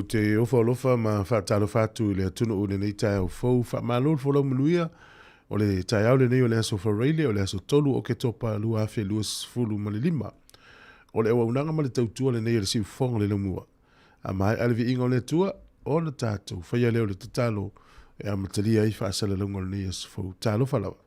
Ou te ofo alofa ma faatalofa atu i le atunuu i lenei taeao fou. Faamalo le folau manuia. O le taeao lenei o le aso Faraile, o le aso 3 o Oketopa 2025. O le auaunaga ma le tautua lenei a le Siufofoga o le Laumua. A maea le viiga o le Atua, ona tatou faia lea o le tatalo e amatalia ai faasalalauga o lenei aso fou. Talofa lava.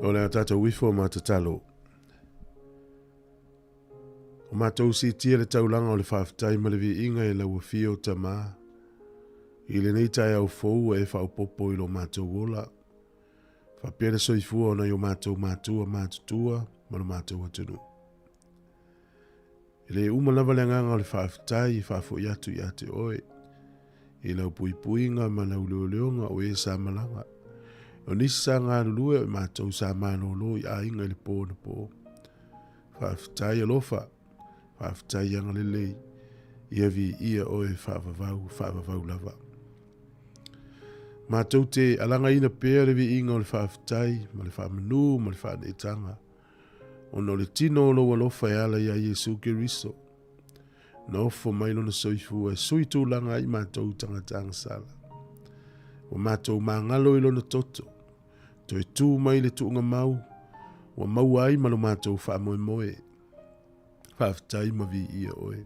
O le a tatou ifo ma tatalo. O matou siitia le taulaga o le faafetai ma le viiga i lau afio Tama, i lenei taeao fou ua e faaopoopo i lo matou ola, faapea le soifua o nai o matou matua matutua ma lo matou atunuu. E le uma lava le agaga o le faafetai e faafoi atu ia te oe, i lau puipuiga ma lau leoleoga o e sa malaga. O nisi sa galulue o i matou sa malolo i aiga i le po na po. Faafetai alofa, faafetai agalelei, ia viia oe faavavau, faavavau lava. Matou te alagaina pea le viiga o le faafetai ma le faamanu ma le faaneetaga, ona o le tino o lou alofa e ala iā Iesu Keriso, na ofo mai lona soifua e sui tulaga ai matou tagata agasala. Ua matou magalo i lona toto, toe tū mai le tuuga mau, ua maua ai ma lo matou faamoemoe. Faafetai ma viia oe.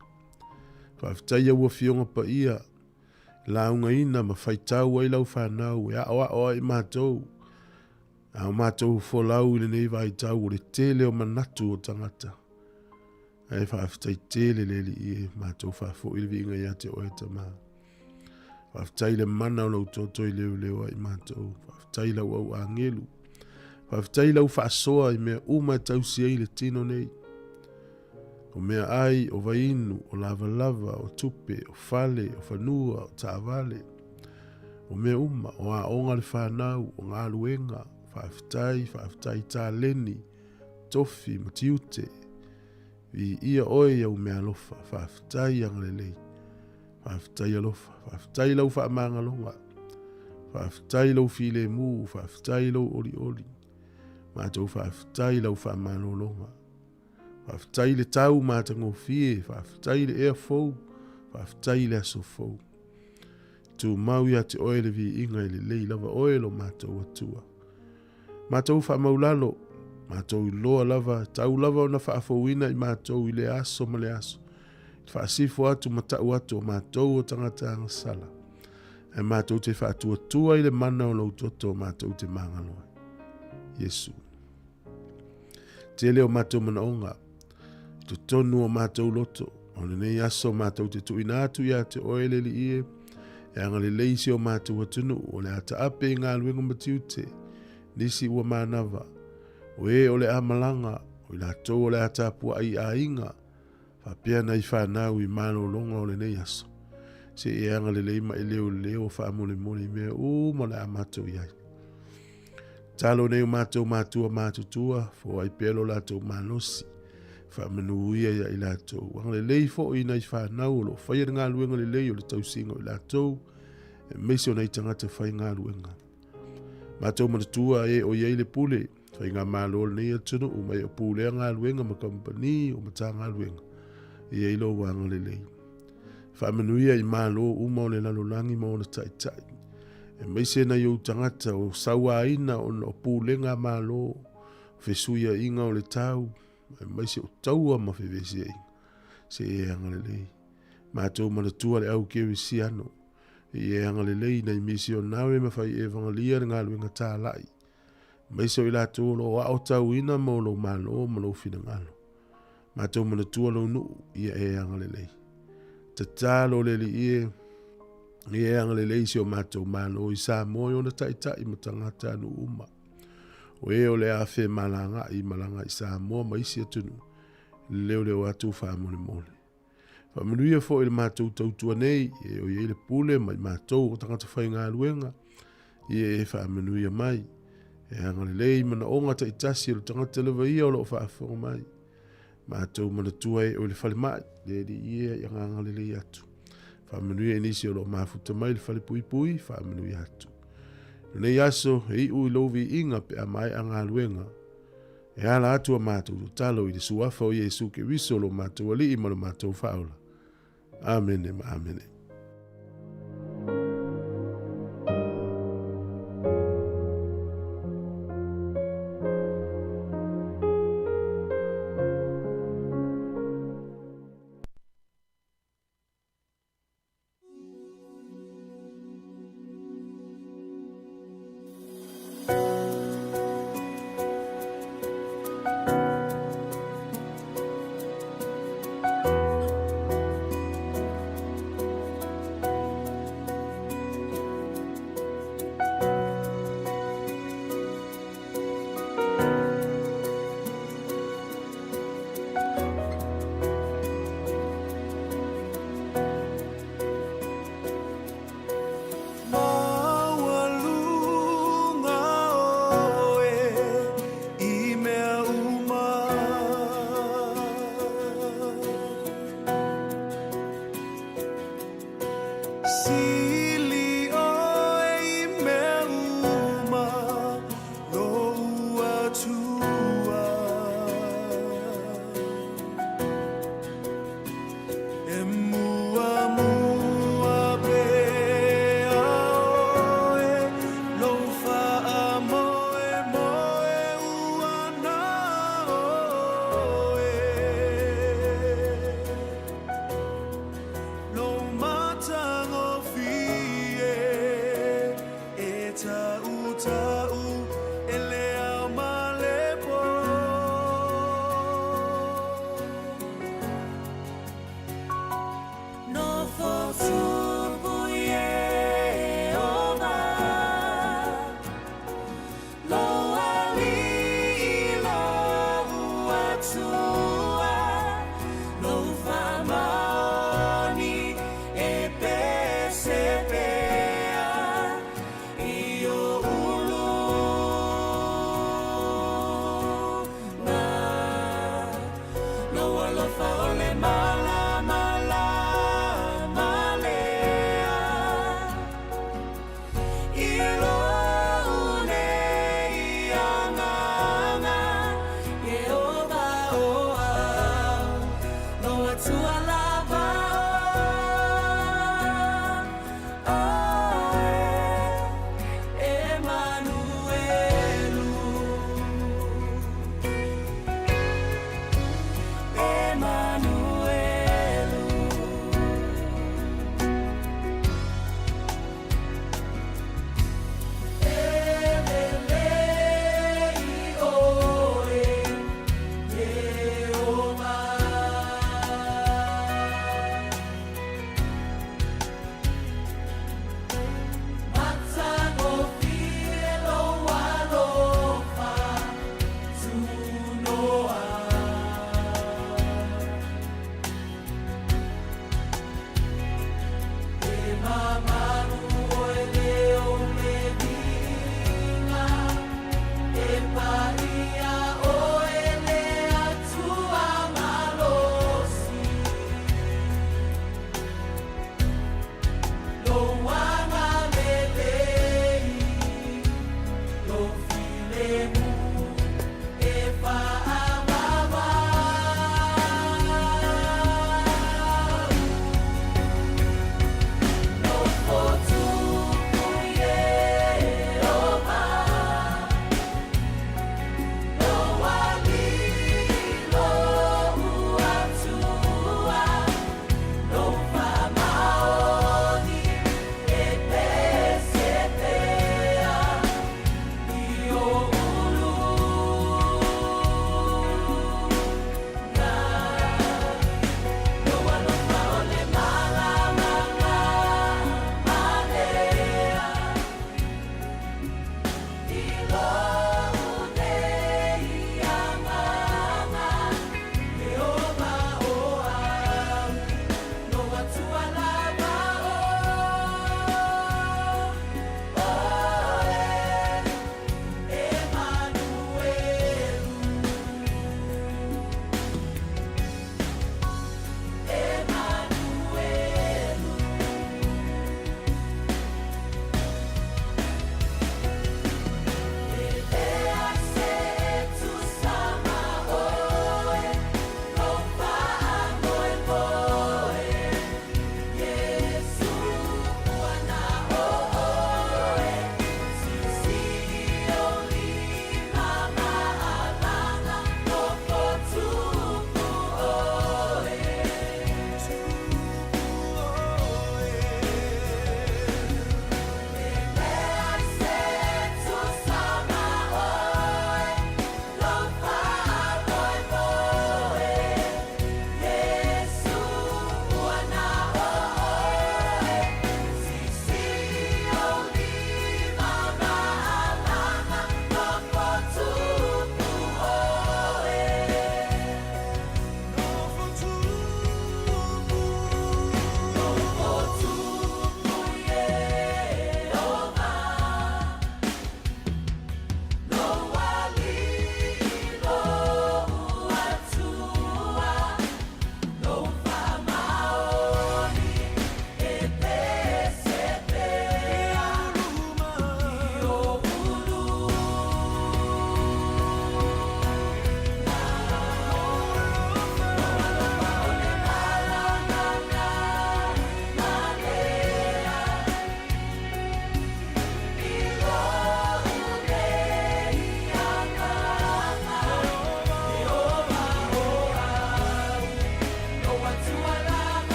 Faafetai au Afioga Paia. Laugaina ma faitau ai lau fanau e aoao ai matou. A o matou folau i lenei vaitau o le tele o manatu o tagata. Ae faafetai tele le Alii e matou faafoi le viiga ia te oe Tama. Faafetai le mana o lau toto i leoleo ai matou. Faafetai lau au agelu. Faafetai lau faasoa i mea uma e tausi ai le tino nei. O mea ai, o vainu, o lavalava, o tupe, o fale, o fanua, o taavale. O mea uma, o aoga le fanau, o galuega. Faafetai, faafetai taleni, tofi ma tiute. Viia oe i au meaalofa. Faafetai agalelei. Faafetai alofa. Faafetai lau faamagaloga. Faafetai lou filemu. Faafetai lou olioli. Matou faafetai lau faamalologa. Faafetai le tau matagofie. Faafetai le ea fou. Faafetai le aso fou. Tumau ia te oe le viiga e lelei lava oe lo matou Atua. Matou faamaulalo, matou iloa lava, tau lava ona faafouina i matou i le aso ma le aso, i le faasifo atu ma tau atu o matou o tagata agasala, ae matou te faatuatua i le mana o lou toto matou te magalo ai. Iesu. Tele o matou manaoga, i totonu o matou loto, o lenei aso matou te tuuina atu ia te oe le Alii e, e agalelei si o matou atunuu, o le a taape i galuega ma tiute, nisi ua manava, o e o le a malaga, o i latou o le a tapuai i aiga, Faapea nai fanau i malologa o lenei aso, se i e agalelei ma e leoleo faamolemole i mea uma o le a matou i ai. Talo nei o matou matua matutua, foai pea lo latou malosi, faamanuia ia i latou. Agalelei foi i nai fanau o lo o faia le galuega lelei o le tausiga o i latou, aemaise o nai tagata faigaluega. Matou manatua e o i ai le pule, Faigamalo o lenei atunuu ma e o pulea galuega ma kamupani o Matagaluega e i ai lou agalelei. Faamanuia i Malo uma o le lalolagi ma ona taitai, aemaise nai ou tagata o sauaina ona o pulega a Malo, o fesuiaiga o le tau, aemaise o taua ma fevesiaiga. Se e agalelei. Matou manatua le au kerisiano, i e agalelei nai misionare ma fai evagalia le galuega talai. Aemaise o i latou o lo o aotauina mo lou malo ma lou finagalo. Matou manatua lou nuu, ia e agalelei. Tatalo le Alii e, ia e agalelei si o matou malo i Samoa i ona taitai ma tagata nuu uma. O e o le a femalagaai i malaga i Samoa ma isi atunuu, leoleo atu faamolemole. Faamanuia foi i le matou tautua nei, e o i ai le pule ma i matou o tagata faigaluega, ia e faamanuia mai. E agalelei manaoga taitasi o le tagata lava ia o lo o faafofoga mai. Matou manatua e o i le falemai, le Alii e i agaga lelei atu. Faamanuia i nisi o lo o mafuta mai le fale puipui, faamanuia atu. Lenei aso, e iu i lou viiga pe a maea galuega. E ala atu a matou tatalo i le Suafa o Iesu Keriso lo matou Alii ma lo matou Faaola. Amene ma amene. alofa o le malamalama lea i lou nei agaga, Ieova o au, lou Atua lava o oe, Emanuelu. Emanuelu.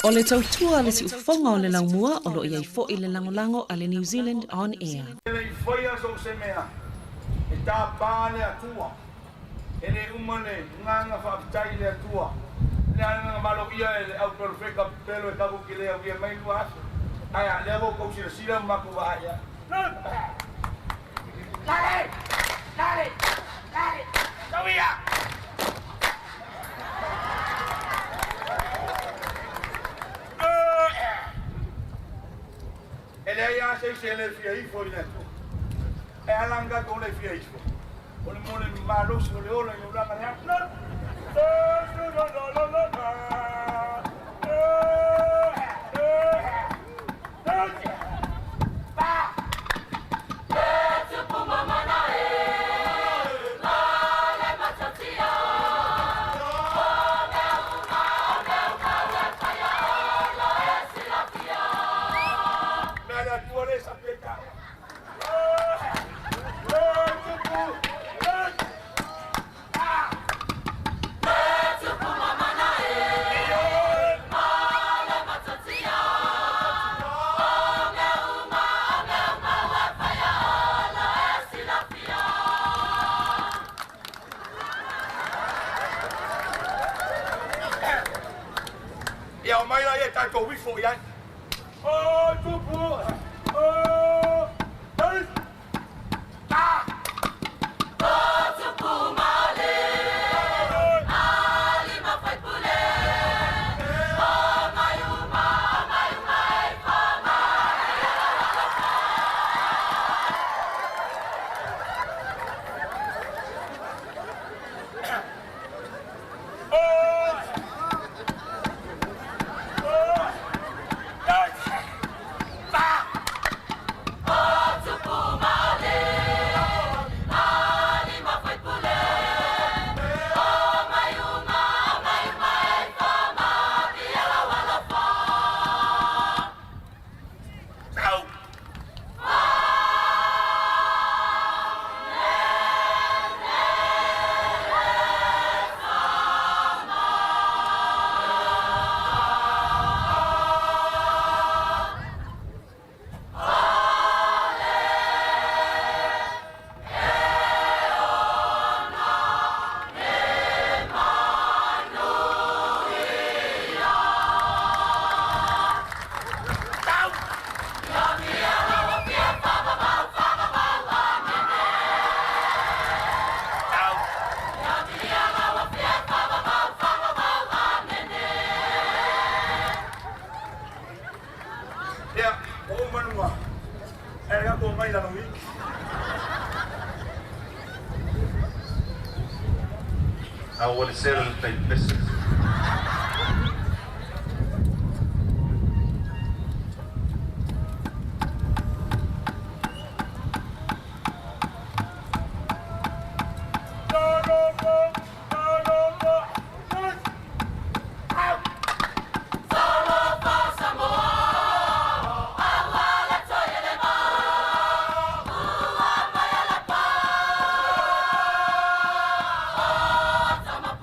O le tautua a le siufofoga o le laumua o lo o i ai foi le lagolago a le New Zealand On Air. E le i faia so o se mea e tapa le Atua. E le uma le agaga faafetai i le Atua. Le agaga maloia e le au perofeta pelo e tatou te le aulia mai 2000. Ae a lea ua outou silasila ma matou vaai ai. Lale! Lale! Lale! Tauia! E leai lava se isi e le fia ifo i le Atua. E ala ona tatou le fia ifo, o le mea o le malosi o le ola i le ulaga leaga. Mea le Atua le sapi ai taua. Ia omai laia tatou ifo i ai. O tupu! O ta! Sau! Sau! Sau! Ia, ua uma luga. E tatou omai i lalo i. A ua le sela le tai pese. Tama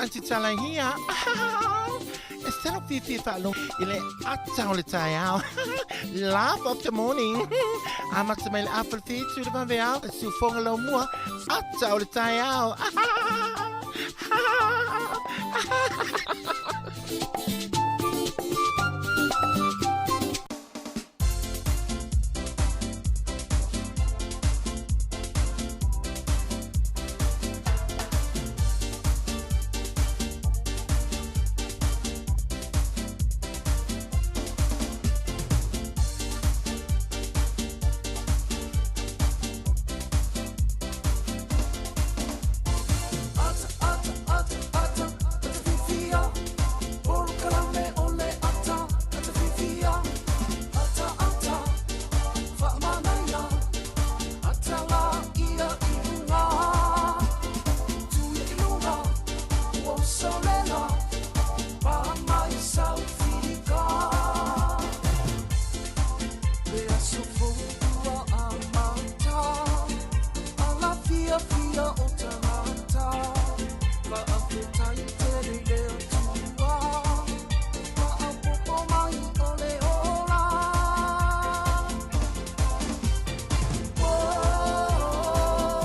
Aunty Tala here. E sala fiafia faalogo i le ata o le taeao. Laugh of the morning. Amata mai le afa le fitu le vaveao. Siufoga laumua. Ata o le taeao.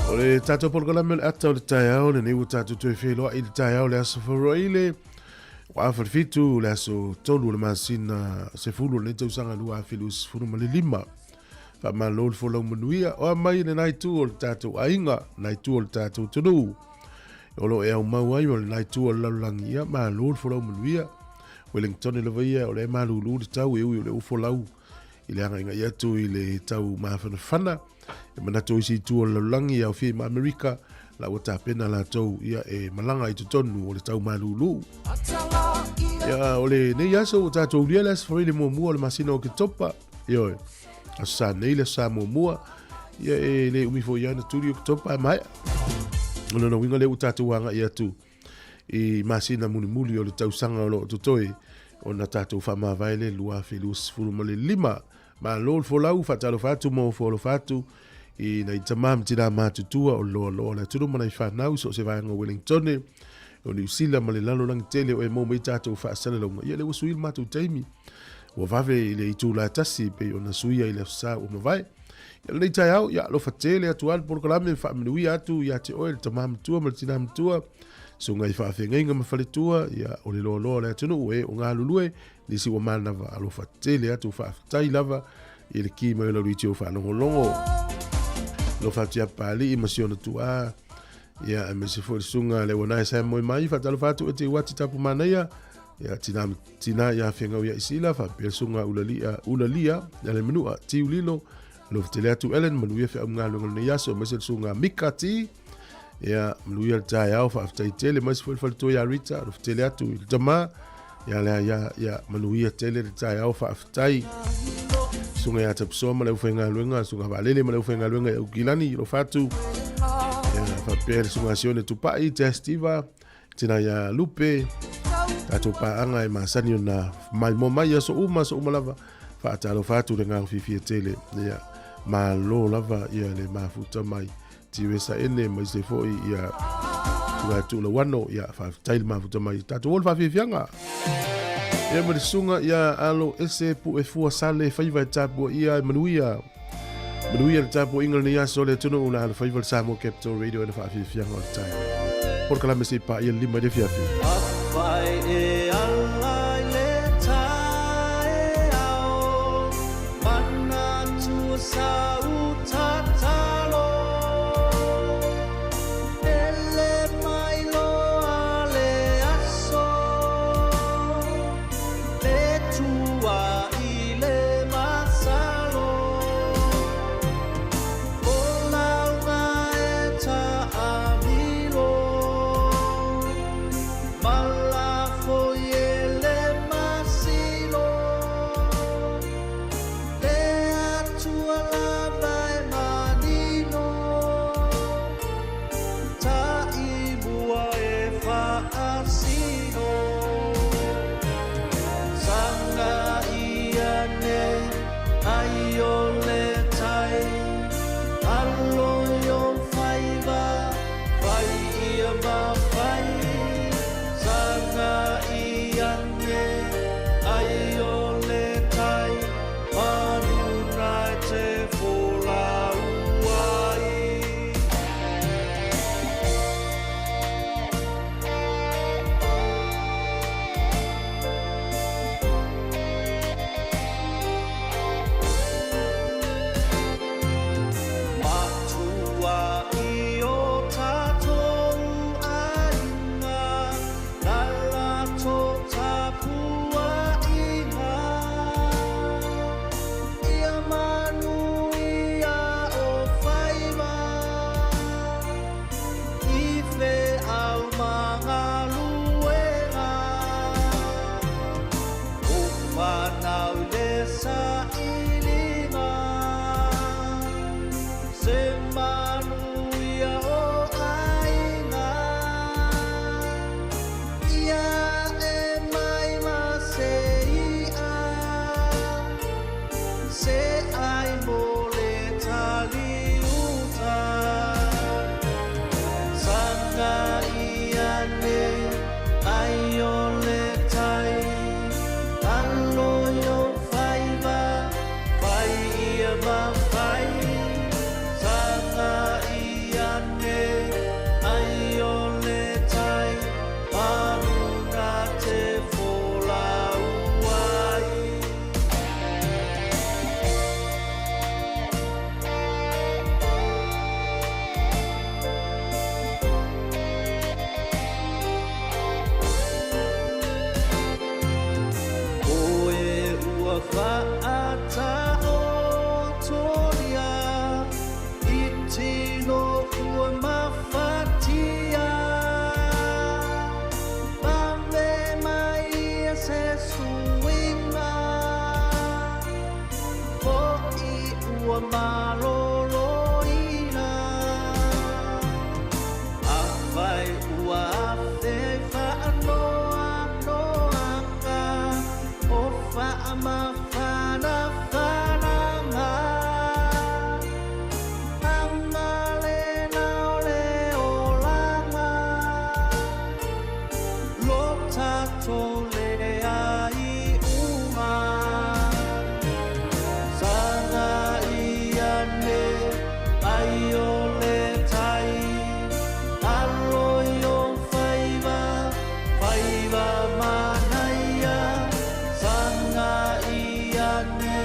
O le tatou polokalame o le ata o le taeao lenei ua tatou toe feiloai i le taeao le aso Faraile ua afa le fitu le aso tolu o le masina sefulu o lenei tausaga 2025. Faamalo le folau manuia o a mai lena itu o le tatou aiga, lena itu o le tatou atunuu o lo o e aumau ai o lena itu o le lalolagi. Ia malo le folau manuia. Wellington lava ia o lea e malulu le tau e ui o le ufolau i le agaigai atu i le tau mafanafana. E manatu o isi itu o le lalolagi e aofia ma Amerika la ua tapena latou ia e malaga i totonu o le tau malulu. Ia o lenei aso ua tatou ulia le aso Faraile muamua o le masina o Oketopa. Ioe, aso sa nei le aso sa muamua. Ia e le umi foi ia na tuli o Oketopa e maea. O lona uiga lea ua tatou agai atu i masina mulimuli o le tausaga o lo o totoe ona tatou faamavae le 2025. Malo le folau, faatalofa atu ma ofo alofa atu i nai tama ma tinā matutua o le loaloa o le atunuu ma nai fanau i so o se vaega o Wellingtone, o Niu Sila ma le lalolagi tele o e maua mai tatou faasalalauga. Ia lea ua sui le matou taimi, ua vave i le itula tasi pei ona suia i le aso Sa ua mavae. Ia lenei taeao, ia alofa tele atu lava le polokalame, faamanuia atu ia te oe le tama matua ma le tinā matua, susuga i faafeagaiga ma faletua, ia o le loaloa o le atunuu e o galulue, nisi ua manava, alofa tele atu, faafetai lava i le ki mai o lau leitio faalogologo. Alofa atu ia Papalii ma si ona tuaa, ia aemaise foi le susuga le uanae sa e moe mai, faatalofa atu e te uati tapu manaia, ia tina tina ia fegau ia Isila, faapea le susuga Ulalia, Ulalia ia le manua, Tiu Lilo, alofa tele atu Ellen, manuia feau galuega o lenei aso, aemaise le susuga Mika T, ia manuia le taeao, faafetai tele, aemaise foi le faletua ia Rita, alofa tele atu i le tama, ia lea ia, ia manuia tele le taeao, faafetai. Susuga ia Tapusoa ma le aufaigaluega, susuga Vaalele ma le aufaigaluega i Aukilani, alofa atu. Ia faapea le susuga Sione Tupai, Testiva, tina ia Lupe, tatou paaga e masani ona maimoa mai aso uma, aso uma lava. Faatalofa atu le agaga fiafia tele. Ia, malo lava ia le mafuta mai. Tiuesa ene mai se foi ia suga tuulauano. Ia, faafetai le mafuta mai. Tatou o le faafiafiaga. Ia ma le susuga ia alo ese pu e fua sale faiva e tapua ia e manuia. Manuia le tapuaiga lenei aso o le atunuu na alofaiva le Samoa Capital Radio e na faafiafiaga o le taeao. Polokalame se i paia le lima i le afiafi. Afai e ala i le taeao, manatua sau tatalo. Ele mai loa le aso, le tua i le masalo. O lauga e taamilo, ma maloloina. Afai ua afe ai faanoanoaga o faamafanafanaga. Agalena o le olaga, lo tatou leai uma. Sagai ane ai o le tai, alo i ou faiva, faiva manaia. Sagai ane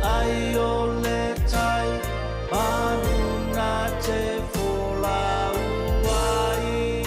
ai o le tai, manu na te folau ai.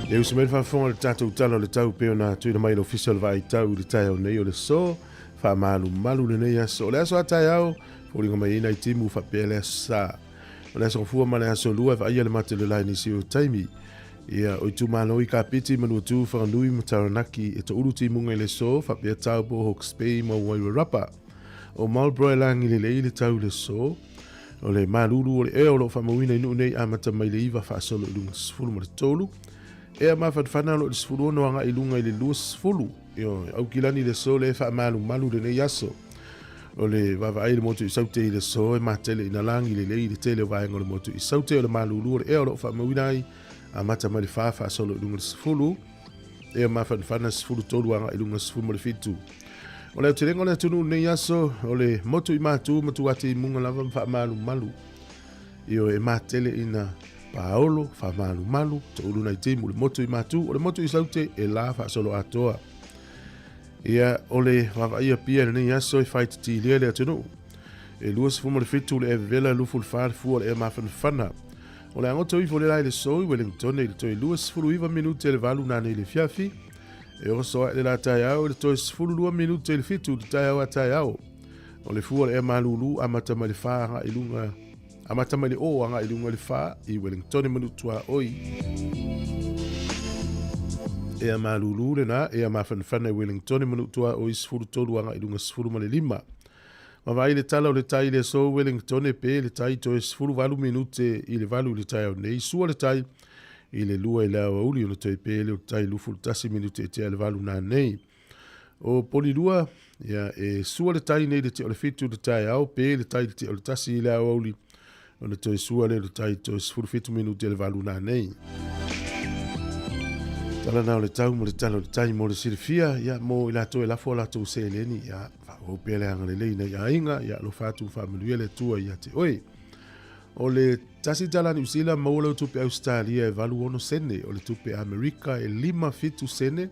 E uso mai le faafofoga i le tatou Tala o le Tau pei ona tuuina mai e le Ofisa o le Vaai Tau i le taeao nei o le aso faamalumalu lenei aso. O le aso a taeao, foliga mai ai nai timu faapea le aso Sa. O le aso Gafua ma le aso Lua e vaaia le mate o le lae nisi o taimi. Ia, o itumalo i Kapiti, Manuatu, Whanganui ma Taranaki e toulu timuga i le aso faapea Taupo, Hawke's Bay ma Wairarapa. O Marlborough e lagi lelei le tau i le aso. O le malulu o le ea o lo o faamauina i nuu nei amata mai le 9 faasolo i luga 13. Ea mafanafana o lo o i le 16 agai i luga i le 20. Ioe, Aukilani i le aso le faamalumalu lenei aso. O le vaavaai i le motu i Saute i le aso e matele ina lagi lelei i le tele o vaega o le motu i Saute. O le malulu o le ea o lo o faamauina ai amata mai le 4 faasolo i luga le 10. Ea mafanafana 13 agai i luga 17. O le aotelega o le atunuu lenei aso, o le motu i Matu ma Tuati i Muga lava ma faamalumalu. Ioe, e matele ina paolo, faamalumalu, toulu nai timu le motu i Matu, o le motu i Saute e la faasolo atoa. Ia, o le vaavaaia pia i lenei aso e faititilia le atunuu. E 27 le evevela, 24 le fua o le ea mafanafana. O le agoto ifo le la i le so i Wellington i le toe 29 minute le valu nanei le fiafi. E oso ae le la taeao i le toe 12 minute i le fitu i le taeao a taeao. O le fua o le ea malulu amata mai le 4 agai i luga amata mai le o agai i luga i le 4 i Wellington e manutua oi. Ea malulu lena, ea mafanafana i Wellington e manutua oi 13 agai i luga 15. Ma vaai le tala o le tai i le aso Wellington e pe le tai toe 18 minute i le valu i le taeao nei. Sua le tai i le lua i le aoauli ona toe pe le o le tai 21 minute e tea le valu nanei. O Polilua, ia, e sua le tai nei le tea o le fitu i le taeao, pe le tai le tea o le tasi i le aoauli ona toe sua le o le tai toe 17 minute le valu nanei. Tala na o le tau mo le tala o le tai mo le silafia, ia, mo i latou e lafo a latou seleni, ia, faaauau pea le agalelei nai aiga, ia alofa atu ma faamanuia le Atua ia te oe. O le tasi tala Niu Sila maua lau tupe Ausetalia e 86 sene, o le tupe Amerika e 57 sene.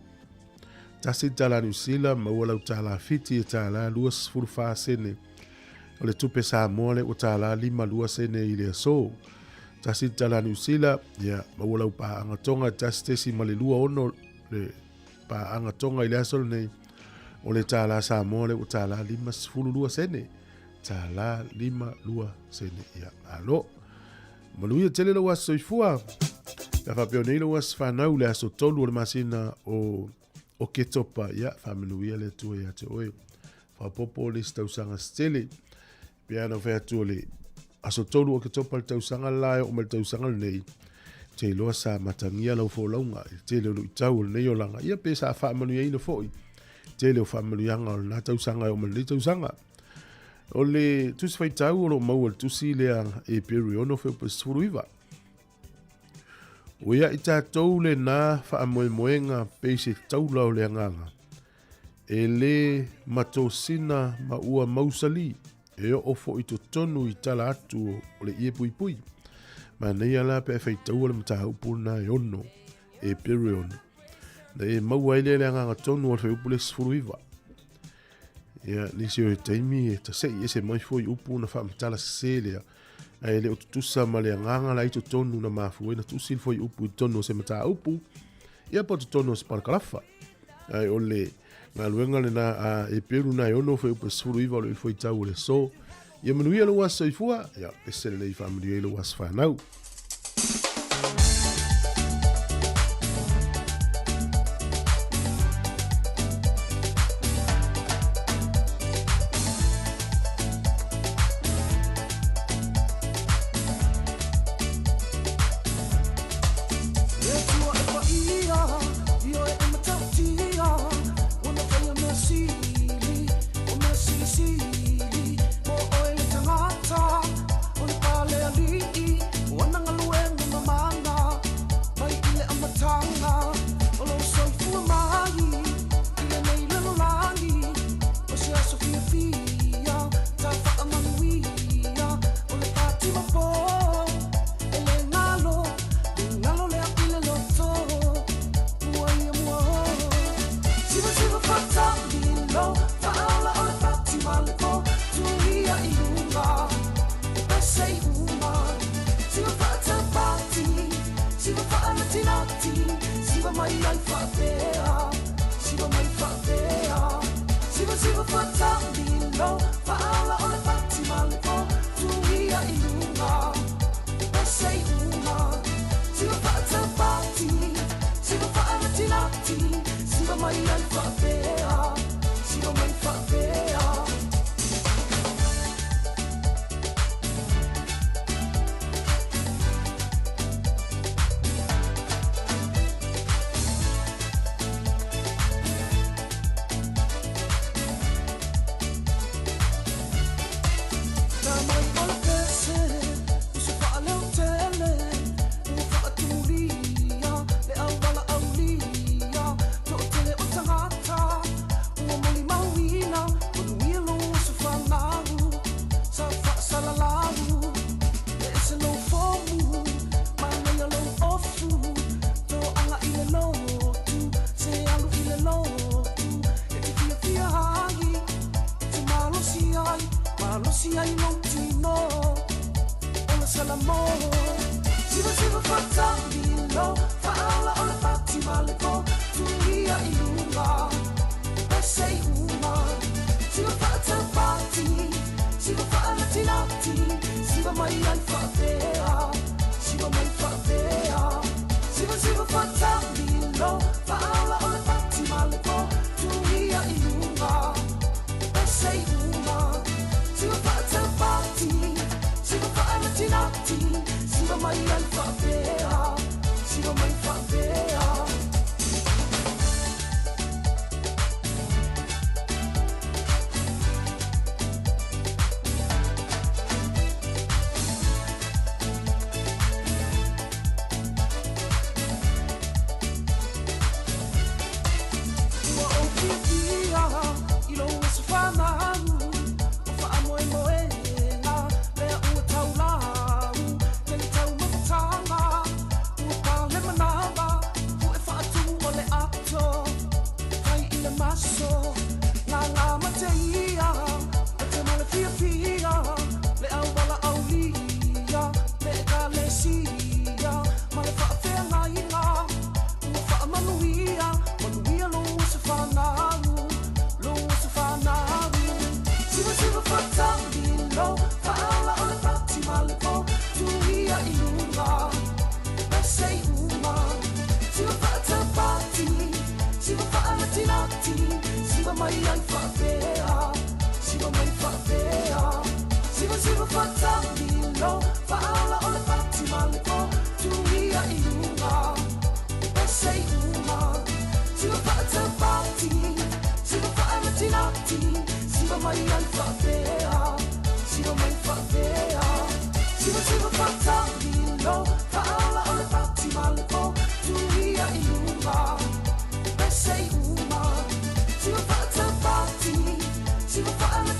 Tasi tala Niu Sila maua lau tālā Fiti e tālā 24 sene. O le tupe Samoa le ua tālā 52 sene i le aso. Tasi tala Niu Sila, ia, maua lau paaga Tonga e tasi tesi ma le 26 le paaga Tonga i le aso lenei. O le tālā Samoa le ua tālā 52 sene. Tālā 52 sene. Ia, malo. Manuia tele lou aso soifua. Ia faapea nei lou aso whanau le aso tolu o le masina o o Ketopa. Ia, faamanuia le Atua ia te oe. Faapopo le isi tausaga se tele. Pea na whai atu o le aso tolu o Ketopa le tausaga la e o mai le tausaga lenei. Te iloa sa matangia lau folauga i le tele o luitau o lenei olaga. Ia pe sa faamanuiaina foi tele o faamanuiaga o lena tausaga e oo mai lenei tausaga. O le tusi faitau o lo o maua le tusi lea e Perry 6 Feupe 19. O ia i tātou le nā whaamoemoenga pei se taula o le agaga. E lē matosina ma ua mausali e oo foʻi totonu i tala atu o le ie puipui. Manaia la pe a e faitaua le mataupu lena e ono, e pere ono. Na e maua ai lea le agaga tonu o le fuaiupu le 19. Ia, nisi o e taimi e tasei ese mai foi upu na faamatala sese lea, ae le o tutusa ma le agaga la i totonu na mafua ai na tusi le fuaiupu i totonu o se mataupu, ia po o totonu o se parakalafa. Ae o le galuega lena a Eperu na e ono fuaiupu e 19 o le fuaitau o le aso. Ia manuia lou aso soifua, ia pese lelei faamanuia ai lou aso fanau.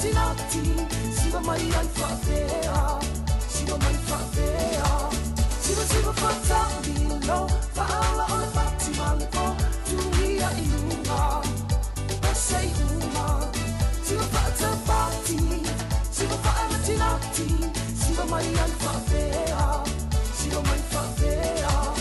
fa'amatinati siva mai ai fa'afea siva mai fa'afea siva siva fa'atamilo fa'ala o le fati ma le po tuia i luga o se iuga siva fa'atapati siva fa'amatinati siva mai ai fa'afea siva mai fa'afea.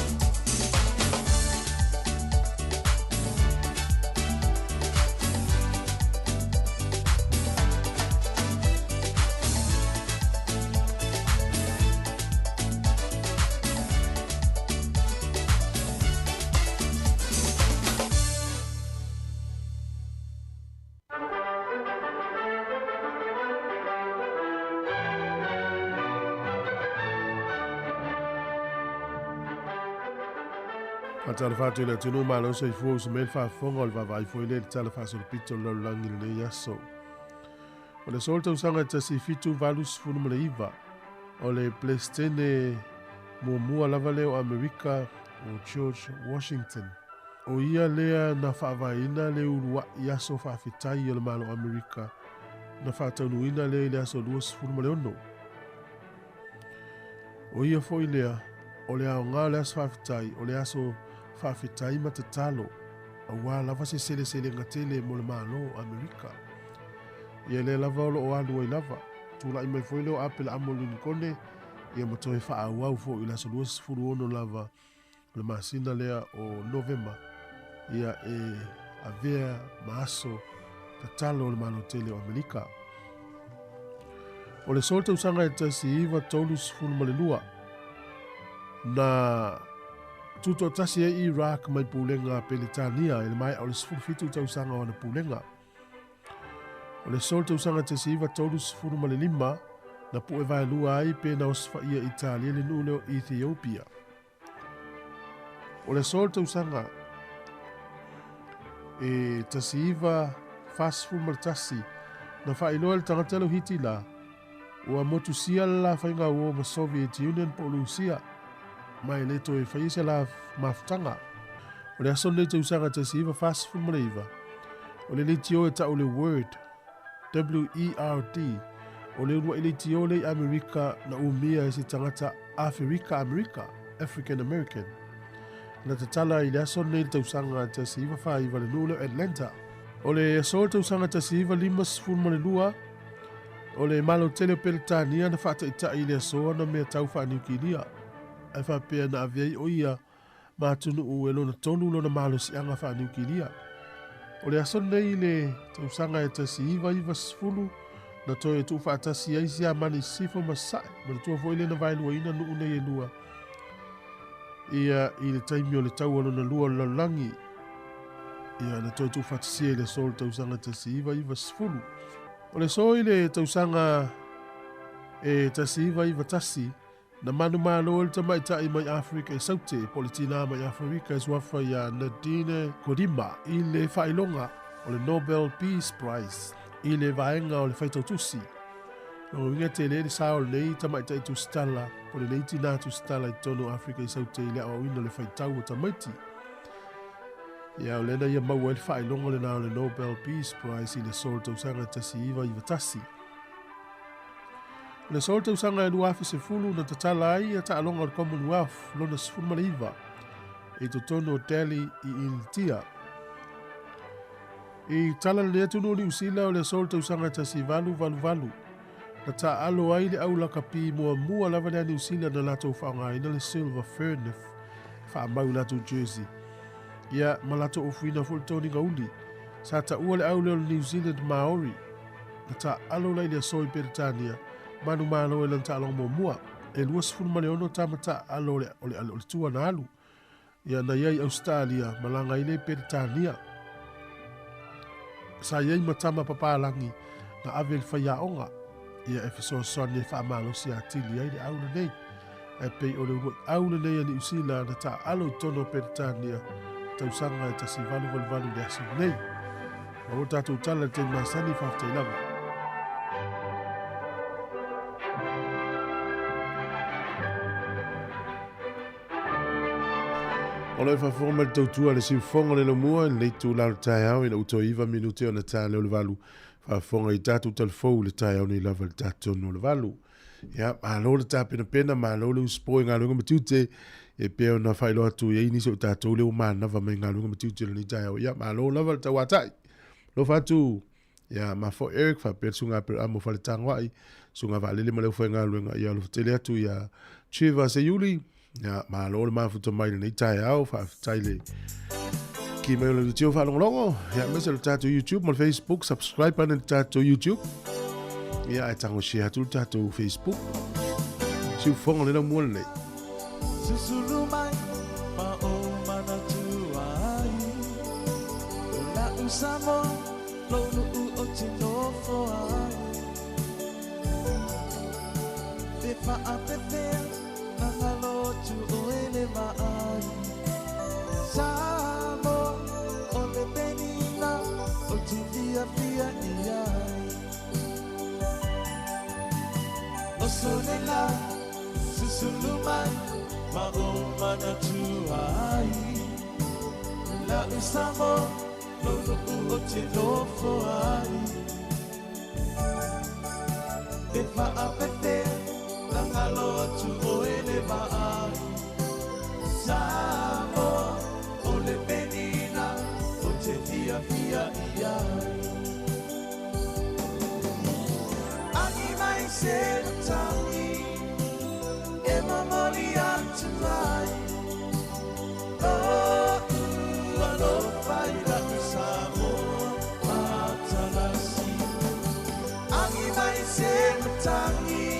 Faatalofa atu i le atunuu malo soifua uso mai le faafofoga o le vaavaai foi lea i le tala faasolopito o le lalolagi i lenei aso. O le aso o le tausaga e 1789, o le Peresetene muamua lava lea o Amerika o George Washington. O ia lea na faavaeina le uluai aso faafetai o le Malo o Amerika na faataunuuina lea i le aso 26. O ia foi lea o le aoga o le aso faafetai o le aso faafetai ma tatalo auā lava se seleselega tele mo le Malo o Amerika. Ia lea lava o loo alu ai lava. Tula'i mai foi lea o Apelaamo Linikone ia ma toe faaauau foi i le aso 26 lava o le masina lea o Novema ia e avea ma aso tatalo o le Malo tele o Amerika. O le aso o le tausaga e 1932 na tutoatasi ai Iraq mai pulega a Peretania i le maea o le 17 tausaga o ana pulega. O le aso o le tausaga 1935 na pu'e vaelua ai pe na osofaia e Italia le nuu lea o Ethiopia. O le aso o le tausaga e 1941 na faailoa e le tagata lea o Hitila ua motusia le la faiga uo ma Soviet Union po o Lusia ma e le toe faia se la mafutaga. O le aso lenei tausaga 1949 o le leitio e ta'u le Word, W-E-R-D, o le ulua'i leitio lea i Amerika na umia e se tagata Aferika Amerika, African American. Na tatala i le aso lenei i le tausaga 1949 i le nuu lea o Atlanta. O le aso o le tausaga 1952, o le Malo tele o Peretania na faataita'i i le aso ana mea tau faaniukilia, ae faapea na ave ai o ia ma atunuu e lona tolu lona malosiaga faaniukilia. O le aso lenei i le tausaga e 1990 na toe tuufaatasi ai Siamani i Sisifo ma Sasae, manatua foi lea na vaeluaina nuu nei e lua ia i le taimi o le taua lona lua o le lalolagi. Ia na toe tuufaatasia i le aso o le tausaga 1990. O le aso i le tausaga e 1991, na manumalo ai le tamaitai mai Aferika i Saute, po o le tinā mai Aferika e suafa iā Nadine Gordimer i le faailoga o le Nobel Peace Prize i le vaega o le faitautusi. Lona uiga e tele le sa o lenei tamaitai tusitala po o lenei tinā tusitala i totonu o Aferika i Saute i le aoaoina o le faitau o tamaiti. Ia, o lea na ia maua ai le faailoga lenā o le Nobel Peace Prize i le aso o le tausaga 1991. O le aso o le tausaga e 2010 na tatala ai ia taaloga o le Commonwealth lona 19 i totonu o Delhi i Initia. I tala lenei atunuu o Niu Sila o le aso o le tausaga 1888 na taaalo ai le au lakapi muamua lava lea a Niu Sila na latou faaaogaina le Silver Fern e faamau i latou jersey ia ma latou ofuina foi le toniga uli. Sa taua le au lea o le New Zealand Maori na taaalo la i le aso i Peretania manumalo e lana taaloga muamua. E 26 tama taaalo o le, o le, o le tua na alu ia na i ai i Ausetalia malaga ai lea i Peretania. Sa i ai ma tama papalagi na ave i le faiaoga ia e fesoasoani e faamalosi atili ai le au lenei. Ae pei o le uluai au lenei a Niu Sila na taaalo i totonu o Peretania tausaga e 1888 i le aso lenei. Maua le tatou tala i le taimi masani, faafetai lava. O lo o faafofoga mai le tautua a le siufofoga o le laumua i lenei itula o le taeao ina ua toe 9 minute ona ta lea o le 8. Faafofoga i tatou talafou i le taeao nei lava i le ta tonu o le 8. Ia, malo le tapenapena, malo le usipo i galuega ma tiute e pei ona faailoa atu i ai nisi o tatou lea ua manava mai galuega ma tiute i lenei taeao. Ia, malo lava le tauatai. Alofa atu ia ma foi Eric faapea le susuga Aperamo Faletagoai, susuga Vaalele ma le aufaigaluega. Ia alofa tele atu ia Trevor Seiuli. Ia, malo le mafuta mai lenei taeao, faafetai le ki mai o le leitio faalogologo. Ia, aemaise le tatou YouTube ma le Facebook, subscribe ane le tatou YouTube. Ia, ae tago share atu le tatou Facebook. Siufofoga le laumua lenei. Susulu mai ma o manatua ai O la'u Samoa lou nu'u o te nofo ai Pe faapefea na ngalo atu oe le vaai Samoa o le penina o te fiafia i ai Oso le la susulu mai ma o manatua ai La'u Samoa lou nu'u o te nofo ai Pe faapefea na ngalo atu oe le vaai Samoa o le penina o te fiafia i ai Agi mai se matangi e momoli atu ai Lo'u alofa i la'u Samoa matalasi Agi mai se matangi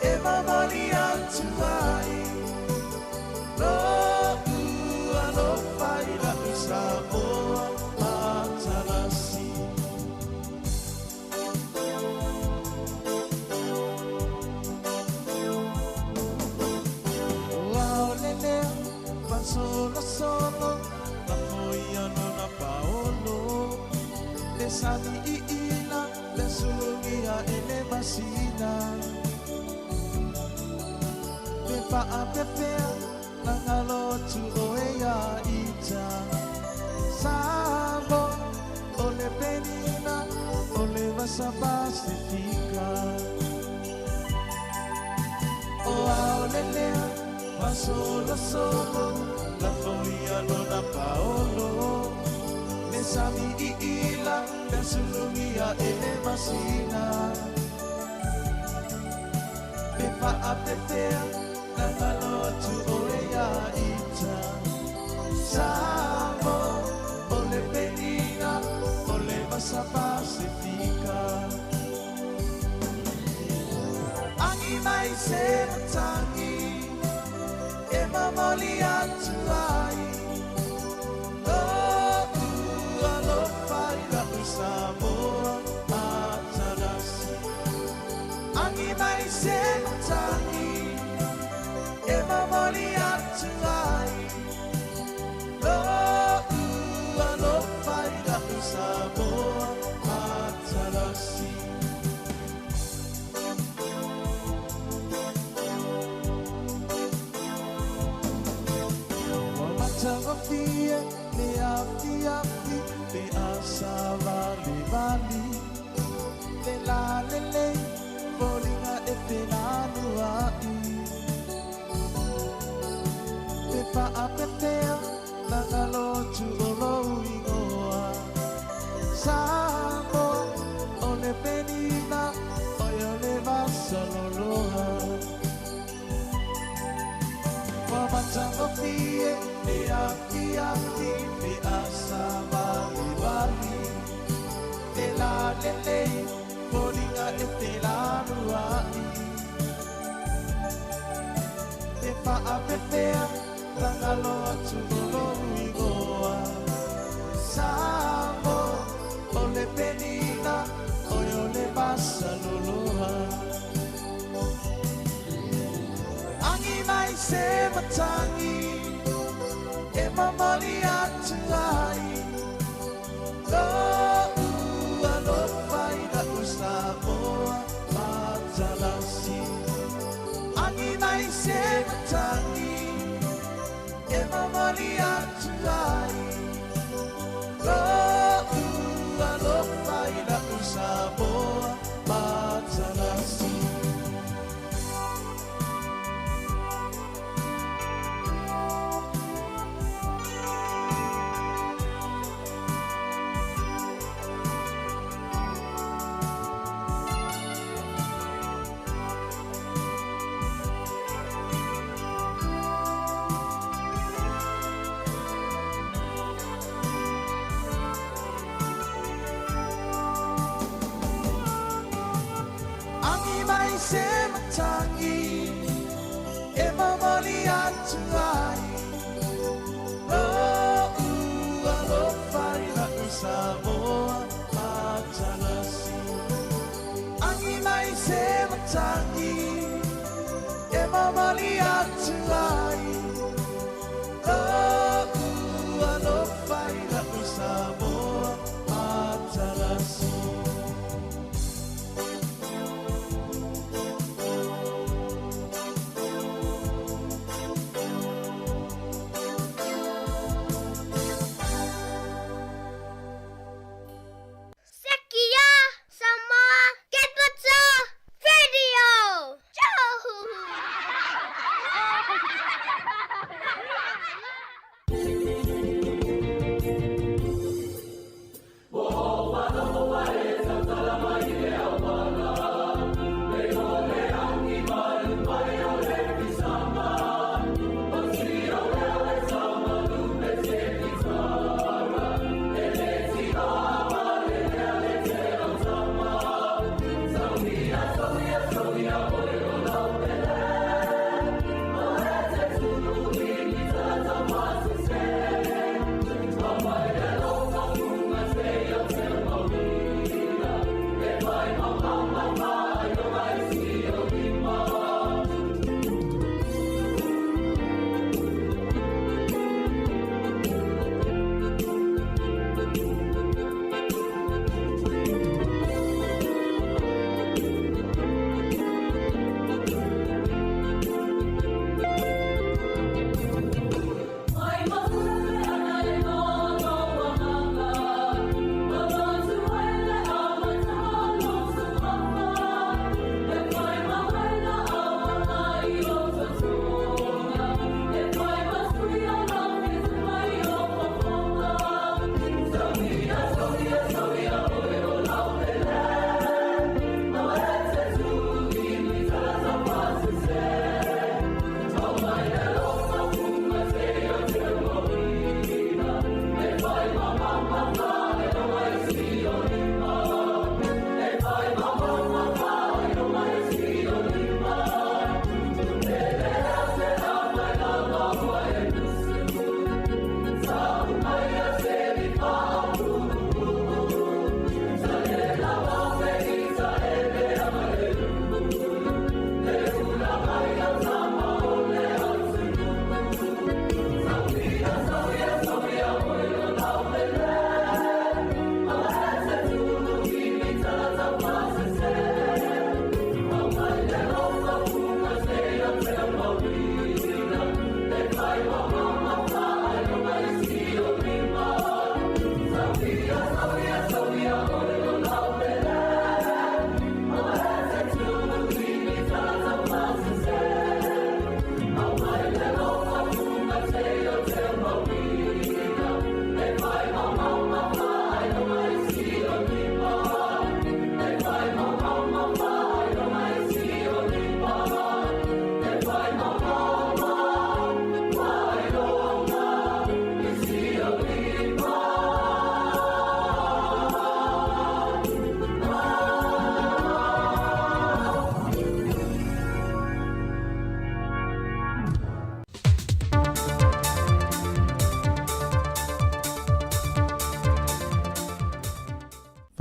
e momoli atu ai Lo'u alofa i la'u Samoa matalasi Ua ole lea faasolosolo na foia lona paolo Le sami iila le sulugia e le masina Pe faapefea na ngalo atu oe ia ita Samoa o le penina o le vasa Pasifika O aole lea faasolosolo na foia lona paolo Le sami iila le sulugia e le masina Pe faapefea na ngalo atu oe ia ita Samoa o le penina o le vasa Pasifika Agi mai se matangi e momoli atu ai Lo'u alofa i la'u Samoa matalasi Agi mai se matangi e momoli atu ai Lo'u alofa i la'u Samoa matalasi Ua matagofie le afiafi pe a savalivali Le lalelei foliga e felanua'i Pe faapefea na galo atu o lou igoa Samoa o le penina oe o le vasaloloa Ua matagofie le afiafi pe a savalivali Le lalelei foliga e felanua'i Pe faapefea na galo atu o lou igoa Samoa o le penina oe o le vasaloloa Agi mai se matangi e momoli atu ai Lo'u alofa i la'u Samoa matalasi Agi mai se matangi e momoli mamali atu ai Lo'u alofa i la'u Samoa matalasi. Agi mai se matagi e mamali atu ai Lo'u alofa i la'u Samoa matalasi. Agi mai se matagi e mamali atu ai Lo'u alofa i la'u Samoa matalasi. Sekia Samoa Capital Radio.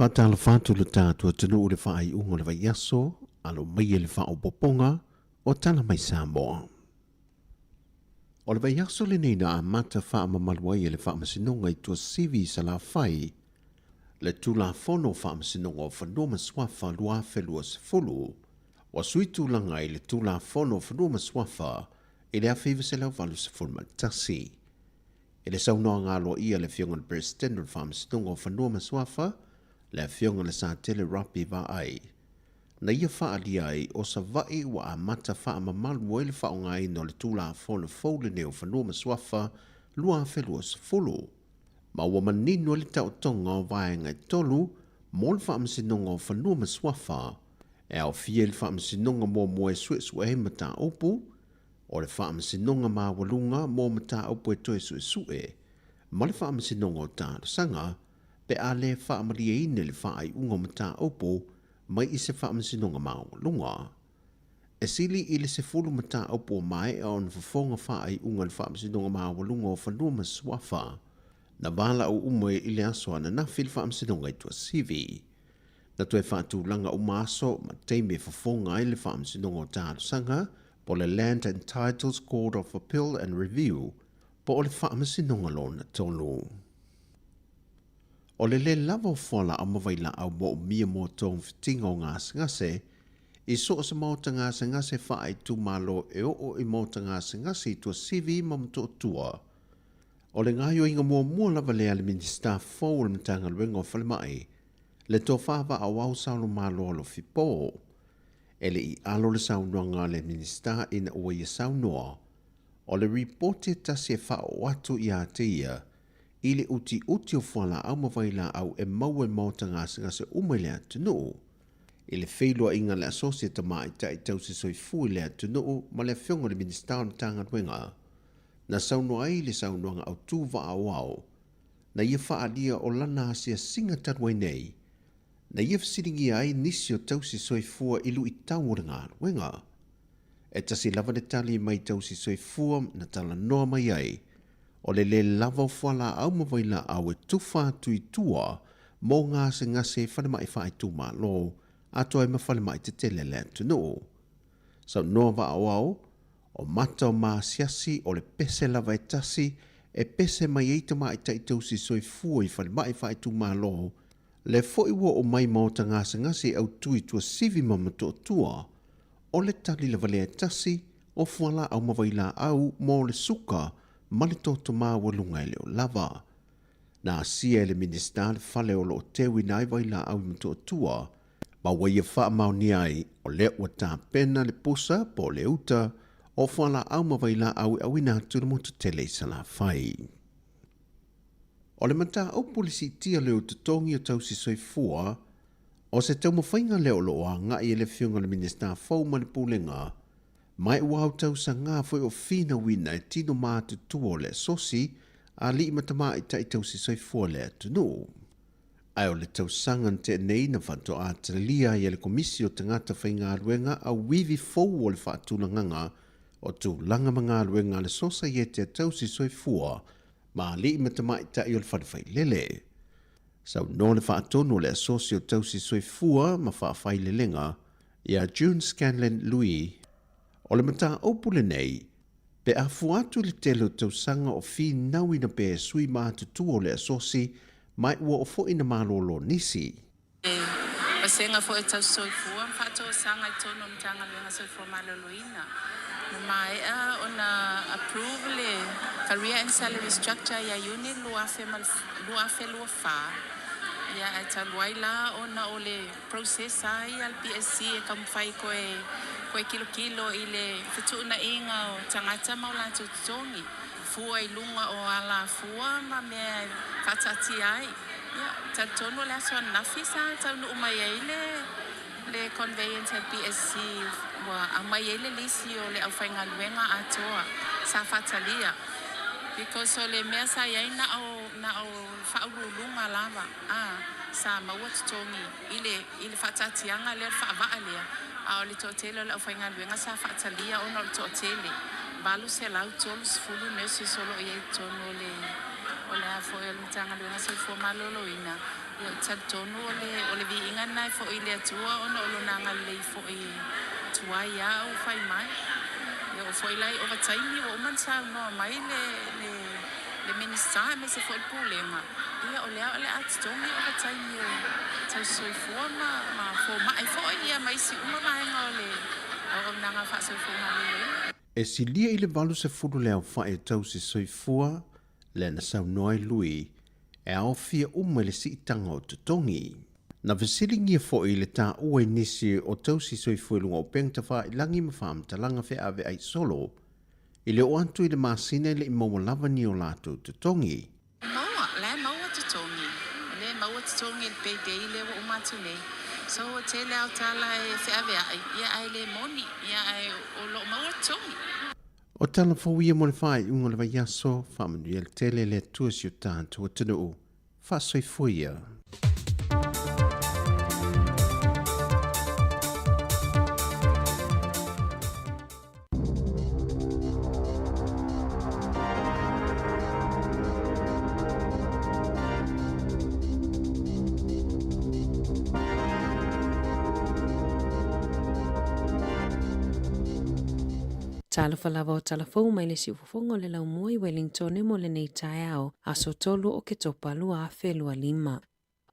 Faatalofa atu lo tatou atunuu i le faaiuga o le vaiaso, alo mai e le faaopoopoga o Tala Mai Samoa. O le vaiaso lenei na amata faamamalu ai e le Faamasinoga i Tuasivi i Salafai le Tulafono o Faamasinoga o Fanua ma Suafa 2020, ua sui tulaga i le Tulafono o Fanua ma Suafa i le 1981. I le saunoaga aloaia a le Afioga i le Peresetene o le Faamasinoga o Fanua ma Suafa, le Afioga Lesatele Rapi Vaai, na ia faaalia ai o Savaii ua amata faamamalu ai le faaaogaina o le Tulafono fou lenei o Fanua ma Suafa 2020, ma ua manino ai le taotoga o vaega e tolu mo le Faamasinoga o Fanua ma Suafa, e aofia i le Faamasinoga muamua e suesue ai mataupu, o le Faamasinoga Maualuga mo mataupu e toe suesue, ma le Faamasinoga o Talosaga, pe a le faamalieina le faaiuga o mataupu mai i se Faamasinoga Maualuga. E sili i le 10 mataupu ua maea ona fofoga faaiuga e le Faamasinoga Maualuga o Fanua ma Suafa, na valaau uma i le aso ananafi le Faamasinoga i Tuasivi. Na toe faatulaga uma aso ma taimi e fofoga ai le Faamasinoga o Talosaga po o le Land and Titles Court of Appeal and Review po o le Faamasinoga Lona Tolu. O le lē lava o fualaau ma vailaau moomia mo togafitiga o gasegase i so o se maota gasegase faaitumalo e oo i maota gasegase i Tuasivi ma Motootua. O le gaoioiga muamua lava lea a le Minisita fou o le Matagaluega o Falemai, le Tofa Vaaauau Saulo Malo Alofi Po. E le i alo le saunoaga a le Minisita ina ua ia saunoa, o le ripoti e tasi e faaoo atu ia te ia i le utiuti o fualaau ma vailaau e maua i maota gasegase uma i le atunuu. I le feiloaiga a le Asosi a Tamaitai Tausi Soifua i le atunuu ma le Afioga i le Minisita o le Matagaluega, na saunoa ai i le saunoaga autu vaaoao na ia faaalia o lana asiasiga talu ai nei, na ia fesiligia ai nisi o tausi soifua i luitau o le galuega. E tasi lava le tali mai tausi soifua na talanoa mai ai, o le lē lava o fualaau ma vailaau e tufa atu i tua mo gasegase i falemai faaitumalo atoa ai ma falemai tetele a le atunuu. Saunoa vaaoao, o mata o maasiasi o le pese lava e tasi e pese mai ai tamaitai tausi soifua i falemai faaitumalo, le foi ua oo mai maota gasegase i Autui Tuasivi ma Motootua, o le tali lava lea e tasi o fualaau ma vailaau mo le suka ma le toto maualuga e le o lava. Na asia e le Minisita le fale o lo o teuina ai vailaau i Motootua, ma ua ia faamaonia ai o lea ua tapena le pusa po o le uta o fualaau ma vailaau e auina atu i le motu tele i Salafai. O le mataupu i le siitia lea o totogi o tausi soifua, o se taumafaiga lea o lo o agai e le Afioga i le Minisita fou ma le Pulega, ma e ua autausagā foi o finauina e tino matutua o le asosi a alii ma tamaitai tausi soifua o le atunuu. Ae o le tausaga na tea nei na faatoa talia ai e le Komisi o Tagata Faigaluega auivi fou o le faatulagaga o tulaga ma galuega a le Sosaiete a Tausi Soifua ma alii ma tamaitai o le Fale Failele. Saunoa le faatonu o le Asosi o Tausi Soifua ma Faafailelega ia June Scanlon Lui, o le mataupu lenei, pe a fua atu i le tele o tausaga o finauina pea e sui matutua o le Asosi mai ua oo foi ina malolo nisi. Vasega foi o Tausi Soifua ma Faatoasaga i totonu o le Matagaluega Soifua Maloloina. Ua maea ona approve le Career and Salary Structure ia Iuni 2024, ia ae talu ai la ona o le process a ia a le PSC e taumafai koe koe kilokilo i le fetuunaiga o tagata ma o latou totogi, fua i luga o alafua ma mea e faataatia ai. Ia, talitonu o le aso ananafi sa taunuu mai ai le le conveyance a le PSC ua aumai ai le lisi o le aufaigaluega atoa sa faatalia because o le mea sa i ai na o na o faauluuluga lava a sa maua totogi i le i le faataatiaga lea le faavaa lea a o le toatele o le aufaigaluega sa faatalia ona o le toatele 830 nurses o lo o i ai i totonu o le o le a foi o le Matagaluega Soifua Maloloina. Ia ou te talitonu o le o le viiga lena e foi i le Atua ona o Lona agalelei foi e tuai a ou fai mai. Ia oo foi la i ovataimi ua uma ona saunoa mai le le le Minisita aemaise foi le Pulega, ia o lea o le a totogi ovataimi o tausisoifua ma ma fomai foi ia ma isi uma vaega o le auaunaga faasoifua maloloina. E silia i le 80 le aofai o tausisoifua Lea na saunoa ai Lui, e aofia uma i le siitaga o totogi. Na fesiligia foi le taua i nisi o tausi soifua i luga o upega tafailagi ma faamatalaga feaveai solo i le oo atu i le masina e le i maua lava ni o latou totogi. Maua, la e maua totogi. O lea e maua totogi i le pay day lea ua uma atu nei. So ua tele ao tala e feaveai, ia ae le moni, ia ae o lo o maua totogi. O tala fou ia mo le faaiuga o le vaiaso, faamanuia le tele le Atua si o tatou atunuu. Faasoifua ia. Talofa lava o tala fou mai le siufofoga o le laumua i Wellingtone mo lenei taeao, aso 3 o Oketopa 2025.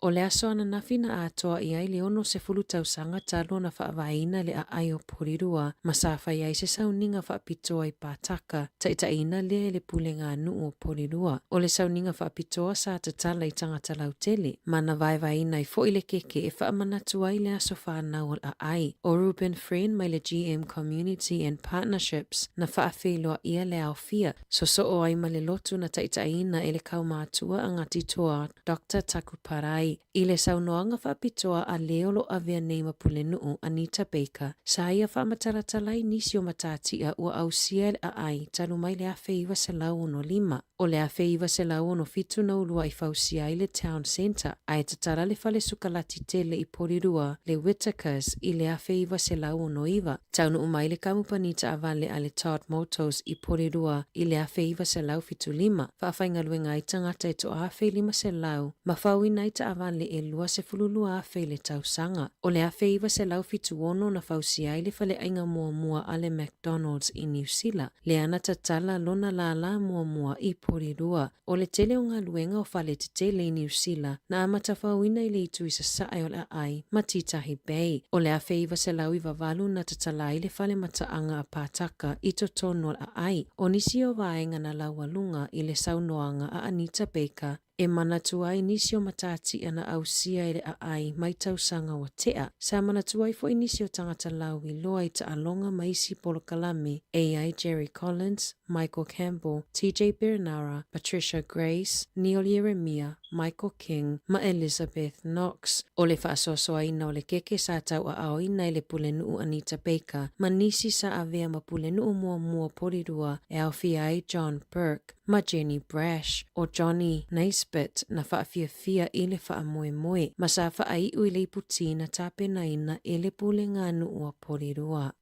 O le aso ananafi na atoa i ai le 60 tausaga talu ona faavaeina le aai o Porirua ma sa fai ai se sauniga faapitoa i Pātaka, taitaiina lea e le pulega a nuu o Porirua. O le sauniga faapitoa sa tatala i tagata lautele, ma na vaevaeina ai foi le keke e faamanatu ai le aso fanau o le aai. O Reuben Friend mai le GM Community and Partnerships na faafeiloaia le aofia, sosoo ai ma le lotu na taitaiina e le kaumātua a Ngāti Toa, Doctor Taku Parai, i le saunoaga faapitoa a le o lo o avea nei ma Pulenuu, Anita Baker, sa ia faamatalatala ai nisi o matatia ua ausia e le aai talu mai le 1965. O le 1967 na uluai fausia ai le Town Centre, ae tatala le fale sukalati tele i Porirua, le Whittaker's, i le 1969. Taunuu mai le kamupani taavale a le Todd Motors i Porirua i le 1975, faafaigaluega ai tagata e 1,500 ma fauina ai taavale e 22,000 i le tausaga. O le 1976 na fausia ai le faleaiga muamua a le McDonald's i Niu Sila, lea na tatala lona lālā muamua i Porirua. O le tele o galuega o fale tetele i Niu Sila na amata fauina i le itu i sasae o le aai ma Titahi Bay. O le 1998 na tatala ai le fale mataaga a Pātaka i totonu o le aai. O nisi o vaega na laualuga i le saunoaga a Anita Baker e manatu ai nisi o matatia na ausia e le aai mai tausaga ua tea. Sa manatu ai foi nisi o tagata lauiloa i taaloga ma isi polokalame e i ai Jerry Collins, Michael Campbell, TJ Perenara, Patricia Grace, Neil Ieremia, Michael King ma Elizabeth Knox. O le faasoasoaina o le keke sa tauaaoina e le Pulenuu Anita Baker ma nisi sa avea ma Pulenuu muamua Porirua e aofia ai John Burke ma Jenny Brash, o Johnny Naisbitt na faafiafia i le faamoemoe ma sa faaiu i le iputi na tapenaina e le Puleganuu a Porirua.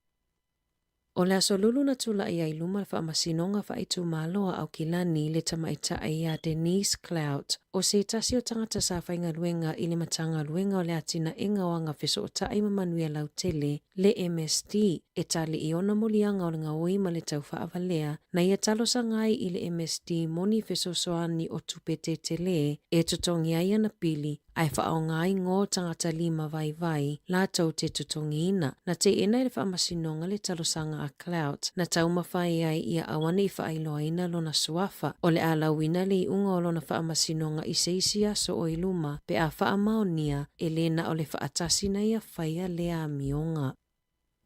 O le aso lulu na tula'i ai luma le Faamasinoga Faaitumalo a Aukilani le tamaitai iā Denise Clout, o se tasi o tagata sa faigaluega i le Matagaluega o le Atinaega o Agafesootai ma Manuia Lautele, le MSD, e tali i ona moliaga o le gaoi ma le tau faavalea na ia talosaga ai i le MSD moni fesoasoani o tupe tetelē e totogi ai ana pili ae faaaoga ai ngō tagata lima vaivai latou te totogiina. Na teena e le Faamasinoga le talosaga a Clout na taumafai ai ia aua ne i faailoaina lona suafa. O le a lauina le iuga o lona faamasinoga i se isi aso o i luma pe a faamaonia e lē na o le faatasi na ia faia lea amioga.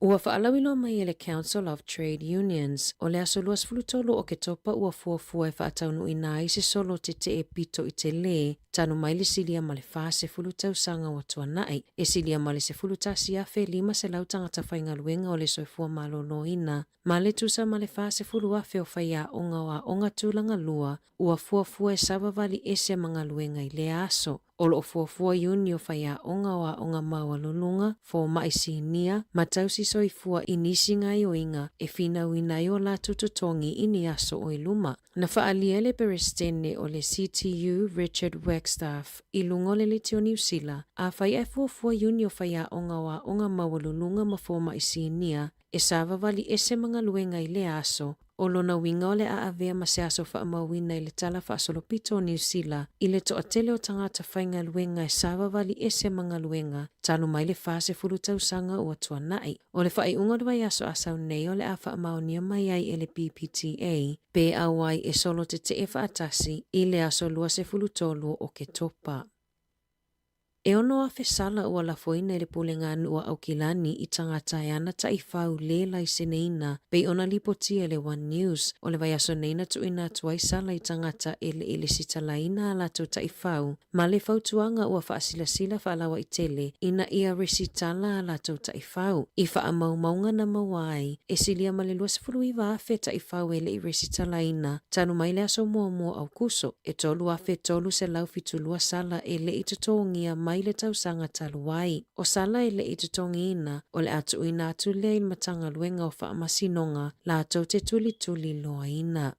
Ua faalauiloa mai e le Council of Trade Unions, o le aso 23 o Oketopa ua fuafua e faataunuuina ai se solo tetee pito i telē talu mai le silia ma le 40 tausaga ua tuanai, e silia ma le 11,500 tagata faigaluega o le soifua maloloina ma le tusa ma le 40,000 o faiaoga o aoga tulaga lua ua fuafua e savavali ese ma galuega i lea aso. O lo o fuafua iuni o faiaoga o aoga maualuluga, fomai sinia, ma tausi soifua i nisi gaoioiga e finauina ai o latou totogi i ni aso o i luma. Na faaalia e le Peresetene o le CTU Richard Wagstaff i luga o le leti o Niu Sila, afai ae fuafua iuni o faiaoga o aoga maualuluga ma fomai sinia e savavali ese ma galuega i lea aso, O lona uiga o le a avea ma se aso faamauina i le Tala Faasolopito o Niu Sila i le toatele o tagata faigaluega e savavali ese ma galuega talu mai le 40 tausaga ua tuanai. O le faaiuga o le vaiaso a sau nei o le a faamaonia mai ai e le PPTA pe auai e solo tetee faatasi i le aso 23 o Oketopa. E 6,000 sala ua lafoina i le Pulega a Nuu a Aukilani i tagata e ana taifau lē laiseneina pei ona lipotia e le One News. O le vaiaso nei na tuuina atu ai sala i tagata e le i lesitalaina a latou taifau ma le fautuaga ua faasilasila faalauaitele ina ia resitala a latou taifau. I faamaumauga na maua ai, e silia ma le 29,000 taifau e le i resitalaina talu mai le aso muamua o Aokuso. E 3,372 sala e le i totogia mai le tausaga talu ai. O sala e le i totogiina, o le a tuuina atu lea i le Matagaluega o Faamasinoga latou te tulituliloaina.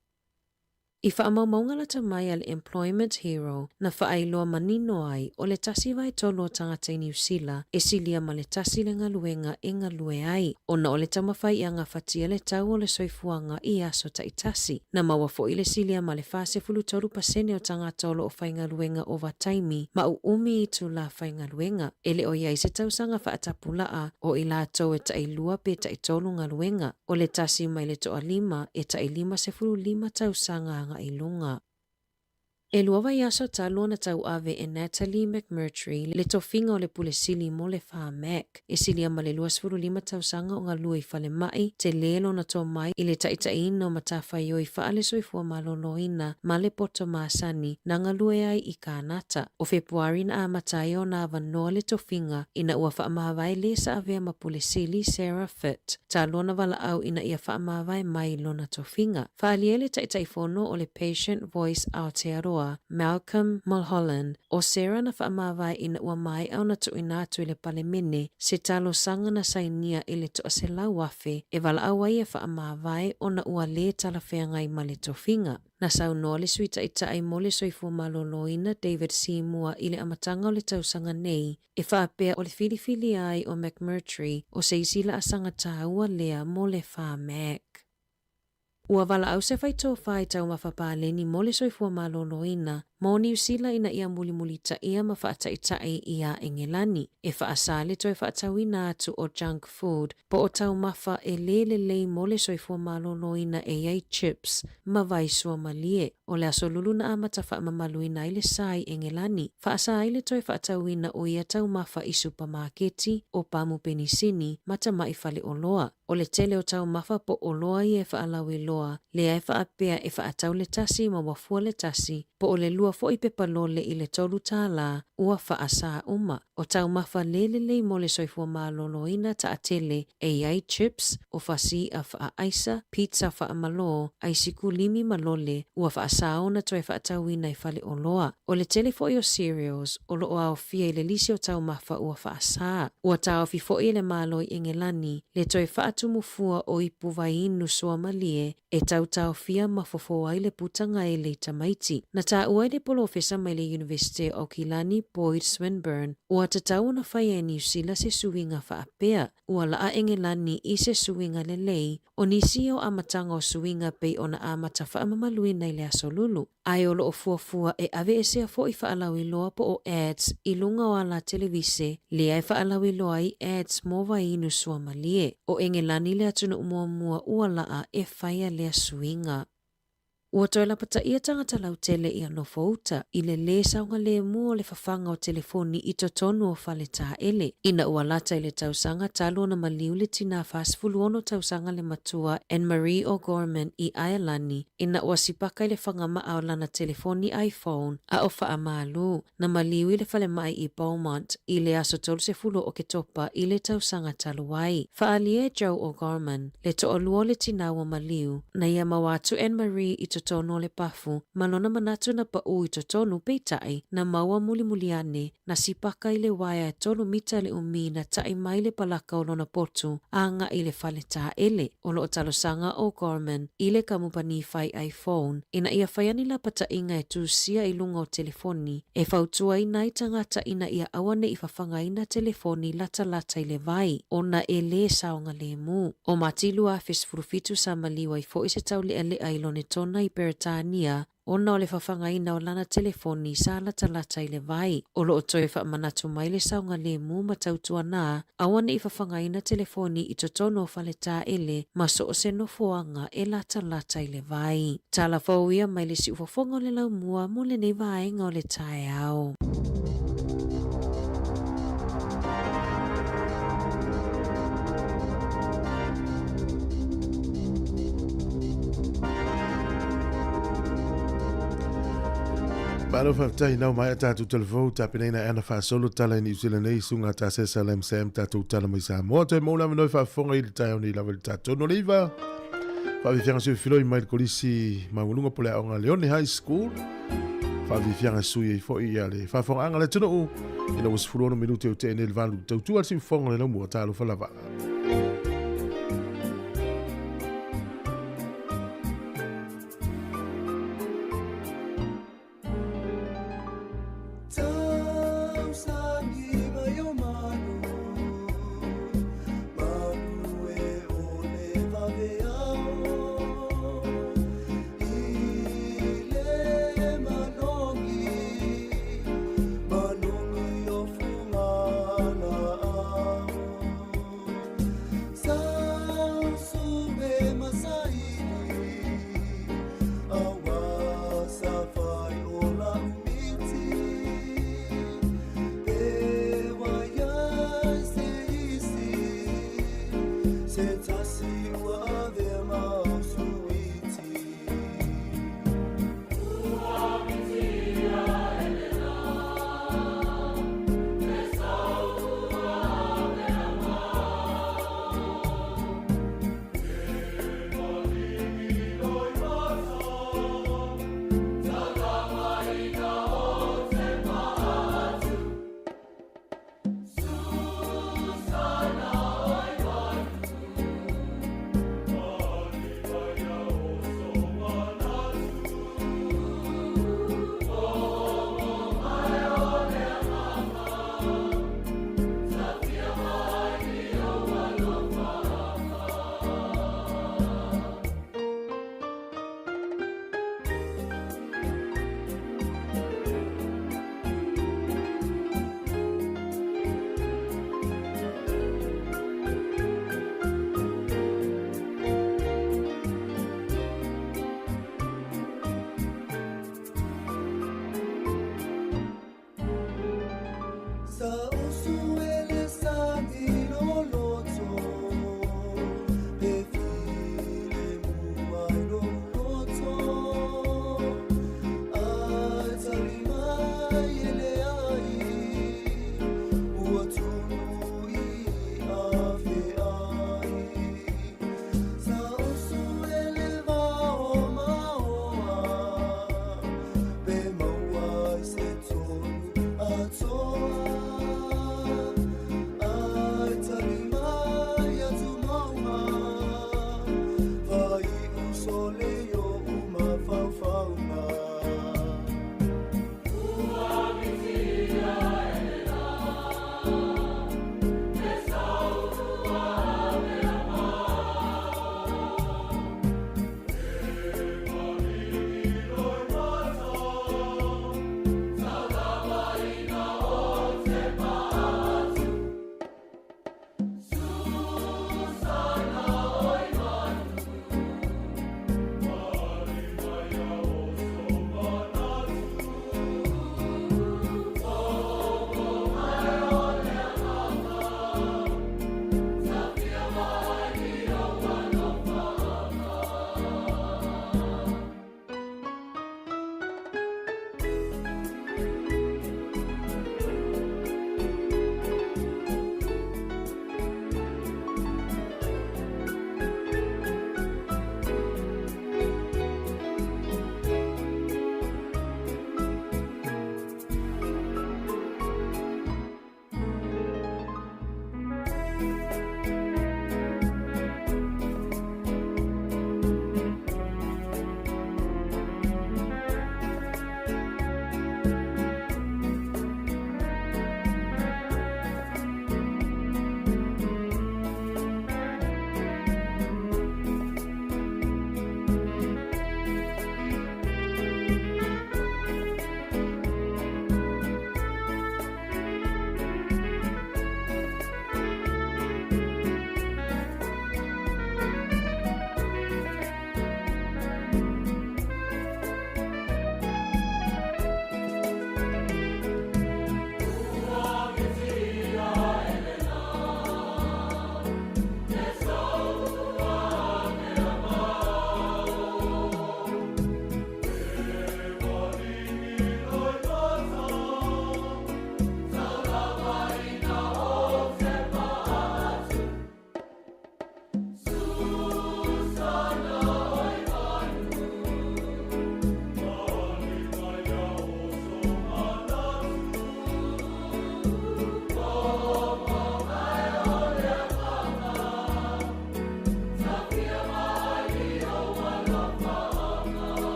I faamaumauga lata mai a le Employment Hero na faailoa manino ai o le 1/3 o tagata i Niu Sila e silia ma le tasi le galuega e galue ai, ona o le taumafai ia gafatia le tau o le soifuaga i aso taitasi. Na maua foi le silia ma le 43% o tagata o lo o faigaluega ovataimi ma uumi itulā faigaluega. E le o i ai se tausaga faatapulaa o i latou e tailua pe taitolu galuega. O le tasi mai le toalima e tai 55 tausaga agai i luga. E lua vaiaso talu ona tauave e Natalie McMurtry le tofiga o le Pule Sili mo le Pharmac. E silia ma le 25 tausaga o galue i falemai, tele lona tomai i le taitaiina o matafaioi faale-soifua maloloina ma le poto masani na galue ai i Kānata. O Fepuari na amata ai ona avanoa le tofiga ina ua faamavae le sa avea ma Pule Sili Sarah Fitt talu ona valaau ina ia faamavae mai lona tofiga. Faaalia le Taitaifono o le Patient Voice Aotearoa, Malcolm Mulholland, ʻo Sarah na faamavae ina ua maea ona tuuina atu i le Palemene se talosaga na sainia i le 100,000 e valaau ai e faamavae ona ua lē talafeagai ma le tofiga. Na saunoa le Sui Taitai mo le Soifua Maloloina David Seymour i le amataga o le tausaga nei e faapea o le filifilia ai o McMurtry o se isi laasaga tāua lea mo le Pharmac. Ua valaau se faitofa i taumafa paleni mo le soifua maloloina mo Niu Sila ina ia mulimulitaia ma faataitai iā Engelani e faasā le toe faatauina atu o junk food po o taumafa e lē lelei mo le soifua maloloina e i ai chips ma vai suamalie. O le aso lulu na amata faamamaluina ai le sa i Engelani, faasā ai le toe faatauina o ia taumafa i supamaketi, o pamu penisini, ma tamai faleoloa. O le tele o taumafa po oloa ia e faalauiloa, lea e faapea e faatau le tasi ma ua fua le tasi, po o le lua foi pepa lole i le $3, ua faasā uma. O taumafa lē lelei mo le soifua maloloina taatele e i ai chips, o fasiiʻa faaaisa, pizza faamalō, aisikulimi ma lole, ua faasā ona toe faatauina i faleoloa. O le tele foi o cereals o lo o aofia i le lisi o taumafa ua faasā. Ua taofi foi e le Malo i Engelani le toe faatumufua o ipu vaiinu suamalie e tautaofia ma fofo ai le putaga e lei tamaiti. Na taua ai le polofesa mai le Iunivesite o Aukilani Boyd Swinburne, ua tatau ona faia e Niu Sila se suiga faapea. Ua laa Engelani i se suiga lelei, o nisi ia o amataga o suiga pei ona amata faamamaluina i le aso lulu. Ae o lo o fuafua e aveesea foi faalauiloa po o ads i luga o ala televise lea e faalauiloa ai ads mo vaiinu suamalie. O Engelani le atunuu muamua ua laa e faia lea suiga. Ua toe lapataia tagata lautele ia nofouta i le lē saogalemu o le fafaga o telefoni i totonu o fale taele. Ina ua lata i le tausaga talu ona maliu le tinā 46 tausaga le matua Anne Marie O'Gorman i Aelani, Ina ua sipaka i le fagamaʻa o lana telefoni iPhone a o faamalu, na maliu i le falemai i Beaumont i le aso 30 o Oketopa i le tausaga talu ai. Faaalia e Joe O'Gorman, le toalua o le tinā ua maliu, na ia maua atu Anne Marie i totonu. totonu o le pafu ma lona manatu na paʻū i totonu, peitai, na maua mulimuli ane, na sipaka i le uaea e tolu mita le umi na taʻi mai le palaka o lona potu a agai i le fale taele. O lo o talosaga ʻo Gorman i le kamupani fai iPhone ina ia fai ane lapataʻiga e tusia i luga o telefoni e fautuaina ai tagata ina ia aua ne i fafagaina telefoni latalata i le vai ona e lē saogalemu. ʻO Mati 2017 sa maliu ai foʻi se tauleʻaleʻa i Lonetona i Peretania ona o le fafagaina o lana telefoni sa latalata i le vai. O lo o toe faamanatu mai le saogalemu ma tautuanā aua ne i fafagaina telefoni i totonu o fale taele ma so o se nofoaga e latalata i le vai. Tala fou ia mai le siufofoga o le laumua mo lenei vaega o le taeao. Malo faafetai nau mai a tatou telefou tapenaina e ana faasolo tala i Niu Sila nei suga ta sesa lam sam tatou tala mai Samoa toe maua le avanoa e faafofoga i le taeao nei lava i le tatou no le iva faafiafiaga sui filoi mai le kolisi maualuga po le aoga Leone High School faafiafiaga sui ai foi ia le faafogaaga le atunuu ina ua 16 minute o tee nei le valu tautua le siufofoga le laumua talofa lava.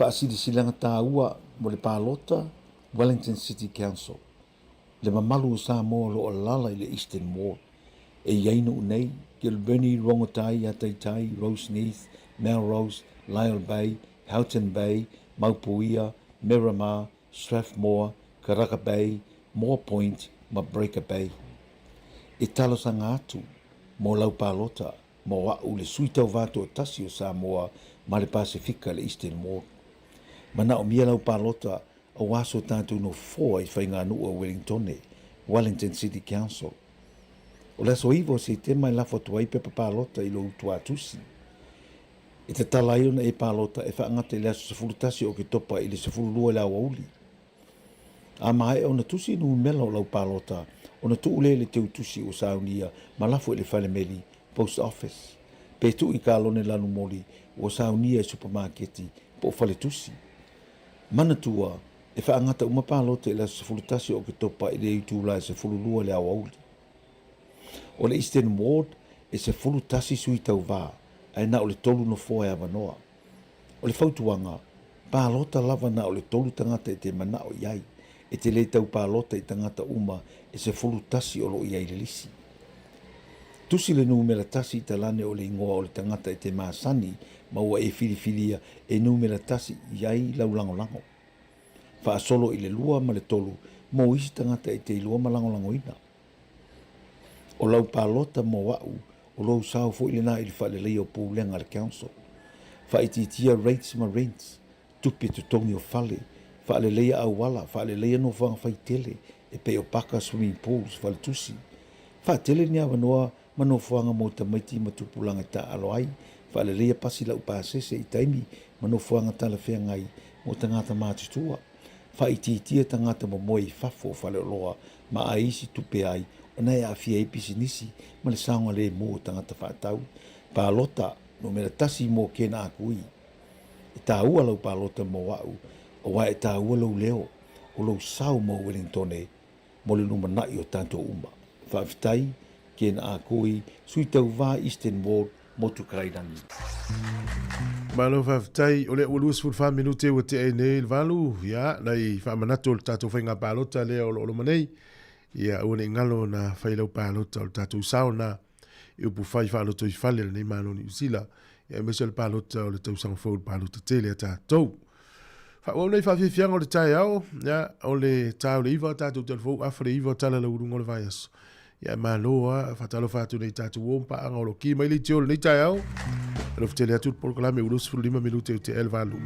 Faasilasilaga taua mo le palota Wellington City Council. Le mamalu o Samoa o lo o alaala i le Eastern Ward. E i ai nuu nei, Kilbirnie, Rongotai, Ataitai, Roseneath, Melrose, Lyall Bay, Houghton Bay, Maupuia, Miramar, Strathmore, Karaka Bay, Moa Point ma Breaker Bay. E talosaga atu mo lau palota mo a'u le sui tauvā toatasi o Samoa ma le Pasefika le Eastern Ward. Manaomia lau palota aua so tatou nofoa i faiganuu a Uelintone, Wellington City Council. O le aso 9 o Setema e lafo atu ai pepa palota i lou tuatusi. E tatala ai ona e palota e faagata i le aso 11 o Oketopa i le 12 i le aoauli. A maea ona tusi numera o lau palota, ona tuu lea i le teutusi ua saunia ma lafo i le fale meli, post office, pe tuu i kalone lanumoli ua saunia i supamaketi po o faletusi. Manatua, e faagata uma palota i le aso 11 o Oketopa i le itula e 12 i le aoauli. O le Eastern Ward e 11 sui tauvā, ae na o le tolu nofoa e avanoa. O le fautuaga, palota lava na o le tolu tagata e te manao i ai, e te le tau palota i tagata uma e 11 o lo o i ai i le lisi. Tusi le numera tasi i talane o le igoa o le tagata e te masani ma ua e filifilia e numera tasi i ai lau lagolago. Faasolo i le lua ma le tolu mo isi tagata e te iloa ma lagolagoina. O lau palota mo a'u, o lou sao foi lena i le faaleleia o pulega a le council. Faaitiitia rates ma rents, tupe totogi o fale, faaleleia auala, faaleleia nofoaga faitele e pei o paka, swimming pools, faletusi. Faatele ni avanoa ma nofoaga mo tamaiti ma tupulaga e taaalo ai, faaleleia pasi laupasese i taimi ma nofoaga talafeagai mo tagata matutua. Faaitiitia tagata momoe i fafo o faleoloa ma ai isi tupe ai ona e aafia ai pisinisi ma le saogalemu o tagata faatau. Palota numera tasi mo Ken Akui. E taua lau palota mo a'u, aua e taua lou leo, o lou sao mo Uelintone mo le lumanai o tatou uma. Faafetai, Ken Akui, Sui Tauvā Eastern Ward, Motu Kairangi. Malo faafetai, o lea ua 24 minute ua tea ai nei le valu, ia, nai faamanatu o le tatou faiga palota lea o lo o loma nei, ia, aua ne i galo na fai lau palota o le tatou sao na i upu fai faalotoifale a lenei Malo o Niu Sila, ia, aemaise o le palota o le tausaga fou, le palota tele a tatou. Faaauau nei faafiafiaga o le taeao, ia, o le ta o le iva tatou talafou, afa le iva tala lauuluga o le vaiaso. Ia, malo a, faatalofa atu nei tatou o paaga o lo ki mai le leitio o lenei taeao. Alofa tele atu le polokalame ua 25 minute o te el valu.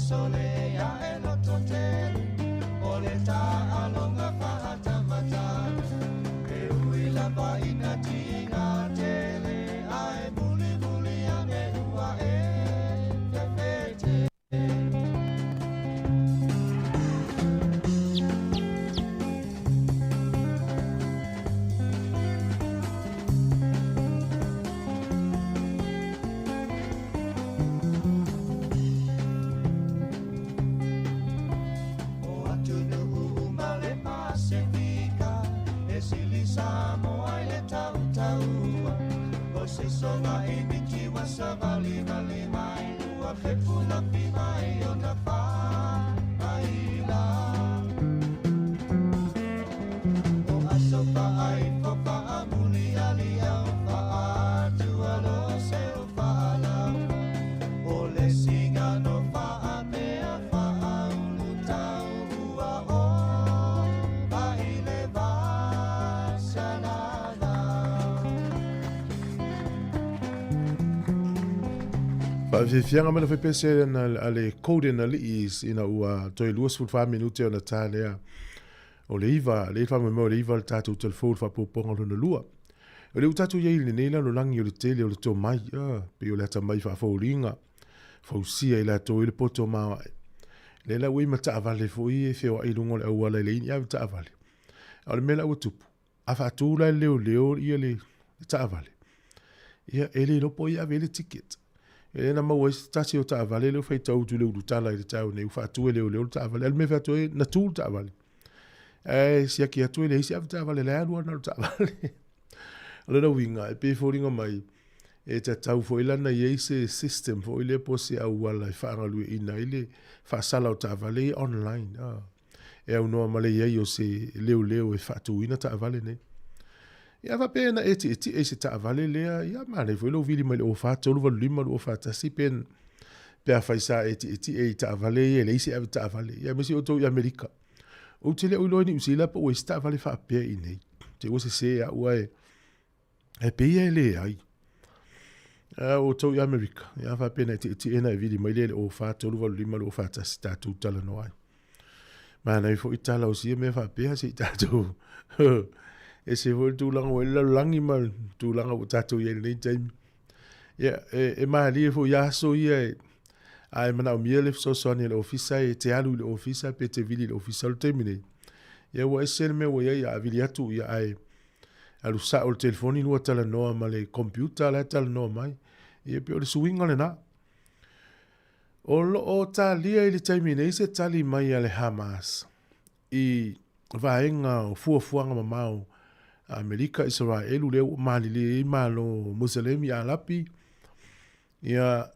Sole ya e loto tele, o le ta alonga fahata matana. Faafiafiaga mai le faipese na a le Golden Alii ina ua toe 24 minute ona ta lea o le iva, le faamoemoe o le iva le tatou telefou le faapopoga lona lua. O le ua tatou i ai i lenei lalolagi o le tele o le tomai, pei o le atamai faafouliga, fausia i latou i le poto maoae. Lea la ua i ma taavale foi e feoai i luga o le auala e leai ni ave taavale. A o le mea la ua tupu, a faatu la e le leoleo ia le taavale, ia e le iloa po o ai e ave i ai le ticket. E le na maua ai se tasi o taavale lea ua faitau atu i le ulutala i le taeao nei ua faatu e leoleo le taavale. A o le mea e fai atu ai, na tu le taavale. Ae siaki atu e leai se avetaavale, la e alu lava na o le taavale. O lona uiga, e pei e foliga mai, e tatau foi la ona i ai se system foi lea po o se auala e faagalueaiina ai le faasala o taavale ia online. E aunoa ma le i ai o se leoleo e faatuina taavale nei. Ia faapea na e tietie i se taavale lea, ia manaia foi lou vili mai le 04 385 241 pe pe afai sa e tietie i taavale ia e leai se avetaavale. Ia aemaise outou i Amerika. Ou te le o iloa i Niu Sila po ua i ai se taavale faapea i inei. Te ua sese au ae e pei e leai. A outou i Amerika, ia faapea na e tietie na e vili mai lea i le 04 385 241 tatou talanoa ai. Manaia foi tala o sia mea faapea se i tatou ese foi le tulaga ua i le lalolagi ma le tulaga ua tatou i ai i lenei taimi. Ia, e malie foi i aso ia e, a e manaomia le fesoasoani a le ofisa, e te alu i le ofisa pe te vili i le ofisa o le taimi nei. Ia ua ese le mea ua i ai, a vili atu ia ae alu sao le telefoni lua talanoa ma le computer la e talanoa mai. Ia pei o le suiga lena. O lo o talia i le taimi nei se tali mai a le Hamas i vaega o fuafuaga mamao a Amerika, Isaraelu lea ua malilie ai Malo Muselemi Alapi, ia,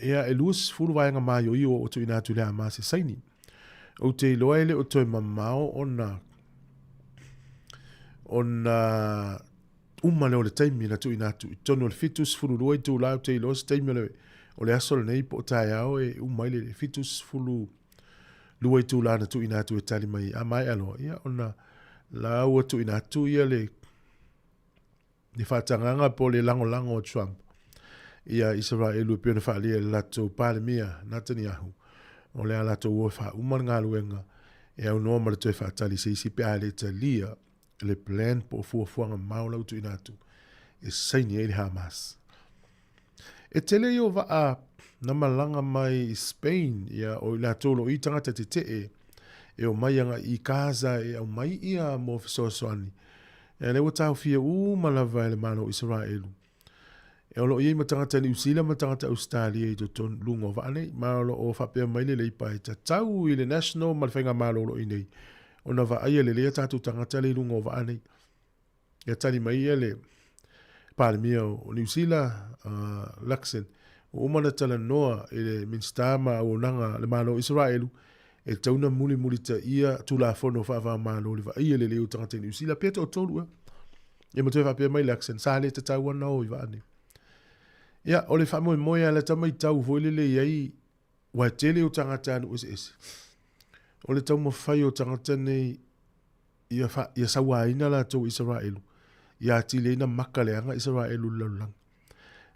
ia e 20 vaega maioio ua tuuina atu i le Hamas e saini. Ou te iloa e le o toe mamao ona ona uma lea o le taimi na tuuina atu i totonu o le 72 itula, ou te iloa se taimi o le, o le aso lenei po o taeao e uma ai le 72 itula na tuuina atu e tali mai a maea loa, ia ona la ua tuuina atu ia le, le faatagaga po o le lagolago a Trump ia Isaraelu e pei ona faaalia e le latou Palemia Netanyahu o le a latou o e faauma le galuega e aunoa ma le toe faatali se isi pe a le talia le plan po o fuafuaga mamao la ua tuuina atu e saini ai le Hamas. E tele ia o vaa na malaga mai i Spain, ia o i latou o lo o i tagata tetee e omai agai i Gaza e aumai ia mo fesoasoani. Ia lea ua taofia uma lava e le Malo o Isaraelu. E o lo o i ai ma tagata Niu Sila ma tagata Ausetalia i totonu luga o vaa nei, ma o lo o faapea mai le Leipa e tatau i le National ma le Faigamalo o lo o i nei ona vaaia lelei a tatou tagata lea i luga o vaa nei. Ia tali mai ia le Palemia o Niu Sila, Luxon, ua uma ona talanoa i le Minisita ma auaunaga a le Malo o Isaraelu e tatau ona mulimulitaia Tulafono faava-o-Malo i le vaaia lelei o tagata i Niu Sila, pe toatolu ea. Ia ma toe faapea mai Luxon, sa le tatau ona o i vaa nei. Ia, o le faamoemoe a lata matau foi lele i ai, ua e tele o tagata alu eseese. O le taumafai o tagata nei ia, fa, ia sauaina latou Isaraelu, ia atili ai na maka leaga Isaraelu i le lalolagi.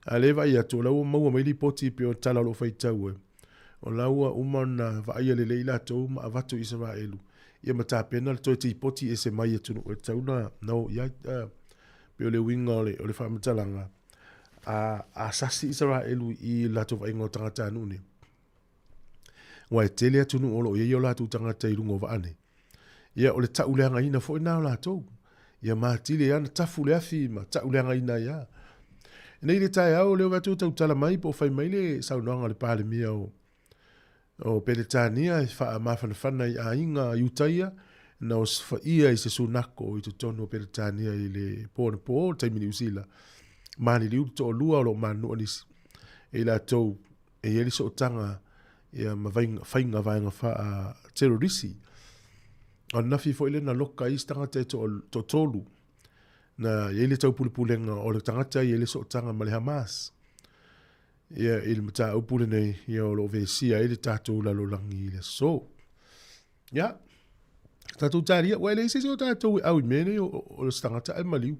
A lea e vaai atu, o la ua maua mai lipoti pei o tala o lo o faitau e, o la ua uma ona vaaia lelei i latou ma avatu i Isaraelu, ia ma tapena le toe tipoti ese mai i atunuu e tatau ona na o i ai. Pei o le uiga o le, o le faamatalaga, a, a sasi Isaraelu i le latou vaaiga o tagatanuu nei, aua e tele atunuu o lo o i ai o latou tagata i luga o vaa nei. Ia, o le tauleagaina foi lena o latou. Ia matili ai ona tafu le afi ma tauleagaina ai lava. Nei le taeao, lea ua vaai atu ua tautala mai po o fai mai le saunoaga a le Palemia o, o Peretania e faamafanafana i aiga Iutaia na osofaia i se sunako i totonu o Peretania i le po anapo, le taimi Niu Sila. Maliliu le toalua o lo o manunua nisi e i latou e i ai le sootaga ia, ma vainga, faiga vaega faa-terrorisi. O ananafi foi lea na loka ai isi tagata e toatolu na i ai le taupulepulega o le tagata e i ai le sootaga ma le Hamas. Ia, i le mataupu lenei, ia, o lo o vesia ai le tatou lalolagi i le aso. Ia, tatou talia, ua e leai se isi o tatou e au i mea nei o, o, o se tagata ae maliu.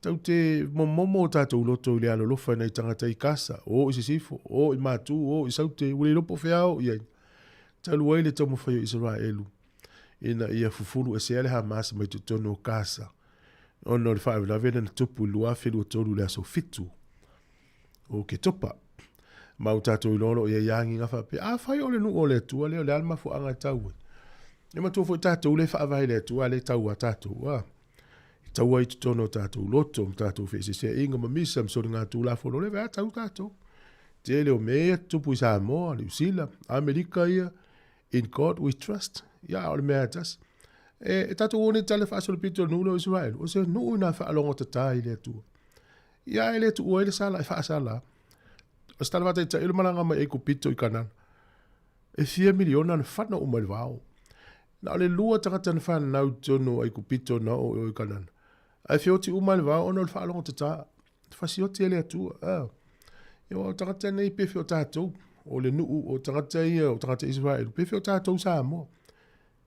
Tatou te momomo o tatou loto i le alolofa i nai tagata i Kasa, o i Sisifo, o i Matu, o i Saute, ua le iloa po o fea o i ai. Talu ai le taumafai o Isaraelu ina ia fufulu esea le Hamas mai totonu o Kasa ona o le faalavelave lea na tupu i le 2023 i le aso 7 o Oketopa. Ma ua tatou iloa o lo o i ai agiga faapea, afai o le nuu o le Atua lea, o le a le mafuaaga e tau ai? E matua foi tatou lea e faavae i le Atua, a le tau a tatou. A. E tau ai i totonu o tatou loto ma tatou feeseeseaiga ma misa ma soligatulafono, lea e tau tatou. Tele o mea ia tutupu i Samoa, Niu Sila, Amerika ia, in God we trust. Ia, o le mea lava e tasi. E, e tatou o nei tala faasolopito o le nuu lea o Isaraelu, o se nuu ina faalogotata i le Atua. Ia, e le tuua ai le sala, e faasala. O se tala faataitai o le malaga mai Aikupito i Kanana. E fia miliona na fana uma i le vao. Na o le lua tagata na fanau i totonu o Aikupito na oo i o i Kanana. Ae feoti uma i le vao ona o le faalogotata. Fasioti e le Atua. Ah. Ia o tagata nei pe o tatou. O le nuu o tagata ia, o tagata Israel, pe o tatou Samoa.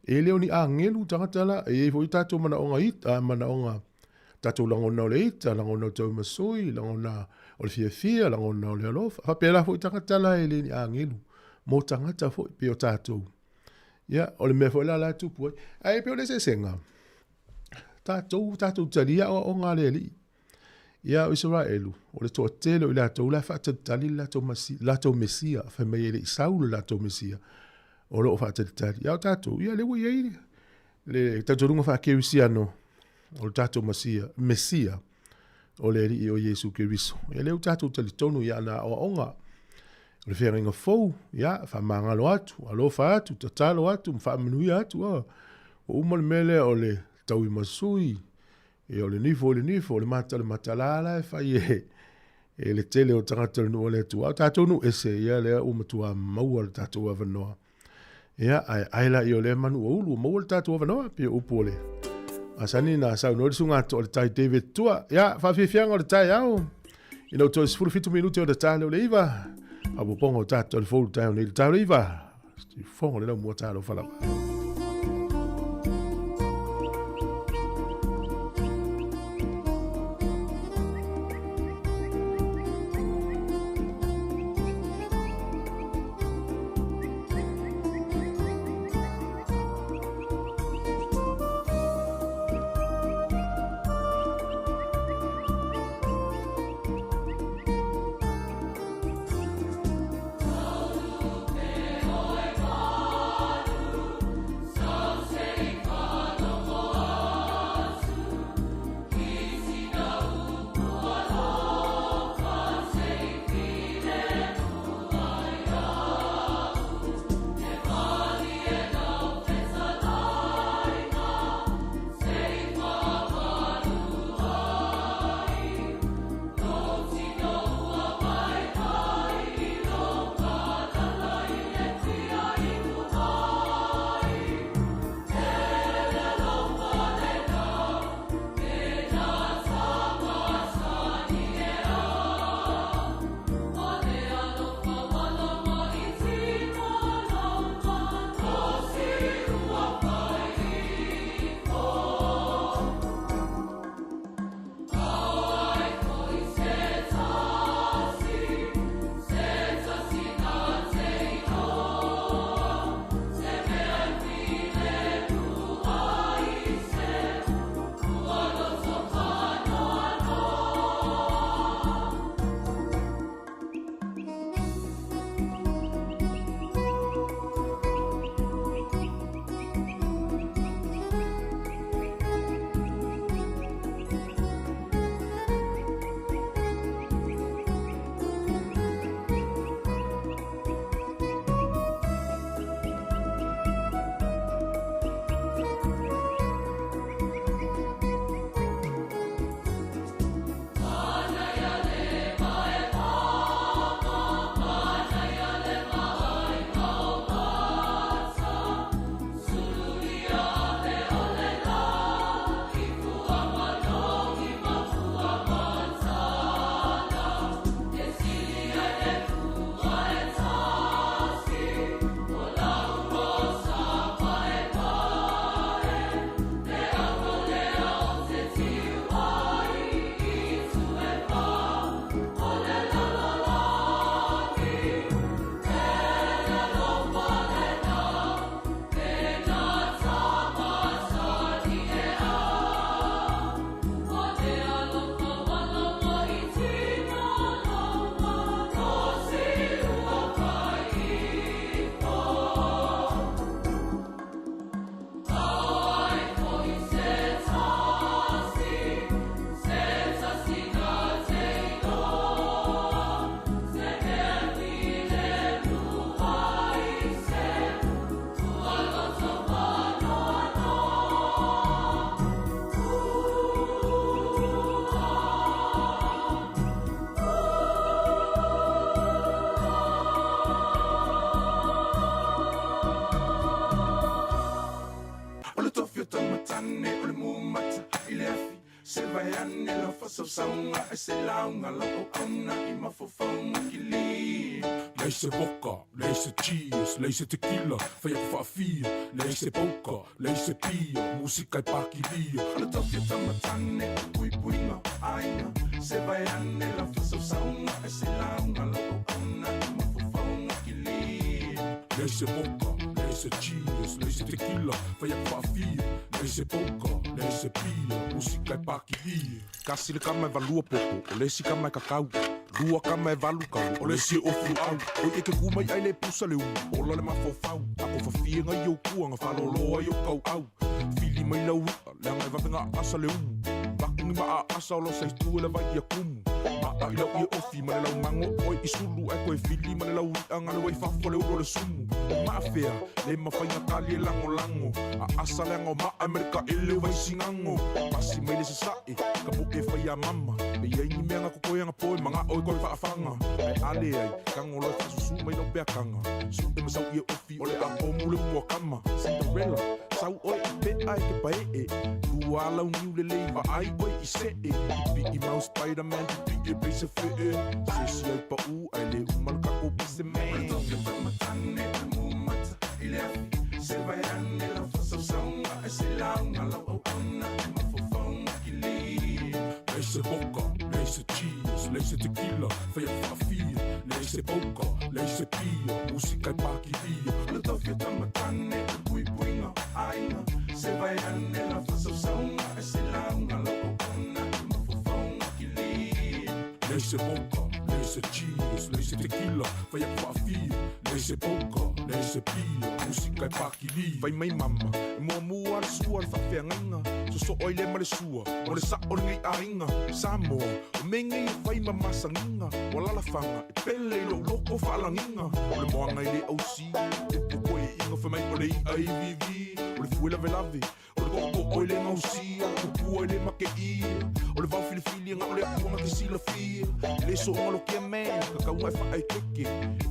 E le o ni agelu tagata la, e i ai foi tatou manaoga ita, manaoga tatou lagona o le ita, lagona o le tauimasui, lagona o le fiafia, lagona o le alofa. Faapela foi tagata la e le ni agelu, mo tagata foi pe o tatou. Ia, o le mea foi la la e tupu ai. Ae pei o le eseesega, tatou, tatou talia aoaoga a le Alii. Ia, o Isaraelu, o le toatele o i latou la e faatalitali le latou, masi, latou Mesia, fai mai e le i sau le latou Mesia, o lo o faatalitali. Ia, o tatou, ia, lea ua i ai le, le talitonuga faakerisiano o le tatou Masia, Mesia, o le Alii o Iesu Keriso. Ia, lea ua tatou talitonu i ana aoaoga, o le feagaiga fou, ia, faamagalo atu, alofa atu, tatalo atu, ma faamanuia atu. Ua uma le mea lea o le tauimasui, Ia, o le nifo i le nifo, o le mata i le mata, la la e fai e, e le tele o tagata o le nuu o le Atua. A o tatou nuu ese, ia lea ua matua maua le tatou avanoa. Ia, ae ai la ia o lea manu ua ulu, ua maua le tatou avanoa, pei o upu o le masani na saunoa le susuga atoa o le tai David Tua. Ia, faafiafiaga o le taeao, ina ua toe 17 minute o le ta lea o le iva, faapopoga o tatou le fou le taeao nei le ta o le iva, Fofoga o le Laumua talofa lava. tamatane o le mumata i le afi Se vaeane lau faasausauga ae se lauga lau auauna i mafaufauga kili. Leai se vodka, leai se cheers, leai se tequila, fai atu faafia, leai se poker, leai se pia, musika e pakilia. O le tofi o tamatane o puipuiga aiga Se vaeane lau faasausauga ae se lauga lau auauna i mafaufauga kili. Leai se vodka, leai se cheers, leai se tequila, fai atu faafia, leai se poker, leai se pia, musika e pakilia. Kasi le kama e valua popo, o le isi kama e kakau. Lua kama e valu kau, o le isi e ofu luau. Oi e ke ku mai ai le pusa le umu, ola le mafaufau. A ko fafie ngai i ou kuanga, faalolo ai ou kauau. Fili mai lau i'a, leaga e vave gaasa le umu. Vaku ni maa asa o lo sa itu e le vai ia kumu. Maa i lau ie ofi ma le lau mago oe i sulu ae koe fili ma le lau i'a nga le wai fafo le ulo le sumu. O maa fea, le mafai nga kali e langolango. A asa leaga o maa e ma le kaele o Vaisigano. Pasi mai le sasae, ka po'e fai a mama. E iai ni mea nga kokoe nga poe ma nga oe koe faafaga. Ae a leai, tago loa e faasusu mai lau peakaga. Su'e ma sau ie ofi o le a pomu le muakama. Cinderella, sau oe i pe'a e ke pae'e. Lua lau niu lelei vaai oe i se'e. Pipi'i mau Spiderman, pipi'i e pei se fe'e. Se isi ai pa'u ae le uma le kako pese O le man. tofi o tamatane o le mumata i le afi Se vaeane lau faasausauga ae se lauga lau auauna i mafaufauga kili. Leai se vodka, leai se cheers, leai se tequila, fai atu faafia, leai se poker, leai se pia, musika e pakilia. O le tofi o tamatane o le puipuiga aiga Se vaeane lau faasausauga ae se lauga lau auauna i mafaufauga kili. Leai se vodka, leai se cheers, leai se tequila, fai atu faafia, leai se poker, leai se pia, musika e pakilia. Fai mai mama, e muamua le sua le faafeagaiga, sosoo ai le ma le sua, o le sa'o lenei aiga. Samoa, o mea nei e fai ma masagiga, ua lalafaga, e pele i lou loko faalagiga. O le moaga i le ausi, upu koe'iga fai mai o le i'a i vivi, o le fue lavelave, o le to'oto'o i le gausia, o le tupua i le make'ia, o le vao filifili ga o le atua ga te silafia. E le so'oga lokia man, kakauga e fa'aekeke,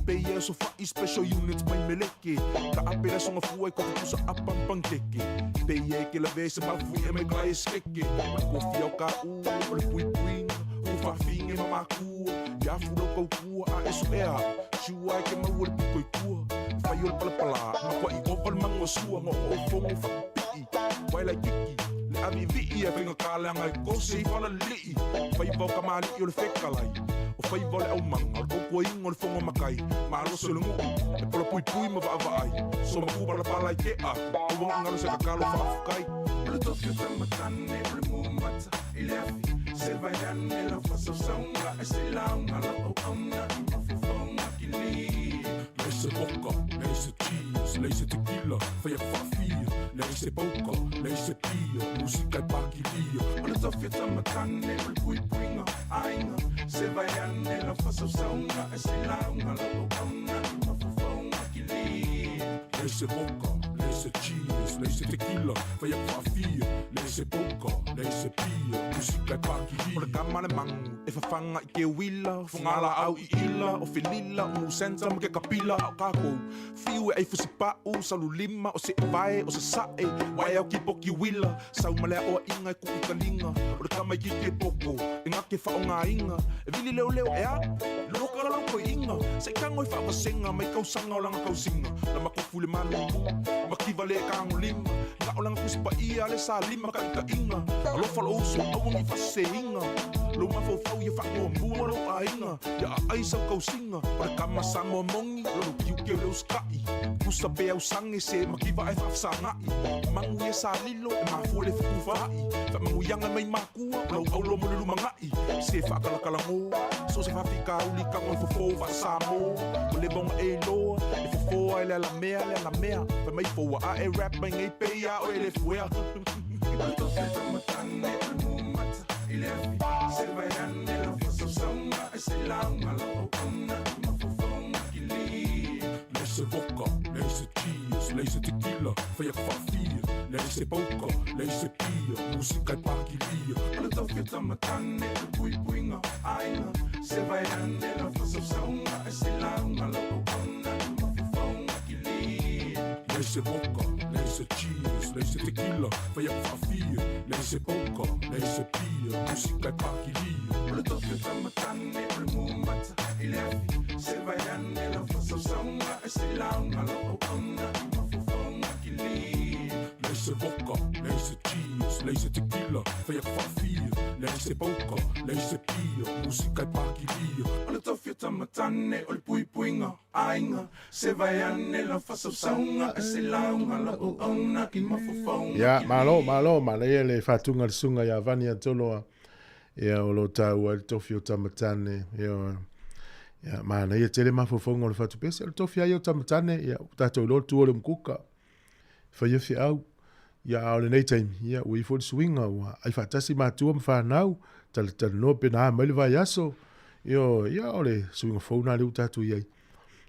pei e aso fa'i special units mai meleke. Ka'ape le asoga fua i kofi pusa apa ma pankeke, pei e ke lavea i se mafui'a mai klae skeke. O le kofia o ka'u, o le puipuiga, ua faafiga ma makua, ia afu lau kaukua a e so'ea a'u, siua e ke maua le piko i tua. Fai o le palapalā, makua'i ova le mago sua, go'ogo'o fogo fa'api'i, waelaikiki, le avi'ivi'i ae faigatā leaga e kose i falali'i. Faiva o kamali'i o le fekalai, o faiva o le aumaga, o le tautuaina o le fogo matai, malosi o le nu'u, e polapuipui ma va'ava'ai, somaku palapala i te'a atu, aua gagalo se tatalo fa'afukai. O le tofi o tamatane o le mumata i le afi Se vaeane lau faasausauga ae se lauga lau auauna i mafaufauga kili. Leai se vodka, leai se cheers, leai se tequila, fai atu faafia, leai se poker, leai se pia, musika e pakilia. O le tofi o tamatane o le puipuiga aiga Se vaeane lau faasausauga ae se lauga lau auauna i mafaufauga kili. Leai se vodka, leai se cheers, leai se tequila, fai atu faafia, leai se poker, leai se pia, musika e O le pakilia. kama le magu e fafaga i keuila, o fogalā'au i ila, o felila, o musenta ma ke kapila. A o kākou fiu e ai fusipa'u, salulima, o se'evae, o sasa'e, wae au kipoki uila, sau ma le a'oa'iga e ku'i taliga. O le kama ikiki e poko, e gake fa'aogāiga, e vili leoleo e a, loka la lau koi'iga, se'i tago e fa'avasega mai kausaga o laga tausiga. Na makofu i le malulu, makiva le kagolima, ga'o laga tusipaia le salima ka'ika'iga. Alofa lo'u uso, aua nei fa'aseseīga, lou mafaufau ia fa'amuamua lou aiga, ia a'ai sau kausiga. O le kama sa moamogi, lolo kiuke o le usika'i, pusa pe ausage se makiva ae fa'afesaga'i. Magu ia sa lilo e mafua i le fetufa'i, fa'amanuiaga mai makua, o lau aulo mo le lumaga'i. Se fa'akalakalagō, so se fa'afikauli kago e fofō fa'asamō. O leva ona e iloa, e fofō ai le alamea le alamea, fai mai foua a'e rap mai nei pei a oe le fuea. O le tofi o tamatane o le mumata i le afi Se vaeane lau faasausauga ae se lauga lau auauna i mafaufauga kili. Leai se vodka, leai se cheers, leai se tequila, fai atu faafia, leai se poker, leai se pia, musika e pakilia. O le tofi o tamatane o le puipuiga aiga Se vaeane lau faasausauga ae se lauga lau auauna i mafaufauga kili. Leai se vodka, leai se cheese, leai se tequila, fai aku faafia, leai se poker, leai se pia, musika e pakilia. O le tofi o tamatane o le mumata i le afi, se vai ane lau faasausauga e se lauga lau auauna i mafaufauga kilia. Leai se vodka, leai se cheese, leai se tequila, fai aku faafia, leai se poker, leai se pia, musika e pakilia. O le tofi o tamatane o le puipuiga aiga, se vai ane lau faasausauga e se lauga lau auauna i mafaufauga Ia, malo, malo, manaia le faatuga a le susuga ia Vani Toloa, ia, o lo o taua ai le tofi o Tamatane, ia, ia, manaia tele mafaufauga o le fatupese, o le tofi lava ia o Tamatane, ia, ua tatou iloa le tu o le umukuka, faia feau, ia, a o lenei taimi, ia, ua i ai foi le suiga, ua ai faatasi matua ma fanau, talatalanoa pe na a mai le vaiaso, ioe, ia, o le suiga fou lena lea ua tatou i ai,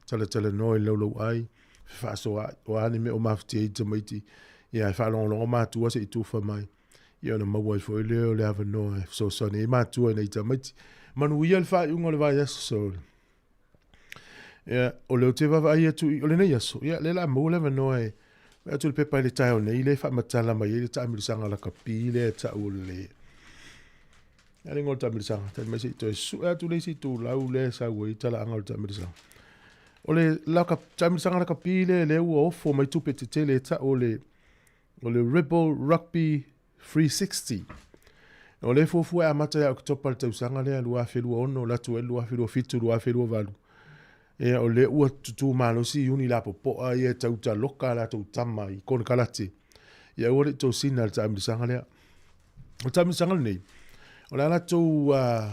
talatalanoa i le laulauai, fefaasoaai, o a ni mea o mafatia ai tamaiti, ia, e faalogologo matua se i tufa mai, ia ona maua ai foi lea o le avanoa e fesoasoani ai matua i nai tamaiti. Manuia le faaiuga o le vaiaso so. Ia, o lea ou te vaavaai atu i, o lenei aso, ia, lea o le a maua le avanoa e vaai atu i le pepa i le taeao nei, lea e faamatala mai ai le taamilosaga lakapi lea e tau o le, a le igoa o le taamilosaga, tali mai se i toe sue atu le isi itulau lea e sau ai talaaga o le taamilosaga. O le laka, taamilosaga lakapi lea, lea ua ofo mai tupe tetele e tau o le, o le Rebel Rugby 360. O lea e fuafua e amata ia Oketopa le tausaga lea 2026 alu atu ai le 2027, 2028. Ia, o lea ua tutū malosi iuni lapopoa ia e tau taloka a latou tama i konekarate. Ia aua ne i tosina le taamilosaga lea. O le taamilosaga lenei, o le a latou uh,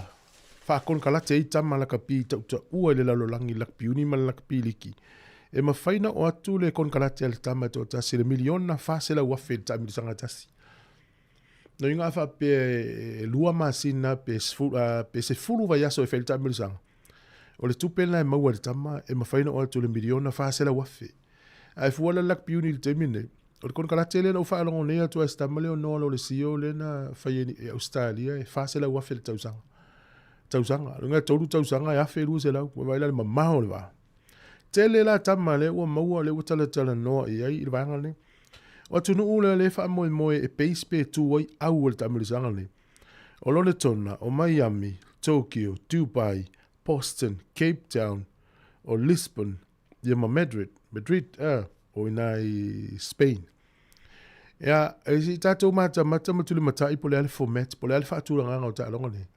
faakonekarate ai tama lakapi tautaua i le lalolagi lakapi uni ma le lakapi liki. E mafai na oo atu le konekarate a le tama e toatasi le miliona 400,000 i le taamilosaga e tasi. No inga a faapea e lua masina pe sefulu, uh, pe sefulu vaiaso e fai le taamilosaga. O le tupe lena e maua e le tama e mafai na oo atu le miliona 400,000. Ae fua la le lakapi uni i le taimi lenei, o le konekarate lea na ou faalogo nei atu ai se tama lea o Noa Lolesio lea na fai e Ausetalia e 400,000 le tausaga. Tausaga. Luga e tolu tausaga e 1,200. Ua vaai la le mamao o le va. Tele la tama lea ua maua lea ua talatalanoa i ai i le vaega lenei. O atunuu lea lea e faamoemoe e base pe tu ai au o le taamilosaga lenei. O Lonetona, o Miami, Tokyo, Dubai, Boston, Cape Town, o Lisbon, ia ma Madrid, Madrid, uh, o ina i Spain. Ia, e si tātou matamata ma tulimatai po le a le format, po le a le faatulagaga o taaloga nei.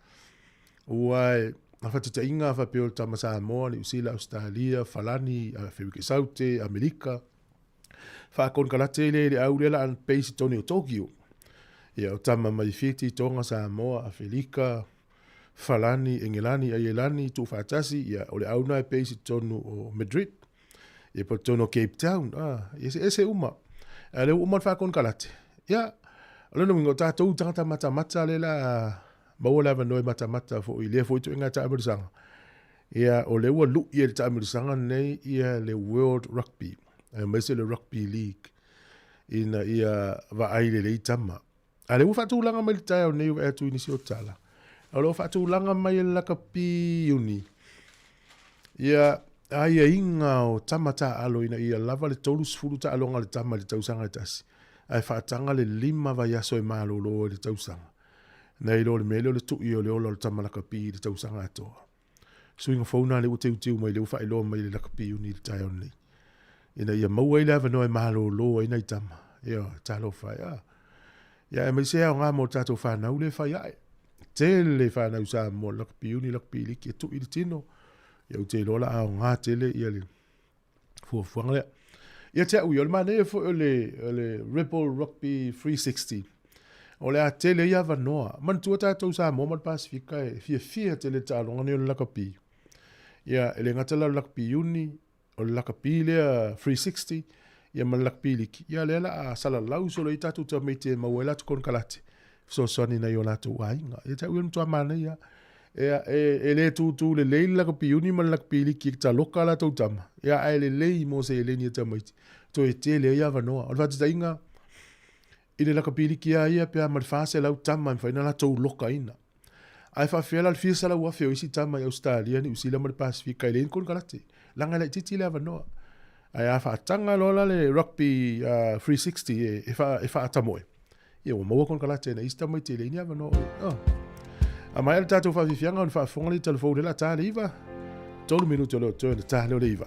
Ua e, a whatitainga a whapea o tama Samoa, Niu Sila, Australia, Falani, Awhewike Saute, Amerika. Whaakonkarate le le au le la an peisi toni o Tokyo. Ia, o tama mai Fiti, Tonga, Samoa, Awherika, Falani, Engelani, Aielani, Tuufaatasi, ia, o le au na e peisi tonu o Madrid. Ia po tonu o Cape Town, ah, ia se ese uma. A le uma le whaakonkarate. Ia, o lona uiga o tātou tangata matamata le la maua le avanoa e matamata foi i lea foi ituaiga taamilosaga. Ia, o lea ua lui e le taamilosaga lenei ia le World Rugby, aemaise le Rugby League, ina ia vaai lelei tama. A lea ua faatulaga mai le taeao nei ua atu i nisi o tala. O lo o faatulaga mai e le lakapi Iuni ia aiaiga o tama taaalo ina ia lava le 30 taaloga a le tama i le tausaga e tasi, ae faataga le lima vaiaso e malolo ai le tausaga. Nei lo le mea lea o le tui o le ola o le tama lakapi i le tausaga atoa. Suiga fou nā lea ua teuteu mai lea ua faailoa mai le lakapi uni i le taeao nei. Ina ia maua ai le avanoa e malōlō ai nai tama. Ioe, talofa e, ah. Ia aemaise aoga mo tatou fanau lea e fai ae. Tele fanau Samoa, lakapi uni, lakapi liki, e tui le tino. Ia ou te iloa la aoga tele ia le fuafuaga lea. Ia te au ia, o le manaia foi o le, o le Rebel Rugby 360, o le a tele ai avanoa. Manatua tatou Samoa ma le Pasifika e fiafia tele le taaloga nei o le lakapi. Ia, e le gata la o le lakapi uni, o le lakapi lea 360, ia ma le lakapi liki. Ia, lea la a salalau solo ai tatou tamaiti e maua ai latou konekarate, fesoasoani i nai o latou aiga. Ia te au ia o le matua manaia. E, e, e le tūtū lelei le lakapi uni ma le lakapi liki e taloka latou tama, ia ae lelei mo seleni a tamaiti. Toe tele ai avanoa. O le faataitaiga, i le lakapi liki lava ia pe a ma le 400 tama e mafai ona latou lokaina. Ae faafefea la le fia 100,000 o isi tama i Ausetalia, Niu Sila ma le Pasifika e leai ni konekarate. Leaga e laitiiti le avanoa. Ae a faataga loa la le rugby 360 e, e, fa, e faatamoe, ia ua maua konekarate na isi tamaiti e leai ni avanoa o oh. A mai le tatou faafiafiaga ona faafofoga le talafou le la ta le iva. 3 minuti o le o toe na ta leo le iva.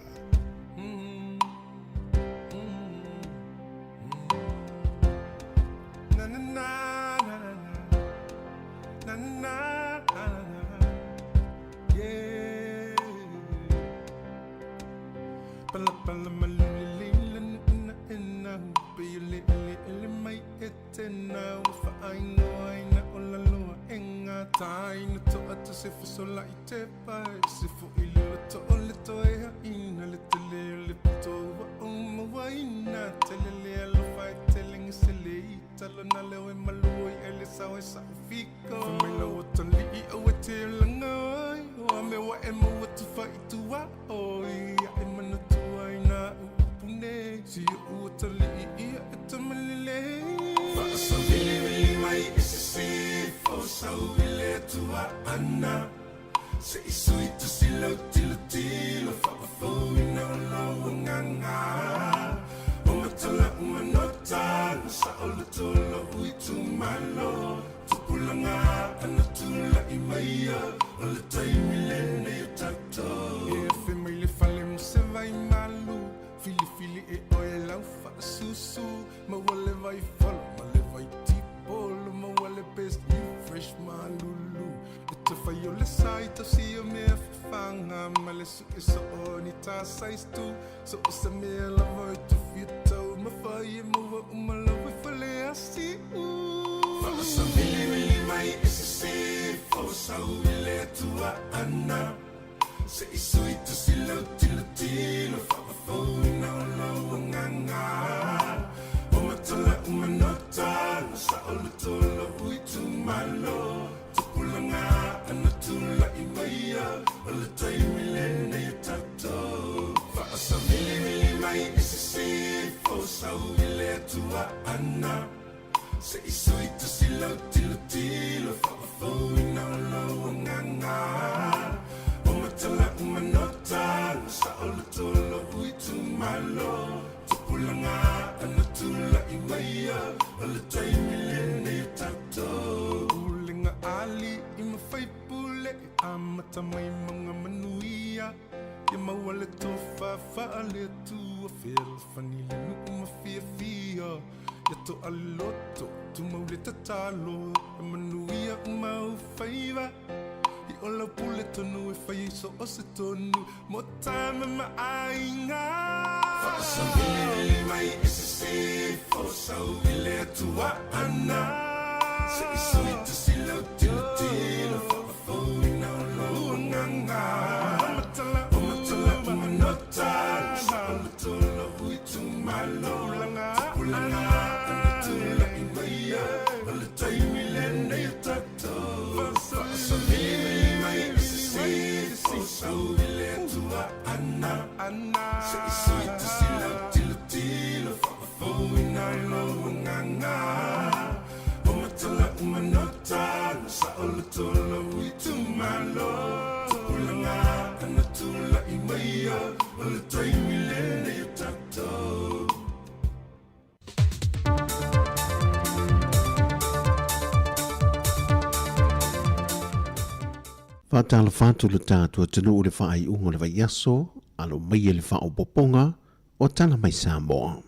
Faatalofa atu le tatou atunuu i le faaiuga o le vaiaso, alo mai le faaopoopoga o Tala Mai Samoa.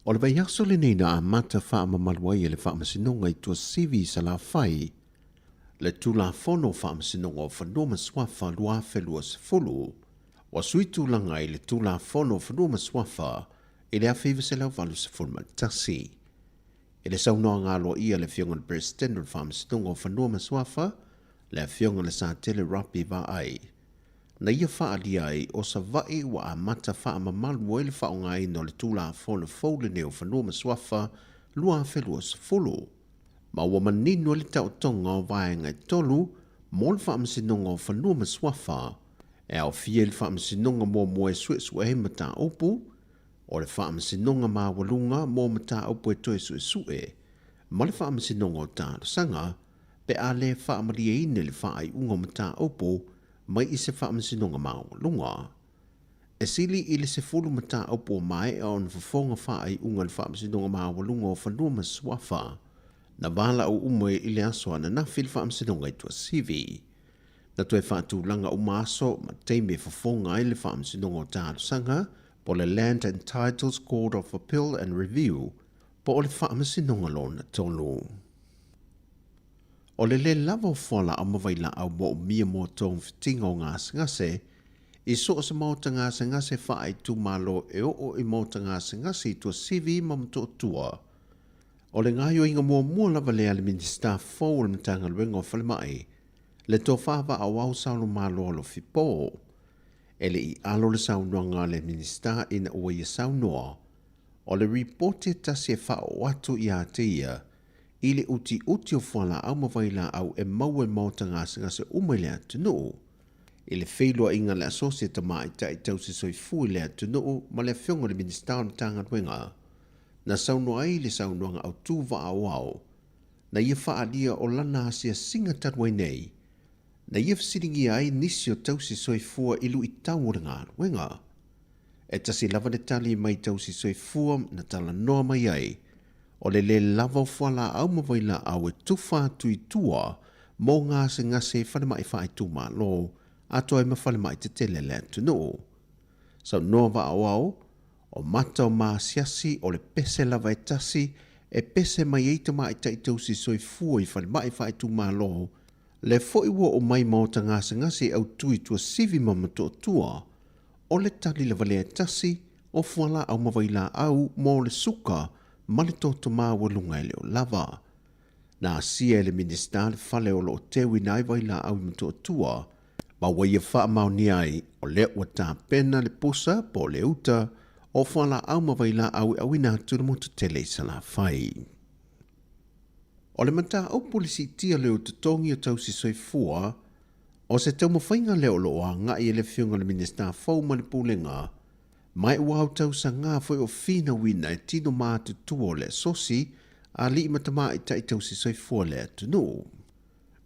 O le vaiaso lenei na amata faamamalu ai e le Faamasinoga i Tuasivi i Salafai le Tulafono o Faamasinoga o Fanua ma Suafa 2020, ua sui tulaga ai le Tulafono o Fanua ma Suafa i le 1981. I le saunoaga aloaia a le Afioga i le Peresetene o le Faamasinoga o Fanua ma Suafa, le Afioga i le Satele Rapi Vaai, na ia faaalia ai o Savaii ua amata faamamalu ai le faaaogaina o le Tulafono fou lenei o Fanua ma Suafa 2020, ma ua manino ai le taotoga o vaega e tolu mo le Faamasinoga o Fanua ma Suafa, e aofia i le Faamasinoga muamua e suesue ai mataupu, o le Faamasinoga Maualuga mo mataupu e toe suesue, ma le Faamasinoga o Talosaga pe a le faamalieina i le faaiuga o mataupu mai i se Faamasinoga Maualuga. E sili i le 10 mataupu ua maea ona fofoga faaiuga a le Faamasinoga Maualuga o Fanua ma Suafa, na valaau uma i le aso ananafi le Faamasinoga i Tuasivi. Na toe faatulaga uma aso ma taimi e fofoga ai le Faamasinoga o Talosaga po le Land and Titles Court of Appeal and Review po o le Faamasinoga Lona Tolu. O le lē lava o fualaau ma vailaau moomia mo togafitiga o gasegase i so o se maota gasegase faaitumalo e oo i maota gasegase i Tuasivi ma Motootua. O le gaoioiga muamua lava lea a le Minisita fou o le Matagaluega o Falemai, le Tofa Vaaauau Saolomalo Alofi Po. E le i alo le saunoaga a le Minisita ina ua ia saunoa, o le ripoti e tasi e faaoo atu ia te ia i le utiuti o fualaau ma vailaau e maua i maota gasegase uma i le atunuu. I le feiloaiga a le Asosi a Tamaitai Tausi Soifua i le atunuu ma le Afioga i le Minisita o le Matagaluega, na saunoa ai i le saunoaga autu vaaoao na ia faaalia o lana asiasiga talu ai nei, na ia fesiligia ai nisi o tausi soifua i luitau o le galuega. E tasi lava le tali mai tausi soifua na talanoa mai ai, o le lē lava o fualaau ma vailaau e tufa atu i tua mo gasegase i falemai faaitumalo atoa ai ma falemai tetele a le atunuu. Saunoa vaaoao, o mata o maasiasi o le pese lava e tasi e pese mai ai tamaitai tausi soifua i falemai faaitumalo, le foi ua oo mai maota gasegase i autu i Tuasivi ma Motootua, o le tali lava lea e tasi o fualaau ma vailaau mo le suka ma le toto maualuga e le o lava. Na asia e le Minisita le fale o lo o teuina ai vailaau i Motootua, ma ua ia faamaonia ai o lea ua tapena le pusa po o le uta o fualaau ma vailaau e auina atu i le motu tele i Salafai. O le mataupu i le siitia lea o totogi o tausi soifua, o se taumafaiga lea o lo o agai e le Afioga i le Minisita fou ma le Pulega, ma e ua autausagā foi o finauina e tino matutua o le asosi a alii ma tamaitai tausi soifua o le atunuu.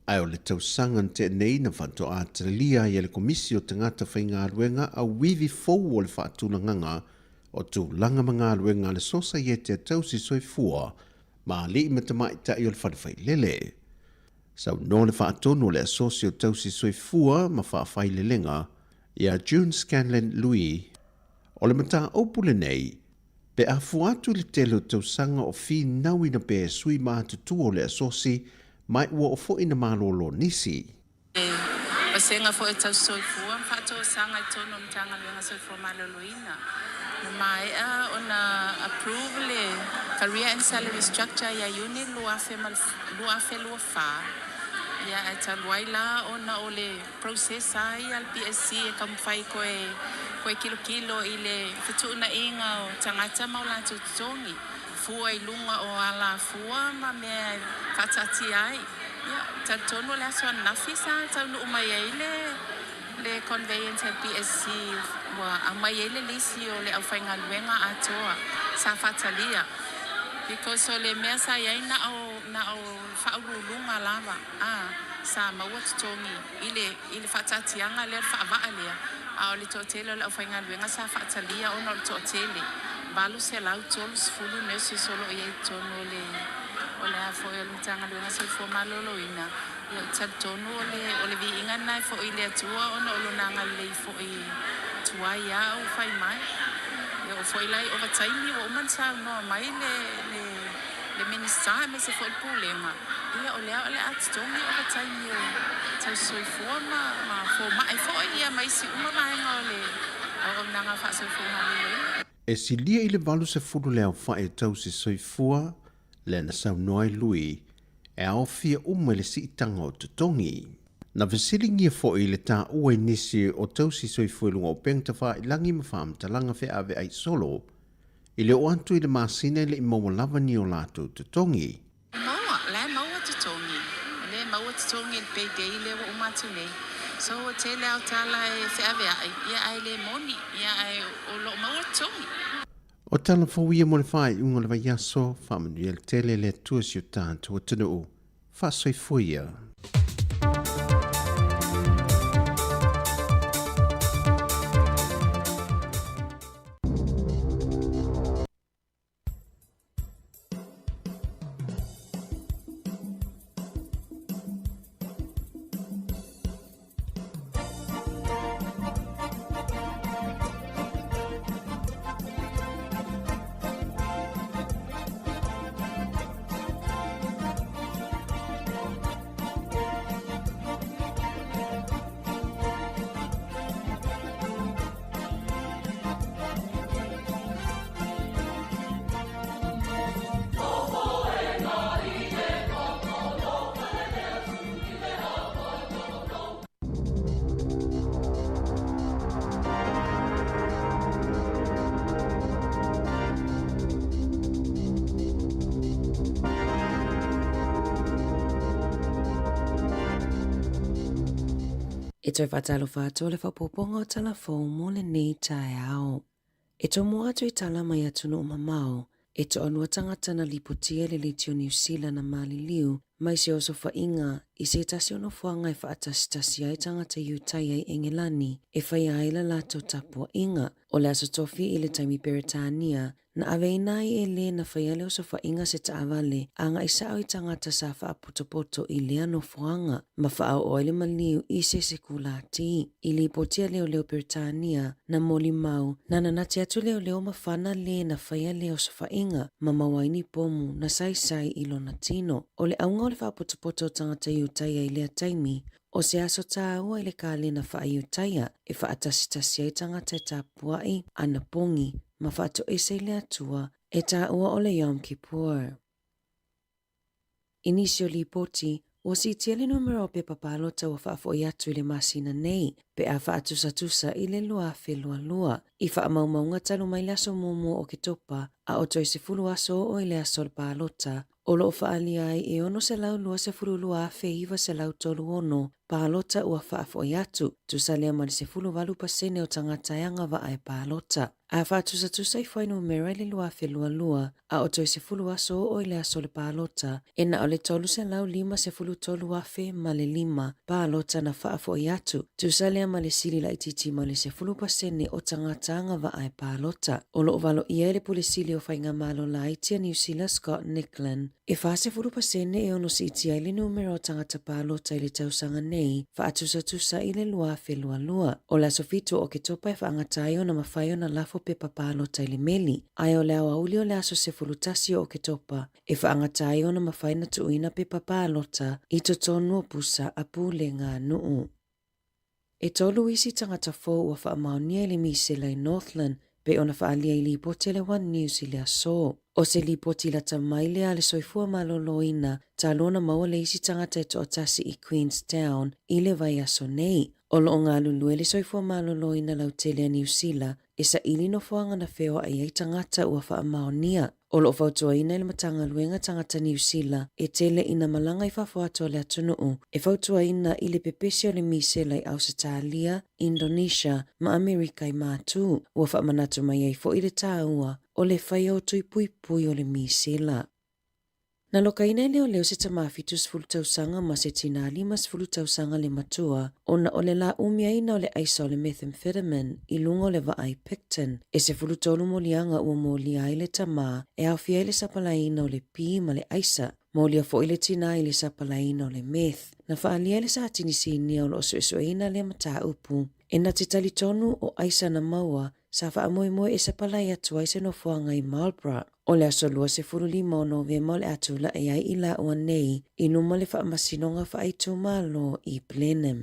Ae o le tausaga na tea nei na faatoa talia ai e le Komisi o Tagata Faigaluega auivi fou o le faatulagaga o tulaga ma galuega a le Sosaiete a Tausi Soifua ma alii ma tamaitai o le Fale Failele. Saunoa le faatonu o le Asosi o Tausi Soifua ma Faafailelega ia June Scanlan Lui, o le mataupu lenei, pe a fua atu i le tele o tausaga o finauina pea e sui matutua o le Asosi mai ua oo foi ina malolo nisi. E vasega foi o tausi soifua ma faatoasaga i totonu o Matagaluega Soifua Maloloina. Na maea ona approve le Career and Salary Structure ia Iuni 2024, ia ae talu ai la ona o le process a ia a le PSC e taumafai koe koe kilokilo i le fetuunaiga o tagata ma o latou totogi, fua i luga o alafua ma mea e faataatia ai. Ia, talitonu o le aso ananafi sa taunuu mai ai le le conveyance a le PSC ua aumai ai le lisi o le aufaigaluega atoa sa faatalia because o le mea sa i ai na o na o faauluuluga lava a sa maua totogi i le i le faataatiaga lea le faavaa lea a o le toatele o le aufaigaluega sa faatalia ona o le toatele 830 nurses o lo o i ai i totonu o le o le a foi o le Matagaluega Soifua Maloloina. Ia, ou te talitonu o le o le viiga lena e foi i le Atua ona o Lona agalelei foi tuai a ua fai mai. Ia, oo foi la i ovataimi ua uma ona saunoa mai le le le Minisita aemaise foi le Pulega, ia o lea o le a totogi ovataimi o tausisoifua ma ma fomai foi ia ma isi uma vaega o le auaunaga faasoifua maloloina. E silia i le 80 le aofai o tausisoifua lea na saunoa ai Lui e aofia uma i le siitaga o totogi. Na fesiligia foi le taua i nisi o tausi soifua i luga o upega tafailangi ma faamatalaga feaveai solo i le oo atu i le masina e le i maua lava ni o latou totogi. Maua, la e maua totogi. O lea e maua totogi i le pay day lea ua uma atu nei. So ua tele ao tala e feaveai, ia ae le moni, ia ae o lo o maua totogi. O tala fou ia mo le faaiuga o le vaiaso, faamanuia le tele le Atua si o tatou atunuu. Faasoifua ia. E toe faatalofa atu o le faaopoopoga o Tala Fou mo lenei taeao. E tomo atu i tala mai atunuu mamao, e toalua tagata na lipotia i le Leitio Niu Sila na maliliu mai se osofaiga i se tasi o nofoaga e faatasitasi ai tagata Iutaia i Engelani e faia ai la latou tapuaiga. O le Aso Tofi i le taimi Peretania, Na aveina ai e lē na faia le osofaiga se taavale agai sao i tagata sa faapotopoto i lea nofoaga ma faaoo ai le maliu i se isi kulati. I lipoti a leoleo Peretania, na molimau, na nanati atu leoleo mafana lē na faia le osofaiga ma maua ai ni pomu na saisai i lona tino. O le auga o le faapotopoto o tagata Iutaia i lea taimi, O se aso tāua i le kalena faa-Iutaia e faatasitasi ai tagata e tapuaʻi ana pogi ma faatoese i le Atua e tāua o le Yom Kippur. I nisi o lipoti, ua siitia le numera o pepa palota ua faafoʻi atu i le masina nei pe a faatusatusa i le 2022. I faamaumauga talu mai le aso muamua o Oketopa a o toe 10 aso oo i le aso o le palota, O lo o faaalia ai e 622,936 palota ua faafoʻi atu, tusa lea ma le 18% o tagata e agavaa e palota. A faatusatusa i fuainumera i le 2022, a o toe 10 aso oo i le aso o le palota, e na o le 353,005 ma le lima palota na faafoʻi atu, tusa lea ma le sili laitiiti ma le 10% o tagata agavaa e palota. O lo o valoia e le Pule Sili o Faigamalo Laiti a Niu Sila Scott Nicklin, e 40% e ono siitia ai le numera o tagata palota i le tausaga nei, faatusatusa i le 2022. O le aso 7 o Oketopa e faagata ai ona mafai ona lafo pepa palota i le meli, ae o le aoauli o le aso 11 o Oketopa e faagata ai ona mafai ona tuuina pepa palota i totonu o pusa a pulega a nuu. E tolu isi tagata fou ua faamaonia i le misela i Northland pei ona faaalia i lipoti a le One News i le aso. O se lipoti lata mai lea a le soifua maloloina talu ona maua le isi tagata e toatasi i Queenstown i le vaiaso nei. O lo o galulue le soifua maloloina lautele a Niu Sila e saili nofoaga na feoai ai tagata ua faamaonia. O lo o fautuaina e le Matagaluega Tagata Niu Sila e tele ina malaga i fafo atu o le atunuu e fautuaina i le pepesi o le misela i Ausetalia, Indonesia ma Amerika i Matu. Ua faamanatu mai ai foi le taua o le faia o tui puipui o le misela. Na lokaina e leoleo se tama 70 tausaga ma se tinā 50 tausaga le matua ona o le lāumiaina o le aisa o le methamphetamine i luga o le vaa i Picton. E 13 moliaga ua molia ai le tama e aofia ai le sapalaiina o le pi ma le aisa. Molia foi le tinā i le sapalaiina o le meth. Na faaalia e le Satini Sinia o lo o suesueina lea mataupu. E na te talitonu o aisa na maua Sa faamoemoe e sapalai atu ai se nofoaga i Marlborough. O le aso 25 o Novema o le a tulaʻi ai i lāua nei i luma o le Faamasinoga Faaitumalo i Blenheim.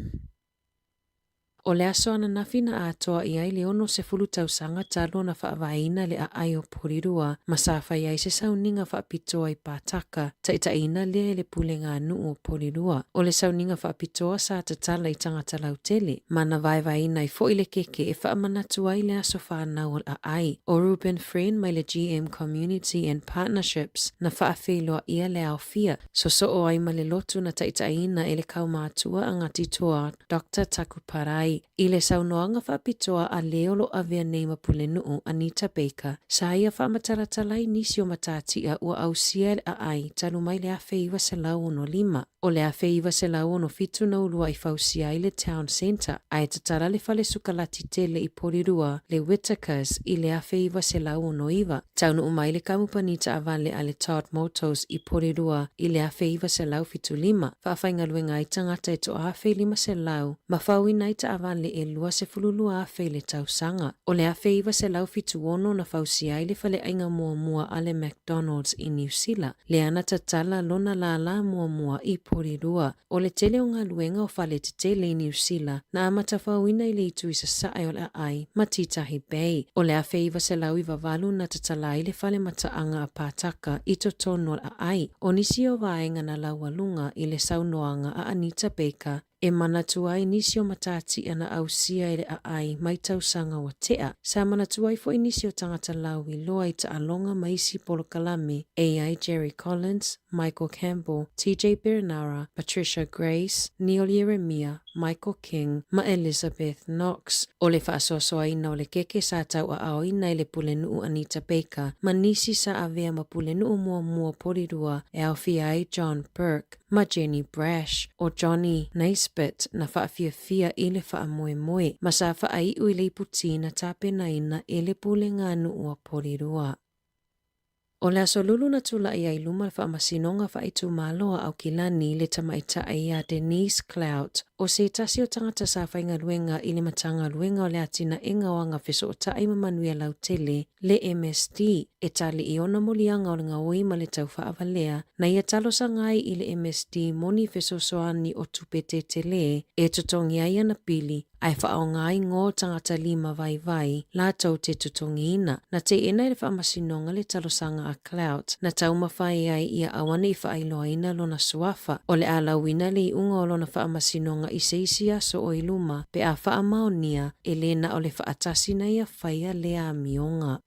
O le aso ananafi na atoa i ai le 60 tausaga talu ona faavaeina le aai o Porirua ma sa fai ai se sauniga faapitoa i Pātaka, taitaiina lea e le Pulega a Nuu o Porirua. O le sauniga faapitoa sa tatala i tagata lautele, ma na vaevaeina ai foi le keke e faamanatu ai le aso fanau o le aai. ʻO Reuben Friend mai le GM Community and Partnerships na faafeiloaia le aofia, sosoo ai ma le lotu na taitaiina e le kaumātua a Ngāti Toa, Doctor Taku Parai. I le saunoaga faapitoa a le o lo o avea nei ma Pulenuu, Anita Baker, sa ia faamatalatala ai nisi o matatia ua ausia e le aai talu mai le 1965. O le 1967 na uluai fausia ai le Town Centre, ae tatala le fale sukalati tele i Porirua, le Whittaker's, i le 1969. Taunuu mai le kamupani taavale a le Todd Motors i Porirua i le 1975, faafaigaluega ai tagata e 1,500 ma faoina ai taavale e 22,000 i le tausaga. O le 1976 na fausia ai le faleaiga muamua a le McDonald's i Niu Sila, lea na tatala lona lālā muamua i Porirua. O le tele o galuega o fale tetele i Niu Sila na amata faoina i le itu i sasae o le aai ma Titahi Bay. O le 1998 na tatala ai le fale mataaga a Pātaka i totonu o le aai. O nisi o vaega na laualuga i le saunoaga a Anita Baker E manatu ai nisi o matatia na ausia e le aai mai tausaga ua tea. Sa manatu ai foi nisi o tagata lauiloa i taaloga ma isi polokalame e i ai Jerry Collins, Michael Campbell, TJ Perenara, Patricia Grace, Neil Ieremia, Michael King ma Elizabeth Knox. O le faasoasoaina o le keke sa tauaaoina i le Pulenuu Anita Baker ma nisi sa avea ma Pulenuu muamua Porirua e aofia ai John Burke ma Jenny Brash. ʻO Johnny Naisbitt na faafiafia i le faamoemoe ma sa faaiu i le ipu-ti na tapenaina e le Puleganuu a Porirua. ʻO le Aso Lulu na tulaʻi ai i luma le Faamasinoga Faaitumalo a Aukilani le tamaitai iā Denise Clout, ʻo se tasi o tagata sa faigaluega i le Matagaluega o le Atinaʻega o Agafesootai ma Manuia Lautele, le MSD, e tali i ona moliaga o le gaoi ma le tau faavalea na ia talosaga ai i le MSD moni fesoasoani o tupe tetelē e totogi ai ana pili ae faaaoga ai ngō tagata lima vaivai latou te totogiina. Na teena i le faamasinoga le talosaga a Clout, na taumafai ai ia auaneʻi faailoaina lona suafa, o le a lauina le iuga o lona faamasinoga i se isi aso o i luma pe a faamaonia e lē na o le faatasi na ia faia lea amioga.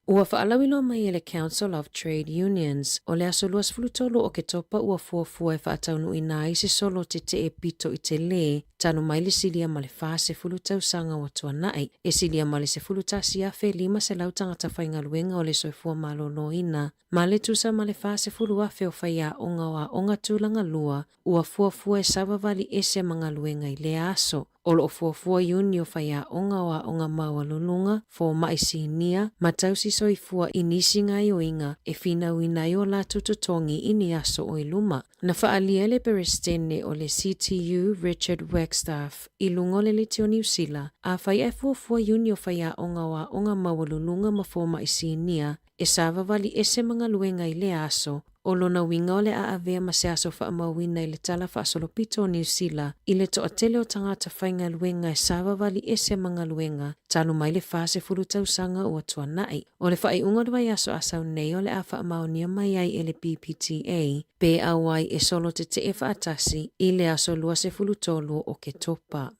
Ua faalauiloa mai e le Council of Trade Unions, o le aso 23 o Oketopa ua fuafua e faataunuuina ai se solo tetee pito i telē talu mai le silia ma le 40 tausaga ua tuanai. E silia ma le 11,500 tagata faigaluega o le soifua maloloina ma le tusa ma le 40,000 o faiaoga o aoga tulaga lua ua fuafua e savavali ese ma galuega i lea aso. O lo o fuafua iuni o faiaoga o aoga maualuluga, fomai sinia, ma tausi soifua i nisi gaoioiga e finauina ai o latou totogi i ni aso o i luma. Na faaalia e le Peresetene o le CTU Richard Wagstaff i luga o le Leitio Niu Sila, afai ae fuafua iuni o faiaoga o aoga maualuluga ma fomai sinia e savavali ese ma galuega i lea aso, o lona uiga o le a avea ma se aso faamauina i le Tala Faasolopito o Niu Sila i le toatele o tagata faigaluega e savavali ese ma galuega talu mai le 40 tausaga ua tuanai. O le faaiuga o le vaiaso a sau nei o le a faamaonia mai ai e le BPTA pe auai e solo tetee faatasi i le aso 23 o Oketopa.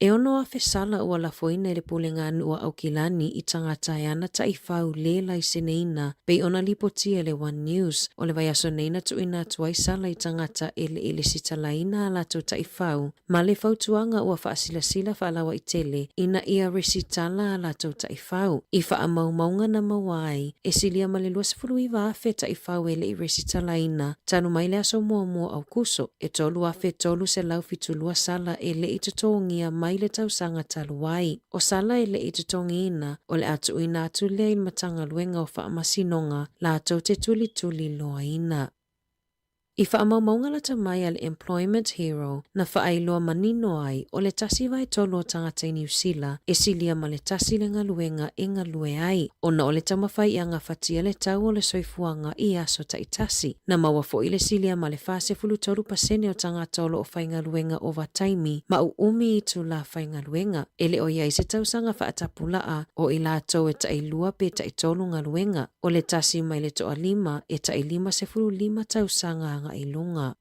E 6,000 sala ua lafoina i le Puleganuu a Aukilani i tagata e ana taifau lē laiseneina pei ona lipotia e le One News. O le vaiaso nei na tuuina atu ai sala i tagata e le i lesitalaina a latou taifau ma le fautuaga ua faasilasila faalauaitele ina ia resitala a latou taifau. I faamaumauga na maua ai, e silia ma le 29,000 taifau e le i resitalaina talu mai le aso muamua o Aukuso. E 3,372 sala e le i totogia mai le tausaga talu ai. O sala e le i totogiina, o le a tuuina atu lea i le Matagaluega o Faamasinoga latou te tulituliloaina. I faamaumauga lata mai a le Employment Hero na faailoa manino ai o le 1/3 o tagata i Niu Sila e silia ma le tasi le galuega e galue ai ona o le taumafai e agafatia le tau o le soifuaga i aso taitasi. Na maua foi le silia ma le 43% o tagata o lo o faigaluega ovataimi ma uumi itulā faigaluega. E le o i ai se tausaga faatapulaa o i latou e tailua pe taitolu galuega. O le tasi mai le toalima e tai 55 tausaga agai i luga.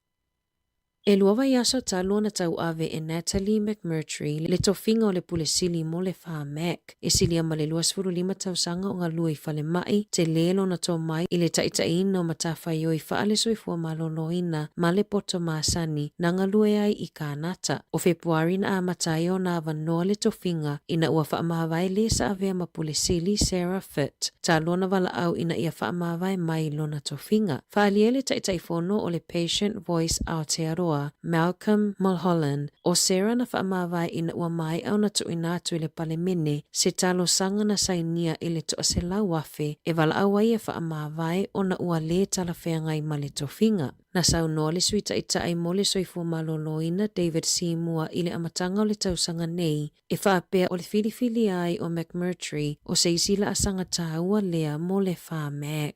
E lua vaiaso talu ona tauave e Natalie McMurtry le tofiga o le Pule Sili mo le Pharmac. E silia ma le 25 tausaga o galue i falemai, telē lona tomai i le taitaiina o matafaioi faale-soifua maloloina ma le poto masani na galue ai i Kānata. O Fepuari na amata ai ona avanoa le tofiga ina ua faamavae lē sa avea ma Pule Sili Sarah Fitt talu ona valaau ina ia faamavae mai lona tofiga. Faaalia le Taitaifono o le Patient Voice Aotearoa, Malcolm Mulholland, ʻo Sarah na faamavae ina ua maea ona tuuina atu i le Palemene se talosaga na sainia i le 100,000 e valaau ai e faamavae ona ua lē talafeagai ma le tofiga. Na saunoa le Sui Taitai mo le Soifua Maloloina David Seymour i le amataga o le tausaga nei e faapea o le filifilia ai o McMurtry o se isi laasaga tāua lea mo le Pharmac.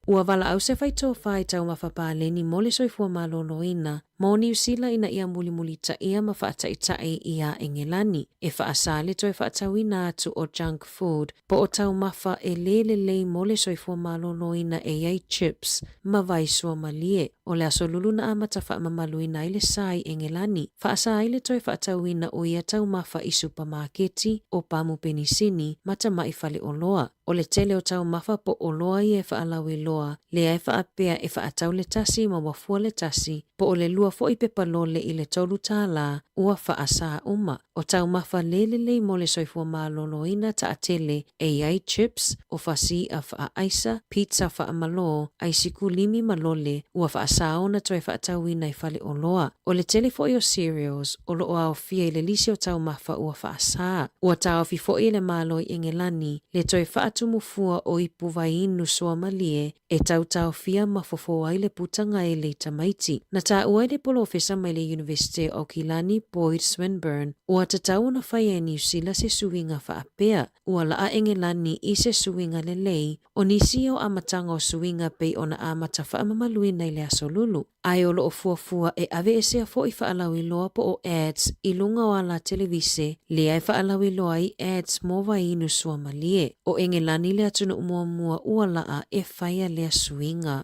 Ua valaau se faitofa i taumafa paleni mo le soifua maloloina Mo Niu Sila ina ia mulimulitaia ma faataitaʻi iā Engelani, e faasā le toe faatauina atu o junk food po o taumafa e lē lelei mo le soifua maloloina e i ai chips ma vai suamalie. O le aso lulu na amata faamamaluina ai le sa i Engelani, faasā ai le toe faatauina o ia taumafa i supamaketi, o pamu penisini, ma tamaʻi faleoloa. O le tele o taumafa po oloa ia e faalauiloa, lea e faapea e faatau le tasi ma ua fua le tasi, po o le lua foi pepa lole i le $3, ua faasā uma. O taumafa lē lelei mo le soifua maloloina taatele e i ai chips, o fasiiʻa faaaisa, pizza faamalō, aisikulimi ma lole, ua faasā ona toe faatauina i faleoloa. O le tele foi o cereals o lo o aofia i le lisi o taumafa ua faasā. Ua taofi foi e le Malo i Engelani le toe faatumu fua o ipu vaiinu suamalie e tautaofia ma fofo ai le putaga e lei tamaiti. Na taua ai le polofesa mai le Iunivesite o Aukilani Boyd Swinburn, ua tatau ona faia e Niu Sila se suiga faapea. Ua laa Engelani i se suiga lelei, o nisi ia o amataga o suiga pei ona amata faamamaluina i le aso lulu. Ae o lo o fuafua e aveesea foi faalauiloa po o ads i luga o ala televise, lea e faalauiloa ai ads mo vaiinu suamalie. O Engelani le atunuu muamua ua laa e faia lea suiga.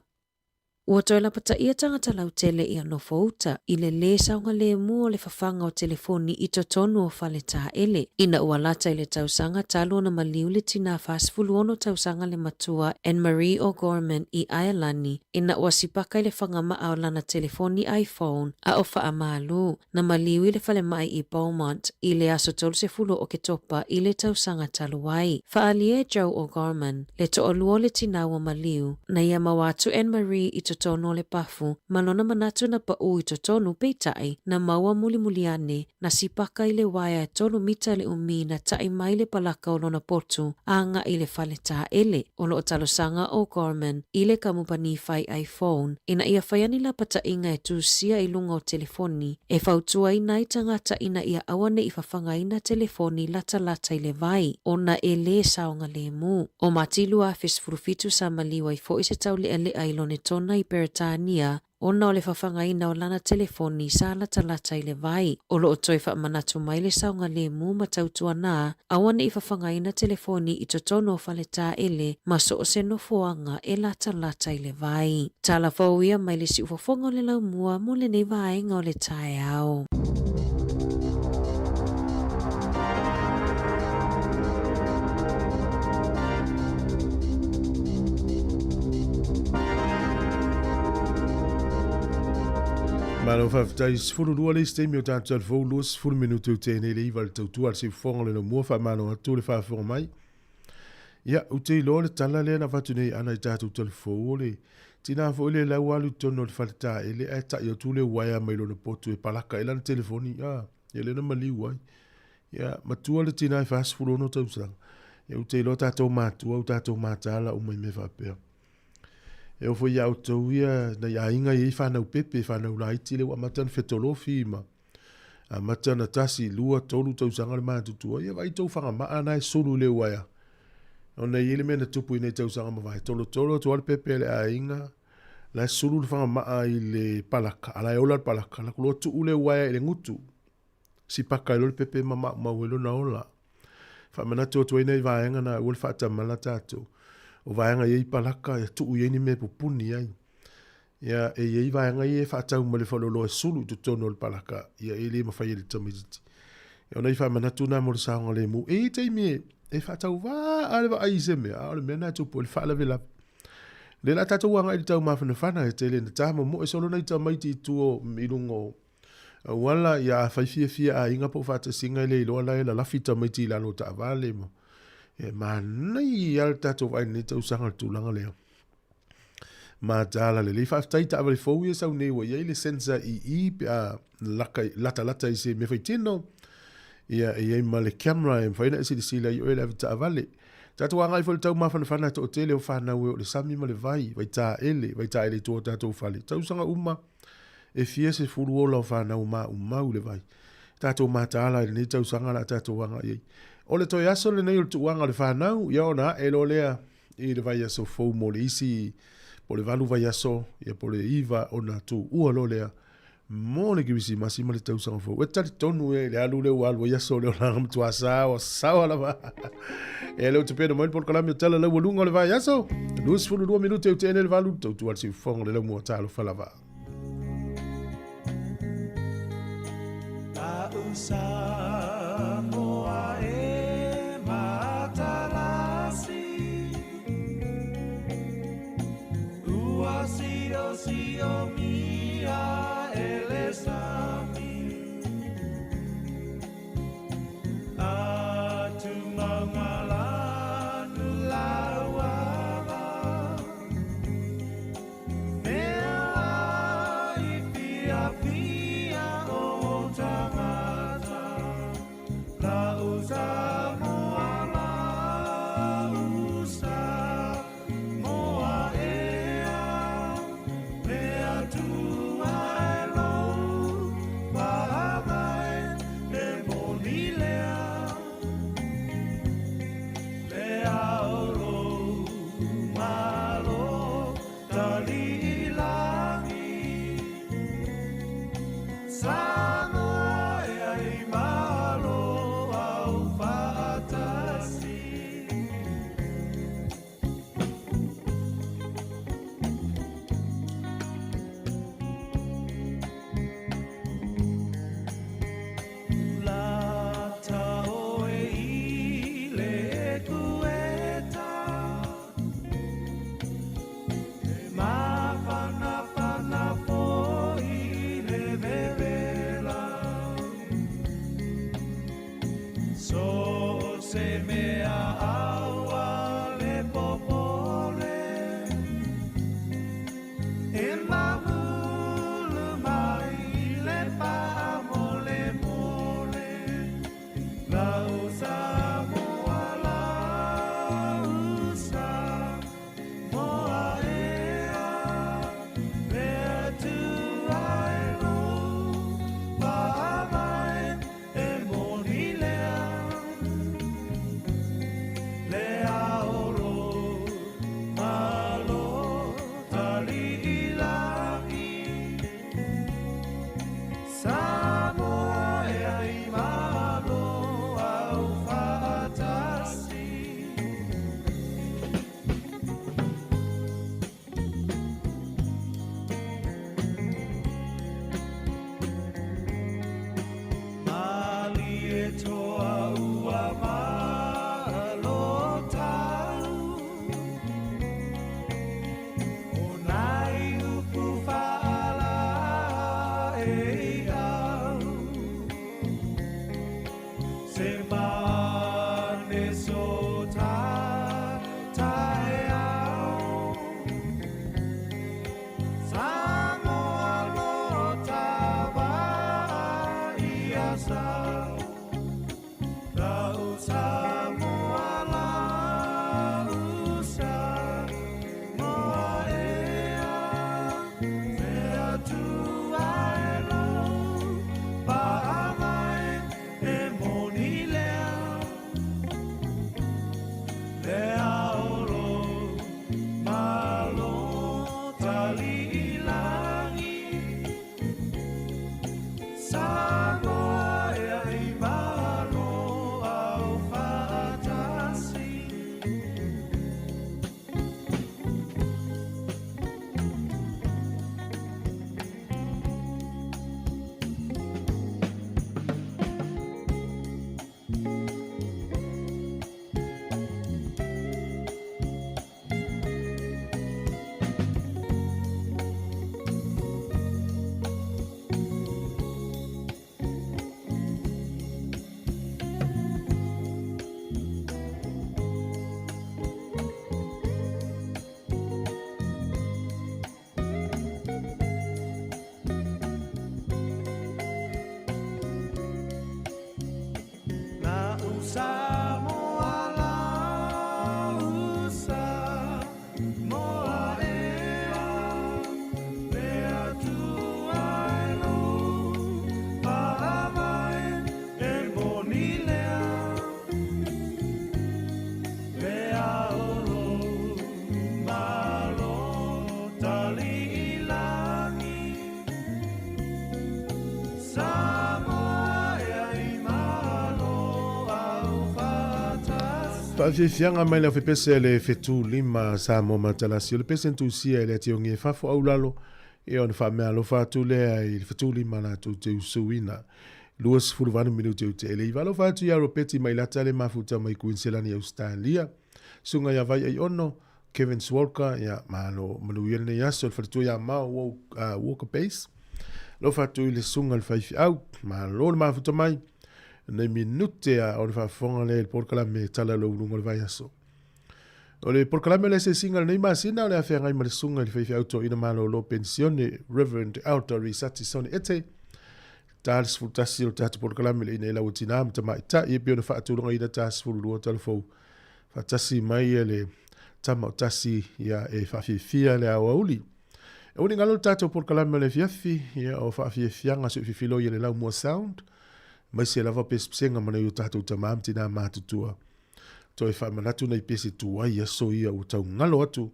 Ua toe lapataia tagata lautele ia nofouta i le lē saogalēmū o le fafaga o telefoni i totonu o fale taele. Ina ua lata i le tausaga talu ona maliu le tinā 46 tausaga le matua Anne Marie O'Gorman i Aelani, ina ua sipaka i le fagamaʻa o lana telefoni iPhone a o faamalu, na maliu i le falemai i Beaumont i le aso 30 o Oketopa i le tausaga talu ai. Faaalia e Joe O'Gorman, le toalua o le tinā ua maliu, na ia maua atu Anne Marie i totonu o le pafu ma lona manatu na paʻū i totonu peitai na maua mulimuli ane na sipaka i le uaea e tolu mita le umi na taʻi mai le palaka o lona potu a agaʻi i le fale taele. O lo o talosaga ʻo Gorman i le kamupani fai iPhone ina ia faia ni lapataʻiga e tusia i luga o telefoni e fautuaina ai tagata ina ia aua ne i fafagaina telefoni latalata i le vai ona e lē saogalēmū. ʻO Mati 2017 sa maliu ai foi se tauleʻaleʻa i Lonetona i Peretania ona o le fafagaina o lana telefoni sa latalata i le vai. O lo o toe faamanatu mai le saogalemu ma tautuanā, aua ne i fafagaina telefoni i totonu o fale taele ma so o se nofoaga e latalata i le vai. Tala fou ia mai le siufofoga o le laumua mo lenei vaega o le taeao. Malo faafetai 12 le isi taimi o tatou talafou 20 minute o tēnei le iva le tautua le siufofoga le lomua faamalo atu le faafofoga mai. Ia, ou te iloa le tala lea na avatu nei ana i tatou talafou o le tinā foi le lau alu i totonu o le fale taele ae taʻi atu le uaea mai lona potu e palaka ai lana telefoni. Ah, ia lea na maliu ai. Ia, matua le tinā e 46 tausaga. Ia, ou te iloa tatou matua, o tatou mataala uma i mea faapea. E oo foi ia outou ia, nai aiga e i ai whanau pepe, whanau laiti le ua amata na fetolofi ma amata na tasi, lua, tolu tausaga le matutua. Ia vai tou whangama'a na e sulu i le uaea. Ona i ai le mea na tupu i nei tausaga mavae. Tolotolo atu lava le pepe a le aiga, la e sulu le whangama'a i le palaka, a la e ola le palaka. La kuloa tuu le uaea i le gutu. Sipaka ai loa le pepe ma maumau ai lona ola. Faamanatu atu ai nei vaega na aua le faatamala tatou. O vaega e i ai palaka, ia tuu i ai ni mea e pupuni ai. Ia, e i ai vaega ia e faatau ma le faleoloa e sulu i totonu o le palaka, ia e le mafai e le tamaitiiti. Ia, o nai faamanatu na mo le saogalemu. E i ai taimi e, e faatauvaa le vaai i se mea, a o le mea na e tupu ai le faalavelave. Lea la tatou agai i le taumafanafana e tele ina tamomoe solo nai tamaiti i tua i luga o auala, ia afai fiafia aiga po o faatasiga e le iloa la e lalafi tamaiti i lalo o taavale ma e manaia lava le tatou vaai i lenei tausaga i le tulaga lea. Mataala lelei. Faafetai i taavale fou ia e sau nei ua i ai le sensor i i pe a laka, latalata i se mea faitino. Ia, e i ai ma le camera e mafai ona e silasila i oe le avetaavale. Tatou agai foi i le taumafanafana e toatele o fanau e o le sami ma le vai, vai taele, vai taele i tua o tatou fale. Tausaga uma, e fia sefulu ola o fanau maumau i le vai. Tatou mataala i lenei tausaga la tatou agai ai. O le toe aso lenei o le tuuaga o le fanau, ia ona ae loa lea i le vaiaso fou mo le isi po o le 8 vaiaso, ia po o le 9 ona tuua loa lea. Mo le Kerisimasi ma le tausaga fou. E talitonu e le alu lea ua alu ai aso o le olaga matua sao, saoa lava. E le o te pena mai le polokalame o tala laualuga o le vaiaso. 22 minute o te ene le valu, tautua le siufofoga o le laumua talofa lava. La'u Samoa e matalasi Ua siosiomia e le sami Atu mauga lauala Mea i fiafia o tagata La'u Samoa la'u Samoa ea Le Atua e lou faavae e moni lea Le ao lou Malo tali'i lagi Samoa e ai malo au faatasi. Lata oe i le ekueta E mafanafana foi le vevela So se mea aua le popole E mamulu mai le faamolemole Lau Samoa lau Samoa ea Le Atua e lou faavae e moni lea Le ao lou Malo tali'i lagi Samoa e ai malo au faatasi. Malie toa ua malo tau O nai upu faala e au Se mane so ta taeao Samoa lo ta vai ia sau Lau Samoa lau Samoa ea Le Atua e lou faavae e moni lea Le ao lou Malo tali'i lagi Samoa e ai malo au faatasi. La'u Samoa la'u Samoa ea Le Atua e lou faavae e moni lea Le ao lou Malo tali'i lagi. Faafiafiaga mai le aufepese a le Fetu Lima Samoa Matalasi o le pese na tusia e le Ationgi e fafo aulalo ia ona faameaalofa atu lea i le Fetu Lima latou te usuina. 28 minute o te ele iva. Alofa atu ia Ropeti mai lata le mafuta mai Kuiniselani Ausetalia. Susuga ia Vai Aiono, Kevin Swalka, ia malo manuia lenei aso le faletua ia Mao Walker Base. Alofa atu i le susuga i le faifeau, malo le mafuta mai. Nei minute a o le faafofoga lea i le polokalame Tala o le Uluga o le Vaiaso. O le polokalame o le asiasiga o lenei masina o le a feagai ma le susuga i le faifeau toeaina malolo penisione Reverend Elder Risati Sone Ete. Ta le 11 o le tatou polokalame le ina e lau tinā ma tamaitai e pei ona faatulagaina ta 12 talafou faatasi mai e le tama o tasi ia e faafiafia le aoauli. E uni galo le tatou polokalame o le afiafi ia o faafiafiaga soififilo ia le Laumua Sound maise lava pesepesega ma nai o tatou tamā ma tinā matutua. Toe faamanatu nai pese tuai aso ia ua tau galo atu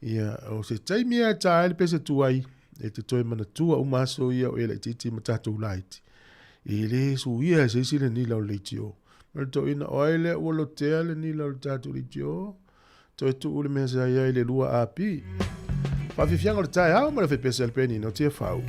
ia o se taimi e ta ai le pese tuai e te toe manatua uma aso ia o e laitiiti ma tatou laiti. E le suia e se isi le nila o le leitio. Ma le toeaina, o ai lea ua lotea le nila o le tatou leitio? Toe tuu le mea sa i ai le 2 AP. Faafiafiaga o le taeao ma le fepese a le penina o Tiafau.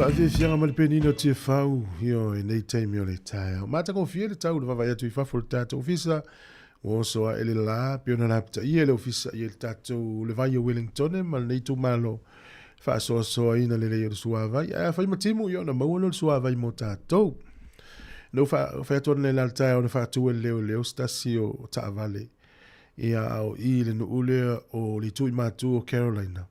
Faafiafiaga ma le penina o Tiafau, ioe, nei taimi o le taeao. Matagofie le tau le vaavaai atu i fafo o le tatou ofisa, ua oso ae le la, pei ona lapataia e le ofisa i le tatou le vai o Wellingtone ma lenei itumalo faasoasoaina lelei o le suavai. Ae afai ma timu, ia ona maua lea o le suavai mo tatou. Na ou fai atu analeila i le taeao na faatu e le leoleo se tasi o taavale ia a o i i le nuu lea o le itu i matu o Carolina.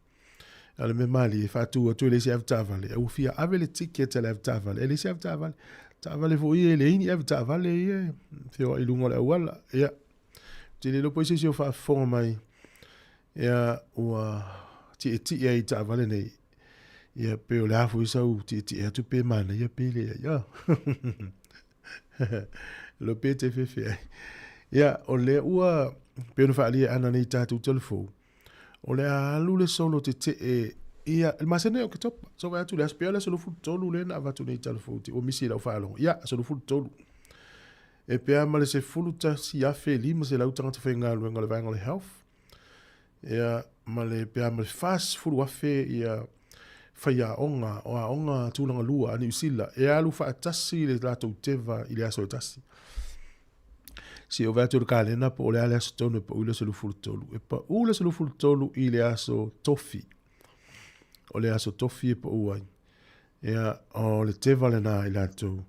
A o le mea malie, e faatu atu e leai se avetaavale, a ua fia ave le ticket a le avetaavale, e leai se avetaavale. Taavale foi ia e leai ni avetaavale ia e feoai i luga o le auala. Ia, ou te le iloa po o ai se isi o faafofoga mai, ia, ua tietie ai i taavale nei. Ia, pe o le a foi sau tietie atu pe manaia pe leai. Ah. Lo pe te fefe ai. Ia, o lea ua, pe ona faaalia e Ana nei tatou telefou, o le a alu le solo tetee ia le masina o Oketopa. So vaai atu le aso pea le aso 23 lea na avatu nei telefou te ua misi i lau faalogo. Ia, aso 23. E pea ma le 11,500 tagata faigaluega o le vaega o le health. Ia, ma le pea ma le 40,000 ia faiaoga o aoga tulaga lua a Niu Sila e alu faatasi le latou teva i le aso e tasi. Se i ou vaai atu i le kalena po o le a le aso tonu e pau i le aso 23. E pau le aso 23 i le aso Tofi. O le aso Tofi e pau ai. Ia, o le teva lena i latou.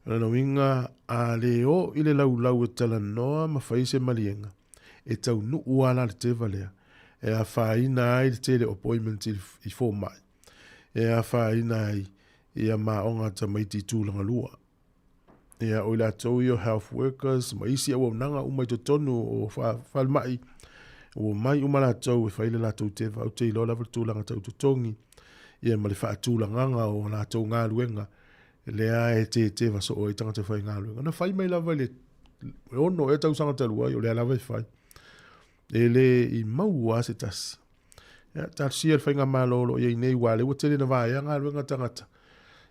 O lona uiga, a le o i le laulau e talanoa ma fai se maliega, e taunuu lava la le teva lea, e afaina ai le tele o appointments i fomai, e afaina ai ia maoga a tamaiti i tulaga lua. Ia, o i latou ia o health workers ma isi auaunaga uma i totonu o falemai, ua omai uma latou e fai le latou teva. Ou te iloa lava le tulaga tau totogi, ia ma le faatulagaga o latou galuega, lea e teteva soo ai tagata faigaluega. Na fai mai lava i le 6 ea tausaga talu ai, o lea lava e fai. E le i maua lava se tasi. Ia, talosia le faigamalo o lo o i ai nei, aua o lea ua tele ina vaea galuega a tagata,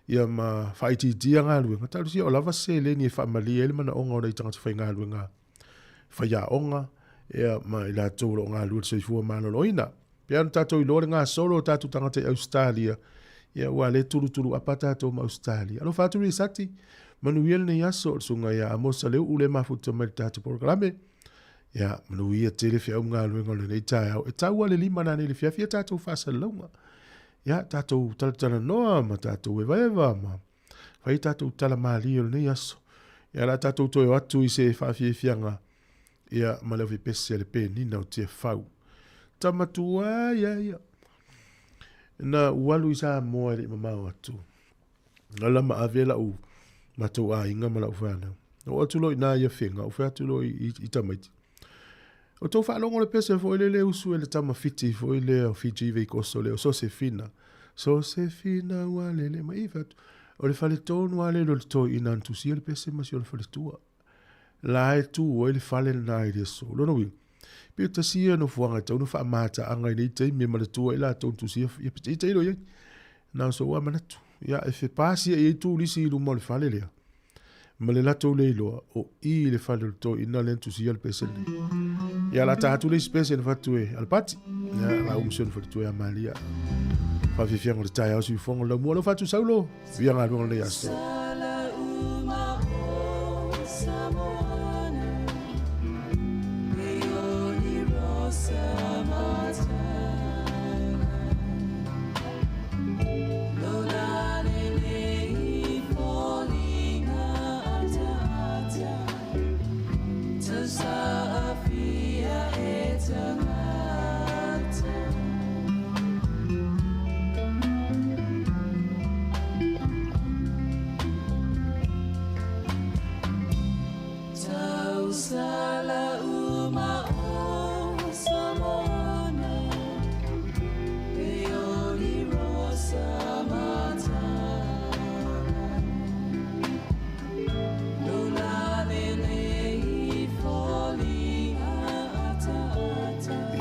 ia ma faaitiitia galuega. Talosia o lava se seleni e faamalie ai le manaoga o nai tagata faigaluega faiaoga, ia, ma i latou o lo o galulue i le soifua maloloina. Pei ona tatou iloa le gasolo o tatou tagata i Ausetalia, ia aua o lea e tulutulu apa tatou ma Ausetalia. Alofa atu Risati, manuia lenei aso, o le susuga ia Amosa Leu'u lea e mafuta mai i le tatou polokalame. Ia, manuia tele feau ma galuega o lenei taeao. E tau lava le 5 nanei i le fiafia tatou faasalalauga. Ia, tatou talatalanoa ma tatou evaeva ma fai tatou tala malie o lenei aso. Ia, o le a tatou toe o atu i se faafiafiaga ia, ma le aufepese a le Penina o Tiafau. Tama tuai a ia. Na ou alu i Samoa e le i mamao atu. Na la ma ave lau matou aiga ma lau fanau. Na oo atu loa i ina i Afega, ou fai atu loa i, i tamaiti. O tou faalogo le pese foi lele usu e le tama Fiti foi lea o Fiji Veikoso lea o Sosefina. Sosefina ua lele mai i fai atu. O le faletonu lava lele o le toeaina na tusia le pese ma si ona faletua. La e tu ai le fale lena i le aso. Lona uiga, pei o tasi ia nofoaga e tatau ona faamataaga i nei taimi e manatua ai latou na tusia ia i tailo i ai. Na o sou lava manatu. Ia, e fepasia i ai turisi i luma o le fale lea, ma le latou le iloa, o i le fale o le toeaina lea na tusia le pese lenei. Ia, o le a ta atu le isi pese na fatu e Alapati. Ia, la uma si ona faletua ia Malia. Faafiafiaga o le taeao siufofoga o le laumua. Alofa atu Saulo, via galuega o lenei aso.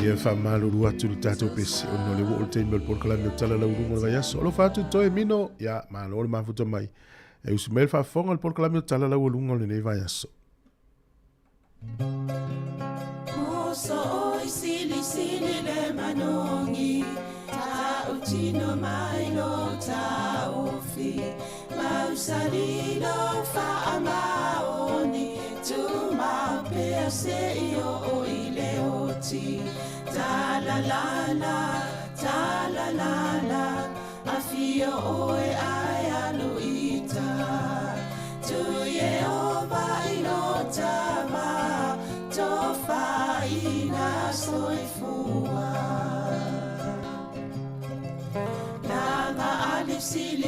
Ia faamalulu atu le tatou pese ona o le ua oo le taimi o le polokalame o Tala Laualuga o le Vaiaso. Alofa atu Toe Mino, ia malo le mafuta mai. E usu mai le faafofoga o le polokalame o Tala Laualuga o lenei vaiaso.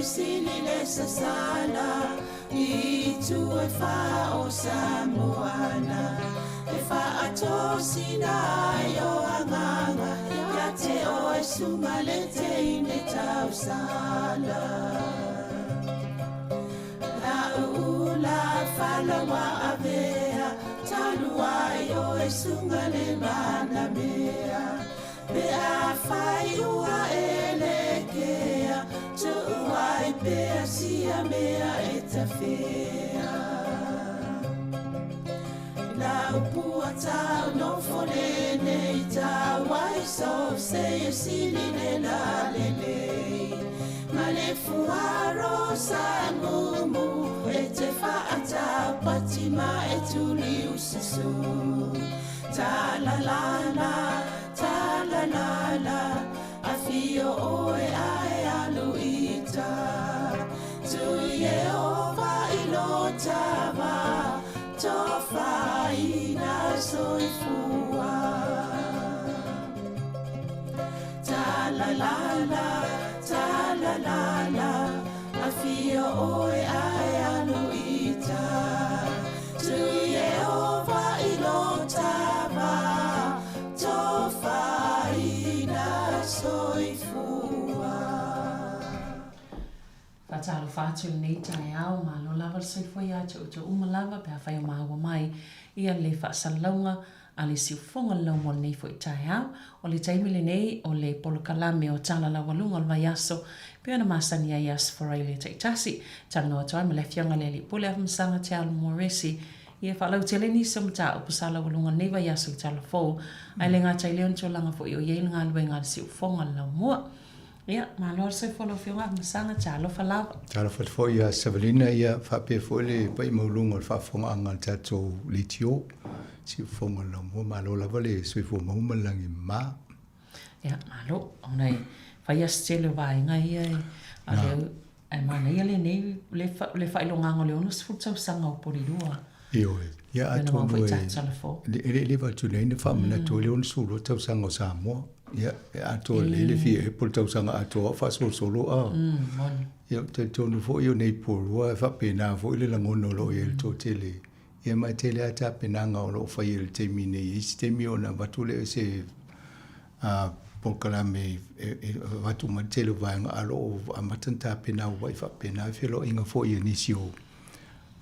e sili le sasala i itu e whā o Samoana. E whaatosina ai o anganga ia te oe sunga le teine tausala. La ula falawa avea talu ai o e sunga le mana mea. Pe a whai ua e le kea, tuu ai pea sia mea e tawhea. La upua tau no fole nei tau ai so se e sili le la le le. Ma le fuaro sa mumu e te whaatau pati ma e tuli usasu. Ta la la la, ta la la la, a fio oe ae alu ita. Tui e ova i lo tava, tofaina soifua. Ta la la la, ta la la la, a fio oe ae alu ita. Tui e ova i lo tava, tofaina soifua. Faatalofa atu i lenei taeao, malo lava le soifua ia te outou uma lava pe afai o maua mai ia le faasalalauga a le siufofoga o le laumua i lenei foi taeao. O le taimi lenei o le polokalame o Tala Laualuga o le Vaiaso e pei ona masani ai i Aso Faraile taitasi. Talanoa atu ai ma le Afioga i le Alii Pule Afamasaga Te Alo Moresi ia faalautele nisi o mataupu sa laualuga i lenei vaiaso i Tala Fou, ae le gata i lea o ni tulaga foi o i ai le galuega a le siufofoga o le laumua. Ia, malo le soifua lau Afioga Afamasaga, talofa lava. Talofa atu foi ia Savalina, ia faapea foi le paia maualuga o le faafofogaaga a le tatou leitio, siufofoga o le laumua, malo lava le soifua maua ma le lagi e mama. Ia, malo, ona e fai lava si tele o vaega ia e, a lea, ae manaia lenei, le faailogaga o le 60 tausaga o Polilua. Ioe, ia atonu e le i leva atu nei na faamanatu ai le 62 tausaga o Samoa. Ia, e atoa lelei le fia epo le tausaga atoa o faasolosolo a. Ia, ou te talitonu foi o nei Polua e faapena foi le lagona o lo o i ai le toatele. Ia, ma e tele lava tapenaga o lo o faia i le taimi nei. I isi taimi ona avatu lea o se polokalame e avatu uma ai le tele o vaega, a o lo o amata ona tapena ua faapena ai feloaiga foi a nisi o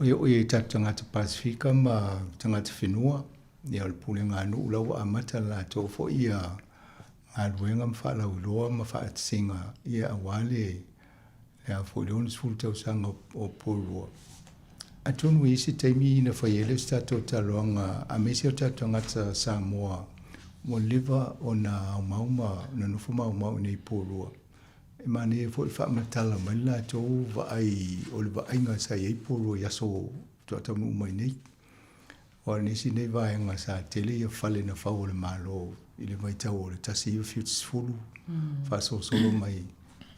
e oo i ai tatou tagata Pasefika ma tagata whenua. Ia o le pulega a nuu la ua amata le latou foi ia galuega ma faalauiloa ma faatasiga ia aua le le a foi le 60 tausaga o Porirua. Atonu i isi taimi na fai ai lea o se tatou talanoaga aemaise o tatou tagata Samoa ua leva ona aumau ma nonofo maumau i nei Porirua. E manaia foi le faamatala mai le latou vaai o le vaaiga sa i ai Porirua i aso faatoa taunuu mai nei. Aua o nisi nei vaega sa tele ia fale na fau o le Malo i le vaitau o le 1970, faasolosolo mai.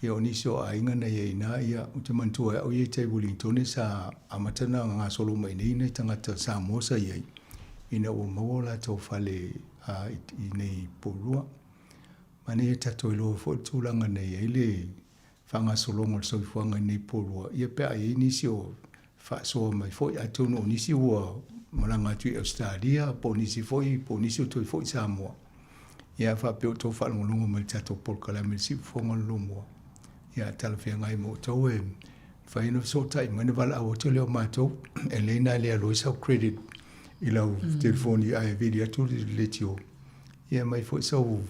Ia o nisi o aiga na i ai i ina, ia ou te manatua e au ia i tai Wellingtone sa amata ona gasolo mai nei nai tagata Samoa sa i ai, ina ua maua o latou fale i nei Porirua. Manaia tatou iloa foi le tulaga na i ai le faagasologa o le soifuaga i nei Porirua, ia pe a i ai nisi o faasoa mai foi, atonu o nisi ua malaga atu i Ausetalia, po o nisi foi, po o nisi ua toe foi i Samoa. Ia a faapea ua outou faalogologo mai i le tatou polokalame i le Siufofoga o le Lomua, ia a talafeagai ma outou e mafai ona fesootai mai ona valaau atu lea o matou, e lelei ona le alu ai sau credit i lau telefoni ae vili atu le leitio. Ia aumai foi sou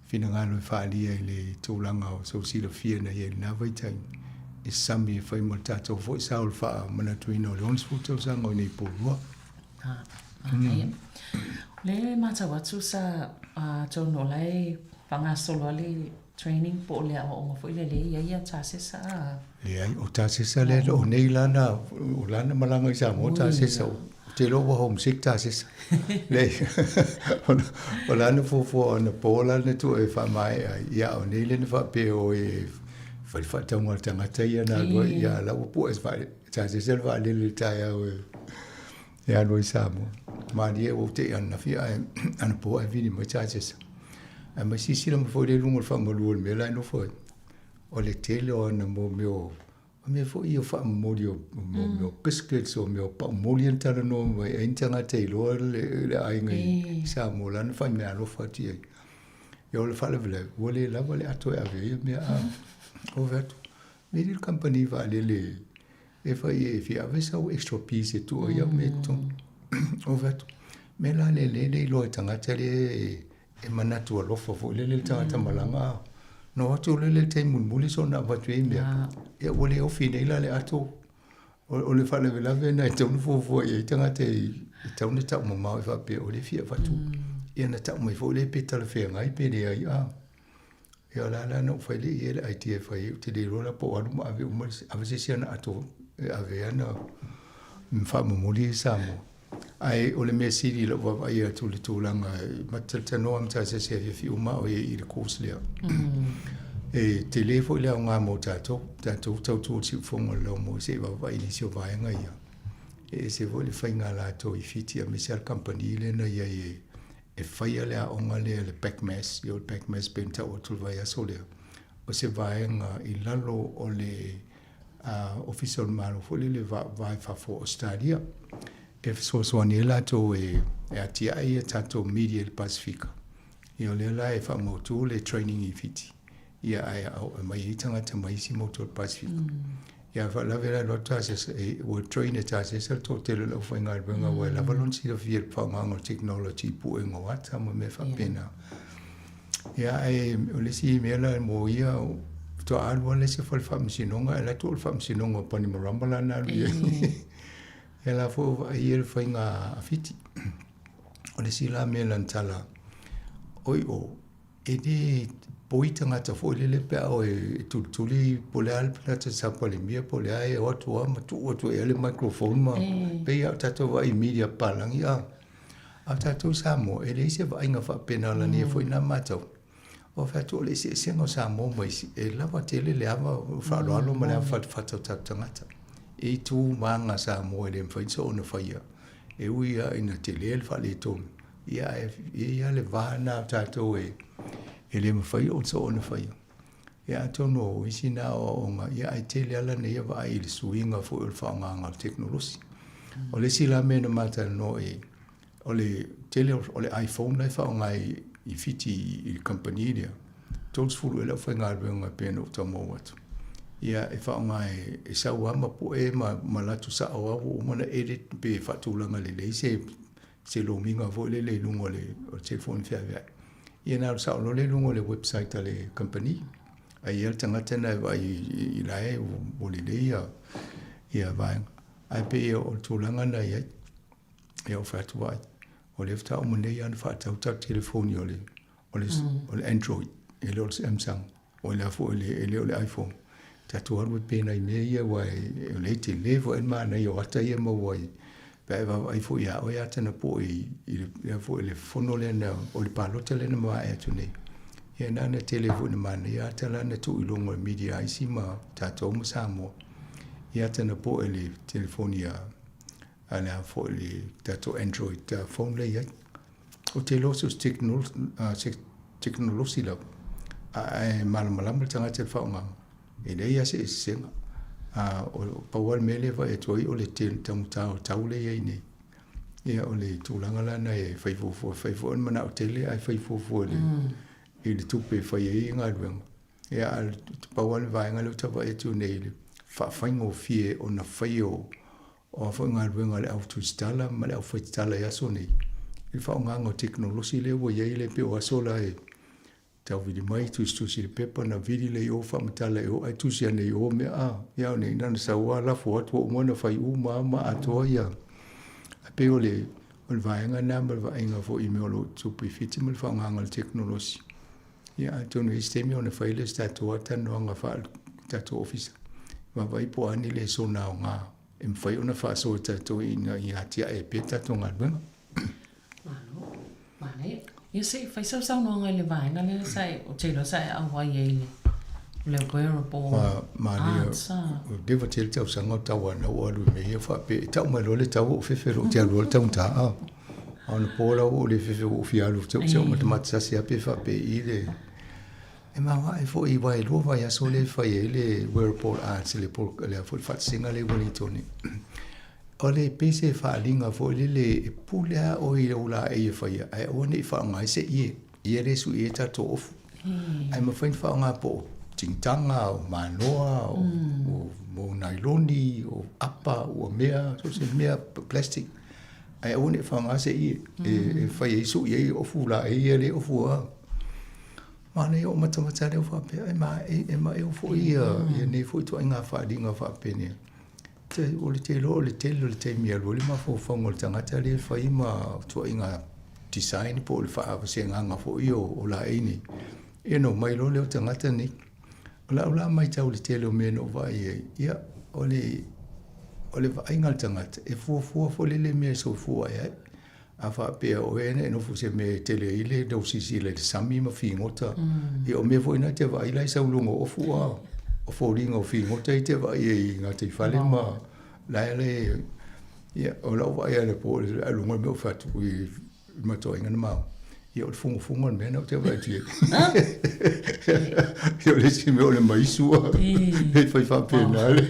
finagalo e faaalia i le tulaga o sou silafia na i ai i lena vaitaimi e sami e fai ma le tatou foi sao i le faamanatuina o le 60 tausaga o i nei Porirua. Manaia. O lea e matau atu sa atonu o la e faagasolo lava le training po o le aoaoga foi lea e i ai ia Tasesa a? Leai, o Tasesa lea o nei la na, o lana malaga i Samoa Tasesa, ou te iloa ua homesick Tasesa. Leai, o lana fuafua anapo la na tuu e faamaea ai, ia a o nei lea na faapea e o e fai le faatauga a le tagata ia na alu ai, ia a la ua pue Tasesa le vaalele i le taeao e alu ai i Samoa. Malie ua ou te i ananafi ae anapo ae vili mai Tasesa. Ae mai silasila mai foi lea i luga o le faamalu o le mea la e nofo ai, o le tele o ana mo mea o. O mea foi ia o faamomoli o mea o biscuits o mea o pau moli na talanoa mai ai ni tagata e iloa le aiga i Samoa la na faimeaalofa atu i ai. Ia o le faalavelave, ua le lava le ato e ave ai ia mea a. Ove atu, me le kamupani vaalele e fai e fia ave sau extra piece e tuu ai au mea i totonu. Ove atu, me la le le le iloa e tagata lea e e manatu alofa foi lele le tagata malaga a. Na o atu lele le taimi mulimuli soona avatu ai mea. Ia ua le ofi nei la le ato o le faalavelave lena e tatau ona fuafua i ai tagata e tatau ona taumamao e faapea o lea e fia avatu. Ia na tau mai foi lea pe talafeagai pe leai a. Ia o le a la na ou fai lea i ai le idea e fai ai, ou te le iloa la po o alu ma ave uma ave se isi ana ato e ave ana faamomoli i Samoa. Ae o le mea sili i lau vaavaai atu i le tulaga ma te talatalanoa ma ta asiasi afiafi uma a o i ai i le course lea. E tele foi le aoga mo tatou, tatou tautua i le siufofoga o le laumua se i vaavaai i nisi o vaega ia. E ese foi le faiga a latou i Fiti aemaise lava le kamupani lea na i ai e e faia le aoga lea le BACMAS, ia o le BACMAS pei ona tau atu i le vaiaso lea, o se vaega i lalo o le Ofisa o le Malo foi lele va i fafo o Ausetalia e fesoasoani ai latou e atiae ia tatou media i le Pasefika. Ia o lea la e faamautu le training i Fiti, ia ae aumai ai tagata mai isi motu o le Pasefika. Ia a faalavelave la alu atu asiasi, e, ua train e ta asiasi le toatele o le aufaigaluega ua lava lona silafia i le faaaogaina o le technology i puega o ata ma mea faapena. Ia ae o le isi mea la mo ia, faatoa alu lava le isi fale faamasinoga, ae alu atu o le faamasinoga o Panimarama la na alu i ai. Ia la foi ua vaai ia le faiga a Fiti. O le isi la mea na tala, oi o, E le poi tagata foi lele pe a oe e tulituli po o le a le tagata sa Palemia po o le a e o atu lava ma tuu atu i ai le microphone ma pei lava o tatou vaai i media papalagi a. A o tatou i Samoa, e leai se vaaiga faapena lania foi na matau. Ua fai atu o le eseesega o Samoa ma isi, e lava tele le ava faaaloalo ma le ava fatafata o tatou tagata. E i ai tu ma aga Samoa e le mafai ona faia, e ui lava ina tele le faaletonu. Ia, ae i ai lava le va lena o tatou e, e le mafai ona soona faia. Ia atonu o isi na aoaoga, ia ae tele lava lana ia vaai i le suiga foi o le faaaogaina o le tekonolosi. O le isi la mea na ma talanoa i ai, o le tele o le iPhone la e faaaoga i Fiti i le kamupani lea, 30 ea le aufaigaluega pei ona ou tau maua atu. Ia e faaaoga e sau lava ma pue ma alu atu sao lava ua uma ona edit pe faatulaga lelei se se lomiga foi lele i luga o le telefoni feaveai. Ia na alu sao loa lea i luga o le website a le kamupani. Ae i ai le tagata lena e vaai i la e ua lelei ia vaega. Ae pei o le tulaga lena e i ai. Ia ou fai atu vaai, o lea faatoa uma nei lava ona faatau tatou telefoni o le o le, mm. o le Android, e le o le Samsung, o le a foi e le o le iPhone. Tatou alu e pena i mea ia, ua e, o lea tele foi le manaia o ata ia maua i, pe a e vaavaai foi ia oe ata na poe i, i le, lea foi le fono lea na, o le palota lea na mavae atu nei. Ia na na tele foi na manaia ata la na tuu i luga o le media a isi ma tatou ma Samoa. Ia ata na poe le telefoni a, a le a foi le tatou Android phone lea i ai. Ou te iloa so o se tekonolosi lava, ae malamalama le tagata i le faaaogaina, e leai lava se eseesega. Pau lava le mea lea e vaai atu ai o le taugata o le tau lea e i ai nei. Ia o le tulaga la lena e fai fuafua, e fai foi o le manao tele ae fai fuafua i le tupe e fai ai galuega. Ia ae pau lava le vaega lea ou te vaai atu nei i le faafaigofie ona faia o O a foi galuega a le au tusitala ma le aufaitala i aso nei, i le faaaogaina o tekonolosi lea ua i ai le pei o aso la e tau vili mai tusitusi i le pepa ona vili lea i o faamatala i o ae tusi ane i o mea a. Ia o nei na ona sau lava lafo atu ua uma ona fai uma lava ma atoa ia. Ae pei o le o le vaega lena ma le vaaiga foi i mea o lo o tutupu i Fiti ma le faaaogaina o le tekonolosi. Ia atonu i isi taimi ona fai lea o se tatou talanoaga faa-tatou ofisa, vaavaai po o a ni lesona aoga e mafai ona faasoa e tatou ina ia atiae ai pea tatou galuega. Malo, manaia. Ia se i fai sau saunoaga i le vaega lea sa e, ou te iloa sa e auai ai i le, le wearable arts. Ua leva tele tausaga o tauanau o alu i mea ia faapea, e tau mai loa le tau ua ou fefe loa ou te alu loa le taugata. A o ona po la ua ou le fefe ua ou fia alu, se i ou matamata sasi lava pe faapei i le... E maoae foi aua e lua vaiaso lea e fai ai le Wearable Arts i le le a foi le faatasiga lea i Ueligitone. O le pei se faaaliga foi lele e pule lava oe i ou laei e faia ae aua ne i faaaoga ai se ie. Ie lea e sui ai tatou ofu. Ae mafai ona faaaoga po o tigitaga, o manoa, o nailoni, o apa, ua mea, so o se mea plastic. Ae aua ne i faaaoga se ie e fai ai sui ai ofu laei ia lea e ofu lava. Manaia ou matamata lea faapea, e ma e ma e foi ia ia nei foi ituaiga faaaliga faapenei. Te o le te iloa o le tele o le taimi e alu ai le mafaufauga o le tagata lea e fai ma ituaiga design po o le faavasegaga foi o o laei nei. Ia ona omai loa lea o tagata nei. O lau la matau i le tele o mea na ou vaai ai, ia o le o le vaaiga a le tagata e fuafua foi lele mea e soifua ai. A faapea o oe na e nofo i se mea e tele ai le tau silasila i le sami ma figota, ia o mea foi na e te vaai la e sau i luga o ofu a o foliga o figota ia e te vaai ai i gataifale ma la e le ia o lau vaai anapo i luga o le mea o fai atu i matuaiga na maua. Ia o le fugafuga o le mea lena ou te vaai atu i ai. Ia o le isi mea o le maisu e fai faapena le.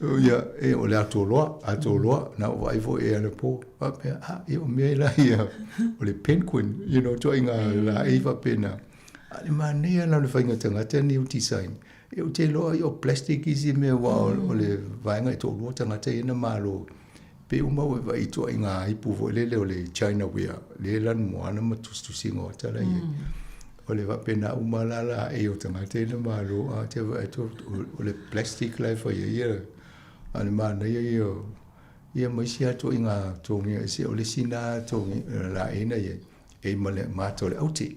Ia, e o le atoloa, atoloa, na ou vaai foi i ai anapo, faapea, a, ia o mea la ia, o le penguin, you know, ituaiga laei faapena. A o le manaia la o le faiga tagata nei o design, ia ou te iloa o plastic isi mea aua o le vaega e toalua tagata ia na malo. Pei uma ua e vaai i ituaiga ipu foi lele o le China ware, lea e lanumoana ma tusitusiga o ata la i ai. O le faapena uma la laei o tagata ia na malo, a te vaai atu o le plastic la e fai ai ia, a o le manaia ia o, ia ma isi lava ituaiga togia ese, o le isi lena togia laei na i ai, e i ma le mata o le aute.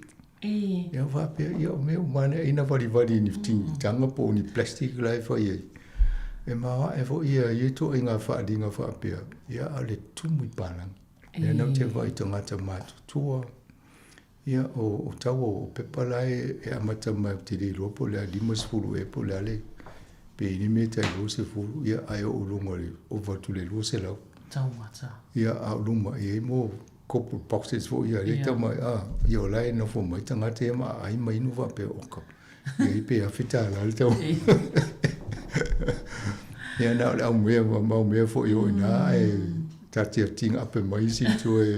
Ia faapea, ia o mea uma lava nei na valivali i ni tigitaga po o ni plastic la e fai ai. E maoae foi ia ia ituaiga faaaliga faapea, ia a o le tumu i palagi. Lea na ou te vaai i tagata matutua, ia o tau o pepa la e amata mai ou te le iloa po o le a 50 ea po o le a le, pe i ai ni mea tai 20, ia ae oo i luga o le ova atu i le 200. Taumata. Ia a o luma e i ai mo corporate boxes foi ia lea tau mai a ia o la e nofo mai tagata ia ma aai ma inu faapea oka ia i pe $1000 le tau ia na o le au mea ma mau mea foi o ina ae tatia tinga ape mai isi i tua e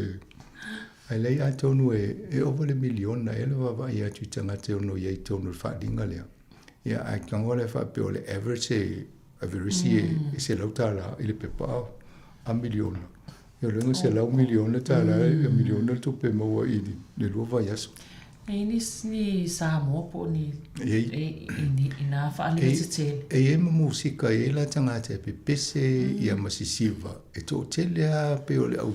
ae leai atonu e e ova le miliona ea le vaavaai atu i tagata e ono i ai i totonu o le faaaliga lea ia ae tago lea faapea o le average e average e $100 i le pepa a miliona Ia o le $100 miliona, e miliona le tupe maua i le lua vaiaso. E i ai ni Samoa po o ni i nā faaaliga tetele? E i ai ma musika, e i ai la tagata e pepese ia ma sisiva. E toatele lava pei o le au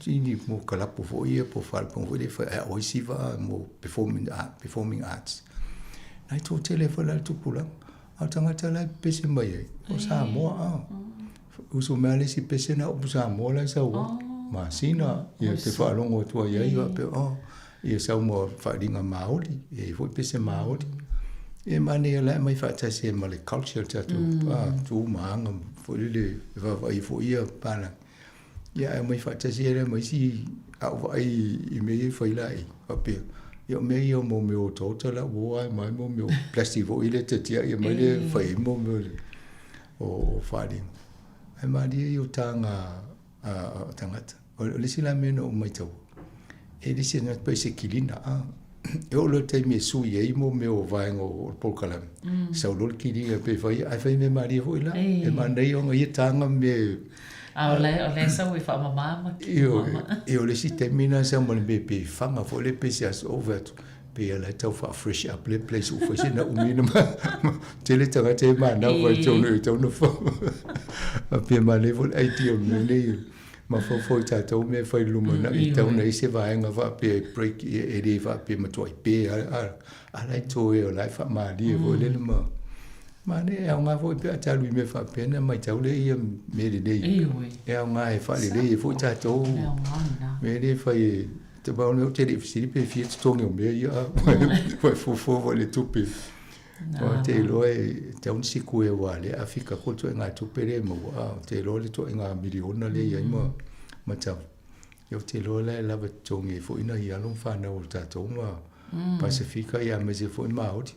i mo kalapu foi ia po o faalapotopotoga foi lea e fai ae ao ai siva mo performing performing arts. Na e toatele foi la le tupulaga. A o tagata la e pepese mai ai, o Samoa a. Uso mai lava le isi pese na upu Samoa la e sau ai. Masina, ia te faalogo atu ai ai faapea, oh, ia sau ma faaaliga Māori, e i ai foi pese Māori. E manaia la e aumai faatasi ai ma le culture o tatou, a, tu ma aga foi lele e vaavaai ai foi ia palagi. Ia ae aumai faatasi ai la ma isi a ou vaai i mea ia e fai laei, faapea, ia o mea ia mo mea o otaota la ua o ai ma mea o plastic foi lea e tetiai mai lea e fai ai mo mea o faaaliga. Ae malie ia o taga a tagata. O le isi la mea na ou maitaua, e le se tagata pei se kilina, a. E oo loa i le taimi e sui ai mo mea o vaega o le polokalame, sau loa le kilina pe fai, ae fai mea malie foi la. E manaia ona ia taga mea. A o la e sau e faamama ma Ioe, e o le isi taimi lena sau ma le mea pei faga foi lea pei se aso ou fai atu, pei o la e tau faa-fresh up le place ua fai sina umi ona tele tagata e manava i totonu e tatau ona faapea manaia foi le idea o le mea lenei mafaufau i tatou mea e fai i le lumanai e tatau ona i ai se vaega faapea e break e le faapea e matuai pe a a la e toe o la e faamalie foi lele ma manaia e aoga foi pe a talu i mea faapea ona matau lea ia mea lelei e aoga e faalelei ai foi tatou mea lea e fai e Te wā o te le fesili pe fia totogi o mea ia a fuafua foi le tupe. Aua te iloa e tatau ona siku e aua lea a fika koe ituaiga tupe lea e maua a ou te iloa le ituaiga miliona lea e i ai ma ma tau. Ia ou te iloa la e lava totogi ai foi nai alo ma fanau o tatou ma. Pasifika ia aemaise foi Maori.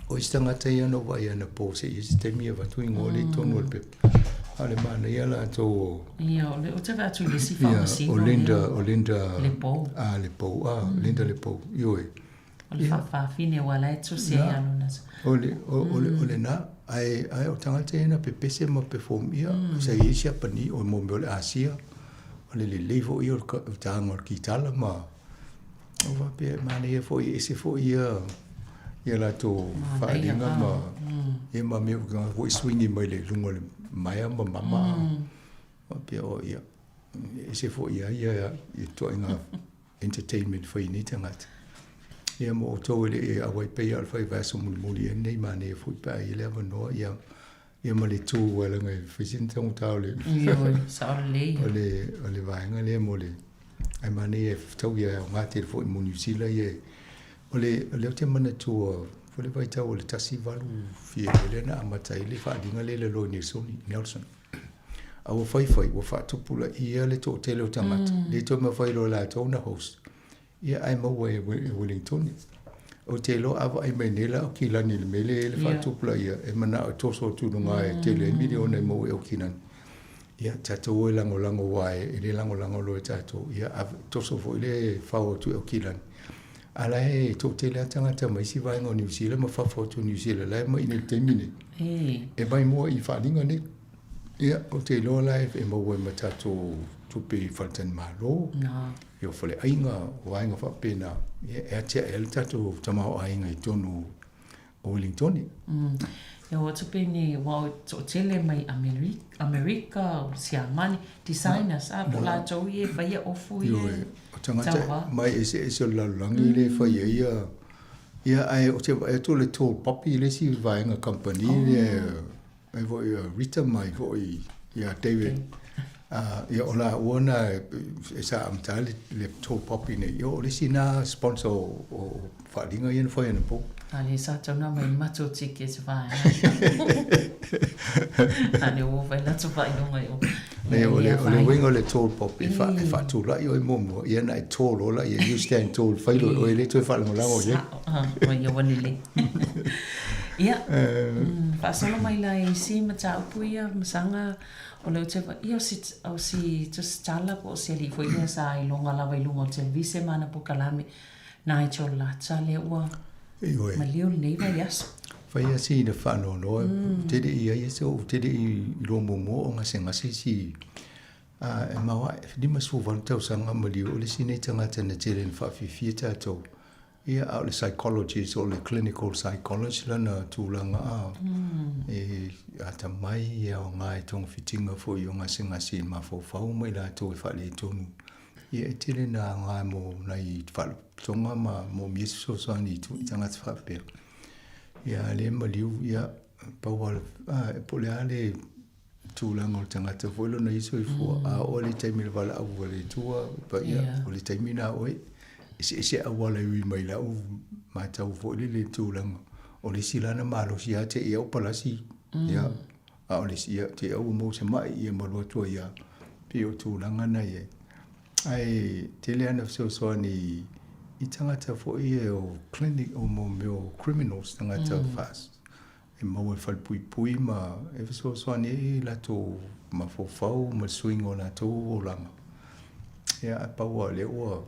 O isi tagata ia na ou vaai anapo se i ai se taimi e avatu igoa lea i totonu o le pepa. A o le manaia latou o Ia, o le, ou te vaai atu i le isi faamasino. O Linda, o Linda Lepou. Ah, Lepou, ah, Linda Lepou, ioe. O le faafafine aua la e tusi ai lona. O le, o, o, le, o lena, ae, ae o tagata ia na pepese ma perform ia, sa i ai Siapani, o mo mea o le Asia, o le lelei foi ia o le taga o le kitala ma, o faapea e manaia foi, e ese foi ia, ia latou faaaliga ma, ia ma mea foi swingi mai le luga o le maea ma mama. Faapea o ia, e ese foi ia ia ituaiga entertainment fai nei tagata. Ia mo outou e le i auai pei a o le fai vaiaso mulimuli ea lenei manaia foi pe a i ai le avanoa ia ia ma le tu aua leaga e fai sina taugata o le Ioe, sao lelei. o le o le vaega lea mo le ae manaia e fetaui e aoga tele foi mo Niu Sila ia o le o lea ou te manatua foi le vaitau o le 18 fia lea na amata ai le faaaliga lea i le Loi Nelson Nelson. A ua faifai, ua faatupulaia le toatele o tagata, mm. le toe mafai loa latou na host. Ia ae maua e Wellingtoni. Ou te iloa a vaai mai nei la Aukilani i le mea lea le faatupulaia, e manao e toso atu i luga e tele ai miliona e maua i Aukilani. Ia, tatou o e lagolago aua e le lagolago loa e tatou. Ia, a toso foi le fao atu i Aukilani. A la e toatele lava tagata mai isi vaega o Niu Sila ma fafo atu o Niu Sila la e mai i nei i le taimi nei. E mai mua i faaaliga nei. Ia, ou te iloa la e maua ai ma tatou tupe i faletalimalo, ia o faleaiga, o vaega faapena, ia e atiae ai le tatou tamaoaiga i totonu o Ueligitone. Ia ua tupe ni ua o toatele mai Amerika, o Siamani, designers a po o latou ia e faia ofu ia. Ioe, o tagata mai eseese o le lalolagi lea e fai ai ia ia ae ou te vaai atu o le Tall Poppy le isi vaega kamupani lea Mai foi ia Rita mai foi ia David. Ia o laua na e sa amata ai le Tall Poppy nei. Ia o le isi na sponsor o faaaliga ia na fai anapo. A le sa tau na mai matou tickets vaega. A le ua fai latou faailoga i o. Le o le o le uiga o le tall poppy e fa e faatulai oe muamua ia na e tall loa lea you stand tall fai loa oe le toe faalagolago i ai. Sao. Ia ua lelei. Ia, faasolo mai la i isi mataupu ia, masaga o lea ou te vaai, ia o si, o si tusitala po o si alii foi lea sa iloga lava i luga o le televise ma ana polokalame, Nigel Lata lea ua maliu lenei vaiaso. Fai lava sina faanoanoa, ou te le i ai se, ou te le i iloa muamua o gasegase si e maoae, 58 tausaga maliu, o le isi lenei tagata na tele ina faafiafia tatou. Ia, a o le psychologist, o le clinical psychologist lana tulaga a, e atamai, e aoga e togafitiga foi o gasegase i mafaufau ma i latou e faaletonu. Ia, e tele na aoga mo nai faalapotopotoga ma moomia se fesoasoani i tagata faapea. Ia, a le maliu, ia, pau lava, a, po o le a le tulaga o le tagata foi lona ia soifua, a oo lava i le taimi o le valaau a le Atua, ia, o le taimi lena o oe, eseese auala e ui mai lau matau foi lele i le tulaga. O le isi la na malosi lava te i au palasi, ia, a o le isi, ia, te i au ua maua se mai, ia ma alu atu ai lava. Pei o tulaga na e i ai. Ae tele lava na fesoasoani i tagata foi ia o clinic, o mea o criminals, tagata e maua i falepuipui ma e fesoasoani ai i latou mafaufau ma le suiga o latou olaga. Ia, ae pau lava o lea ua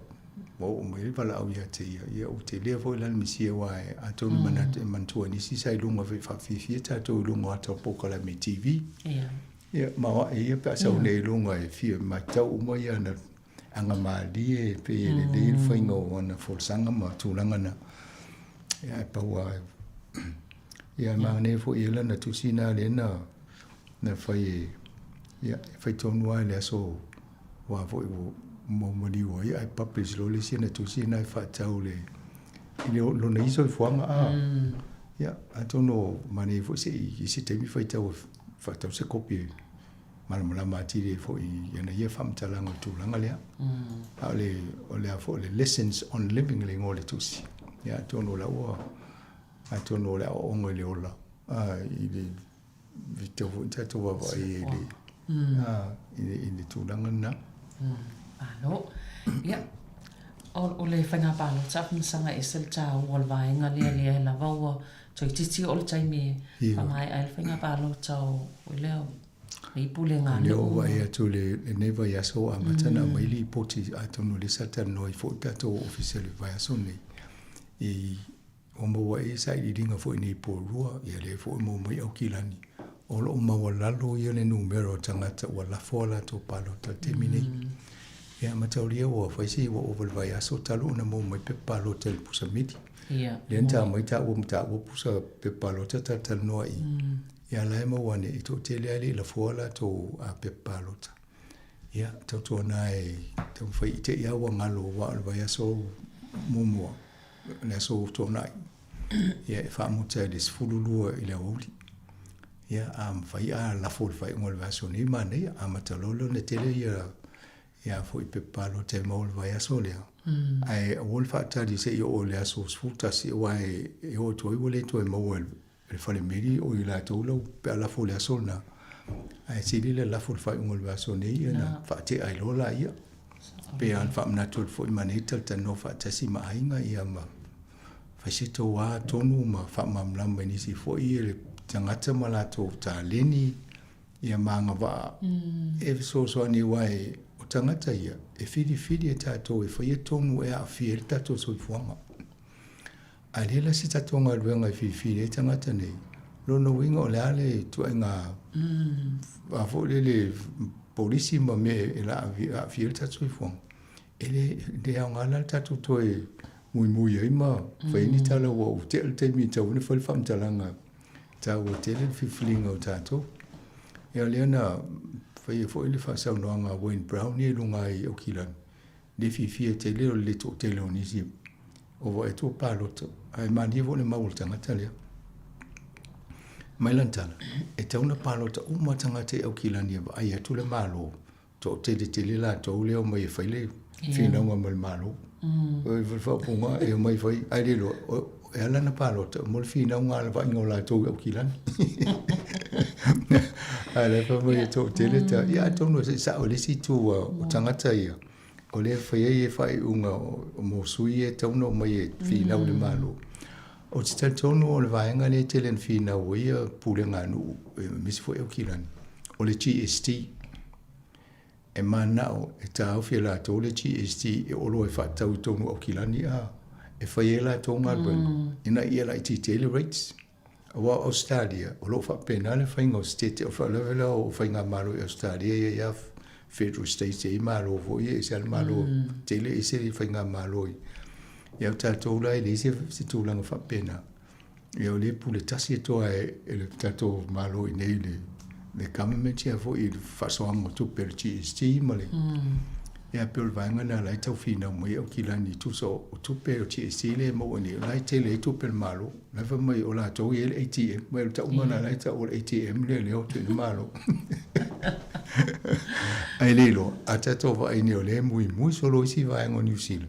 oo mai le valaau ia te ia, ia ua telea foi la le misia aua atonu e e manatua e nisi sa i luga foi faafiafia tatou i luga o ata o polokalame TV. Ia, ma o ae ia pe a sau nei i luga e fia matau uma ia ana aga malie e pei e lelei le faiga o ana folasaga ma tulaga na. Ia, ae pau lava, ia, manaia foi e lana tusi na lea na, na fai e, ia, e fai tonu lava i le aso wā foi ua maumaliu ai, ae publish loa le isi ana tusi na e faatatau i le, i le lona ia soifuaga a. Ia, atonu manaia foi se i se taimi faitau faatau se kopi malamalama atili ai foi i ana ia faamatalaga o le tulaga lea. A o le, o le a foi o le Lessons on Living le igoa o le tusi. Ia, atonu o la ua, atonu o le aoaoga i le ola, a, i le tau foi tatou vaavaai i le, a, i le, i le tulaga lena. Malo. Ia. O le faiga palota a masaga ese le taua o le vaega lea lea lava ua toeitiiti oo le taimi e faamaea ai le faiga palota o lea nei pulega a nuu. Lea ua vaai atu i lenei vaiaso ua amata ona aumai lipoti atonu o lea sa talanoa ai foi le tatou ofisa i le vaiaso lenei i Ua maua ai sailiiliga foi nei Porirua, ia lea foi ua maua mai Aukilani. O lo o maualalo ia le numera o tagata ua lafo a latou palota i le taimi nei. Ia mataulia ua fai si ua ova i le vaiaso talu ona maua mai pepa palota i le pusa mili. Lea na ta mai taua ma taua pusa pepa palota talatalanoa i. Ia la e maua ane e toatele lava e le i lafoa a latou pepa palota. Ia tautuana e taumafai i te i lava ua galo aua o le vaiaso muamua le aso Toonai, ia e faamuta i le 12 i le aoauli. Ia, a mafai a lafo i le faaiuga o le vaiaso nei, manaia. Amata loa lea ona tele ia ia foi pepa palota e maua i le vaiaso lea. Ae aua le faatali se i oo i le aso 11 aua e oo atu ai ua le toe maua e le fale meli o i latou lau pe a lafo i le aso lena. Ae sili le lafo i le faaiuga o le vaiaso nei ia ona faatea ai loa laia. Pei lava ona faamanatu atu foi manaia talatalanoa faatasi ma aiga ia ma fai se tou a tonu ma faamalamalama i nisi foi le tagata ma latou taleni ia ma agavaa e fesoasoani aua o tagata ia e filifili e tatou e faia tonu e aafia ai le tatou soifuaga. A lea la se tatou galuega e filifili ai tagata nei, lona uiga o le a le ituaiga a foi lele polisi ma mea e aafia ai le tatou soifuaga, e le aoga la le tatou toe muimui ai ma fai ai ni tala ua ua tea le taimi e tatau ai ona fai le faamatalaga taua tele le filifiliga o tatou. Ia lea na faia foi le faasaunoaga a Wayne Brown ia i luga i Aukilani, le fiafia tele o le le toatele o nisi o vaai atu ua palota, ae malie foi le mau o le tagata lea. Mai lana tala, e tatau ona palota uma tagata i Aukilani e vaai atu le Malo, toatele tele latou lea e omai e fai le finauga ma le Malo. O le faaupuga e omai e fai, ae le iloa, e ala ona palota mo le finauga a le vaaiga o latou i Aukilani. Ae la e fai mai e toatele ta, ia atonu e sao i le isi itu o tagata ia, o lea e fai ai faaiuga mo sui ia e tatau ona omai e finau i le Malo. Ou te talitonu o le vaega lea e tele ina finau ai ia pulega a nuu aemaise foi Aukilani, o le GST. E mananao e taofi e latou le GST e oloa e faatatau i totonu o Aukilani a e fai ai latou galuega ina ia laitiiti ai le rates. Aua o Ausetalia, o lo o faapena le faiga o Setete, o le faalavelave la o Faigamalo i Ausetalia ia ia Federal States e i ai Malo foi ia, e ese lava le Malo tele, ese le Faigamalo i ia o tatou la e leai se tulaga faapena. Ia o lea e pule tasi atu lava e le tatou Malo i inei le le government ia foi i le faasoaga o tupe o le GST ma le Ia pei o le vaega lena o la e tau finau mai Aukilani tusa o tupe o GST lea e maua nei, o la e tele ai tupe a le Malo. La e fai mai o latou e i ai le ATM, ma o le tauga lena la e tau o le ATM lea lea o atu i le Malo. Ae le iloa, a tatou vaai nei o lea e muimui solo isi vaega o Niu Sila,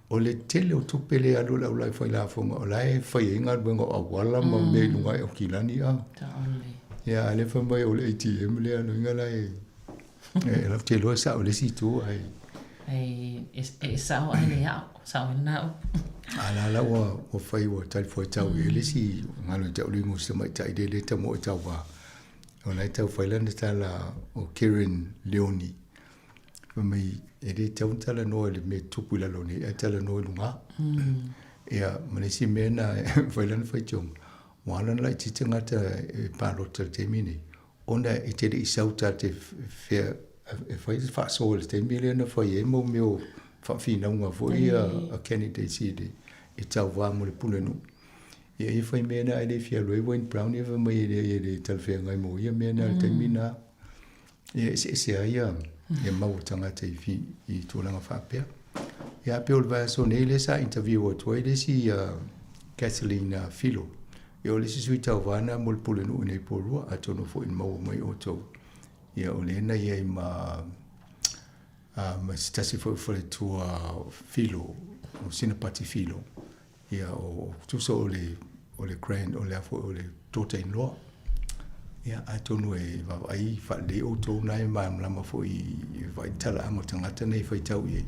o le tele o tupe lea e alu i le au failafoga o la e fai ai galuega o auala ma mea i luga i Aukilani a. Ia a o lea e fai mai o le ATM lea, lona uiga la e E lau te iloa e sao i le isi itu ae. E sao ae le ao, sao ai lena upu. A la la ua ua fai ua talifuaitau i ai le isi galo i tau le igoa o si tamaitai lea lea e tamoe tauva. O la e tau fai lana tala o Karen Leoni. Fai mai e le tatau ona talanoa i le mea e tupu i lalo nei ae talanoa i luga. Ia ma le isi mea lena e fai lana faitioga, ua ala ona laitiiti tagata e palota i le taimi lenei Ona e te le i sau ta te fea e fai le faasoa i le taimi lea na fai ai mau mea o faafinauga foi ia a candidates i le i tauva mo le pulenuu. Ia ia fai mea na ae le fia alu ai Wayne Brown ia fai mai e leai e le talafeagai mo ia mea na i le taimi na. Ia e eseese ai ia ia mau o tagata i fi i tulaga faapea. Ia pei o le vaiaso nei lea sa interview atu ai le isi Kathleen Filo Ia o le isi sui tauva lena mo le pulenuu i nei Porirua, atonu foi na maua mai outou. Ia o lea na i ai ma, a, ma se tasi foi o faletua Filo, o Sinapati Filo. Ia o, tusa o le, o le grand, o le a foi o le daughter in law. Ia atonu e vaavaai faalelei outou na e malamalama foi i vaai talaaga o tagata nei e faitau i ai.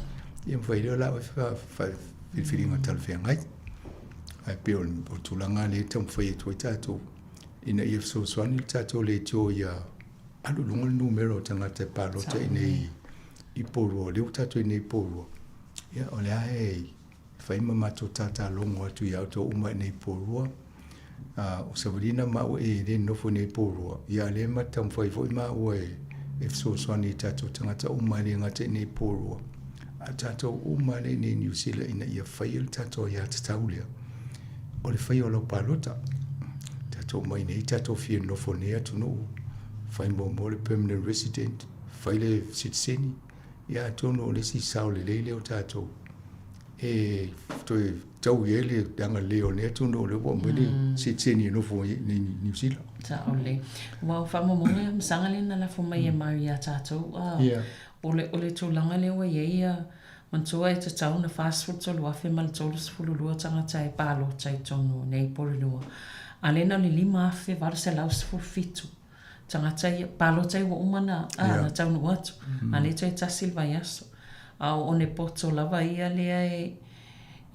Ia ma fai lea o la oe filifiliga talafeagai. Ae pei o le tulaga lea e taumafai atu ai tatou ina ia fesoasoani le tatou leitio ia alu i luga le numera o tagata e palota i inei i Porirua. O lea ua tatou i inei i Porirua, ia o lea e fai ma matou tatalogo atu ia outou uma i inei i Porirua. O Savalina ma au e le nonofo i inei i Porirua, ia a o lea e ma taumafai foi maua e fesoasoani i tatou tagata uma e le gata i inei i Porirua, a tatou uma lea i inei i Niu Sila ina ia faia le tatou aiatatau lea o le faia o lau palota. Tatou omai i inei tatou fia nonofo i lenei atunuu, fai muamua le permanent resident, fai le sitiseni, ia atonu o le isi sao lelei lea o tatou e toe tau i ai le agalelei o lenei atunuu o lea ua aumai le sitiseni e nofo i Niu Sila. Sao lelei. Aua o faamaumauga ia masaga lea na lafo mai e Mari ia tatou, o le, o le tulaga lea ua i ai ia, manatua e tatau ona 43,000 ma le 32 tagata e palota i totonu nei Porirua, a o lea na o le 5,817 tagata ia, palota ia ua uma ona, a, na taunuu atu, a o lea toe tasi le vaiaso. A o onepoto lava ia lea e,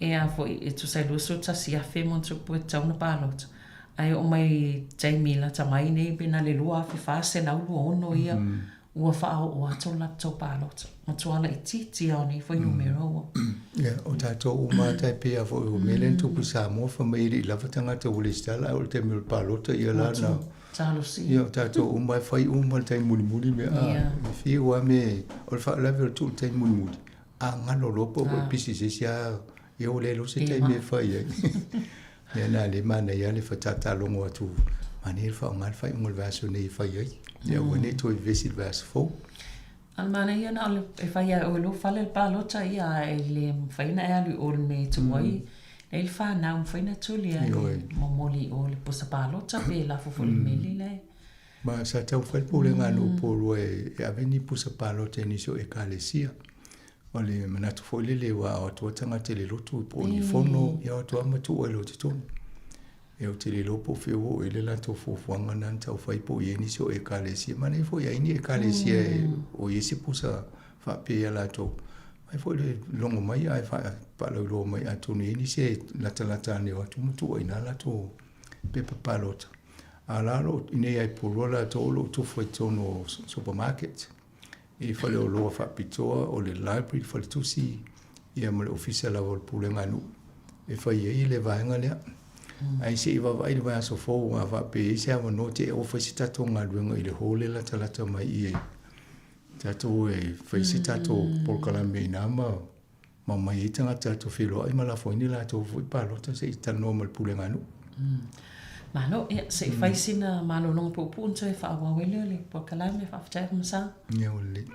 e a foi, e tusa e 21,000 ma ona tupu e tatau ona palota, ae oo mai i taimi lata mai nei pe na o le 2,426 ia ua faaoo atu le latou palota. Matua laitiiti lava o nei fuainumera ua. Ia, o tatou uma lava tai pei lava foi o mea lea na tupu i Samoa, fai mai e le i lava tagata ua resitala, ae oo i le taimi o le palota ia la na Talosia. Ia, o tatou uma e fai uma le taimi mulimuli mea a. E fiu lava me, o le faalavelave o le tuu i le taimi mulimuli, a galo loa po ua e pisi i se isi lava, ia ua le iloa se taimi e fai ai. Ia na lea e manaia lava le fatatalogo atu, manaia le faaaoga le faaiuga o le vaiaso nei e fai ai. Ia aua ne i toe vevesi i le vaiaso fou. A o le manaia na o le e fai lava e oe i lou fale le palota, ia e le mafai ona e alu i o i le mea e tuu ai ai le fanau, mafai ona tuli lava e momoli i o le pusa palota pe lafo foi i le meli la e. Ma sa taumafai le pulega a nuu Porirua e ave ni pusa palota i nisi o Ekalesia. O le manatu foi lele aua a o atu lava tagata i le lotu po o ni fono, ia o atu lava ma tuu ai loa i totonu. Ia ou te le iloa po o fea ua oo i ai le latou fuafuaga lena na taufai po o i ai nisi o Ekalesia. Manaia foi a i ai ni Ekalesia o i ai se pusa faapea ia latou. Mai foi le logo mai ae faalauiloa mai atonu e i ai nisi e latalata ane o atu ma tuu ai i ina latou pepa palota. A o la o lo o i inei lava i Porirua latou o lo o tofu ai i totonu o supermarket. I faleoloa faapitoa, o le library, faletusi, ia ma le ofisa lava o le pulega a nuu e fai ai le vaega lea. Ae se i vaavaai le vaiaso fou a faapea e i ai se avanoa te i ua fai se tatou galuega i le hall e latalata mai i e tatou e fai se tatou polokalame i ina ma ma omai ai tagata latou feiloai ma lafo ai ni latou foi palota se i talanoa ma le pulega a nuu. Malo, ia, se i fai sina malologa puupuu ona toe faaauau ai lea o le polokalame. Faafetai Afamasaga. Ia, ua lelei.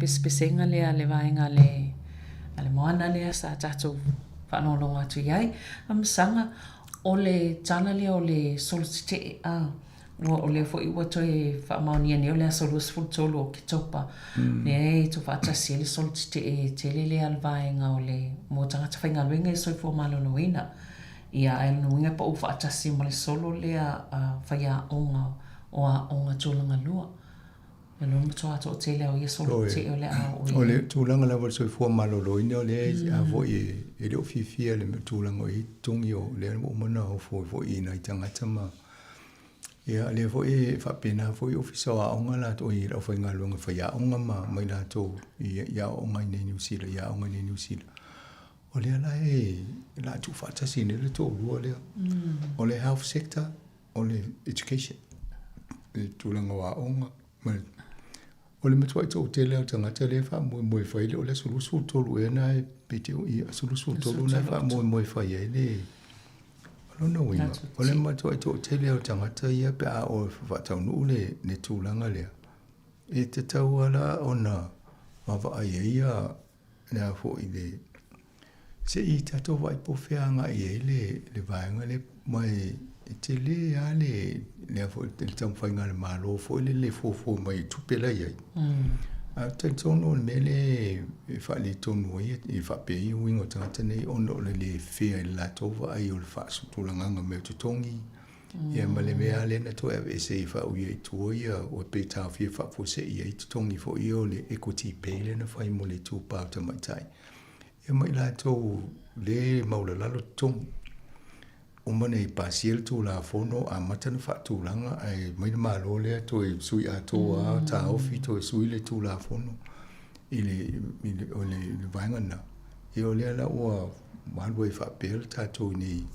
pesepesega lea a le vaega a le, a le Moana lea sa tatou faalogologo atu i ai. Amasaga, o le tala lea o le solo tetee, a, ua, o lea foi ua toe faamaonia nei o le aso 23 o Oketopa, lea e tuufaatasi ai le solo tetee tele lea a le vaega o le, mo tagata faigaluega i soifua maloloina. Ia, ae o lona uiga e pau faatasi ma le solo lea a faiaoga o aoga tulaga lua. E lua matua toatele o ia solo tetee o le a oo i ai. O le tulaga lava o le soifua maloloina o lea a foi e le o fiafia i le tulaga o i ai totogi o lea ua uma ona ofo foi i nai tagata ma ia lea foi e faapena foi Ofisa o Aoga latou i le aufaigaluega faiaoga ma i latou i aoaoga i inei i Niu Sila i aoga i inei i Niu Sila. O lea la e o le a tuufaatasi nei le toalua lea. O le health sector, o le education, le tulaga o aoga. Ma le, o le matuai toatele o tagata lea e faamoemoe fai le, o le aso 23 ea na e pe te i aso 23 na e faamoemoe fai ai le o lona uiga, o le matuai toatele o tagata ia pe a oo e faataunuu le, le tulaga lea, e tatau lava la ona vaavaai ai ia le a foi le se i tatou vaai po o fea agai i ai le le vaega lea ma e e tele lava le le a foi le taumafaiga a le Malo foi lele e fuafua mai i tupe la e i ai. Ae ou te talitonu o le mea lea e faaletonu ai e faapea ai uiga o tagata nei ona o le le fair i le latou vaai o le faasutulagaga mai o totogi ia ma le mea lava lea na toe aveese ai e faauia i tua ia ua pei e taofia faafuasei ai totogi foi ia o le equity pay lea na fai mo le itupa o tamaitai. Ia ma i latou le maulalalo totogi. Uma nei pasia le Tulafono, amata ona faatulaga ae mai le Malo lea toe sui atoa lava, taofi toe sui le Tulafono i le, i le, o le, le vaega lena. Ia o lea la ua alu ai faapea le tatou nei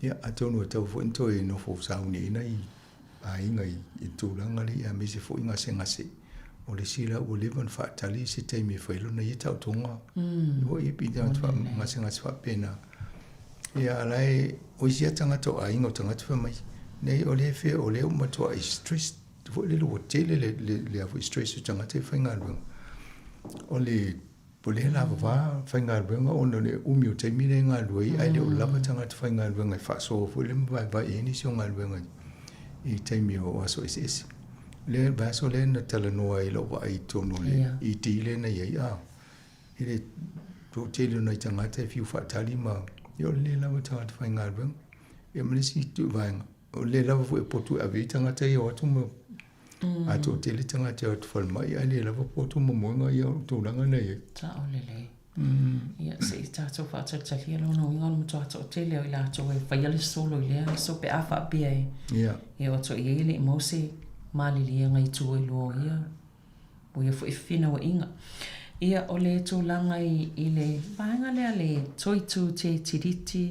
Ia, atonu e tatau foi ona toe nofo sauniaina i aiga i le tulaga lea, aemaise foi gasegase. O le isi la ua leva ona faatali se taimi e fai ai lona ia taotoga. Ua ia pei tagata gasegase faapena. Ia, a la e, o isi lava tagata o aiga o tagata fai mai, nei o lea fea, o lea ua matuai stress foi lele ua tele le, le, le a foi stress o tagata e faigaluega. O le Ua le lavava faigaluega ona o le umi o taimi lea e galulue ai, ae le o lava tagata faigaluega e faasoa foi lea ma vaevae ai nisi o galuega i taimi o aso eseese. O le vaiaso lea na talanoa ai i lau vaai i totonu o le ED lea na i ai, a, i le toatele o nai tagata e fiu faatali ma, ia o le le lava o tagata faigaluega. Ia ma le isi vaega, o le le lava foi o potu e ave ai tagata ia o atu ma A toatele tagata e o atu falemai ae le lava potu ma moega ia o tulaga na i ai. Sao lelei. Ia se i tatou faatalitali lona uiga o le matua toatele o i latou e faia le solo i lea aso pe a faapea e e o atu i ai e le i maua se maliliega i tua i lua o ia o ia foi fefinauaiga. Ia o le tulaga i i le vaega lea le Toitū Te Tiriti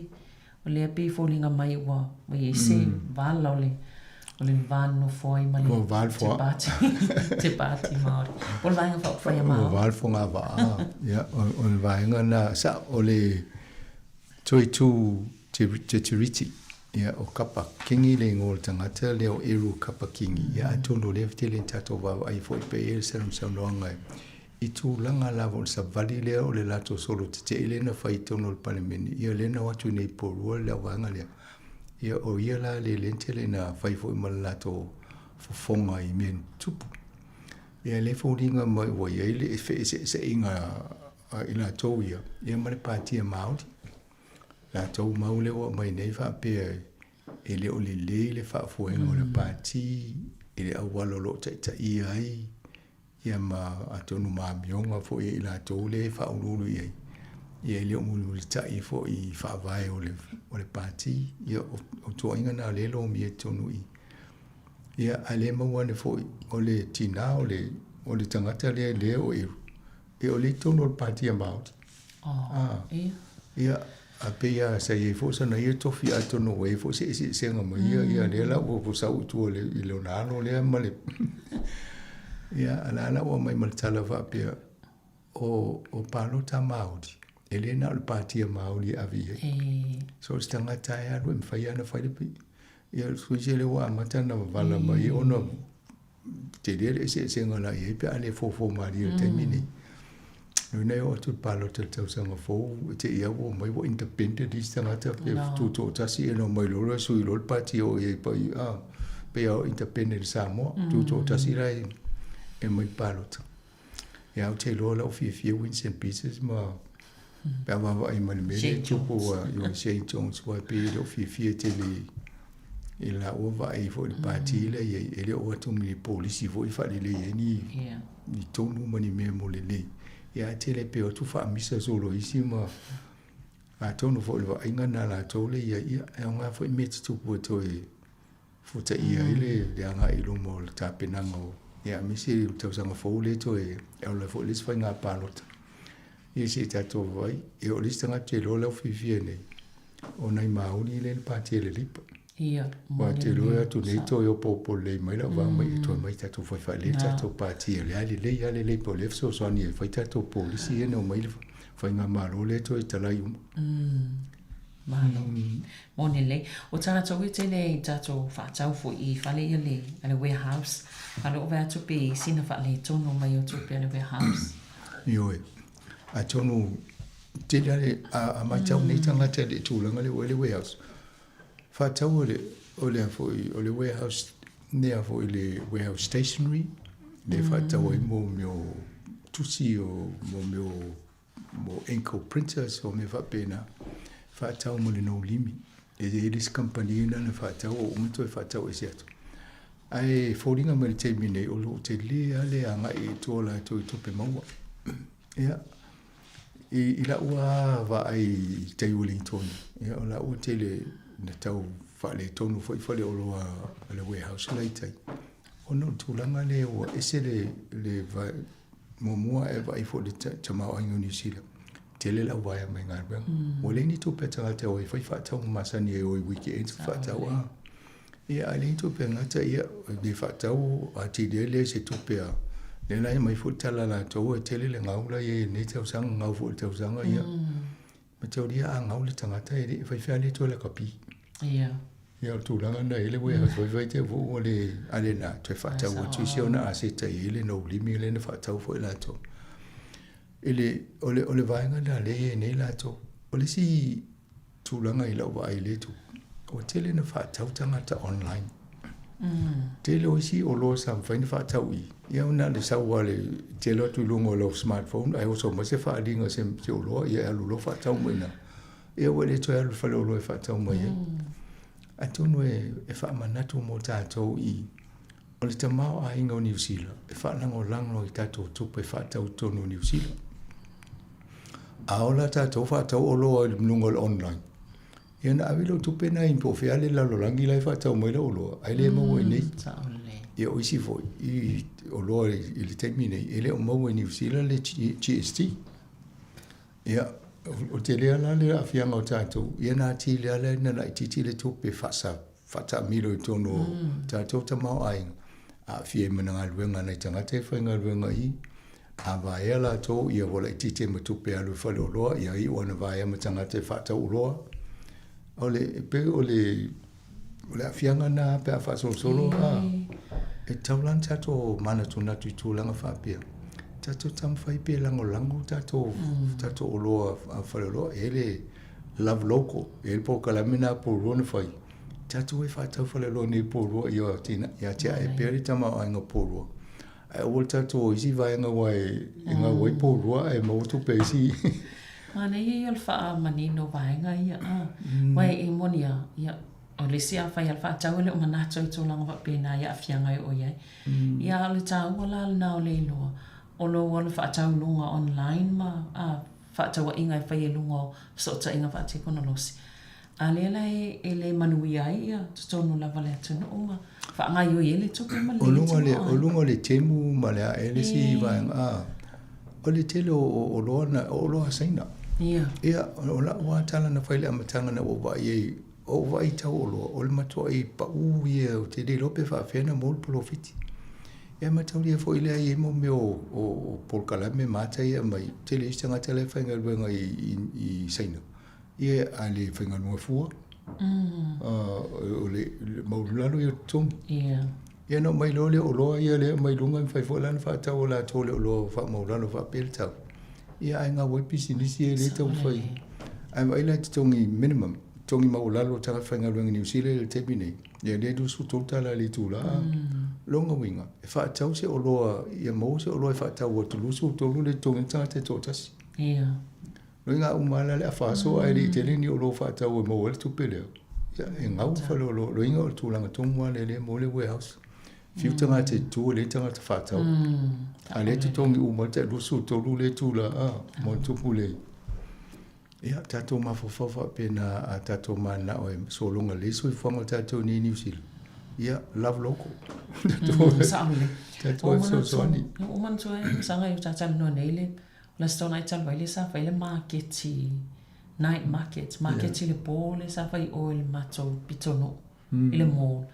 O lea pei e foliga mai ua i ai se vala o le o le va nonofo ai ma le te pāti te pāti Māori. Po o le Vaega Faaupufai a Māori. Ua va le fogavaa. Ia, o le vaega lena, sa, o le Toitū Te, Te Tiriti, ia, o Kapa Kingi le igoa o le tagata lea o Eru Kapa Kingi. Ia, atonu o lea tele ina tatou vaavaai foi pei e i ai se saunoaga I tulaga lava o le savali lea o le latou solo tetee lea na fai i totonu o le Palemene, ia lea na o atu nei i Porirua le vaega lea, ia o ia la le lea na tele ina fai foi ma le latou fofoga i mea na tutupu. Ia lea e foliga mai ua i ai le feeseeseaiga a i latou ia, ia ma le Patia Māori. Latou mau lea ua aumai nei faapea e le o lelei le faafoega o le Pati i le auala o lo o taitaia ai ia ma atonu ma amioga foi a i latou lea e faauluulu i ai, ia e le o mulimulitai foi i faavae o le, o le pati, ia o, o tuuaiga na o lea e lomia i totonu i i. Ia, a le maua ane foi, o le tinā o le, o le tagata lea lea o Eru, ia o lea i totonu o le pati a Māori. Oh, ah, ia. Ia, a pei lava sa i ai foi sana ia tofi atonu ua i ai foi se eseesega ma ia, ia lea la ua sau i tua i lona alo lea ma le ia a la la ua aumai ma le tala faapea o o palota Māori e le na o le patia Māori e ave i ai. So o se tagata e alu e mafai lava ona fai le ia le sui lea ua amata ona vala mai ona. tele le eseesega la i ai pe a le fofo malie i le taimi nei. Lona e oo atu i le palota i le tausaga fou, e te i au ua omai ua independent isi tagata pe tutoatasi e na omai loa loa sui loa le pati e oo i ai pai a pei lava o independent i Samoa, tutoatasi la e omai i le palota. Ia ou te iloa la ua fiafia Winston Peters ma pe a vaavaai mai i le mea lea e tupu ua ioe Shane Jones aua e pei e le o fiafia tele i laua vaai foi i le pati lea i ai e le o atu ma ni polisi foi e faalelei ai ni ni tonu ma ni mea mo lelei. Ia ae tele pei o atu faamisa solo isi ma atonu foi o le vaaiga lena a latou lea i ai, ia e aoga foi mea e tutupu e toe fuataia ai le le agai i luma o le tapenaga o ia aemaise le tausaga fou lea toe e ola ai foi le isi faiga palota. Ia se i tatou vaai, ia o le isi tagata e iloa lau fiafia nei, o nai Māori lea e i le pati a le Lipa. Ia, Aua te iloa atu nei toe opoopo lelei mai lau vaai mai toe mai tatou fai faalelei tatou pati o lea lelei lava le Labour o lea e fesoasoani e fai tatou polisi ia na omai le faigamalo lea toe talai uma. Malo. Moni lelei. O tatou e tele i tatou faatau foi i fale ia le a le warehouse. A o loo vaai atu pe i sina faaletonu mai o tupe a le warehouse. Ioe. Atonu tele a le a matau nei tagata i le tulaga lea ua i le warehouse. Faatau o le o le foi o le warehouse nea foi le warehouse stationery le faatau ai mo mea o tusi o mo mea o mo ink o printers o mea faapena, faatau mo le no limi. E i ai le isi kamupani lena na faatau ua uma toe faatau ese atu. Ae foliga mai le taimi nei o lo o tele lava le agai i tua o latou i tupe maua. Ia, i lau lava vaai i tai Wellington, ia o la ua tele na tau faaletonu foi faleoloa a le warehouse la i tai, ona o le tulaga lea ua ese le Muamua e vaai foi i le tamaoaiga o Niu Sila, tele le auvaea mai galuega. Ua leai ni tupe a tagata e o ai e fai faatauga masani e o i weekends ma faatau a. Ia ae leai ni tupe a tagata ia le faatau atili ai lea i se tupe a lea la e aumai foi le tala a latou e tele le gau la e i ai i lenei tausaga, gau foi i le tausaga ia. Mataulia a gau le tagata e le i faifea le toe lakapi. Ia. Ia o le tulaga lena e i ai le warehouse faifai te fou ua le a le na toe faatau atu isi ona aseta e i ai le no limi lea na faatau foi latou. I le o le o le vaega lena lea e i ai nei latou. O le isi tulaga i lau vaai i lea itu, ua tele na faatau tagata online. Tele o isi oloa sa mafai ona faatau i ia na o le sau lava le tele atu i luga o lau smartphone ae oso mai se faaaliga o se oloa ia e alu loa faatau mai i ina. Ia ua le toe alu i le faleoloa e faatau mai ai. Atonu e faamanatu mo tatou i o le tamaoaiga o Niu Sila e faalagolago i tatou tupe faatau i totonu o Niu Sila. A ola tatou faatau oloa i luga o le online, Ia na ave lou tupe na i po o fea le lalolagi la e faatau mai lau oloa, ae le maua i inei. Ia o isi foi, i oloa i le taimi nei, e le o maua i Niu Sila le GST. Ia, o le tele lava la le aafiaga o tatou, ia na atili lava lea na laitiiti le tupe faasa, faataamilo i totonu o tatou tamaoaiga, aafia ai ma galuega a nai tagata e faigaluega i A vaea latou, ia ua laitiiti ai ma tupe e alu i faleoloa, ia iu ana vaea ma tagata e faatau oloa. O le, e pei o le, o le aafiaga lena pe a faasolosolo, a, e tatau la ona tatou manatunatu i tulaga faapea. Tatou taumafai pe lagolago tatou, tatou oloa a faleoloa. E i ai le Love Local, e i ai le polokalame lena a Porirua na fai, tatou o e faatau faleoloa i inei i Porirua ia atiae pea le tamaoaiga o Porirua. Ae aua le tatou o isi vaega aua e gau ai Porirua ae maua tupe e isi. Manaia ia o le faamanino o vaega ia a. Aua e moni lava, ia, o le isi a fai lava le faatau e le o manatu i tulaga faapena i aafiaga e oo i ai. Ia a o le taua la lena o le iloa, o lou alu faatau i luga online ma faatauaiga e fai i luga o fesootaiga faatekonolosi. A lea la e le manuia ai ia totonu lava o le atunuu ma faagaoioi ai le tupe ma le tamaoaiga. O luga o le Temu ma le ae le isi vaega a, o le tele o oloa na, o oloa a Saina. Ia. Ia, o lau lava tala na fai i le amataga na ou vaai ai, ou vaai i tau oloa, o le matuai pau ia, ou te le iloa pe faapefea ona maua le polofiti. Ia mataulia foi lea e i ai mo mea o polokalame ma ata ia e aumai, tele isi tagata la e faigaluega i Saina. Ia a le faigaluega fua, o le maualalo ia o totogi. Ia. Ia ona aumai loa lea o oloa ia lea e aumai i luga e mafai foi la ona faatau e latou le oloa faamaualalo faapea le tau. Ia ae gau ai pisinisi ia e le taumafai. Ae vaai la i totogi minimum, totogi maualalo o tagata faigaluega i Niu Sila i le taimi nei, ia lea e $23 i le itula. Lona uiga, e faatau se oloa, ia maua se oloa e faatau atu 23 le totogi ai le tagata e toatasi. Ia. Loiga uma lava la le afa aso ae le i tele ni oloa faatau e maua ai le tupe lea. Ia, e gau le faleoloa. Loiga o le tulaga tonu lava lea lea mo le warehouse. Fiu tagata e tutu e leai tagata faatau. A lea e totogi uma le tai 23 le itula a mo le tupu le. Ia, tatou mafaufau faapena a tatou mananao e sologa lelei soifuaga o tatou nei i Niu Sila. Ia, love local. Sao lelei. Tatou e fesoasoani. Ua manatua ai Masaga i o ta talanoa nei le O le Aso Toonai talu ai lea sa fai le maketi, night market, maketi i le po lea sa fai i o i le matou pitonuu i le mall.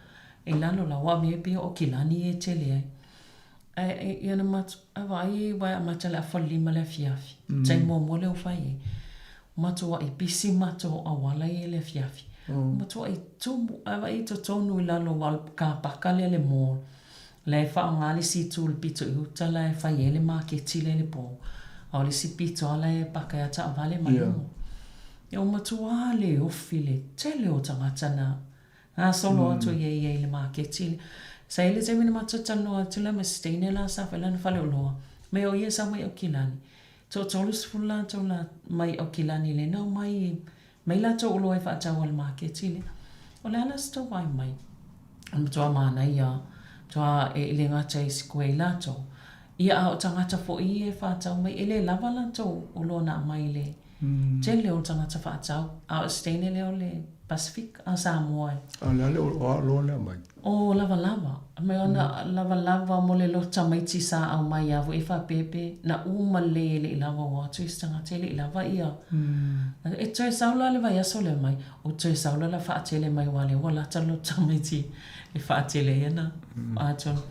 I lalo la, ua mea pei o Kilani e tele ai. Ae ia na matou, a vaai aua e amata i le afa lima i le afiafi, taimi muamua lea ua fai ai. Matuai pisi matou auala ia i le afiafi. Matuai tumu, a vaai i totonu i lalo aua o le kapaka lea le mall. La e faaaoga le isi itu i le pito i uta la e fai ai le maketi lea i le po. A o le isi pito lava la e paka ai a taavale ma luga. Ia ua matua le ofi le tele o tagata na gasolo atu i ai i le maketi lea. Sa i ai le taimi na matou talanoa atu la ma si teine la sa fai lana faleoloa, mea o ia sa omai i Aukilani. Toatolu latou la mai Aukilani lea na omai mai latou oloa e faatau ai i le maketi lea. O le a la se tou vaai mai? O le matua manaia, matua e le gata i sikuei latou, ia a o tagata foi ia e faatau mai, e le lava latou oloa na aumai i le tele o tagata faatau. A o se teine lea o le Pasefika, a Samoa e. A o le a le oloa na aumai? O lavalava, mai ona lavalava mo le loto tamaiti sa aumai a foi e faapea pe na uma lelei e le i lava ua o atu isi tagata e le i lava ia e toe sau la le vaiaso lea mai o toe sau la la faatele mai aua lea ua lata le loto tamaiti e faatele ai ana atonu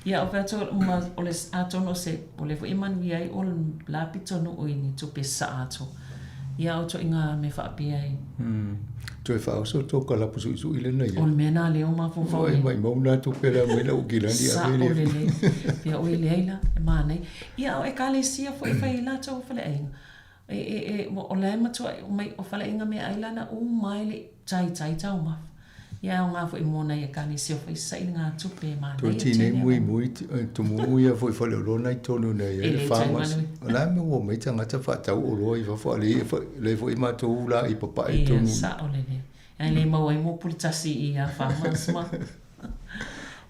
ia o fea atu ma o le atonu o se o lea foi e manuia ai o le la pitonuu i ni tupe sasaa atu ia o ituaiga mea faapea e Toe faaoso tou kalapu suisui lena ia. O le mea na lea o mafaufau ai. Oi maimau na tupe la mai lau kilani ave le. Sao lelei. Pea oi leai la, e manaia. Ia o ekalesia foi e fai ai latou faleaiga. E, e, e, o la e matua mai o faleaiga meaai la na uma ai le taitai taumafa. Ia e aoga foi mo nai ekalesia o fai sailiga tupe e manaia Toe tele tinei mui mui tumu ia foi faleoloa na i tonu na ia le farmers. O la e maua mai tagata faatau oloa i fafo a lea foi matou la i papae tonu. Ia sao lelei. Ae le maua ai mo puletasi i ia farmers ma.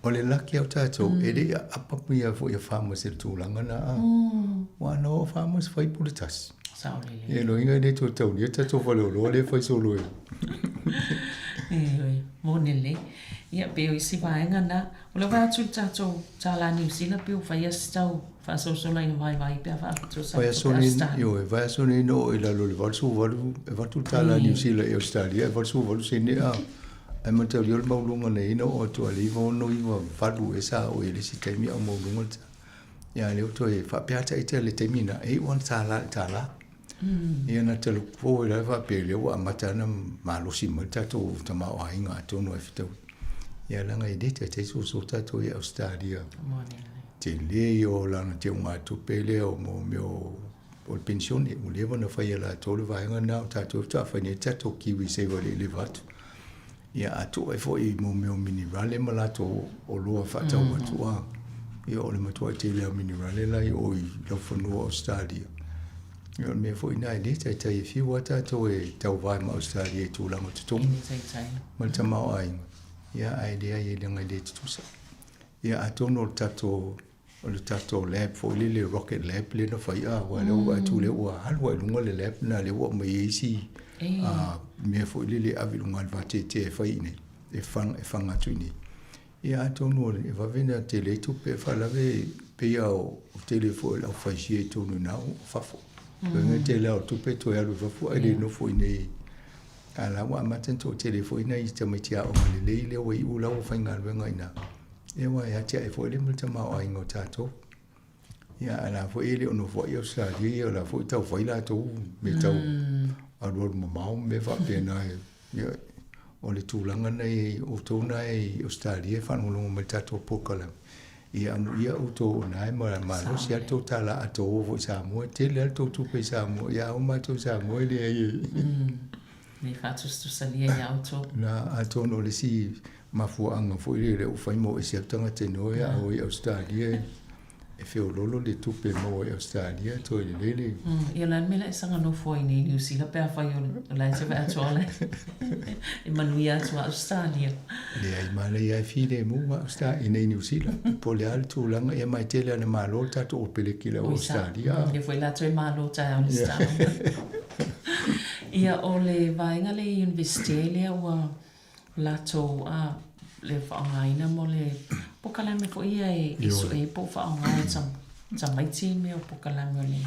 O le laki o tatou e le i aapa ia foi a farmers i le tulaga na a. Ua na o farmers fai puletasi. Sao lelei. E loiga e le toe taulia tatou faleoloa lea e fai solo e. Ioe, moni lelei. Ia, pei o isi vaega na. O lea ua atu i le tatou tālā Niu Sila pei ua fai a si tau faasolosolo ina vaivai pe a faatusa atu i Australia. Ioe, vaiaso nei na oo i lalo i le 88, e avatu le tālā Niu Sila i Australia e 88 sene a. Ae mataulia o le maualuga nei na oo atu a le 9698 ea sa oo i le isi taimi a o maualuga le tālā. Ia a lea ua toe faapea ata ita le taimi lena, e iu lava le $1 i le $1. Ia na talu fou ai la faapea lea ua amata ona malosi mai le tatou tamaoaiga atonu ai fetaui. Ia leaga e le taitai soso tatou i Ausetalia. Tele ia o lana teugatupe lea o mo mea o o le penisione ua leva ona fai e latou le vaega lena o tatou faatoa fai nei le tatou kiwi saver e le i leva atu. Ia a tuu ai foi i mo mea o minerale ma latou oloa faatau atu a, ia o le matuai tele lava o minerale la i o i laufanua o Ausetalia. Ia o le mea foi lena e le taitai e fiu lava tatou e tauva ai ma Ausetalia i tulaga o totogi ma le tamaoaiga, ia ae leai e leaga e le tutusa. Ia atonu o le tatou O le tatou lab foi lele rocket lab lea na fai a aua lea ua atu lea ua alu lava i luga le lab lena lea ua aumai ai isi mea foi lele e ave i luga o le vateatea e fai i inei e faga atu i inei. Ia atonu e vave ona tele ai tupe faalave pei lava o tele foi o le aufaisia i totonu i ina o fafo. O le tele lava o tupe toe alu i fafo ae le nofo i inei. A o la ua amata ona toatele foi nai tamaiti aoga lelei lea ua iu la ua faigaluega i ina. Ia aua e atiae foi le ma le tamaoaiga o tatou. Ia a o la foi e le o nofoai Ausetalia ia, o la foi e tau fai latou mea tau alualu mamao ma mea faapena. Ia, O le tulaga na i ai outou na i Ausetalia e faalogologo mai i le tatou polokalame, ia amuia outou o na e malosi lava le tou tala a tou oo foi i Samoa, e tele lava le tou tupe i Samoa, ia a o matou i Samoa e leai e. Le faatusatusalia ia outou. Na, atonu o le isi mafuaaga foi lea lea ua fai ma o ese atu tagata i Noe a o i Ausetalia e feololo le tupe e maua i Ausetalia toe lelei le. Ia o le a le mea la e saga nofo ai nei i Niu Sila pe afai o la e te vaai atu o la e manuia atu a Ausetalia. Leai manaia e filemu a Ausetalia i nei Niu Sila. Po o le a le tulaga ia ma e tele lava ina malo le tatou opeleki i le au Ausetalia. Lea foi la toe malo taeao le star. Ia o le vaega lea i Iunivesite lea ua latou a le faaaogaina mo le pokalame foi ia e sue ai po o faaaoga e tamaiti mea o pokalame o le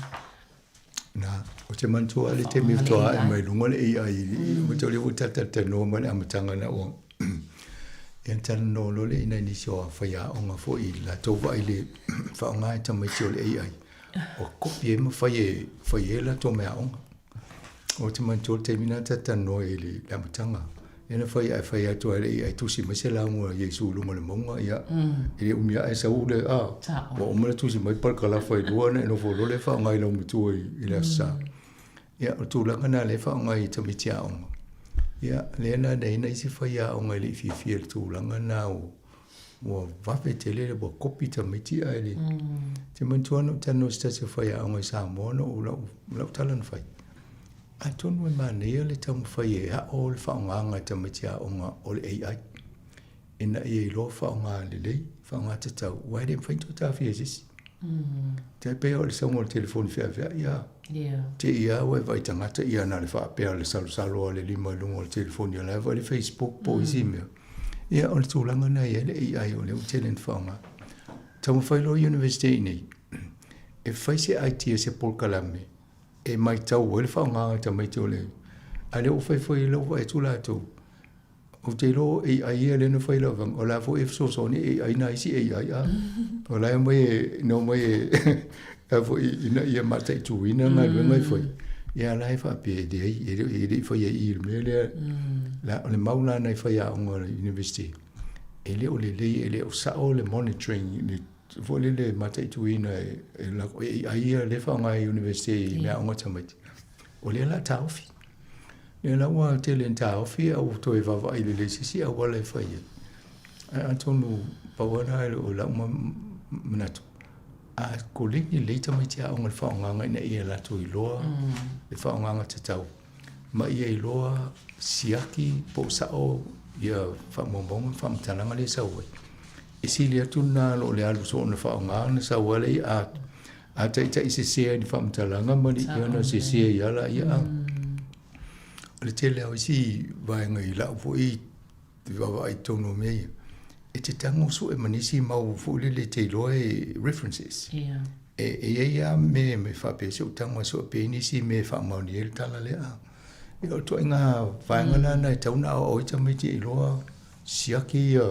Na, ou te manatua le taimi faatoa ae mai luga le AI, mm. o lea ua talatalanoa mai le amataga na ua ia talanoa loa lea i nai nisi o faiaoga foi i latou vaai le faaaoga e tamaiti o le AI. O kopi ai ma fai e fai e latou meaaoga. Ou te manatua le taimi na talatalanoa i le amataga. Ia na fai ae fai atu ai le AI tusi mai se lauga a Iesu i luga o le mauga, ia, e le umi ae sau le, a, ua uma ona tusi mai parakalafa e lua ona e nofo loa lea e faaaoga i lau matua i le Aso Sa. Ia, o le tulaga lena lea e faaaoga i tamaiti aoga. Ia, lea na leai nisi faiaoga e le i fiafia i le tulaga lena ua vave tele ua kopi tamaiti ae le te manatua na ou talanoa i se tasi o faiaoga i Samoa na ou lau, lau tala na fai. Atonu e manaia le taumafai e aʻo le faaaogaga e tamaiti aoga o le AI ina ia iloa faaaoga lelei, faaaoga tatau, aua e le mafai ona toe taofia e se isi. Tai pei o le sauga o le telefoni feaveai a. Te i lava ua e vaai tagata ia na o le faapea o le salosalo a le lima i luga o le telefoni o la e vaai le Facebook po o isi mea. Ia o le tulaga lena e i ai le AI o lea ua tele ina faaaoga. Taumafai loa University i inei e fai se idea se polokalame e matau ai le faaaogaga a tamaiti o le a lea ua fai foi lau vaai atu latou ou te iloa o AI ia lea na fai lau vaega o la foi e fesoasoani AI nai isi AI a o la e omai e na omai e a foi ina ia mataituina galuega e fai ia la e faapea e leai e le i faia i i le mea lea la o le mau la nai faiaoga o le university e le o lelei e le o sao le monitoring le foi lele mataituina e e AI ia lea e faaaoga e Iunivesite i mea aoga tamaiti, o lea o le a taofi. Lea la ua tele ina taofi a ua toe vaavaai lelei i se isi auala e fai ai. Ae atonu pau lava lena o lau manatu, a koleni lelei tamaiti aoga i le faaaogaga ina ia latou iloa le faaaogaga tatau ma ia iloa siaki po o sao ia faamaumauga ma faamatalaga lea e sau ai. E sili atu lena lo le alu soona faaaoga ona sau ai lea a a taitai sese ai i ni faamatalaga ma ni ia ona sese ai lava laia a. O le tele lava o isi vaega i lau foi vaavaai i totonu o mea ia, e te tago sue ma nisi mau foi lele e te iloa e references. E i ai lava mea e faapea se i ou tago e sue pea nisi mea e faamaonia ai le tala lea a. Ia o le ituaiga vaega lena e tatau ona aoao ai tamaiti e iloa Siaki ia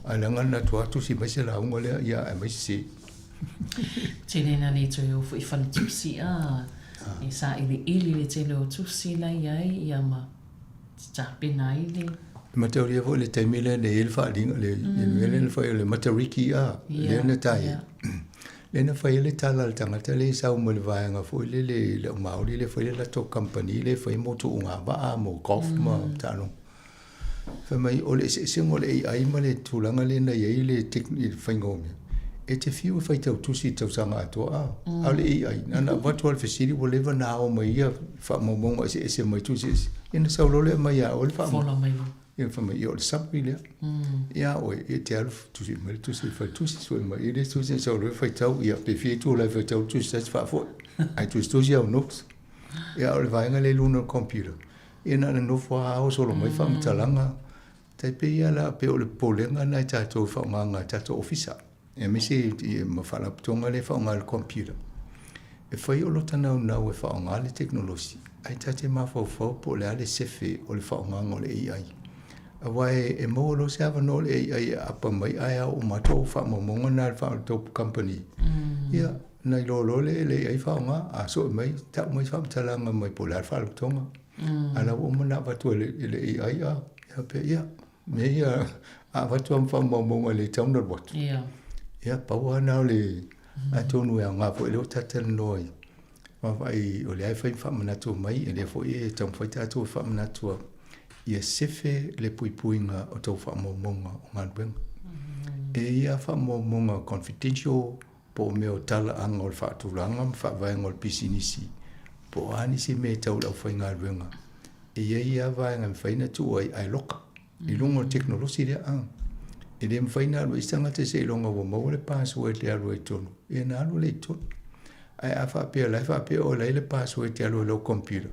ae leaga na atu tusi mai se lauga lea ia ae mai sese. Tele na le toe o foi fale tusi a e sailiili le tele o tusi la i ai ia ma tapena ai le. E mataulia foi le taimi lea na i ai le faaaliga le mea lea na fai o le Matariki a lea na tai ai. Lea na fai ai le tala a le tagata lea e sau mai le vaega foi lele le au Maori lea e fai le latou kamupani lea e fai mo tuuga vaa mo golf ma taaloga. Fai mai, o le eseesega o le AI ma le tulaga lea na i ai le le faiga o mea, e te fiu e faitau tusi i le tausaga atoa, a, a o le AI, na ona avatu lava le fesili ua leva ona ao mai ia faamaumauga eseese mai tusi eseese, ia ona sau loa lea aumai ia oe le faamaumauga. Fola mai loa. Ia fai mai, ia o le summary lea. Ia oe, e te alu tusi mai le tusi, fai tusi, sue mai i le tusi, sau loa faitau, ia pe fia itula e faitau le tusi tasi faafoi. Ae tusitusi au notes. Ia o le vaega lea i luga o le computer, Ia na ona nofo lava ao solo mai faamatalaga. Tai pei lava la pei o le popolega lena i tatou i faaaogaga a tatou ofisa, aemaise ma faalapotopotoga lea e faaaoga i le computer. E fai o lota naunau e faaaoga le tekonolosi, ae ta te mafaufau po o le a le sefe o le faaaogaga o le AI. Aua e maua loa se avanoa o le AI e aapa mai ae ao uma atu au faamaumauga na a le tou company. Ia, Ona iloa loa lea e le AI faaaoga, a sue mai, tau mai faamatalaga mai po o le a le faalapotopotoga. A o la ua uma ona avatu e le AI a. Ia pe ia mea ia a avatu lava ma faamaumauga e le tatau ona alu atu. Ia. Ia pau lava lena o le atonu e aoga foi lea ua ta talanoa ai vaavaai o lea e fai ma faamanatu mai e lea foi e taumafai tatou e faamanatu atu ia sefe le puipuiga o tou faamaumauga o galuega. E i ai lava faamaumauga confidential po o mea o talaaga o le faatulaga ma faavaega o le pisinisi, po o a nisi mea e tau i le aufaigaluega, e i ai lava vaega e mafai ona tuu ai ae loka i luga o le tekonolosi lea. A e le mafai ona alu ai se tagata seiloga ua maua le password e alu ai i totonu, ia ona alu lea i totonu. Ae a faapea o la e faapea oe o la e i ai le password e alu ai i lau computer,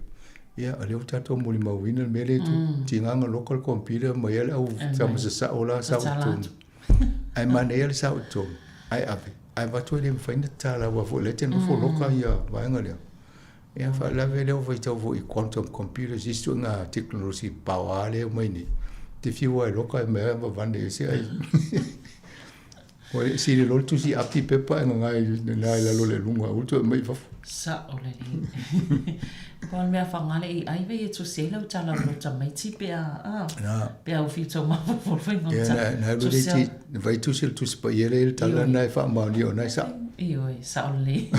ia o lea ua tatou molimauina le mea lea e tupu, tiga ona loka le computer ma i ai le au tama sasao la sau i totonu. Ae manaia le sao i totonu, ae ave, ae avatu e le mafai ona tatala aua foi o lea e te nofo loka ia vaega lea. Ia faalavelave lea ua faitau foi i quantum computers, isi ituaiga tekonolosi paoa lea e omai nei, e te fiu lava e loka e omai lava vavane ese ai. Ua sili loa le tusi api pepa ae gagae i lalo o le luga, aua le toe aumai i fafo. Sao lelei. Pau o le mea faaaoga le AI vei e tusi ai lau tala o lou tamaiti pe a, a, pe a ufi tau mafaufau le faiga o le tala. Na alu le ti, na fai tusi o le Tusi Paia lea i le tala lena e faamaonia o na e sao. Ioe, sao lelei.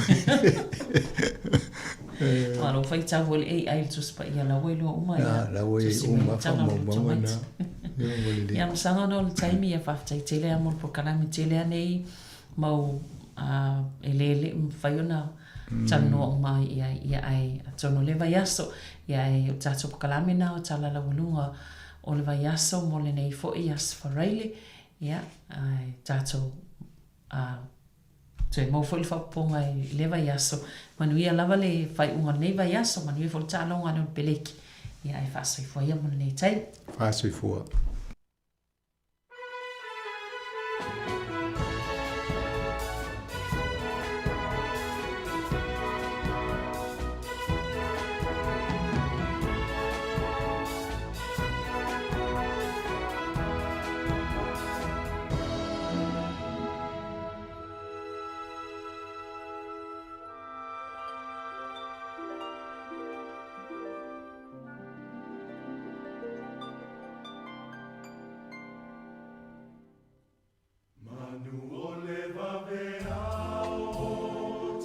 Aua lou faitau foi le AI i le Tusi Paia la ua iloa uma ia. La ua iai uma faamaumauga na. Ia masaga ona o le taimi ia faafetai tele lava mo le polokalame tele lava nei mau e le mafai ona talanoa uma ai i ai ia ae atonu o le vaiaso ia ae o le tatou polokalame lena o Tala Laualuga o le vaiaso mo lenei foi Aso Faraile ia ae tatou Toe maua foi le faaopoopoga i lea vaiaso. Manuia lava le faaiuga o lenei vaiaso, manuia foi le taaloga a le Peleki. Ia ae faasoifua ia mo lenei taimi. Faasoifua. Manu o le vaveao,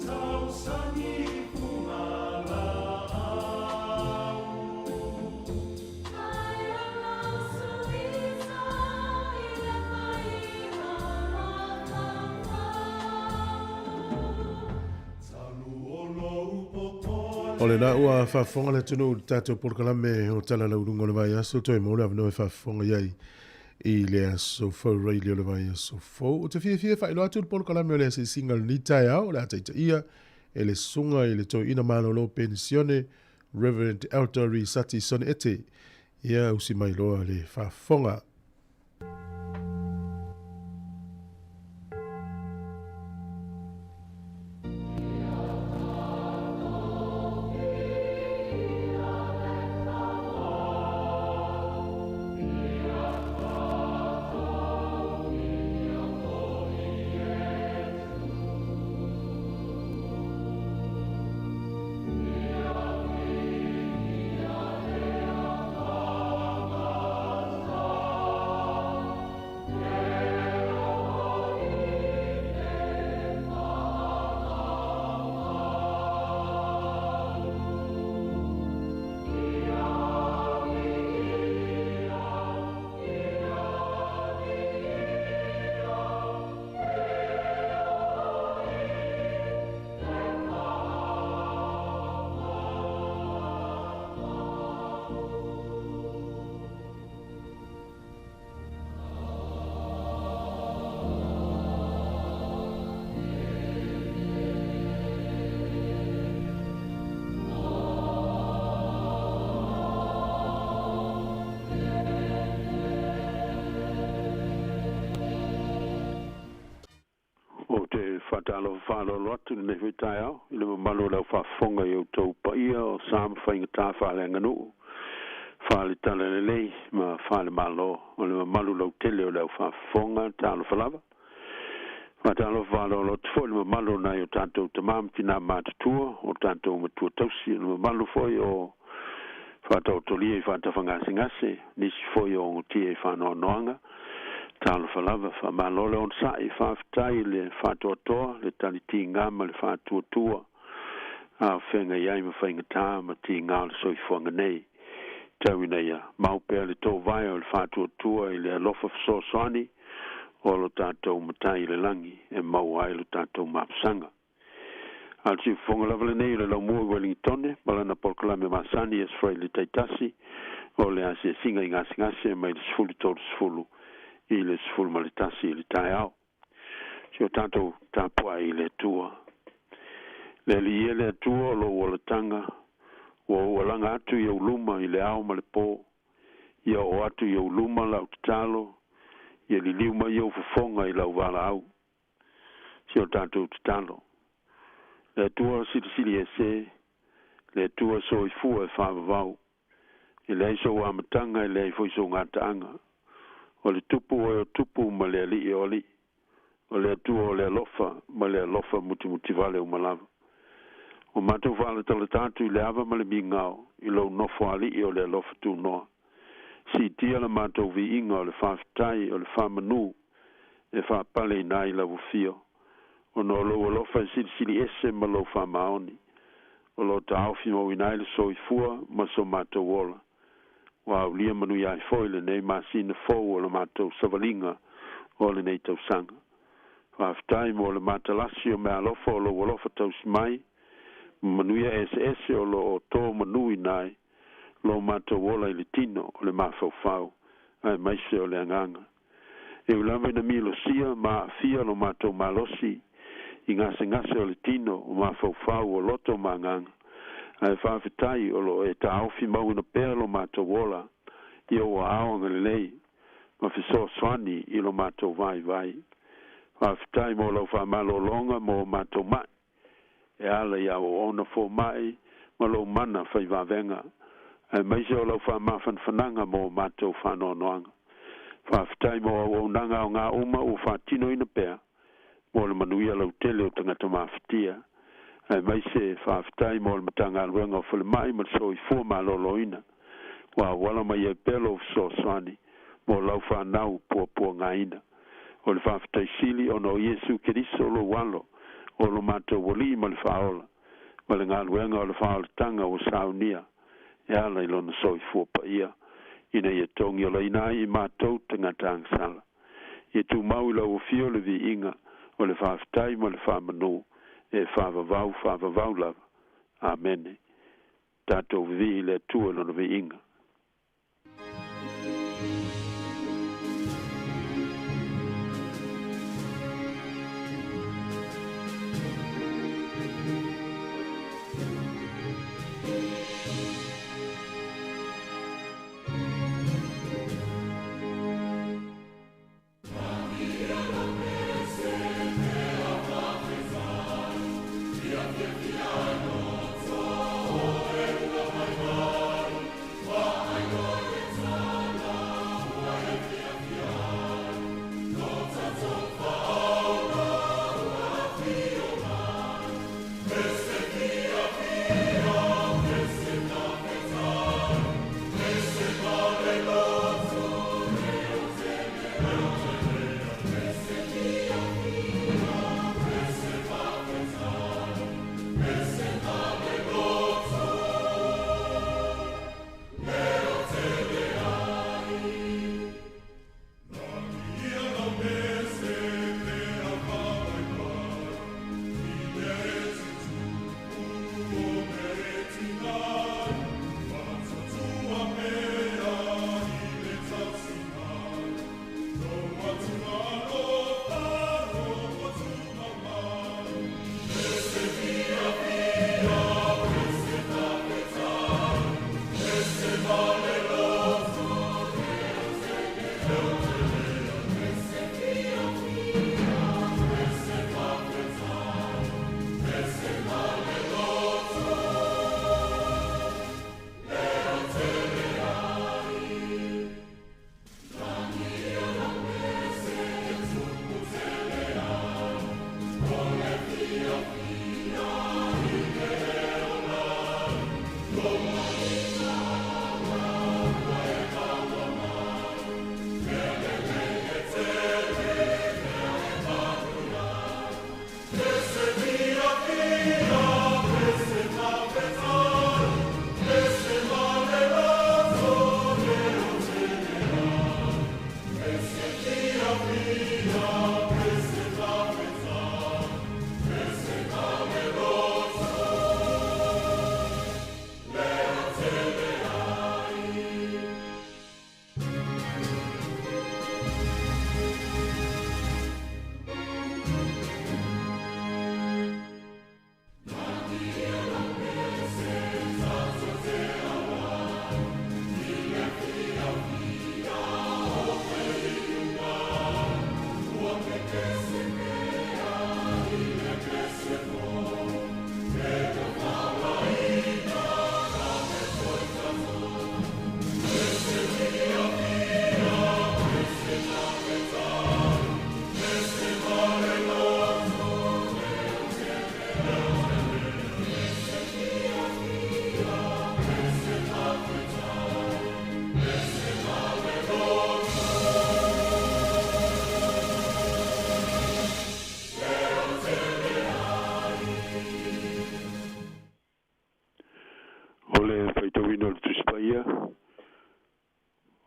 tausani fugalaau. O lena ua faafofoga le atunuu i le tatou polokalame o Tala Lauluga o le Vaiaso, toe maua le avanoa e faafofoga i ai i le aso Faraile o le vaiaso fou. Ou te fiafia e faailoa atu le polokalame o le asiasiga o lenei taeao o le a taitaia e le Susuga i le Toeaina Malolo Penisione Reverend Elder Risati Sonny Ete. Ia usi mai loa le faafofoga. Ou te faatalofa faaaloalo atu i lenei foi taeao i le mamalu o le au faafofoga i outou paia o sa ma faigata faaleaganuu, faale-talalelei ma faale-Malo, o le mamalu lautele o le au faafofoga, talofa lava. Faatalofa faaaloalo atu foi i le mamalu o nai o tatou tama ma tina matutua, o tatou matua tausi, o le mamalu foi o Faataotolia i faatafagasegase nisi foi o ogotia i faanoanoaga. Talofa lava, faamalo le onosa'i, faafetai le faatoatoa, le talitigā ma le faatuatua a o feagai ai ma faigatā ma tigā o le soifuaga nei. Tau ina ia mau pea le tōvae o le faatuatua i le alofa fesoasoani o lo tatou Matai i le lagi e maua ai lo tatou mapusaga. A o le siufofoga lava lenei o le laumua i Uelingitone ma lana polokalame masani Aso Faraile taitasi o le asiasiga i gasegase mai le 13:30 i le 11 i le taeao. Si o tatou tapuai i le Atua. Le Alii e le Atua o lou olataga, ua ou alaga atu i ou luma i le ao ma le pō. Ia oo atu i ou luma lau tatalo, ia liliu mai ou fofoga i lau valaau. Si o tatou tatalo. Le Atua silisili ese, le Atua soifua e faavavau. E leai sou amataga, e leai foi sou gataaga. O le Tupu oe o tupu ma le Alii o alii. O le Atua o le alofa ma le alofa mutimutivale uma lava. Ua matou faalatalata atu i le ava ma le migao i lou nofo alii o le alofa tunoa. Siitia la matou viiga o le faafetai o le faamanu e faapaleina ai lau afio, ona o lou alofa e silisili ese ma lou faamaoni, o lo o taofi mauina ai le soifua ma so matou ola. Ua aulia manuia ai foi lenei masina fou o la matou savaliga o lenei tausaga. Faafetai mo le matalasi o meaalofa o lou alofa tausi mai, ma manuia eseese o lo o tō manuina ai lo matou ola i le tino o le mafaufau aemaise o le agaga. E ui lava ina milosia ma aafia lo matou malosi i gasegase o le tino, o mafaufau, o loto ma agaga, ae faafetai o lo o e taofi mauina pea lo matou ola i ou aao agalelei ma fesoasoani i lo matou vaivai. Faafetai mo lau faamalologa mo matou ma'i e ala i auauna foma'i ma lou mana fai vavega, aemaise o lau faamafanafanaga mo matou faanoanoaga. Faafetai mo auaunaga aogā uma ua faatinoina pea mo le manuia lautele o tagata mafatia, aemaise faafetai mo le Matagaluega o Falemai ma le Soifua Maloloina ua auala mai ai pea lou fesoasoani mo lau fanau puapuagaina. O le faafetai sili ona o Iesu Keriso lou Alo o lo matou Alii ma le Faaola, ma le galuega o le faaolataga ua saunia e ala i lona soifua paia, ina ia togiolaina ai i matou tagata agasala. Ia tumau i lau afio le viiga o le faafetai ma le faamanu e faavavau faavavau lava. Amene. Tatou vivii i le Atua i lona viiga.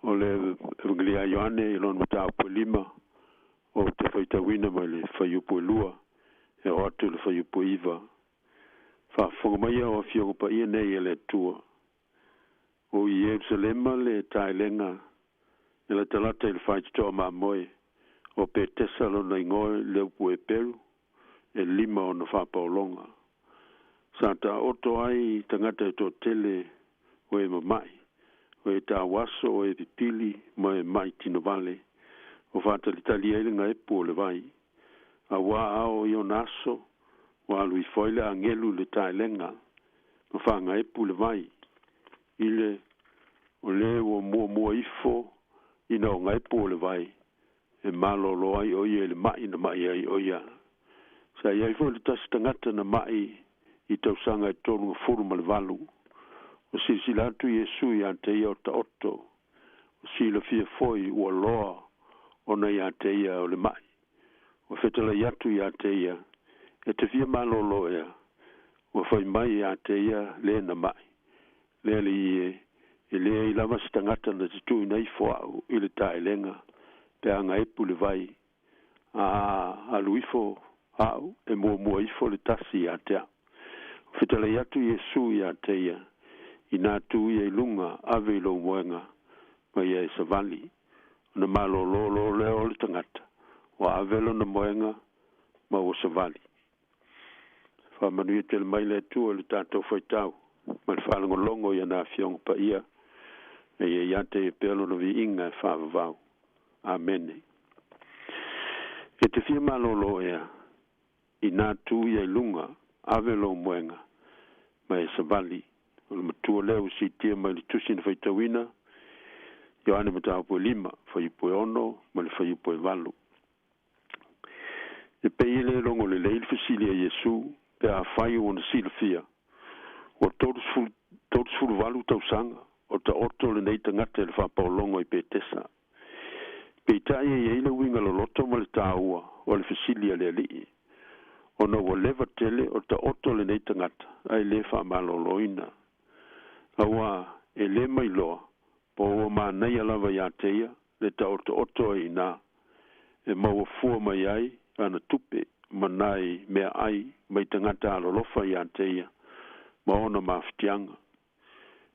O le Evagelia a Ioane i lona mataupu e 5, ou te faitauina mai le fuaiupu e 2 e oo atu i le fuaiupu e 9. Faafofoga maia o Afioga Paia nei a le Atua. O i Ierusalema le taelega e latalata i le faitotoa mamoe o Petesa lona igoa i le upu Eperu, e 5 ona faapaologa. Sa taoto ai tagata e toatele o e mama'i, o e tauaso, o e pipili ma e ma'i tinovale, o faatalitali ai le gaepu o le vai. Auā a oo i ona aso, ua alu ifo ai le agelu i le taelega ma faagaepu le vai, i le o lē ua muamua ifo ina o gaepu o le vai, e malōlō ai o ia i le ma'i na ma'i ai o ia. Sa i ai foi le tasi tagata na ma'i i tausaga e 38. Ua silasila atu Iesu iā te ia o taoto, ua silafia foi ua loa ona iā te ia o le ma'i. Ua fetalai atu iā te ia, E te fia malōlō ea? Ua fai mai iā te ia lē na ma'i, Le Alii e, e leai lava se tagata na te tuuina ifo a'u i le taelega pe a gaepu le vai, a alu ifo a'u e muamua ifo le tasi iā te a'u. Ua fetalai atu Iesu iā te ia, Inā tū ia i luga, ave i lou moega, ma ia e savali. Ona malōlō loa lea o le tagata, ua ave lona moega ma ua savali. Faamanuia tele mai le Atua i le tatou faitau ma le faalogologo i ana Afioga Paia, ma ia ia te ia pea Lona viiga e faavavau. Amene. E te fia malōlō ea, inā tū ia i luga, ave lou moega, ma e savali. O le matua lea ua siitia mai le Tusi na faitauina, Ioane mataupu e 5, fuaiupu e 6 ma le fuaiupu e 8. E pei e le logo lelei le fesili a Iesu pe afai ua na silafia, ua 38 tausaga o taoto lenei tagata i le faapaologa i Petesa. Peitai e i ai le uiga loloto ma le taua o le fesili a le Alii, ona ua leva tele o taoto lenei tagata ae le faamalōlōina. Auā e lē mailoa po ua manaia lava iā te ia le taotooto ai inā e maua fua mai ai ana tupe ma nai meaai mai tagata alolofa iā te ia ma ona mafatiaga.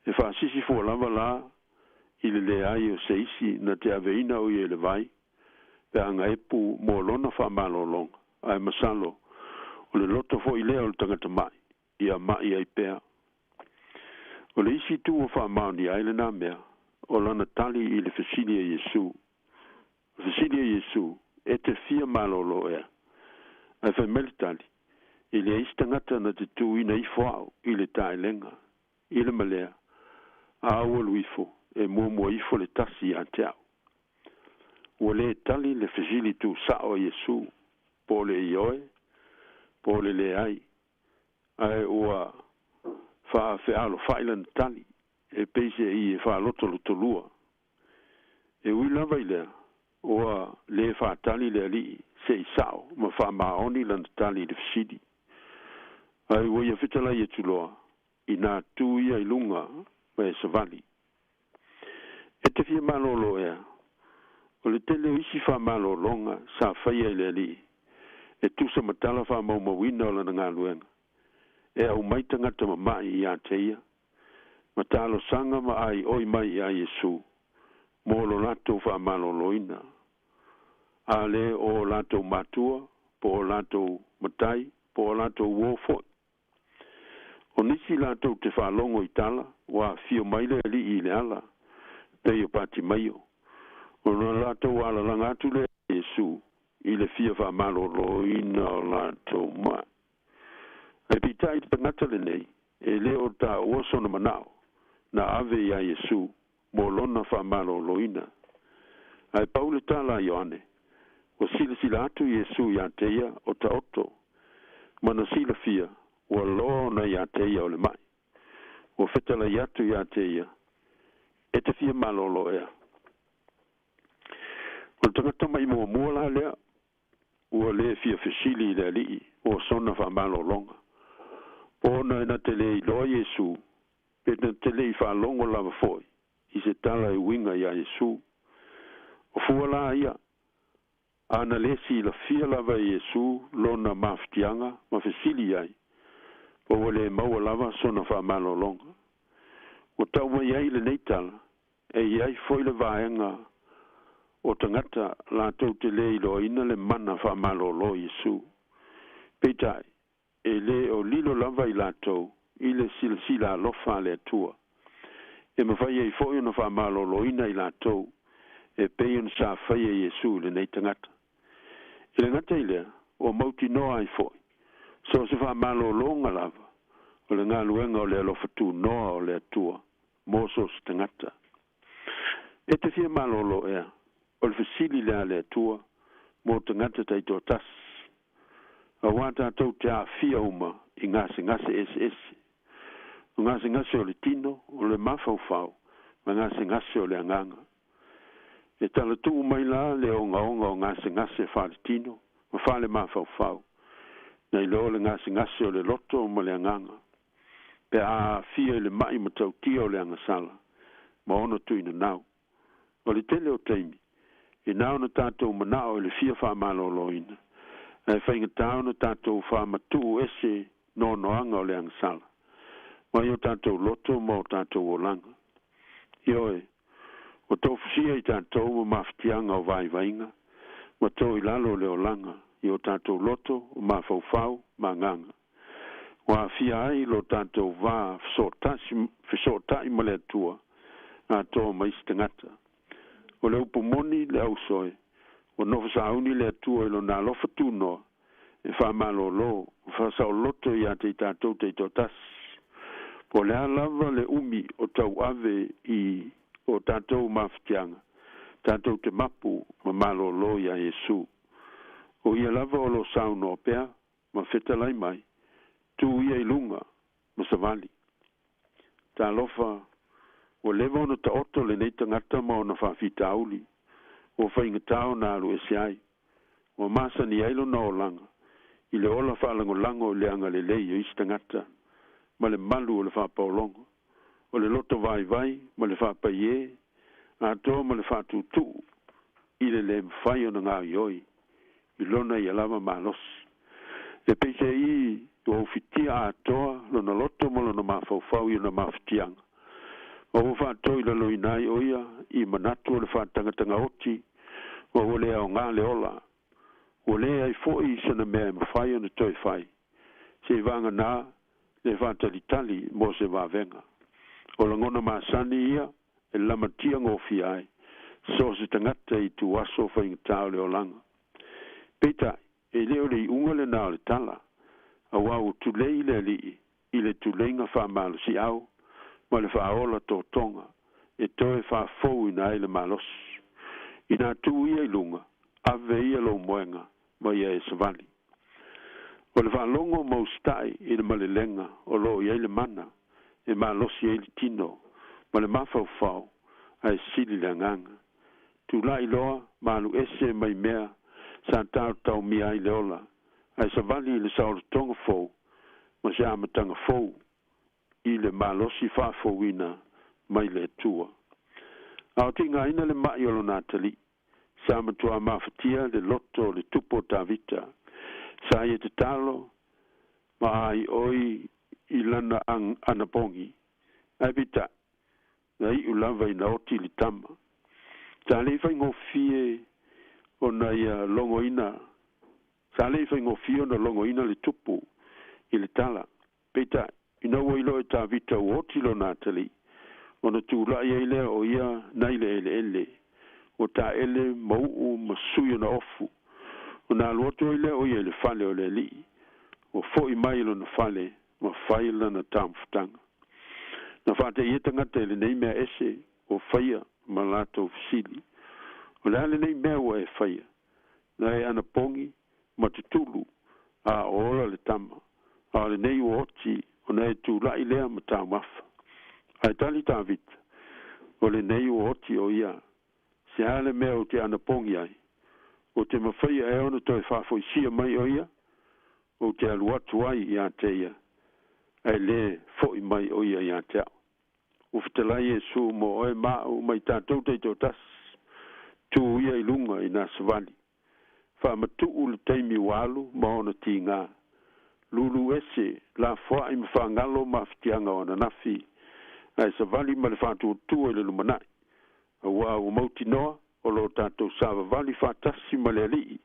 E faasisi fua lava la i le leai o se isi na te aveina o ia i le vai pe a gaepu mo lona faamalōloga, ae masalo o le loto foi lea o le tagata ma'i ia ma'i ai pea. O le isi itu ua faamaonia ai lenā mea, o lana tali i le fesili a Iesu. O le fesili a Iesu, E te fia malōlō ea? Ae fai mai le tali, E leai se tagata na te tūina ifo a'u i le taelega, i le malea, a ua alu ifo, e muamua ifo le tasi iā te a'u. Ua lē tali le fesili tuusa'o a Iesu, po o le ioe, po o le leai, ae ua faafealofa'i lana tali, e pei se i e faalotolotolua. E ui lava i lea, ua lē faatali le Alii se'i sa'o ma faamaoni lana tali i le fesili. Ae ua ia fetalai atu loa, inā tū ia i luga ma e savali. E te fia malōlō ea? O le tele o isi faamalōlōga sa faia i le Alii, e tusa ma tala faamaumauina o lana galuega, e aumai tagata mama'i iā te ia, ma talosaga ma aioi mai iā Iesu mo lo latou faamalōlōina, a lē o o latou matua, po o latou matai, po o latou uō foi. O nisi latou te faalogo i tala ua afio mai le Alii i le ala, pei o Patimaio, ona latou alalaga atu lea i Iesu i le fia faamalōlōina o latou ma'i. Ae peitai le tagata lenei, e lē o taua sona mana'o na ave iā Iesu mo lona faamalōlōina. Ae pau le tala a Ioane, ua silasila atu Iesu iā te ia o taoto, ma na silafia ua loa ona iā te ia o le ma'i. Ua fetalai atu iā te ia, E te fia malōlō ea? O le tagata ma'i muamua la lea, ua lē fia fesili i le Alii mo sona faamalōloga, po ona e na te lē iloa Iesu, pe na te le i faalogo lava foi i se tala e uiga iā Iesū. O fua lā ia, a na lē silafia lava e Iesū lona mafatiaga ma fesili ai, po ua lē maua lava sona faamalologa. Ua tau mai ai lenei tala, e i ai foi le vaega o tagata latou te lē iloaina le mana faamalōlō o Iesū. Peitai, e lē o lilo lava i latou i le silasila alofa a le Atua. E mafai ai foi ona faamalōlōina i latou e pei ona sa faia e Iesū i lenei tagata. I le gata i lea, ua mautinoa ai foi, so o se faamalōlōga lava o le galuega o le alofa tunoa o le Atua mo so o se tagata. E te fia malōlō ea? O le fesili lea a le Atua mo tagata taitoatasi. Auā tatou te aafia uma i gasegase eseese. O gasegase o le tino, o le mafaufau, ma gasegase o le agaga. E talatuu mai la le ogaoga o gasegase faaletino ma faalemafaufau, nai lo le gasegase o le loto ma le agaga, pe a aafia i le ma'i matautia o le agasala ma ona tuinanau. O le tele o taimi, e na ona tatou mana'o i le fia faamalōlōina, ae faigata ona tatou faamatuu ese noanoaga o le agasala mai o tatou loto ma o tatou olaga. Ioe, ua tofusia i tatou ma mafatiaga o vaivaiga ma to i lalo o le olaga i o tatou loto, o mafaufau ma agaga. Ua aafia ai lo tatou va fesoota'i ma le Atua atoa ma isi tagata. O le upu moni le ausoe, ua nofo sauni le Atua i lona alofa tunoa e faamalōlō ma faasaoloto iā te i tatou taitoatasi. Po o le a lava le umi o tauave i o tatou mafatiaga, tatou te mapu ma malōlō iā Iesū. O ia lava o lo o saunoa pea ma fetalai mai, Tū ia i luga ma savali. Talofa, ua leva ona taoto lenei tagata ma ona faafitauli, ua faigata ona alu ese ai. Ua masani ai lona olaga i le ola faalagolago i le agalelei o isi tagata ma le malu o le faapaologo, o le loto vaivai ma le faapaiē, atoa ma le faatuutuu i le lē mafai ona gaoioi i lona ia lava malosi. E peiseai ua ufitia atoa lona loto ma lona mafaufau i ona mafatiaga, ma ua faatoilaloina ai o ia i manatu o le faatagatagaoti ma ua le aogā le ola. Ua leai foi sana mea e mafai ona toe fai, seivaganā le faatalitali mo se vavega. O lagona masani ia e lamatia gofie ai so o se tagata i ituaso faigata o le olaga. Peitai, e lē o le iʻuga lenā o le tala, auā ua tulei le Alii i le tuleiga faamalosiʻau ma le faaola totoga e toe faafouina ai le malosi. Inā tū ia i luga, ave ia lou moega ma ia e savali. O le faalogo ma usitaʻi i le malelega o lo o i ai le mana e malosi ai le tino ma le mafaufau ae sili le agaga. Tula'i loa ma alu ese mai mea sa taotaomia ai le ola, ae savali i le saolotoga fou ma se amataga fou i le malosi faafouina mai le Atua. A o tigaina le ma'i o lona atalii, sa matuā mafatia le loto o le tupu o Tavita, sa ia tatalo ma aioi i lana anapogi, ae peitai, na iʻu lava ina oti le tama. Sa le i faigofie ona ia logoina sa le i faigofie ona logoina le tupu i le tala. Peitai, ina ua iloa e Tavita ua oti lona atalii, ona tula'i ai lea o ia nai le eleele, ua taele ma u'u ma sui ona ofu. Ona alu atu ai lea o ia i le fale o le alii, ua fo'i mai i lona fale ma fai lana taumafataga. Na faateia tagata i lenei mea ese ua faia ma latou fesili, O le a lenei mea ua e faia? Na e anapogi ma tutulu, a o ola le tama, a o lenei ua oti ona e tula'i lea ma taumafa. Ae tali Tavita, O lenei ua oti o ia, se a le mea ou te anapogi ai? Ou te mafaia ea ona toe faafoisia mai o ia? Ou te alu atu ai iā te ia, ae lē fo'i mai o ia iā te a'u. Ua fetalai Iesu mo oe ma a'u ma i tatou taitoatasi. Tū ia i luga i nā savali. Faamatu'u le taimi ua alu ma ona tigā. Lūlū ese, lafoa'i ma faagalo mafatiaga o ananafi, ae savali ma le faatuatua i le lumana'i, auā ua mautinoa o lo o tatou savavali faatasi ma le Alii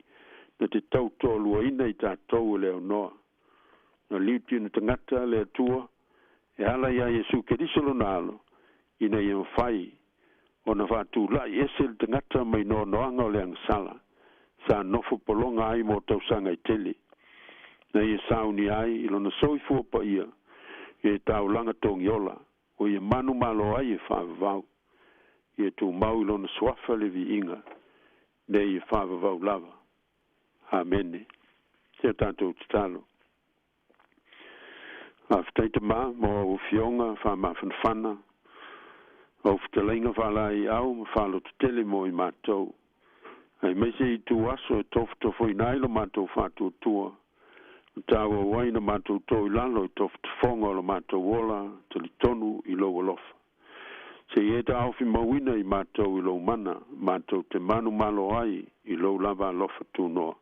na te tautoaluaina i tatou e le aunoa. Na liuti ona tagata le Atua e ala iā Iesu Keriso lona Alo, ina ia mafai ona faatula'i ese le tagata mai noanoaga o le agasala sa nofo pologa ai mo tausaga e tele, na ia saunia ai i lona soifua paia i le taulaga togiola ua ia manumalo ai e faavavau. Ia tumau i lona suafa le viiga nei e faavavau lava. Amene. Se o tatou tatalo. Faafetai Tamā mo au afioga faamafanafana, au fetalaiga faalaeiau ma faalototele mo i matou, aemaise i itu aso e tofotofoina ai lo matou faatuatua, ma tāuau ai na matou too i lalo i tofotofoga o lo matou ola talitonu i lou alofa. Se i e taofi mauina i matou i lou mana, matou te manumalo ai i lou lava alofa tunoa. Ua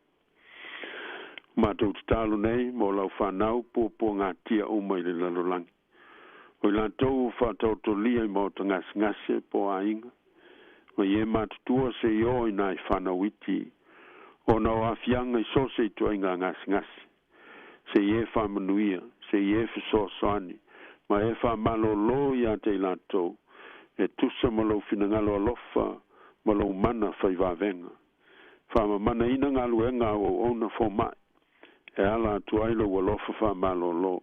matou tatalo nei mo lau fanau puapuagatia uma i le lalolagi. O i latou ua faataotolia i maota gasegase po o aiga, ma i e matutua se i oo i nai fanau iti, ona o aafiaga i so o se ituaiga gasegase. Se i e faamanuia, se i e fesoasoani, ma e faamalōlō iā te i latou, e tusa ma lou finagalo alofa ma lou mana fai vavega. Faamamanaina galuega a au auauna foma'i, e ala atu ai lou alofa faamalōlō.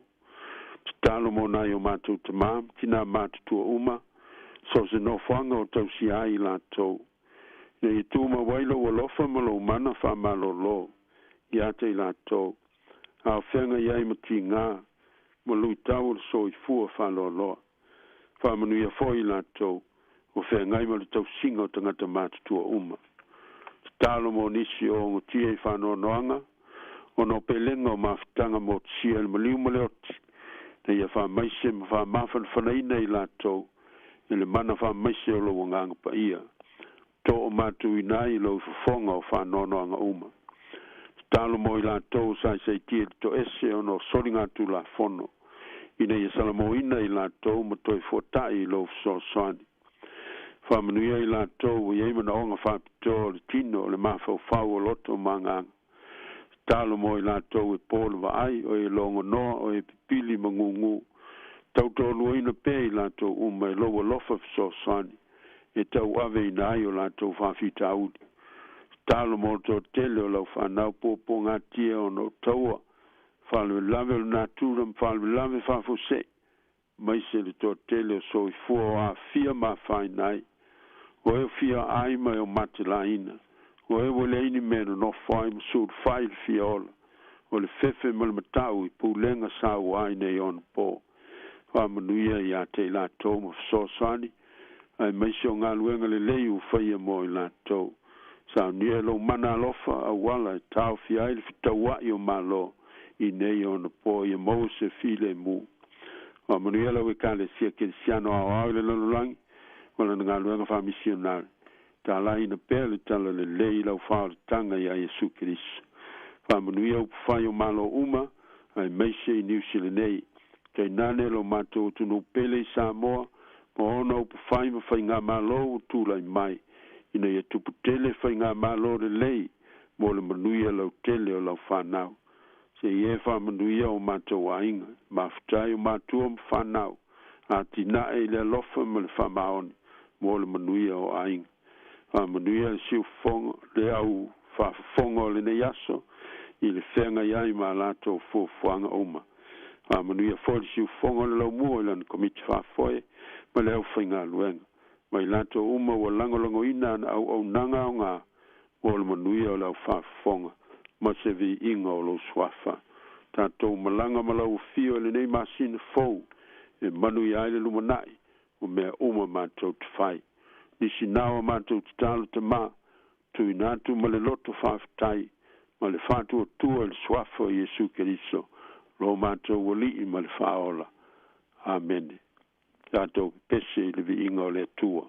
Tatalo mo nai o matou tamā ma tinā matutua uma, so o se nofoaga o tausia ai i latou, ina ia tumau ai lou alofa ma lou mana faamalōlō iā te i latou, a o feagai ai ma tigā ma luitau o le soifua faaloaloa. Faamanuia foi i latou o feagai ma le tausiga o tagata matutua uma. Tatalo mo nisi o ogotia i faanoanoaga ona o pelega o mafutaga motusia i le maliu ma le oti, ina ia faamaise ma faamafanafanaina i latou i le mana faamaise o lou Agaga Paia, toomatuina ai i lou fofoga o faanoanoaga uma. Tatalo mo i latou o saisaitia i le toese ona o soligatulafono, ina ia salamoina i latou ma toe fuata'i i lou fesoasoani. Faamanuia i latou ua i ai manaoga faapitoa o le tino, o le mafaufau, o loto ma agaga. Tatalo mo i latou e po le vaai, o e logonoa, o e pipili ma gugū. Tautoaluaina pea i latou uma e lou alofa fesoasoani e tauaveina ai o latou faafitauli. Tatalo mo le toatele o lau fanau puapuagatia ona o taua, faalavelave o le natura ma faalavelave faafuasei, aemaise le toatele o soifua o aafia ma afaina ai. O e o fia aai ma e o matelaina, o e ua leai ni mea e nonofo ai ma sulufai i le fia ola, o le fefe ma le matau i pulega saua ai nei ona po. Faamanuia iā te i latou ma fesoasoani, aemaise o galuega lelei ua faia mo i latou. Saunia e lou mana alofa auala e taofia ai le fetaua'i o Malo i nei ona po ia maua se filemu. Faamanuia lau Ekalesia Kerisiano aoao i le lalolagi ma lana galuega faamisionare. Talaina pea le talalelei i lau faaolataga iā Iesu Keriso. Faamanuia upufai o Malo uma, aemaise i Niu Sila nei. Tainane lo matou atunuu pele i Samoa ma ona upufai ma faigamalo ua tulai mai, ina ia tupu tele faigamalo lelei mo le manuia lautele o lau fanau. Se i e faamanuia o matou aiga, mafuta ai o matua ma fanau, atinae i le alofa ma le faamaoni mo le manuia o aiga. Faamanuia le siufofoga, le au faafofoga o lenei aso i le feagai ai ma a latou fuafuaga uma. Faamanuia foi le siufofoga o le laumua i lana komiti faafoe ma le aufaigaluega, ma i latou uma ua lagolagoina ana auaunaga aoga mo le manuia o le au faafofoga ma se viiga o lou suafa. Tatou malaga ma lau afio i lenei masina fou e manuia ai le lumanai ma mea uma matou te fai. Nisi nao a matou tatalo Tamā, tuuina atu ma le loto faafetai ma le faatuatua i le suafa o Iesu Keriso, lo matou Alii ma le Faaola. Amene. Tatou pepese i le viiga o le Atua.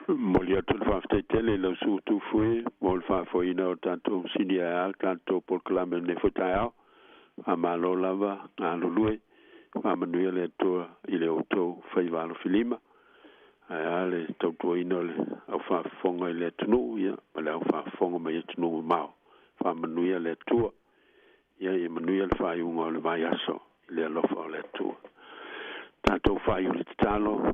Momoli atu le faafetai tele i lau su'utufu mo le faafoeina o tatou sini ae a le tatou polokalame o lenei foi taeao. Faamālō lava galulue, faamanuia le Atua i le outou faiva alofilima ae a le tautuaina o le aufaafofoga i le atunuu ia ma le aufaafofoga mai atunuu mamao. Faamanuia le Atua ia ia manuia le faaiuga o le vaiaso i le alofa o le Atua. Tatou faaiu le tatalo.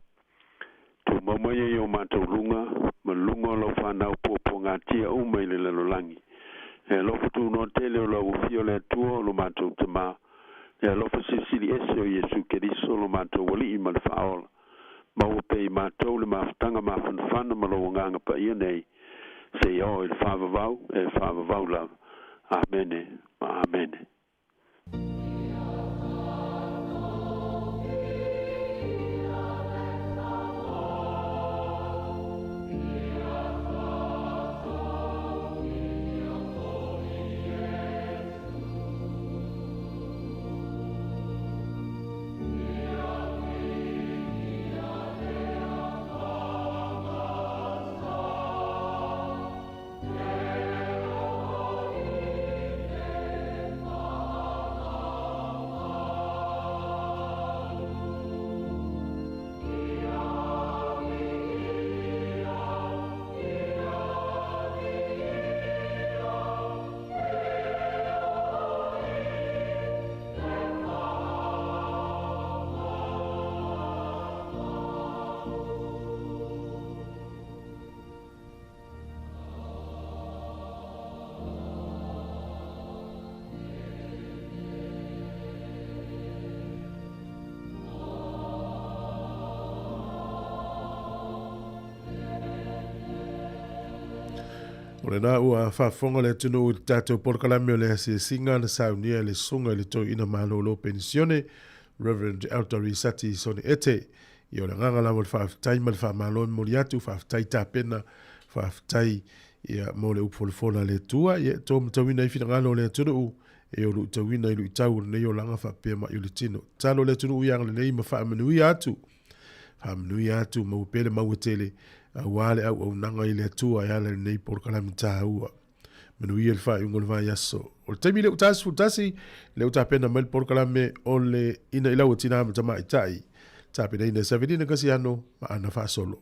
Tumau mai ai o matou luga ma luga o lau fanau puapuagatia uma i le lalolagi. E alofa tunoa tele o lau afio le Atua o lo matou Tamā. E alofa silisili ese o Iesu Keriso lo matou alii ma le faaola. Maua pea i matou le mafutaga mafanafana ma lou agaga paia nei seia oo i le faavavau e faavavau lava. Amene ma amene. O lena ua faafofoga le atunuu i le tatou polokalame o le asiasiga na saunia e le Susuga i le Toeaina Malolo Penisione, Reverend Elder Risati Sone Ete. Ia o le agaga lava o le faafetai ma le faamalo e momoli atu, faafetai tapena, faafetai ia mo le upu folafola a le Atua, ia e to matauina ai finagalo o le atunuu e o luitauina i luitau o lenei olaga faapea mai o le tino. Tatalo le atunuu ia agalelei ma faamanuia atu. Faamanuia atu, maua pea le mau e tele, aua le auaunaga i le Atua e ala i lenei polokalame taua. Manuia le faaiuga o le vaiaso. O le taimi lea ua 11, lea ua tapena mai le polokalame o le Ina i Lau a Tina ma Tamaitai. Tapenaina e Savelina Kasiano ma ana faasolo.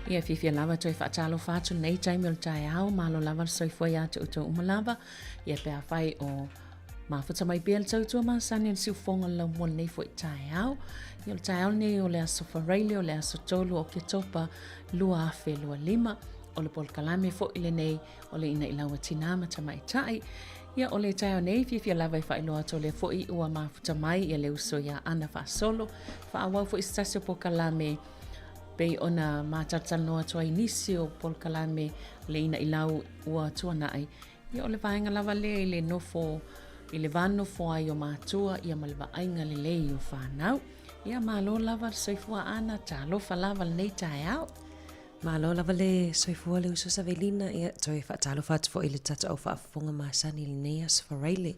Ia fiafia lava toe faatalofa atu lenei taimi o le taeao, malo lava le soifua ia te outou uma lava. Ia pe afai o mafuta mai pea le tautua masani o le siufofoga o le laumua lenei foi taeao. Ia o le taeao lenei o le aso Faraile o le aso 3 o Oketopa 2025. O le polokalame foi lenei o le Inailau a Tinā ma Tamaitai. Ia o le taeao nei fiafia lava e faailoa atu o lea foi ua mafuta mai ia le uso ia Ana Faasolo. Faaauau foi se tasi o polokalame pei ona matalatalanoa atu ai nisi o polokalame le Inailau ua tuanai. Ia o le vaega lava lea i le nofo i le va nofo ai o matua ia ma le vaaiga lelei o fanau. Ia malo lava le soifua Ana, talofa lava lenei taeao. Malo lava le soifua le uso Savelina, ia toe faatalofa atu foi i le tatou au faafofoga masani i lenei aso Faraile.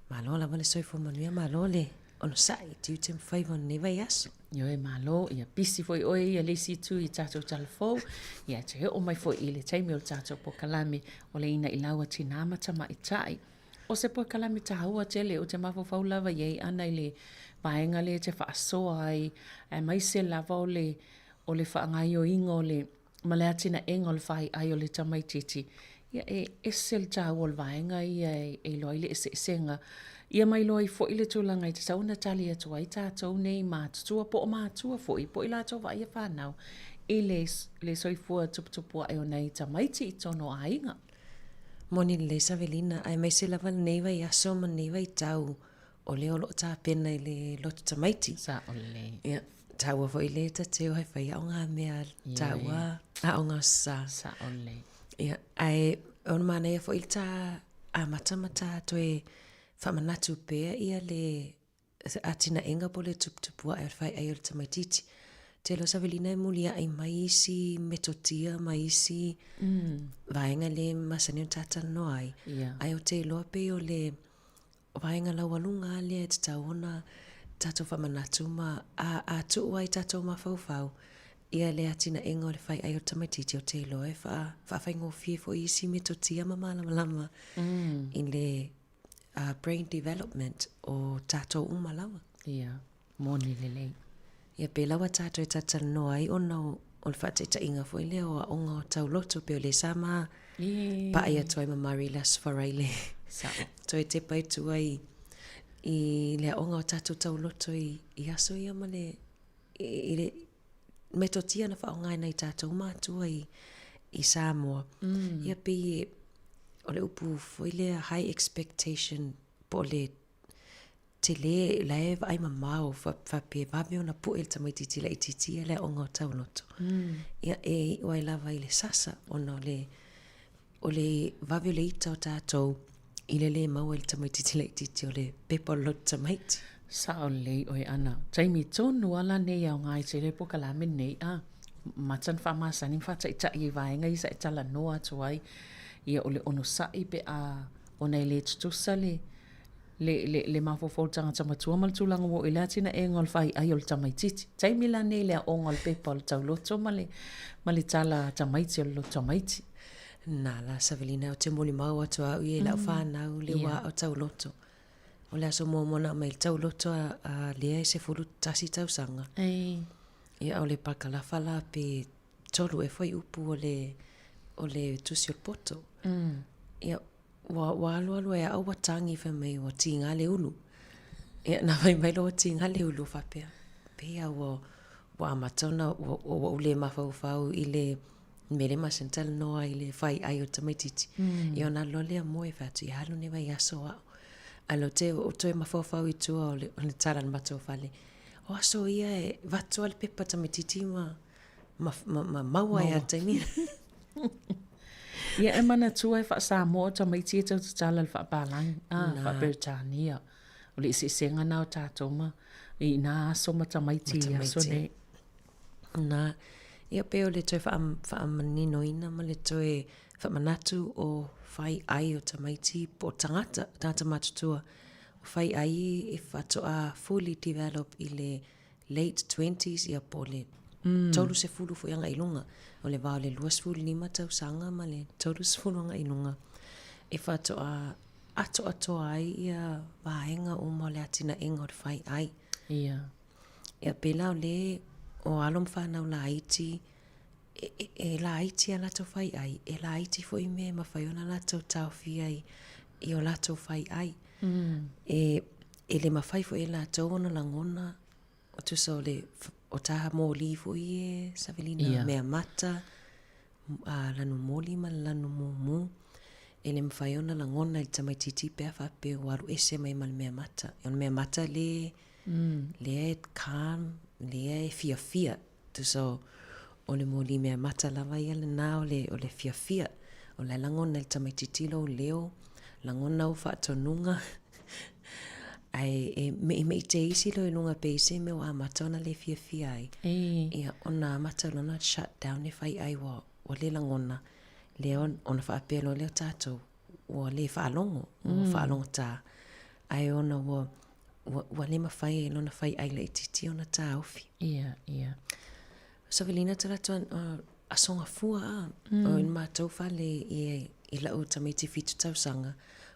Malo lava le soifua manuia, malo le onosai i tiute ma faiva o lenei vaiaso. Ioe, malo, ia pisi foi oe ia le isi itu i tatou talafou, ia e toe oo mai foi i le taimi o le tatou polokalame o le Inailau a Tinā ma Tamaitai. O se polokalame taua tele ou te mafaufau lava i ai Ana i le vaega lea e te faasoa ai, aemaise lava o le o le faagaoioiga o le ma le atinaega o le faiai o le tamaitiiti, ia e ese le taua o le vaega ia e iloa ai le eseesega. Ia ma iloa ai foi le tulaga e tatau ona tali atu ai tatou nei matutua po o matua foi po o i latou vaaia fanau i le le soifua tuputupuae o nai tamaiti i totonu o aiga. Moni lelei Savelina, aemaise lava lenei vaiaso ma lenei vaitau o lea o lo o tapena i le lotu tamaiti. Sao lelei. Ia, taua foi le ta te o e fai aoga mea taua aoga sa. Sao lelei. Ia, ae o le manaia foi le ta amata ma ta toe faamanatu pea ia le atinaega po o le tuputupuae o le faiai o le tamaitiiti. Tele o Savelina e muliai mai isi metotia ma isi vaega le masani ona ta talanoa ai. Ae ou te iloa pei o le vaega laualuga lava lea e tatau ona tatou faamanatu ma a tuu ai tatou mafaufau ia le atinaega o le faiai o le tamaitiiti, ou te iloa e faafaigofie foi isi metotia ma malamalama i le brain development o tatou uma lava. Ia, moni lelei. Ia pe lawa tatou e talatalanoa ai ona o le faataitaiga foi lea o aoga o tauloto pei o lea sa ma paai atu ai ma Murray le Aso Faraile. Sao. Toe tepa i tua i, i le aoga o tatou tauloto i, i aso ia ma le, i, i le metotia na faaaoga e nai tatou matua i, i Samoa. Ia pei e, o le upu foi lea high expectation po o le tele, la e vaai mamao faapea e vave ona pue le tamaitiiti laitiiti ia le aoga o tauloto. Ia e iu ai lava i le sasa ona o le o le vave o le ita o tatou i le lē maua i le tamaitiiti laitiiti o le pepa o le loto tamaiti. Sao lelei oe Ana. Taimi tonu a la nei aoga ai tele polokalame nei a mata na faamasani ma faataitai i vaega ia sa e talanoa atu ai ia o le onosai pe a ona e le tutusa le le, le, le mafaufau o le tagata matua ma le tulaga ua oo i le atinaega o le faiai o le tamaitiiti. Taimi la nei le aoga o le pepa o le tauloto ma le, ma le tala tamaiti o le loto tamaiti. Na la Savelina, ou te molimau atu au ia i lau fanau le wā o tauloto. O le aso muamua na aumai le tauloto a, a Lea e 11 tausaga. Ei. Ia o le pakalafa la pe tolu e fuaiupu o le, o le tusi o le poto. Ia, Ua, ua alualu ai au ua tagi fai mai ua tiga le ulu. Ia, na fai mai loa ua tiga le ulu faapea, pei lava ua, ua amata ona, ua, ua ou le mafaufau i le mea lea masani talanoa ai i le faiai o le tamaitiiti. Ia ona alu loa lea moe fai atu, ia alu lenei vaiaso au. Ae lea ou te ou toe mafaufau i tua o le, o le tala a le matou fale, o aso ia e avatu lava le pepa tamaitiiti ma, ma, ma, ma maua ai lava i le taimi. Ia e manatua e faa-Samoa tamaiti e tau tatala le faapalagi, a, faa-Peretania. O le eseesega na o tatou ma i na aso ma tamaiti i aso nei. Na, ia pei o le toe faamaninoina ma le toe faamanatu o fai ai o tamaiti po o tagata, tagata matutua, o fai ai e faatoa fully develop i le late twenties ia po o le 30 foi agai i luga. O le va o le 25 tausaga ma le 30 agai i luga e faatoa atoatoa ai ia vaega uma o le atinaega o le fai ai. Ia. Ia pēlā o le o alo ma fanau laiti. e, e, e laiti a latou faiʻai, e laiti foi mea e mafai ona latou taofia ai i o latou faiʻai. E, e le mafai foi e latou ona lagona o tusa o le o taha moli foi e Savelina yeah. mea mata, a lanu moli ma le lanu mumu. E le mafai ona lagona i le tamaitiiti pe a faapea ua alu ese mai ma le mea mata. O le mea mata le, lea e calm, lea e fiafia. Tusa o, o le moli mea mata lava ia lena o le, o le fiafia. O la e lagona e le tamaitiiti lou leo, lagona ou faatonuga. Ae e meʻimeʻi teisi loa i luga pe i se mea ua amata ona le fiafia ai. Ia, ona amata loa ona shut down le faiʻai ua, ua le lagona. Lea ona faapea loa lea o tatou, ua le faalogo, ua faalogotā. Ae ona ua, ua, ua le mafai e lona faiʻai laitiiti ona taofi. Ia, ia. Savelina talaatu Aso Gafua a, o le matou fale i, i la'u tamaiti 7 tausaga,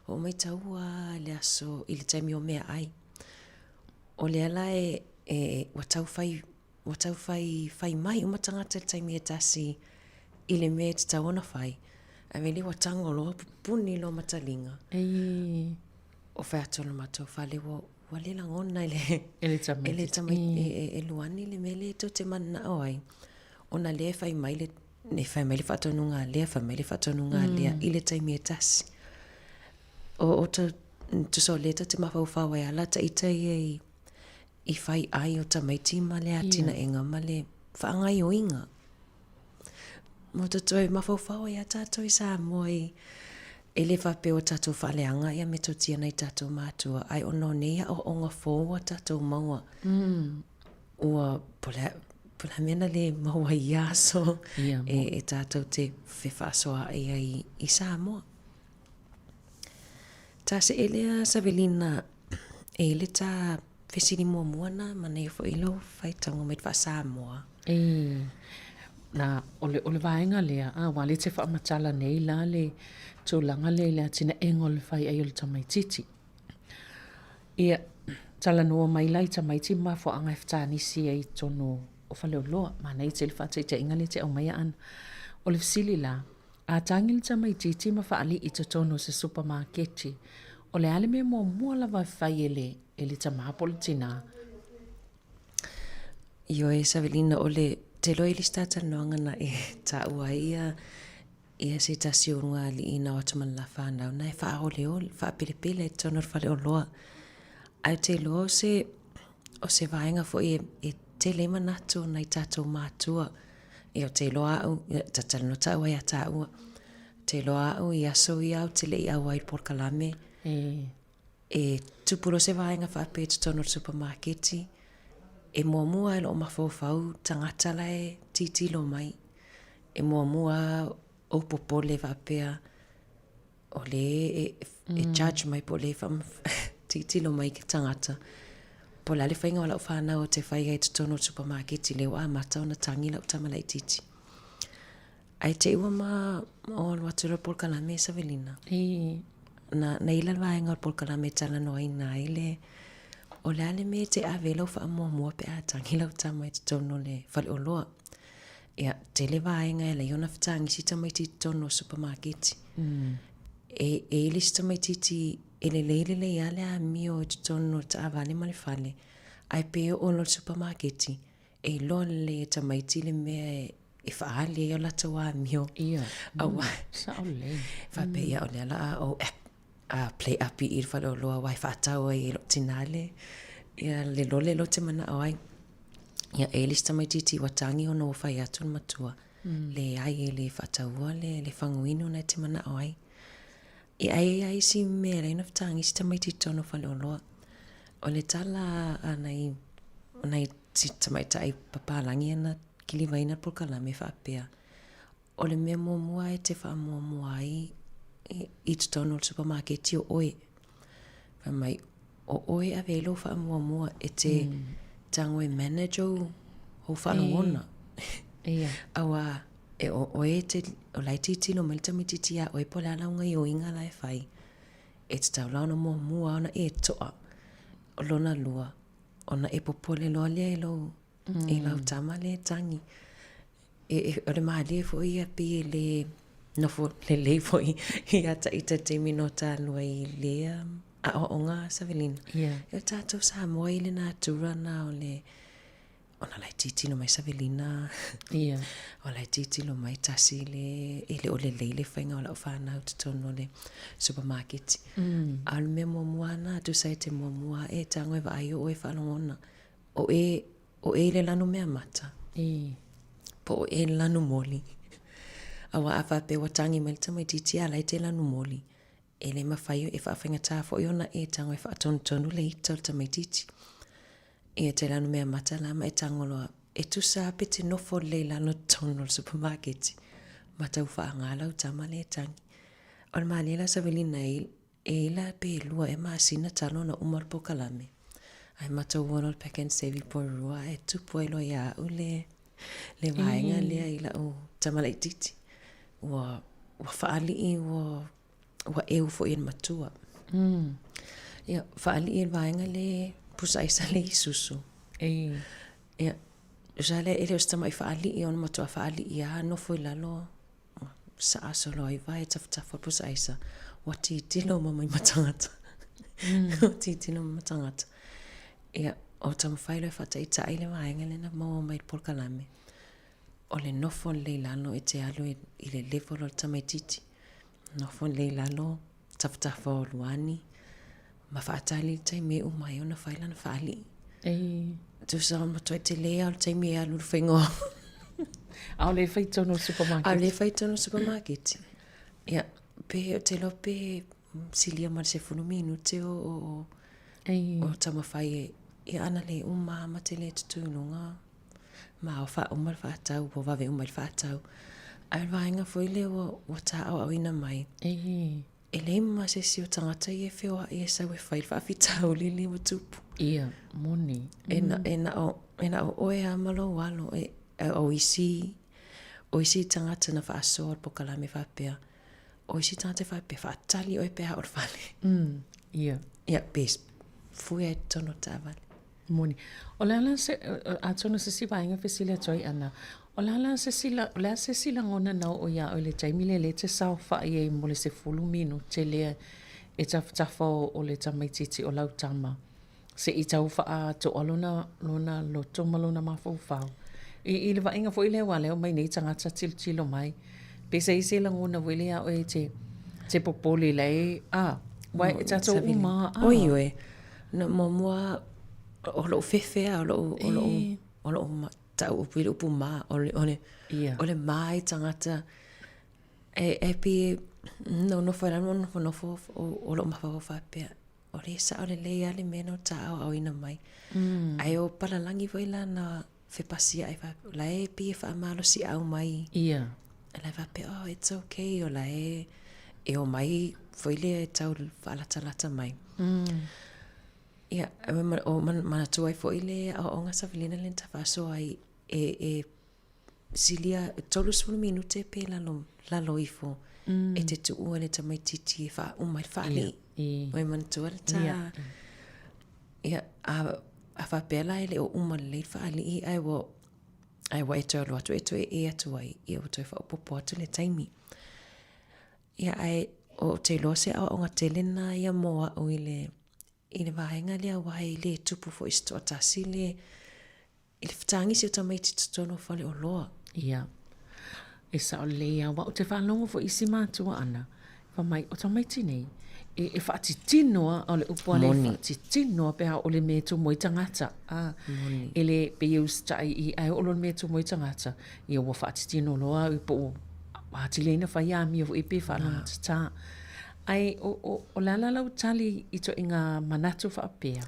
oo mai taua i le aso, i le taimi o meaai. O lea la e, e, ua tau fai, ua tau fai, fai mai uma tagata i le taimi e tasi i le mea e tatau ona fai. Ae vele ua tago loa pupuni loa ma taliga. Ei. O fai atu o le matou fale ua, ua le lagona e le, e le tamaiti, e le tamaiti, e, e, e Luani le mea lea e tou te mananao ai. Ona lea e fai mai le, e fai mai le faatonuga a lea, fai mai le faatonuga a lea, i le taimi e tasi. O, o ta, tusa o lea ta te mafaufau ai ala ta ita ia i, i fai ai o tamaiti ma le atinaega ma le faagaoioiga. Mo ta toe mafaufau ai a tatou i Samoa i, e le faapea ua tatou faaleaga ia metotia nai tatou matua, ae ona o nei aoaoga fou ua tatou maua, ua, po o le a, po o le a mea na le maua i ia aso e, e tatou te fefaasoaai ai i Samoa. Ta see lea Savelina e i le ta fesili muamua na manaia foi lou faitauga mai le faa-Samoa. E, na, o le, o le vaega lea, a, ua le te faamatala nei la le tulaga lea i le atinaega o le faiai o le tamaititi. Ia, talanoa mai la i tamaiti ma mafuaaga e fetanisi ai i totonu o faleoloa. Manaia tele faataitaiga lea e te aumaia Ana. O le fesili la, a tagi le tamaitiiti ma faalii i totonu o se supamaketi, o le a le mea muamua lava e fai e le, e le tamā po o le tinā? Ioe, Savelina, o le te iloa i le isi talatalanoaga na e taua ai ia ia se tasi o ulugalii na o atu ma le la fanau na e faaoleole, faapelepele ai i totonu o le faleoloa. Ae ou te iloa o se, o se vaega foi e, e tele ai manatu o nai tatou matua. Ia ou te iloa au, ia ta talanoa taua ia taua, ou te iloa au i aso ia ou te le i auai i le polokalame, e tupu loa se vaega faapea i totonu o le supamaketi, e muamua lava i lou mafaufau tagata la e tilotilo mai. E muamua lava ou popole faapea o lea e, e judge mai po o lea e tilotilo mai ke tagata. Po o le a le faiga o lau fanau ou te fai ai i totonu o le supamaketi lea ua amata ona tagi lau tama laitiiti. Ae te i ua ma o alu atu le polokalame Savelina. Na, na ila le vaega o le polokalame e talanoaina ai le o le a le mea e te ave ai lau faamuamua pe a tagi lau tama i totonu o le faleoloa. Ia, tele vaega e ala ai ona fetagisi tamaiti i totonu o supamaketi. E, e i ai le isi tamaitiiti e lelei lelei lava le amio i totonu o le taavale ma le fale, ae pe oo loa i le supamaketi, e iloa lelei e tamaiti le mea e, e faaali ai o latou amio. Ia, Aua, sao lelei. Faapea, ia o lea la a ou a play up i i le faleoloa aua e faatau ai e lou tinā le, ia le lole lea ou te manao ai. Ia, e i ai le isi tamaitiiti ua tagi ona ua fai atu le matua, leai e le faataua le, le faguinu lena e te manao ai. Ia, ae i ai lava isi mea e ala ai ona fetagi isi tamaiti i totonu o faleoloa. O le tala a nai, nai tamaitai papalagi ia na kilivaina le polokalame e faapea, O le mea muamua e te faamuamua ai i totonu o le supamaketi o oe. Fai mai, o oe e ave ai lou faamuamua e te tago e manage ou, ou faalogona. Aua e o oe e te, o la e tilotilo mai le tamaitiiti iā oe po o le a lau gaioiga la e fai. E tatau la ona muamua ona e toa. O lona lua, ona e popole loa lea i lou, i lau tama lea e tagi. E, e, o le malie foi ia pei e lē nofo lelei foi ia taʻita taimi no talua i lea aʻoaʻoga Savelina. Yeah. E o tatou Samoa i le natura na o le ona la e tilotilo mai Savelina. Yeah. O la e tilotilo mai tasi le e le o lelei le faiga o lau fanau totonu o le supermarket. A o le mea muamua na tusa e te muamua e tago e vaai o oe faalogona. O e o e i le lanu mea mata. Po o e le lanu moli. Aua a faapea ua tagi mai le tamaitiiti a la e te lanu moli. E le mafai e faafaigata foi ona e tago e faatonutonu le ita o le tamaitiiti. Ia te lanu mea mata la ma e tago loa e tusa lava pe te nofo lelei i lalo totonu o le supermarket ma tau faaaga lau tama lea e tagi. O le malie la Savelina e e i la pe lua ea masina talu ona uma le polokalame. Ae matou o loa le Pak'nSave i Porirua ae tupu ai loa ia au le le vaega lea i lau tama laitiiti. Ua ua faalii ua ua eu foi e le matua. Ia, faalii e le vaega le pusa aisa le Isuzu. Ia, tusa lea e le o se tamai faalii ona matua faalii lava nofo i lalo saa solo ai vae tafatafa o le pusa aisa. Ua tilotilo uma mai ma tagata. Ua tilotilo uma ma tagata. Ia, o taumafai loa e faataitai le vaega lea na maua mai i le polokalame. O le nofo lelei i lalo e te alu i le level o le tamaitiiti. Nofo lelei i lalo, tafatafa o luani, ma faatali le taimi e uma ai ona fai lana faalii. Tusa o matuai tele lava o le taimi e alu le faiga o... A o lea e fai tonu o le supermarket. A o lea e fai tonu o le supermarket. Ia, pe, ou te iloa pe silia ma le 10 minute o, o, o, o taumafai e, ia ana le uma lava ma te le tutū i luga. Ma ua faauma le faatau, ua vave uma i le faatau. Ae o le vaega foi lea ua, ua tāʻauʻauina mai. E leai ma se isi o tagata ia e feoaʻi e sau e fai le faafitauli lea ua tupu. Ia, moni. E na, e na o, e na o oe lava ma lou alo, e, o isi, o isi tagata na faasoa le polokalame faapea, o isi tagata e faapea, faatali oe pe a oo i le fale. Ia. Ia, pe fue ai i totonu o le taavale. Moni. O le a la se, atonu se isi vaega fesili atu ai Ana, o le a la se isi, o le a se isi lagona na oo iā oe i le taimi lea lea e te saofai ai mo le 10 minute lea e tafatafa o le tamaitiiti o lau tama se i tau faatoa lona, lona loto ma lona mafaufau. I, i le vaaiga foi lea aua o lea e omai nei tagata tilotilo mai, Pe se isi lagona foi lea ia oe e te, te popole la e, a, uae e tatou uma, a. Oi oe, na muamua o lou fefe a, o lou, o lou, o lou tau upu i le upu ma, o le, o le, o le ma i tagata, e, e pei e nonofo ai lava nofonofo o, o lou mafaufau faapea, o le sao lelei lava le mea na tāʻauʻauina mai. Ae o palalagi foi la na fepasiaʻi faapea, o la e pei e faamalosiʻau mai. Ia. La e faapea, oh, it's okay, o la e, e omai foi lea e tau faalatalata mai. Ia, o manatua ai foi le aoaoga Savelina lea na ta faasoa ai e, e silia 30 minute pe lalo, lalo ifo e te tuua le tamaitiiti e faauma ai le faalii. Ua manatua le ta... Ia, a, a faapea la e le o uma lelei le faalii ae ua, ae ua e toe alu atu e toe ē atu ai, ia ua toe faaopoopo atu le taimi. Ia, ae ou te iloa se aoaoga tele lena ia mo au i le, i le vaega lea aua e le tupu foi i se toatasi le, I le fetagisi o tamaiti i totonu o faleoloa. Ia. E sao lelei lava, aua ou te faalogo foi i isi matua ana, fai mai, o tamaiti nei, e, e faatitino lava, o le upu lava lea, e faatitino lava pe a oo i le mea e tumu ai tagata. A, Moni. E le, pei e usitai i, ae oo loa i le mea e tumu ai tagata, ia ua faatitino loa au po o atili ai ona fai amio foi pe faalogotatā. Ae o, o, o le a la lau tali i ituaiga manatu faapea?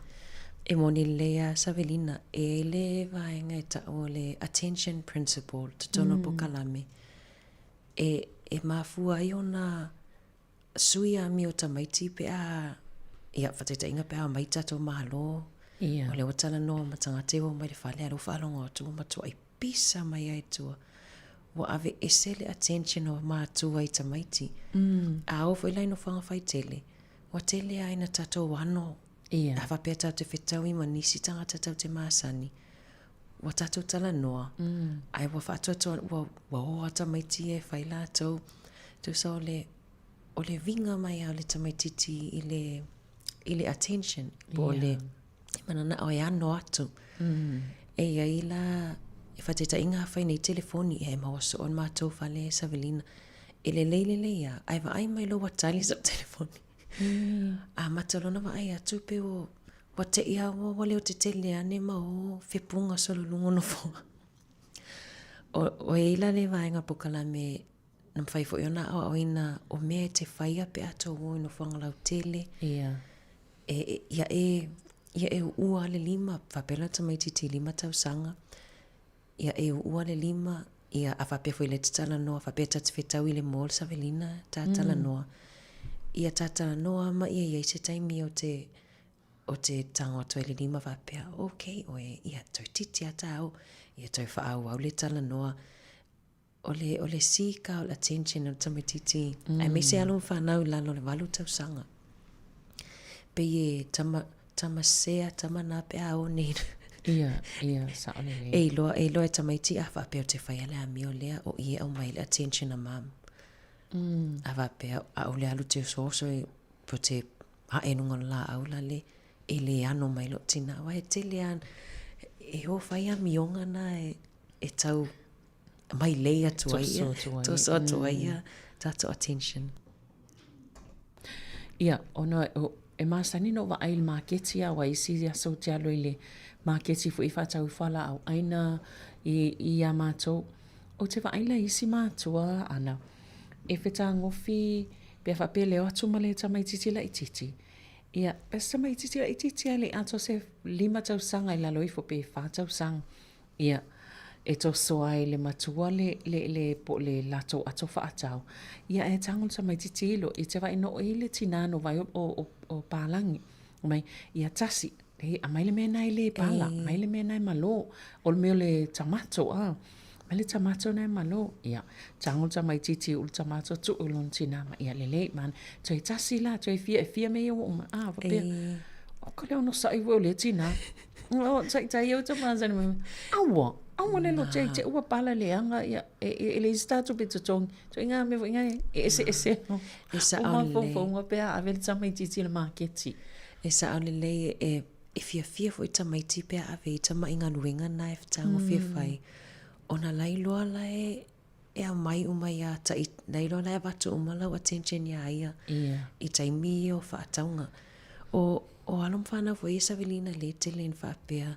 E moni lelei a Savelina, e i ai le vaega e tau o le attention principle totonu o le polokalame, e, e mafua ai ona sui amio tamaiti pe a, ia, faataitaiga pe a omai tatou Malo, Ia. o lea ua talanoa ma tagata ia ua omai i le fale, a o lea ua faalogo atu ua matuai pisa mai lava i tua. Ua aveese le attention o matua i tamaiti. A oo foi la i nofoaga faitele, ua tele lava ina tatou ano Ia. A faapea tatou te fetaui ma nisi tagata tatou te masani, Ua tatou talanoa, ae ua faatoatoa, ua, ua o lava tamaiti ia e fai latou. Tusa o le, o le viga mai lava o le tamaitiiti i le, i le attention, po o le mananao e ano atu. E i ai la, e faataitaiga afai nei telefoni, ia e maua soo i le matou fale Savelina. E lelei lelei lava, ae vaai mai loa ua tali sau telefoni. Amata loa ona vaai atu pei ua Ua te i a ua leotetele ane ma o fepuga solo i luga o nofoa. O, o e la le vaega polokalame na mafai foi ona aoaoina o mea e te faia pe a tou o i nofoaga lautele. Ia. E, e, ia e, ia e uua le lima, faapea la tamaitiiti i 5 tausaga, ia e uua le lima, ia a faapea foi le te talanoa, faapea ta te fetau i le mall Savelina, ta talanoa. Ia ta talanoa ma ia i ai se taimi o te o te tago atu ai le lima faapea, ok oe, ia toeitiiti lava ta o, ia toe faaauau le talanoa. O le, o le seek out attention o le tamaitiiti, aemaise alo ma fanau i lalo o le 8 tausaga. Pei e tama, tama sea, tama nā pe a o nei. Ia, ia, sao lelei. E iloa, e iloa e tamaiti a faapea o te faia le amio lea o i e aumai le attention a mum. A faapea, aʻole alu te osooso e, po te aʻe i luga o le laau la le, e le ano mai lou tina. Aua e tele lava, e o fai amioga na e, e tau mailei atu ai ia, toso atu ai ia tatou attention. Ia, ona e masani ona ou vaai i le maketi a ua isi aso ou te alu ai i le maketi foi e faatau ai fualaau aina i iā matou. Ou te vaai la i isi matua ana e fetagofi pe a faapea e le o atu ma le tamaitiiti laitiiti, ia, pe se tamaitiiti laitiiti lava e le i atoa se 5 tausaga i lalo ifo pe 4 tausaga. Ia, e toso ai e le matua le, le, le, po o le latou ato faatau, ia ae tago le tamaitiiti ilo, i te vaai no i le tinā no vai o, o, o, o palagi. Mai, ia tasi, e, aumai le mea lena e le pala, aumai le mea lena e malo, o le mea o le tamato, a, aumai le tamato lena e malo. Ia, tago le tamaitiiti i ulu tamato, tuu i lona tinā ma, ia lelei, man, toe tasi la, toe fia, e fia mea ia ua uma, a, faapea, o ka le onosai foi o lea tinā. O, taitai au te masani mai. Aua, aua le lo te te ua pala leaga ia e e e leai se tatou pe totogi. So i ngā mea foi ngā e eseese E o sao lelei. mafaufauga pe a ave le tamaitiiti i le maketi. E sao lelei e e fiafia foi tamaiti pe a ave i tama'i galuega na e fetagofie fai ona la iloa la e e aumai uma iā taʻi, la iloa la e avatu uma lau attention iā ia i taimi ia o faatauga. O, o alo ma fanau foi ia Savelina lē tele ina faapea,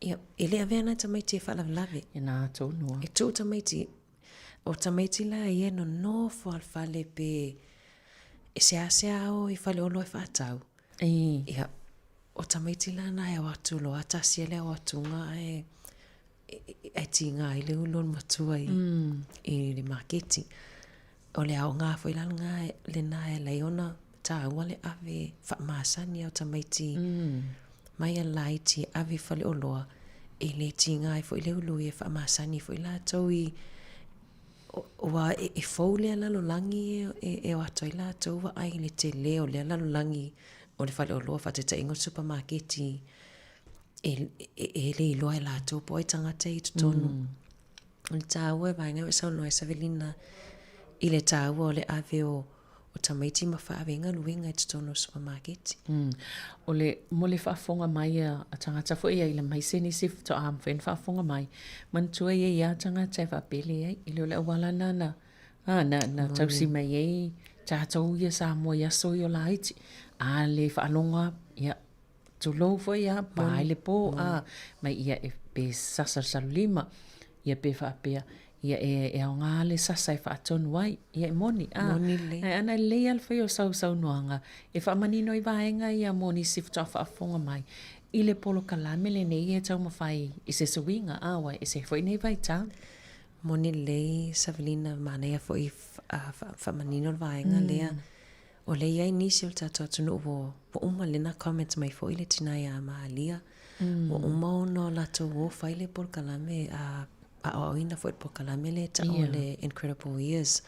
ia, e le avea nai tamaiti e faalavelave. Ia nā tonu a. E tuu tamaiti, o tamaiti la ia e nonofo lava i le fale pe e seasea o i faleoloa e faatau. Ia, o tamaiti la na e o atu loa, tasi lava le ao atuga ae e tiga ai le ulu o le matua i, mm. i le maketi. O le aoga foi la lena, lena e ala ai ona tāua le ave faamasani au tamaiti mm. mai a laiti e ave i faleoloa e le tiga ai foi le ulu e faamasani foi latou i ua e, e fou lea lalolagi e, e, e o atu ai latou vaai i le tele o lea lalolagi o le faleoloa faataitaiga o le supamaketi e, e, e le iloa e latou po o ai tagata i totonu. O le tāua e vaega e saunoa ai Savelina i le tāua o le ave o, o tamaiti ma faaave ai galuega i totonu o supamaketi. O le, mo le faafofoga mai a, a tagata foi ia ila mai se nisi faatoa mafai ona faafofoga mai, manatua e i ai lava tagata e faapele ai, e le o le auala lena na, a, na, na tausi mai ai tatou ia Samoa i aso ia o laiti. A le faalogo lava, ia, Tulou foi a, pā ai le pō, a, mai ia e pe sasalusalu lima, ia pe faapea, ia e, e aoga le sasa e faatonu ai, ia e moni, a. Moni lelei. Ae ana e lelei lava le fai o sau saunoaga, e faamanino ai vaega ia mo nisi faatoa faafofoga mai i le polokalame lenei e taumafai i se suiga, a, ua ese foi nei vaitau. Moni lelei Savelina, manaia foi faamanino le vaega lea. O lea e i ai nisi o le tatou atunuu ua ua uma lena comment mai foi le tina ia Malia. Ua uma ona o latou o fai le polokalame a aoaoina foi le polokalame lea e tau o le Incredible Years.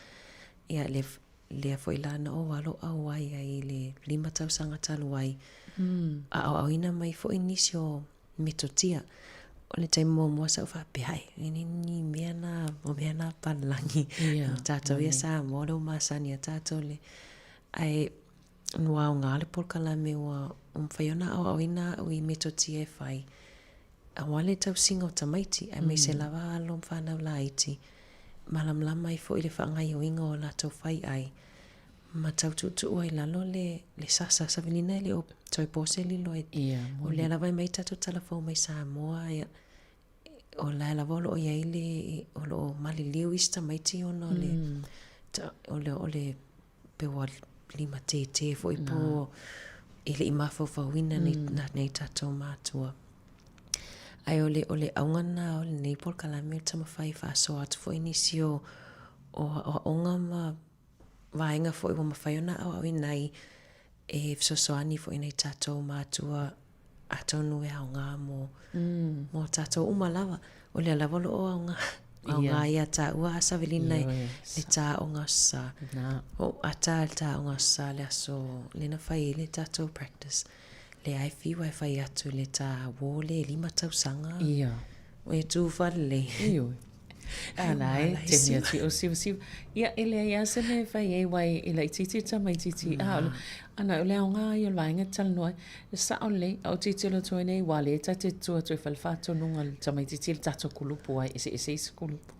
Ia le lea foi la na ou alo auai ai i le 5 tausaga talu ai. Aoaoina mai foi nisi o metotia. O le taimi muamua sa ou faapea, ai, e le ni mea na, o mea na palagi. Ia. O tatou ia Samoa lea ua masani a tatou le. Ae ua aoga le polokalame ua mafai ona aoaoina au i metotia e fai aua le tausiga o tamaiti, aemaise lava alo ma fanau laiti, malamalama ai foi i le faagaoioiga o latou faiai ma tau tuutuu ai i lalo le, le sasa. Savalina e le o toe po se lilo e, o lea lava e aumai tatou tala fou mai Samoa, ia, o la e lava o lo o i ai le, o lo o maliliu isi tamaiti ona o le, o le, o le, pe ua limatētē foi po e le i mafaufauina nei, nai tatou matua. Ae o le, o le auga lena o lenei polokalame o le taumafai e faasoa atu foi nisi o, o aoaoga ma vaega foi ua mafai ona aoaoina ai e fesoasoani foi i nai tatou matua atonu e aoga mo, mo tatou uma lava. O lea lava o lo o aoga, aoga ia tāua a Savelina i le tāoga o sa. O ata le tāoga o sa le aso lea na fai ai le tatou practice. Lea e fiu e fai atu le tā wō le 5 tausaga. O e tū whalelei. Ioe. A la e te mea ti o siusiu. Ia, e leai lava se mea e fai ai aua e laitiiti le tamaitiiti. A o le, ana o le aoga ia o le vaega e talanoa ai. E sao lelei, a o tilotilo atu ai nei, aua o lea ta te tutu atu i fale faatonuga a le tamaitiiti i le tatou kulupu aua e eseese isi kulupu.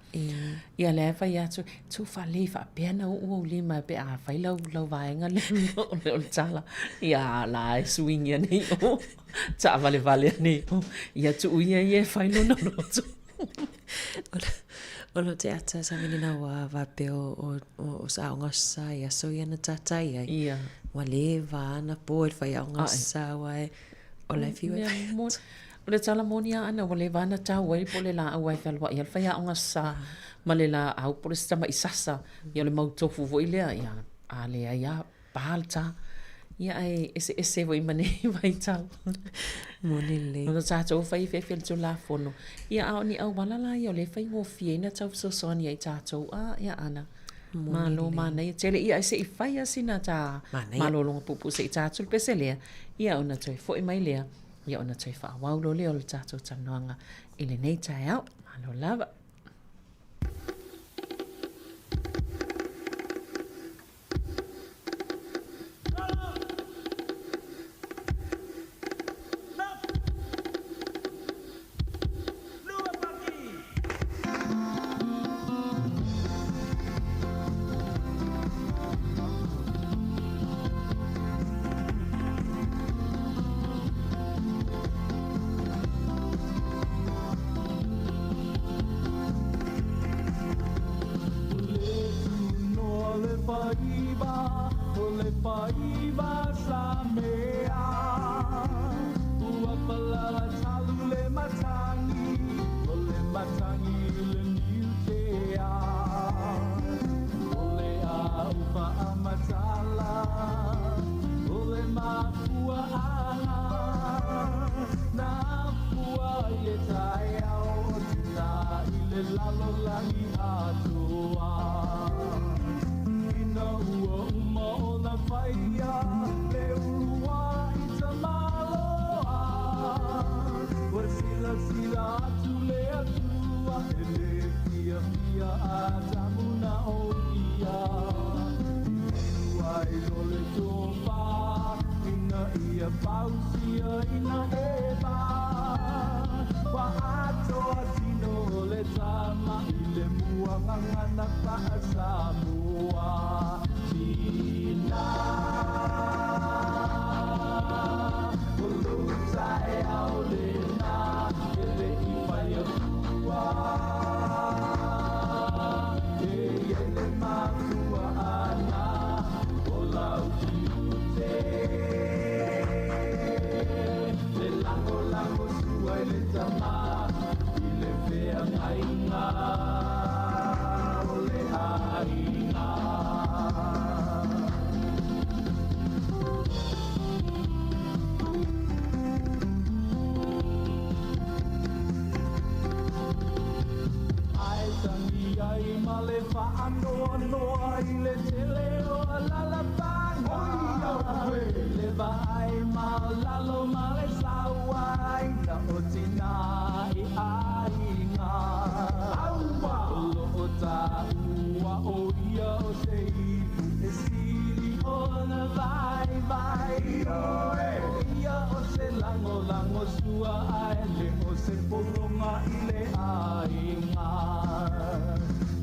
Ia lea e fai atu, tu faalelei faapea na uu ou lima pe a fai lau, lau vaega lea o le tala. Ia a la e suigia nei o, taavalevale ane o, ia tuu ia ia e fai lona loto. O lo te ata Savelina ua faapea o, o, o sa aoga sa i aso ia na tātai ai. Ia. Ua leva ana po e whai aoga sa ua e o le fiu e whai atu. O le tala moni a ana ua leva ana tau ai po le laau ai fealuai a le whai aoga sa ma le laau po le sitama i sasa ia o le mau tofu foi lea ia a leai a pa le tā. Ia ae eseese foi ma nei vaitau. Moni lelei. O lo tatou fai fefe le Tulafono. Ia a o ni auala la ia o lea e faigofie ai na tau fesoasoani ai tatou a ia ana. Malo manaia tele. Ia se i fai lava sina tā malologa puupuu se i tā atu le pese lea, ia ona toe foi mai lea, ia ona toe faaauau loa lea o le tatou talanoaga i lenei taeao. Malo lava. taua o ia o se ipu e sili ona vaivai. Ioe. O ia o se lagolago sua ae le o se pologa i le aiga.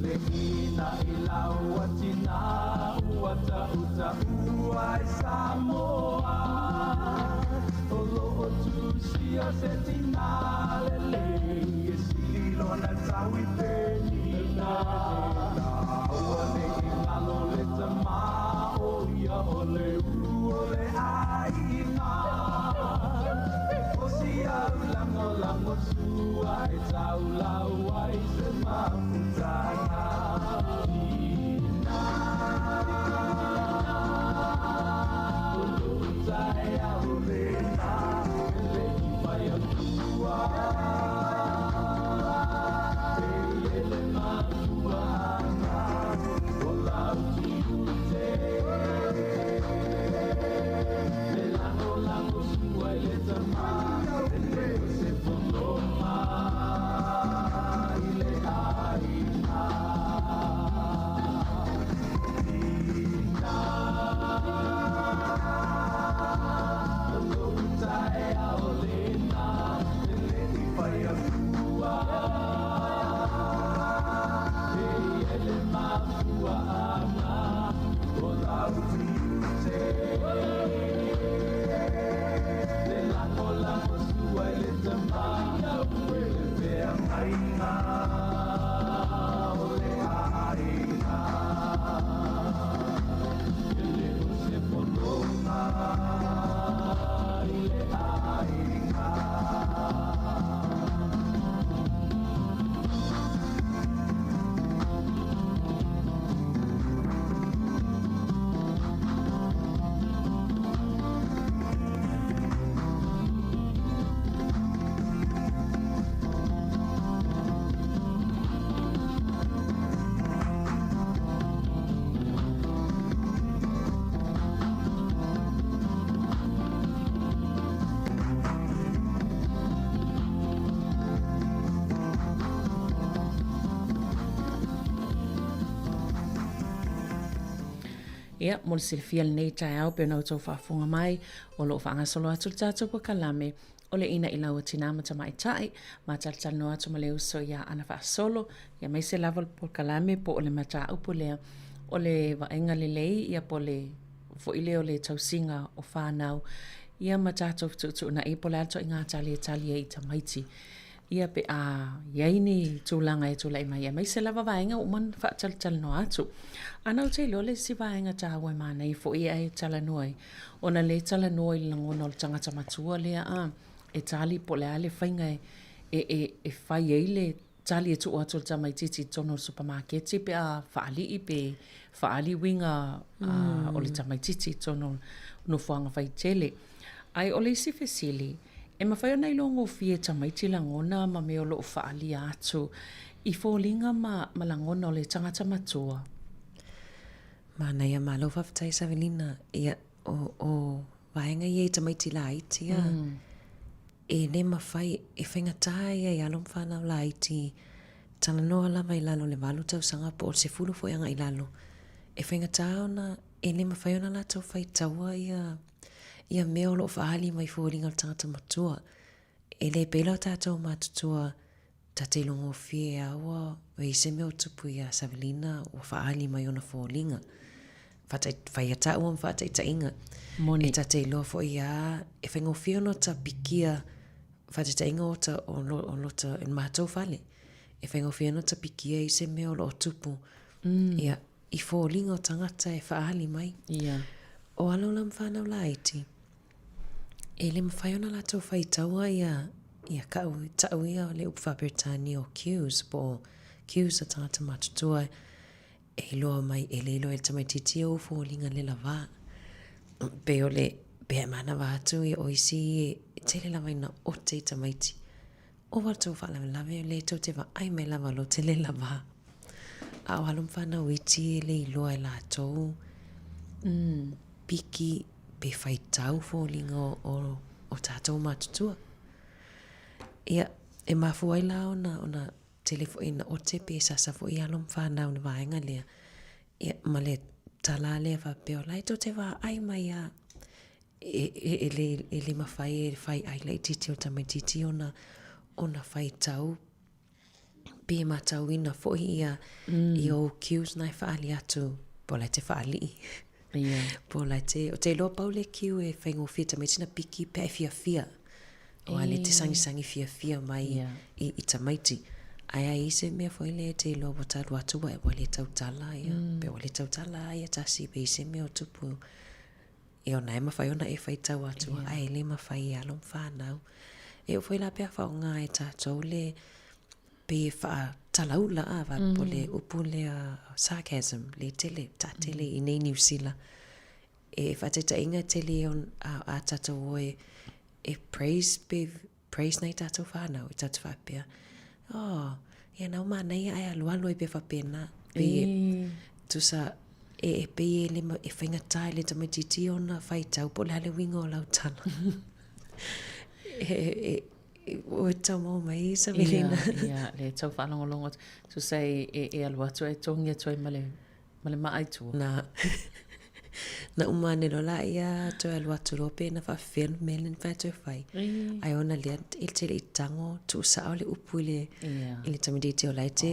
Le ina i lau atina ua ta'uta'u ai Samoa. O loo tusia se tina lelei e sili lona tau i penina. Ua le galo le tamā o ia o le ulu o le aiga. O si au lagolago sua e taulau ai se mafutaga. Ia, mo le silafia lenei taeao pei ona outou faafofoga mai, o lo o faagasolo atu le tatou polokalame o le Ina i Lau Tinā ma Tamaitai, ma talatalanoa atu ma le uso ia Ana Faasolo, ia aemaise lava o le polokalame po o le mataupu lea o le vaaiga lelei ia po o le foi lea o le tausiga o fanau ia ma tatou fetuutuunai po o le a le ituaiga tali e tali ai i tamaiti. Ia pe a i ai ni tulaga e tulai mai aemaise lava vaega ua uma ona faatalatalanoa atu. Ana ou te iloa le isi vaega taua e manaia foi ae talanoa ai, ona lea e talanoa i le lagona o le tagata matua lea a, e tali po o le a le faiga e, e, e fai ai le tali e tuu atu e le tamaitiiti i totonu o le supamaketi pe a faalii pe faaali uiga o le tamaitiiti i totonu o nofoaga faitele. Ae o le isi fesili, e mafai ona iloa gofie e tamaiti lagona ma mea o lo o faaalia atu i foliga ma ma lagona o le tagata matua? Manaia, malo faafetai Savelina. Ia, o, o vaega ia i tamaiti laiti a, e le mafai, e faigata ia i alo ma fanau laiti, talanoa lava i lalo o le 8 tausaga po o le 10 foi agai i lalo. E faigata ona e le mafai ona latou faitaua ia ia mea o lo o faaali mai foliga o le tagata matua. E le pei la o tatou matutua ta te ilogofie a ua i ai se mea o tupu iā Savelina ua faaali mai ona foliga. Faatai, fai a taua ma faataitaiga. Moni. E ta te iloa foi a e faigofie ona ota pikia faataitaiga o ota o lo, o lota i le matou fale. E faigofie ona ota pikia i se mea o lo o tupu. Ia, i foliga o tagata e faaali mai. Ia. O alo la ma fanau laiti, e le mafai ona latou faitaua ia, ia ka'u, ta'u ia o le upu faa-Peretania o cues, po o cues a tagata matutua e iloa mai, e le iloa e le tamaitiiti ia ou foliga le lavā. Pei o le, pe a manava atu ia o isi e tele lava ina ote i tamaiti. Ova le tou faalavelave o lea tou te vaai mai lava lo te le lava. A o alo ma fanau iti e le iloa e latou piki pe faitau foliga o, o, o tatou matutua. Ia, e mafua ai la ona, ona tele foi ina ote pe sasa foi alo ma fanau i le vaega lea. Ia, ma le tala lea faapea, o la e tou te vaai mai lava, e, e, e, le, e le mafai e fai ai laitiiti o le tamaitiiti ona, ona faitau pe matauina foi ia, mm. ia ou cues na e faaali atu po o la e te faalii. Yeah. Po o la e te, o te iloa pau le cue e faigofie tamaiti na piki pe a e fiafia. Aua le te sagisagi fiafia mai yeah. i, i tamaiti. Ae a i se mea foi lea e te iloa ua talu atu ua, ua le tautala ia, mm. pe ua le tautala ia tasi pe i se mea o tupu. Ia ona e mafai ona e faitau atu yeah. ae le mafai e alo ma fanau. E oo foi la pe a faaaoga e tatou le pe faatalaula a va mm. po le upu lea sarcasm le tele taatele mm. i nei Niu Sila. E faataitaiga tele on, a, a tatou o e, e praise pe praise nai tatou whanau, i tatou whapea, oh, ia nau manaia ai alualu ai pe whapena. Pe e, tusa, e, e pe e le, e whaingatā i le tamaitiiti ona whaitau po le hale winga o lau tala. e, e, e, o e tau mau mai, Savelina. Ia, ia, le tau whaalongolongo atu. Tusa e, e, e alu atu e tongi atu ai ma le, ma le maa i tua. Na, na uma ane loa laia toe alu atu loa pe na faafefea le mea lea na fai atu e fai. Ae ona lea e te le i tago tuusao le upu i le, i le tamaitiiti o la e te,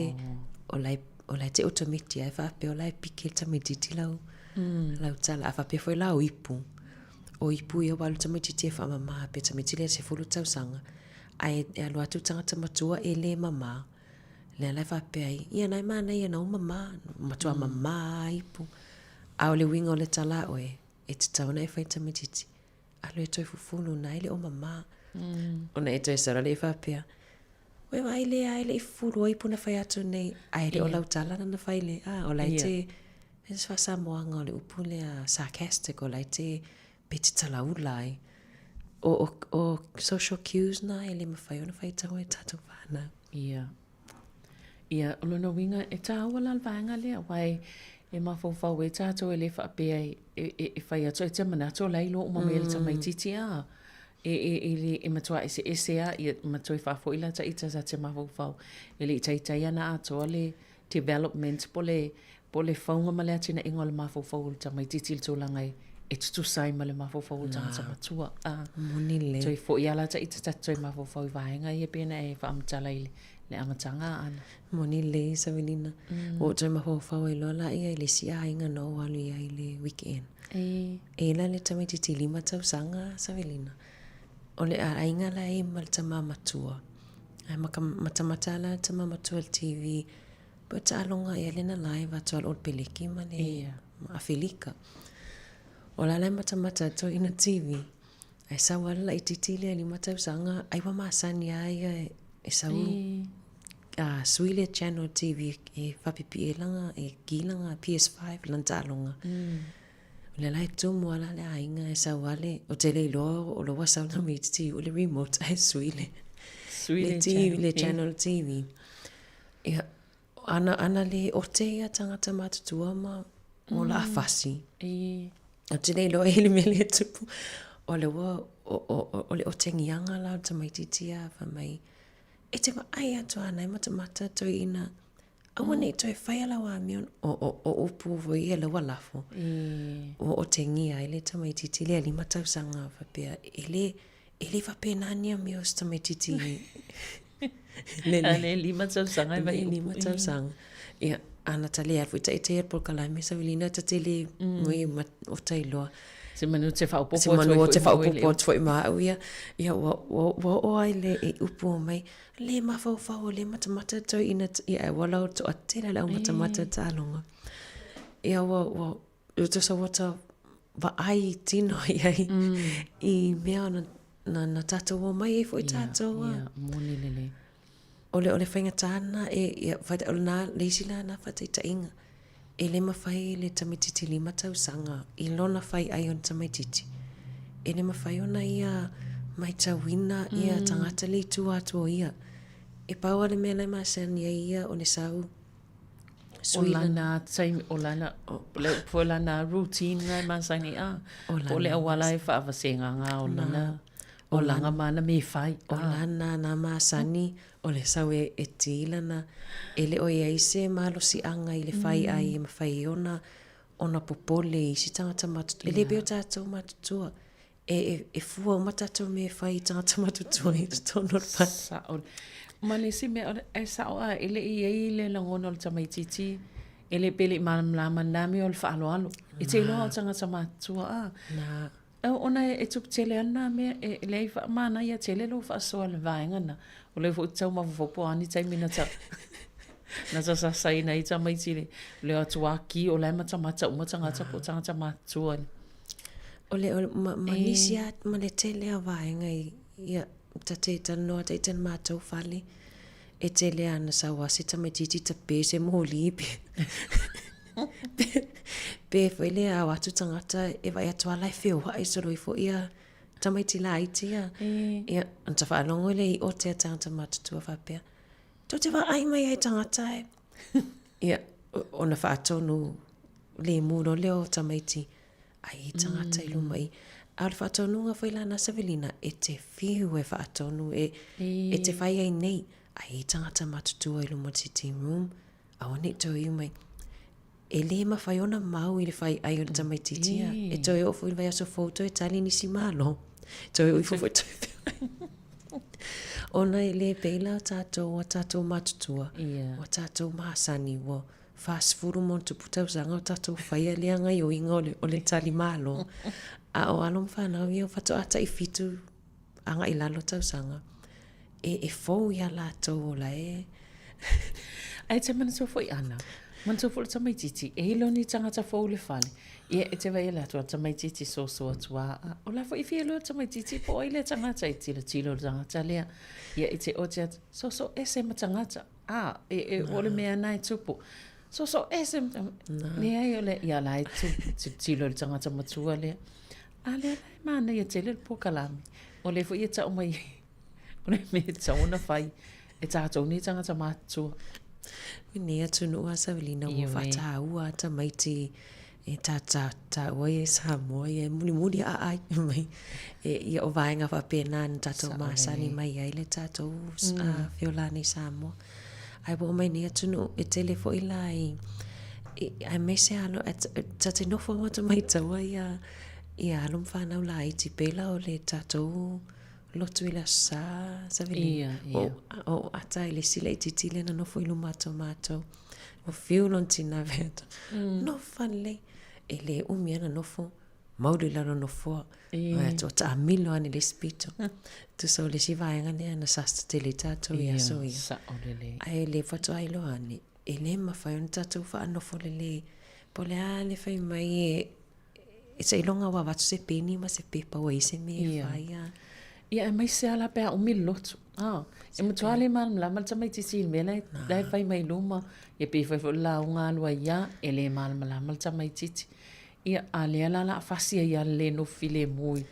o la e, o la e te otometi ai faapea o la e piki le tamaitiiti lau, lau tala. A faapea foi la o ipu, o ipu ia ua alu tamaitiiti e faamama pe tamaiti lea 10 tausaga, ae e alu atu tagata matua e le mama. Lea la e faapea ai, ia na e manaia na uma mā, matua mm. mamā ipu. A o le uiga o le tala a oe, e tatau ona e fai tamaitiiti. Alu e toe fufulu na e le o mamā. Mm. Ona e toe sala le e faapea, Oe vaai lea e le i fufulu o ipu na fai atu nei, ae le o lau tala na na fai le, a, o la e te, e se faasamoaga o le upu lea sarcastic, o la e te, pe te talaula ai. O, o, o social cues na e le mawhai ona whaitau e tātou whānau. Ia. Ia, o lona uiga, e tāua la le vaega lea, aua e, e mafaufau ai tātou e le faapea e, e, e, e fai atu ai te manatu o la e iloa uma mai e le mm. tamaitiiti a. E, e, e, le, e matua eseese a, ia ma toe faafoi la taita sa te mafaufau. E le i taitai ana atoa le development po le, po le fauga ma le atinaega o le mafaufau o le tamaitiiti i le tulaga e, e tutusa ai ma le mafaufau o le tagata matua. A, moni lelei. Toe foi lava la taita ta te toe mafaufau i vaega ia pei ona e faamatala i le, le amataga ana. Moni lelei Savelina. Mm. Ua ou toe mafaufau ai loa laia i le isi aiga na ou alu i ai i le weekend. E. E la le tamaitiiti 5 tausaga Savelina. O le aiga la e ma le tama matua. Ae matamata la le tama matua i le TV. Po taaloga ea lena live atu a le All Peleki ma le yeah. ma Afelika. O la la matamata atu ina TV. Ae sau lava le laitiiti lea 5 tausaga, ai ua masani lava ia e sau uh, sui le channel TV e faapipii ai lana, e ki lana PS5 lana taaloga. Mm. O lea la e tumu lava la le aiga e sau lava le, ou te le iloa o la ua sau le tamaitiiti i le remote ae sui le, sui le, TV, le channel TV. Ia, ana, ana le ote ia tangata matutua ma o la fasi. E. Ou te le iloa i le mea lea e tupu. O le ua, o, o, o, o le otengiaga la o le tamaitiiti a fai mai, e te vaai atu a nai matamata toe ina, aua nei toe faia lau amio, o, o, o upu foi ia lau lafo. E. Ua otengia ai le tamaitiiti lea 5 tausaga faapea, e le, E le faapena ni amio o se tamaitiiti le le 5 tausaga e vai 5 tausaga. Ia, ana ta le alu foi taʻi te polokalame Savelina ta te le mui ma o tailoa. Se manu te whaopopo Se manu o te whaopopo atu foi ma au ia. Ia, ua, ua, ua oo ai le e upu o mai, le mafaufau o le matamata tau ina, ia, e ua lau toatele le au matamata taaloga. Ia, ua, ua, Tusa ua ta vaai tino i ai i mea na, na, na tātou o mai ai foi tātou a. Ia, moni lelei. O le, o le faigata lena e, ia, whai, o lena, le isi la na whataitaiga. E le mawhai le tamaitiiti 5 tausaga i lona whai ai o le tamaitiiti. E le mawhai ona ia maitauina ia tangata le i tua atu o ia. E pau a le mea la e masani ai ia o le sau O lana taimi, o lana, le po lana routine ngai masani a. Po le auala e whaavasenga ngā o lana. O laga ma ana mea e fai. O lana na masani, o le sau e, e ti lana, e le o i ai se malosiaga i le fai ai e mafai ai ona, ona popole i isi tagata matutua. E le pei o tatou matutua, e, e, e fua uma tatou mea e fai i tagata matutua i totonu o le fale. Sao. Ma le isi mea, e sao a, e le i i ai le lagona o le tamaitiiti, e le pe le i malamalama na mea o le faaaloalo. E te iloa o tagata matutua a. Na. Ona e tupu tele ana na mea, e leai faamanaia tele lou faasoa i le vaega na. O lea foi ou te tau mafaufau po o a ni taimi na ta na ta sasaina ai tamaiti i le o atu a ki o la e matamata uma tagata po o tagata matutua. O le, o, ma, ma nisi a, ma le tele a vaega i, ia, ta te talanoa ita i le matou fale, e tele a na sau a se tamaitiiti tape se moli pe pe foi lea ao atu tagata e vaai atu a la e feoai solo ifo ia tamaiti laiti ia. Ia, ona ta faalogo lea i ote a tagata matutua faapea, tou te vaai mai ai tagata e. Ia, ona faatonu lemu loa lea o tamaiti, ai e tagata i luma i. A o le faatonuga foi la na Savelina, e te fiu e faatonu, e, e te fai ai nei, ai e tagata matutua i luma o le sitting room, aua ne i toe iu mai. E lē mafai ona mau i le faiai o le tamaitiiti ia. E toe oo foi i le vaiaso fou toe tali nisi malo. Toe oo ifo foi toe feoai. Ona e lē pei la o tatou ua tatou matutua, ua tatou masani ua 40 ma ona tupu tausaga o tatou faia lea gaioiga o le, o le tali malo. A o alo ma fanau ia faatoa tai 7 agai i lalo tausaga, e, e fou iā latou o la e... Ae e te manatua foi Ana, manatua foi le tamaitiiti, e iloa ni tagata fou i le fale, ia e te vaai e alu atu a le tamaitiiti soso atu a, a, o la foi e fia iloa le tamaitiiti po o ai lea tagata e tilotilo i le tagata lea. Ia e te ote atu, soso ese ma tagata. A, e, e, o le mea na e tupu. Soso ese ma tagata. Leai o le, ia la e tilotilo i le tagata matua lea. A lea la e manaia tele le polokalame. O lea foi e tau mai o le mea e tatau ona fai e tatou nei tagata matutua. Lenei atunuu a Savelina ua faataua a tamaiti e ta ta taua ia i Samoa ia e mulimuli a ai mai e ia o vaega faapena na tatou masani mai ai le tatou feolani i Samoa. Ae ua oo mai nei atunuu e tele foi la i aemaise alo ta te nofo ma ta maitaua ia ia alo ma fanau laiti pei la o le tatou lotu i le Aso Sa, Savelina. Ia, ia. O, o ata i le isi laitiiti lea na nofo i luma atu o matou. Ua fiu lona tina fai atu, nofo lelei. E le umi lava na nofo, mauli i lalo nofoa. Fai atu, ua taamilo ane i le isi pito. Tusa o le isi vaega lea na sasa tele ai tatou i aso ia. Sao lelei. Ae le faatoa iloa ane, e le mafai ona tatou faanofo lelei. Po o le a le fai mai e e seiloga ua avatu se peni ma se pepa ua i ai se mea e fai a. Ia, aemaise lava la pe a umi le lotu. Ah, e matua le malamalama le tamaitiiti i le mea la e, la e fai mai luma. Ia pei fai foi le lauga alu ai ia, e le malamalama le tamaitiiti. Ia, a lea la o le a fasi ai lava le le nofo filemu i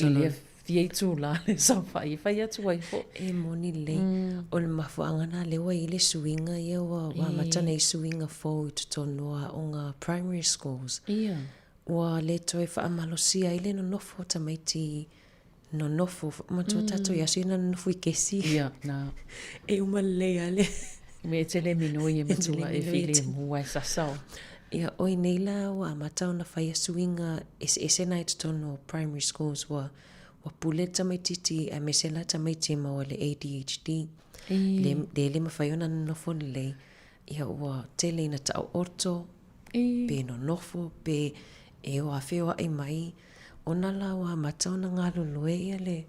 lea fia itula le saofai e fai atu ai foi. E moni lelei. O le mafuaaga lena lea ua i ai le suiga ia ua amata ona i ai suiga fou i totonu o aoga primary schools. Ia. Ua le toe faamalosia ai le nonofo o tamaiti nonofo. Manatua tatou i aso ia na nonofo i kesi. Ia, na. E uma lelei lava le... Me e te le minoi e matua e filemu ae sasa o. Ia, oi nei la ua amata ona faia suiga eseese na i totonu o primary schools ua ua pule le tamaitiiti aemaise la tamaiti e maua i le ADHD. Le, le le mafai ona nonofo lelei. Ia ua tele ina taooto, pe nonofo, pe e o a feoai mai. Ona la ua amata ona galulue ia le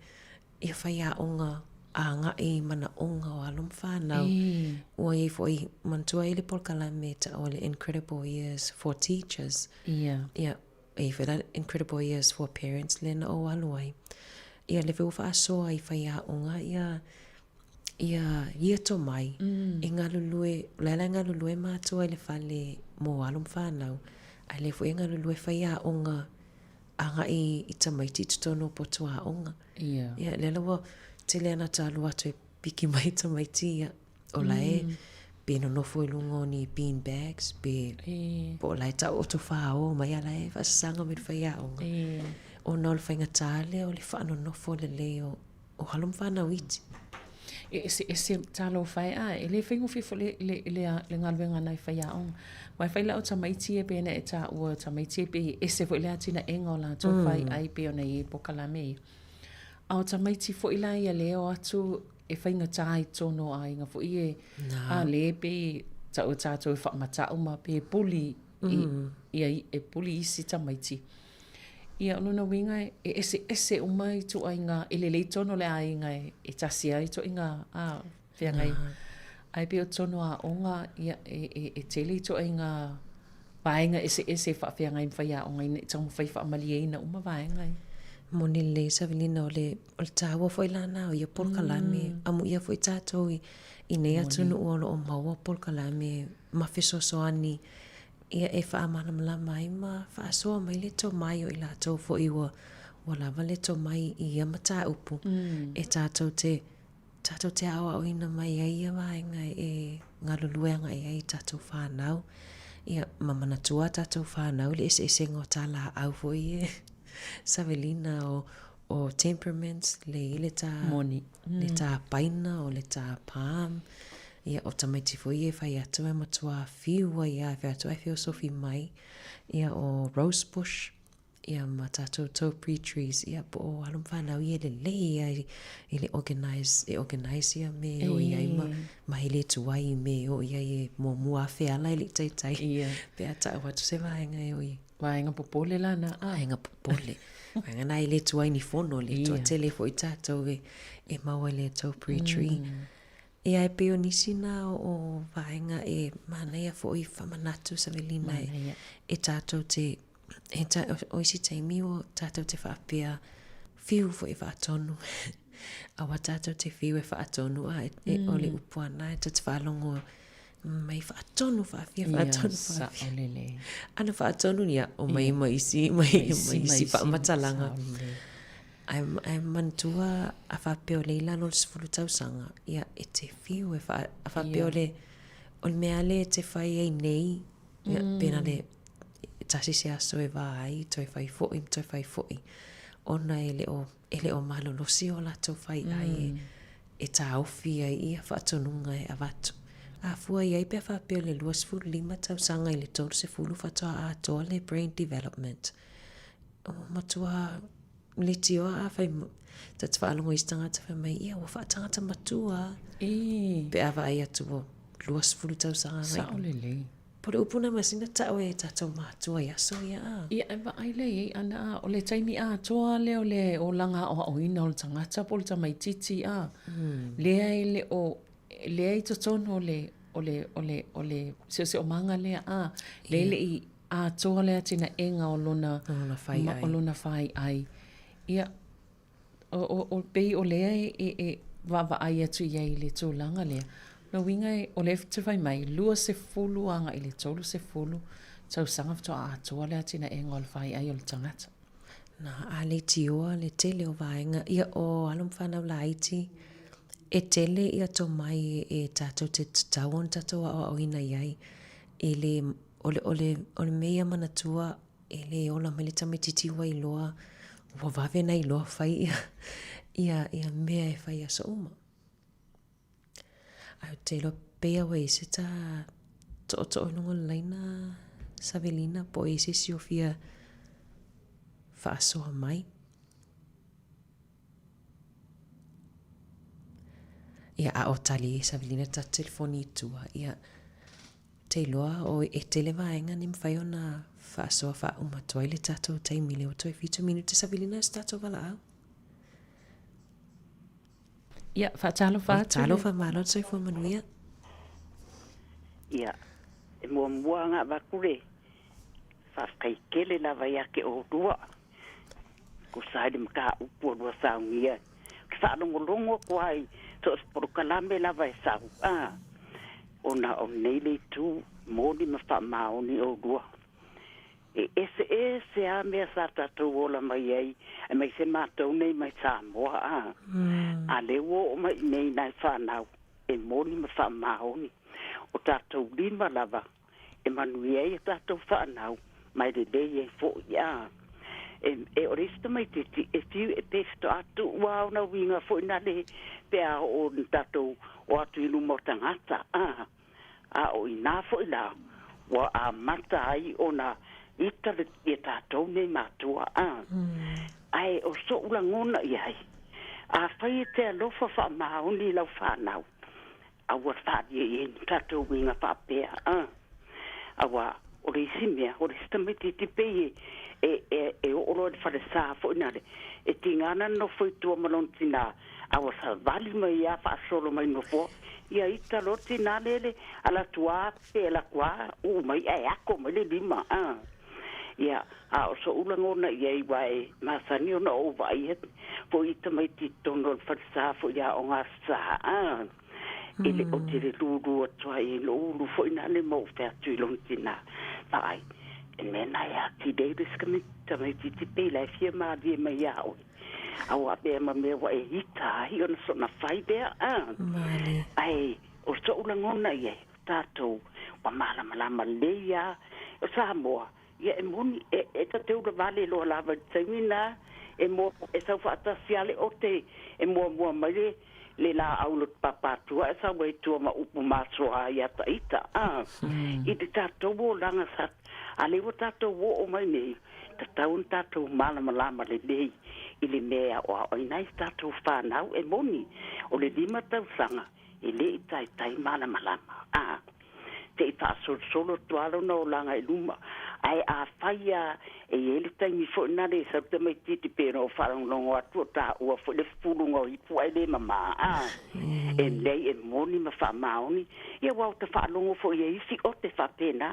ia faiaoga agai i manaoga o alo ma fanau. Ua i ai foi, manatua ai le polokalame e tau o le Incredible Years for Teachers. Ia. Ia, e i ai foi la Incredible Years for Parents lea na ou alu ai. Ia, lea foi ua faasoa i faiaoga ia ia ia tomai e galulue, o la e galulue matua i le fale mo alo ma fanau, a lea foi e galulue faiaoga agai i tamaiti i totonu o potu aoga. Ia. Ia, lea la ua tele ana ta alu atu e piki mai tamaiti ia, o la e pe nonofo i luga o ni bean bags, pe po o la e taoto fao mai a la e faasasaga mai le faiaoga. Ona o le faigata lea o le faanonofo lelei o o alo ma fanau iti. E eseese talofa e a, e le faigofie foi le, le, le, le galuega nai faiaoga. Aua e fai lau tamaiti ia pei ona e taua, tamaiti e pei e ese foi le atinaega o latou mm. fai ai pei ona i ai polokalame ia. A o tamaiti foi la ia lea o atu e faigata i totonu o aiga foi e a le pei tau e tatou e faamata'u ma pei e puli i, mm. ia, e puli isi tamaiti. Ia, o lona uiga e eseese uma ituaiga, e lelei tonu le aiga e tasi ai ituaiga a feagai. Ae pei o totonu o aoga, ia, e tele ituaiga vaega eseese e faafeagai ma faiaoga ina ia taumafai e faamalieina uma vaega ia. Moni lelei Savelina, o le taua foi la na o ia polokalame, amuia foi tatou i nei atunuu o lo o maua polokalame ma fesoasoani Ia e faamalamalama ai ma faasoa mai le tomai o i latou foi ua ua lava le tomai i ia mataupu e tatou te tatou te aoaoina mai ai ia vaega e galulue agai ai i tatou fanau. Ia ma manatua a tatou fanau le eseesega o talaau foi e Savelina o o temperaments le i le tā Moni. le tā paina o le tā palm. Ia, o tamaiti foi ia e whai atu e matua whiu ai a e whai atu ai feosofi mai. Ia, o rose bush, ia ma tātou topiary trees, ia po o alo ma whanau ia lelei ia i le organize, e organize ia me e o i ai ma, ma hele atu ai me e o i ai e muamua afe ala e le i taitai. Ia. Pe a ta'u atu se vaega e o i. Vaega popole la na a. Vaega popole. Vaega na e le tuai ni fono, le toatele foi tātou e, e maua i le topiary tree. Ia e pei o nisi na o vaega e manaia foi whamanatu Savelina e, e tātou te, e ta, o isi taimi o tātou te whaapea whiu foi e whaatonu. Aua tātou te whiu e whaatonu a e, e o le upu ana e ta te whaalongo mai whaatonu whaafia, whaatonu whaafia. Ia, lelei. Ana whaatonu ia, o mai ma isi, mai ma isi whaamatalaga. Ai, ai manatua a whaapea o le i lalo o le 10 tausaga, ia, e te whiu e wha, a whaapea o le, o le mea le e te whai ai nei, ia, pena le, tasi se aso e vā ai, toe whai fo'i, toe whai fo'i, ona e le o, e le o malolosi o latou whai ai e, e tāofi ai ia faatonuga e avatu. A fua i ai pea faapea o le 25 tausaga i le 30 faatoa atoa le brain development. Ua matua leitioa a fai ta te faalogo i isi tagata fai mai, ia ua faatagata matua. Pe a vaai atu ua 20 tausaga. Sao lelei. Po o le upu na masina ta'u e tatou matua i aso ia a. Ia e vaai lea i ai ana a, o le taimi atoa lea o le olaga aoaoina o le tagata po o le tamaititi a, lea e le o, lea i totonu o le, o le, o le, o le seoseomaga lea a, lea e le i atoa le atinaega o lona, o lona faiai. Ia, O, o, o, pei o lea e, e, e vaavaai atu i ai i le tulaga lea. O lona uiga, e, o lea te fai mai, 20 agai i le 30 tausaga faatoa atoa le atinaega o le faiai o le tagata. Na, a leitioa le tele o vaega, ia o alo ma fanau laiti, e tele ia tomai e, e tatou te tatau ona tatou aoaoina i ai. E le, o le, o le, o le mea ia manatua, E le ola mai le tamaititi ua iloa, ua vave ona iloa fai ia, ia, ia mea e fai aso uma. Ae ou te iloa pei ua i ai se ta tootoo i luga o le laina Savelina po o i ai se isi o fia faasoa mai. Ia, a o tali e Savelina le tatou telefoni i tua, ia, Te iloa o e tele vaega ni mawhai ona faasoa faauma atu ai le tatou taimi lea ua toe 7 minute Savelina o se tatou valaau. Ia, faatalofa atu. Talofa, malo le soifua manuia. Ia, e muamua ona avatu le faafetai tele lava ia te oulua, tusa ai le mataupu o lua saunia. Ou te faalogologo atu lava i so o se polokalame lava e sau, a, ona o lenei le itu moni ma faamaoni oulua. E eseese lava mea sa tatou ola mai ai, aemaise matou nei mai Samoa, a, a lea ua oo mai i inei nai fanau e moni ma faamaoni. O tatou lima lava e manuia ai a tatou fanau ma e lelei ai foi. A. E o le isi tamaitiiti e fiu e pe fetoʻa tuʻu a ona uiga foʻi nale pe a oo na tatou o atu i luma o tagata a a o inā foʻi la ua amata ai ona ita le ia tatou nei matua a ae o soʻu lagona i ai afai e te alofa faamaoni i lau fanau aua faalia i ai ni tatou uiga faapea a auā o le isi mea o le isi tamaitiiti pei e e e e oo loa i le falesā foʻi nale e tigā na nofo i tua ma lona tinā a ua savali mai a faasolo mai nofoa ia ita loa tinā lele ala atu a pe ala atu a uu mai ae ako mai le lima a ia a o soʻu lagona i ai uae masani ona ou vaai foʻi i tamaiti i totonu o le falesā foʻi aoga aso sa a e le o te le lūlū atu ai i lou ulu foʻi nale ma ou fai atu i lona tinā vaai e mea na e atili ai le isi tamaitiiti pei la e fia malie mai iā oe a ua avea ma mea ua e ita ai ona sona fai lea a ae o soʻu lagona i ai o tatou ua malamalama lelei a o Samoa ia e moni e e ta te ulavale loa lava i le taimi lena e mo e sau faatasi a le ote e muamua mai le le laau loto papatua e sau ai tua ma upu masoa ai ia taita a i le tatou olaga sa a le ua tatou oo mai nei tatau ona tatou malamalama lelei i le mea e aoaoina ai tatou fanau e moni o le 5 tausaga e le i taitai malamalama a seʻi faasolosolo atu lava lona olaga i luma ae afai a e i ai le taimi foʻi nale e sau tamaitiiti pe ona ou faalogologo atu o taua foʻi le fufuluga o ipu ae lē mamā a e lelei e moni ma faamaoni ia ua o ta faalogo foʻi e isi ote faapena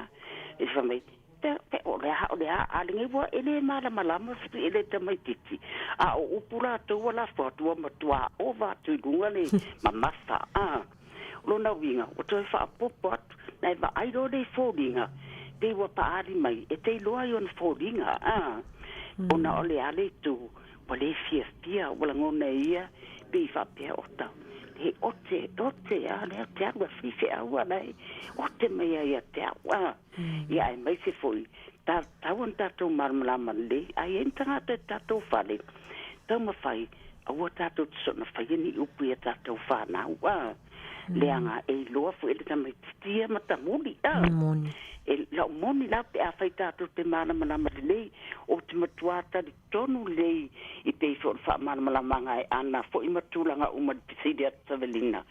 e fai mai pe pe o le a o le a a lenei ua e lē malamalama foʻi e le tamaitiiti a o upu latou ua lafo atu ua matuā ova atu i luga le mamafa a O lona uiga, ua toe faaopoopo atu, na e vaai loa lea i foliga, pei ua paali mai, e te iloa ai ona foliga, a. Ona o le a le itu, ua le fiafia, ua lagona e ia, pei faapea, ota, he ote, ote, a lea te alu a faifeau a la e ote mai ai ia te au, a. Ia aemaise foi, tatau ona tatou malamalama lelei, a i ai ni tagata i tatou fale, taumafai, aua tatou te soona faia ni upu ia tatou fanau, a. Leaga e iloa foi e le tamaitiiti ia matamuli, a. E lau moni la pe afai tatou te malamalama lelei, ou te matua talitonu lelei i pei foi o le faamalamalamaga e ana foi ma tulaga uma i le fesili atu Savelina,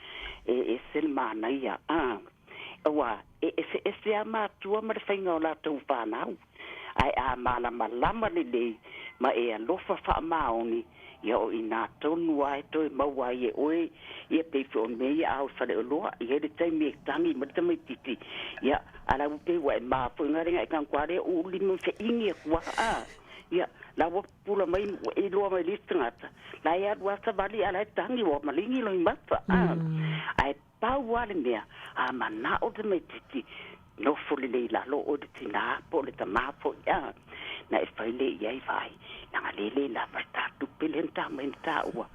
e ese le manaia, a. Auā, e eseese lava matua ma le faiga o latou fanau, ae a malamalama lelei ma e alofa faamaoni, ia o i inā tonu lava e toe maua ai e oe ia pei foi o le mea ia a o i Faleoloa, e i ai le taimi e tagi mai le tamaitiiti, ia, a la ua pei ua e mafuaiga le gae gagoa lea ua lima ma feʻigi atu lava, a, ia, la ua pula mai ua e iloa mai le isi tagata, la e alu lava savali a la e tagi ua maligi loimata, a, ae Pau lava le mea, a manao le tamaitiiti, nofo lelei i lalo oe le tinā po o le tamā foi, a, na e fai lea i ai vaai, leaga lea e le lava le ta tupe lea na ta aumai na taua,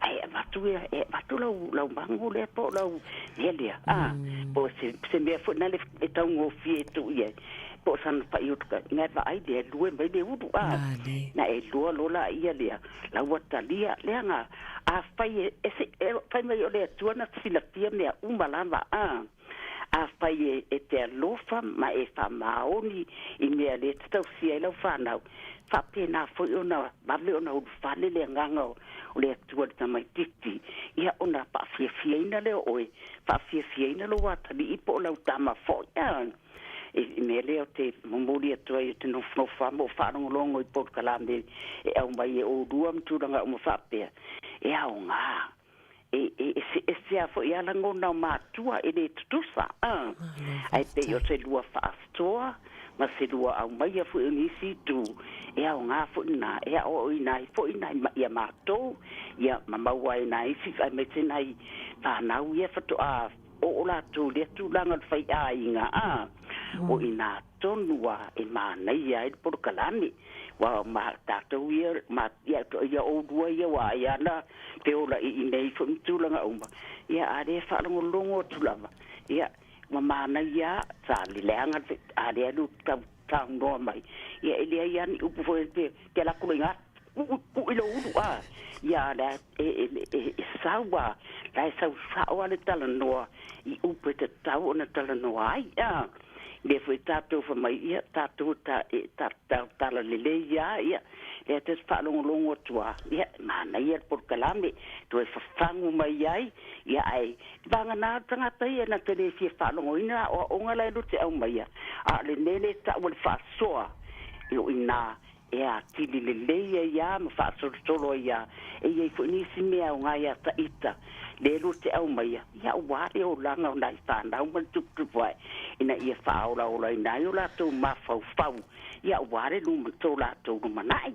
ae avatu ia, e avatu lau, lau mago lea po o lau mea lea, a, po o se, se mea foi lena e taugofie e tuu i ai, po o sana faiutuka, na e vaai lea, lue mai le ulu, a, na e lua loa laia lea, la ua talia, leaga afai e, e se, e fai mai o le Atua na silafia mea uma lava, a, afai e, e te alofa ma e faamaoni i mea lea e te tausia ai lau fanau, faapena foi ona vave ona ulufale le agaga o, o le Atua i le tamaitiiti, ia ona faafiafiaina lea o oe, faafiafiaina lou atalii po o lau tama foi, a. I mea lea ou te momoli atu ai ou te nofonofo lava ma ou faalogologo i polokalame e aumai e oulua ma tulaga uma faapea, e aoga. E, e eseese lava foi a lagona o matua e le tutusa, a. Ae pei o se lua faasoa ma se lua aumaia foi o nisi itu, e aoga foi lena e aoaoina ai foi nai ia matou, ia ma maua ai nai isi aemaise nai fanau ia faatoa Oo latou i lea tulaga o le faiaiga, a, o i inā tonu a e manaia ai le polokalame. Ua ma tatou ia, ma, ia, ia oulua ia ua ai ana te ola i inei foi ma tulaga uma, ia, a lē faalogologo atu lava, ia, ua manaia a, sa leaga le, a lea lu tau saunoa mai. Ia e leai lava ni upu foi te te alu atu loa i ina, ku'u ku'u i lou ulu a. Ia la e e e e sau lava, la e sau sa'o lava le talanoa i upu e tatau ona talanoa ai a. Lea foi tatou fai mai, ia tatou ta e ta ta talalelei lava, ia lea ta te faalogologo atu lava, ia e manaia le polokalame, toe fafagu mai ai, ia ae vagana le tagata ia na te le fia faalogoina aoaoga la e lua te aumaia, a o lenei lea e tau o le faasoa, e o i ina e atili lelei ai lava ma faasolosolo ai lava. E i ai foi nisi mea aoga ia ita lea lua te aumaia, ia aua le olaga o nai fanau ma le tuputupu ae, ina ia faaolaolaina ai o latou mafaufau, ia aua le luma, to latou lumanai.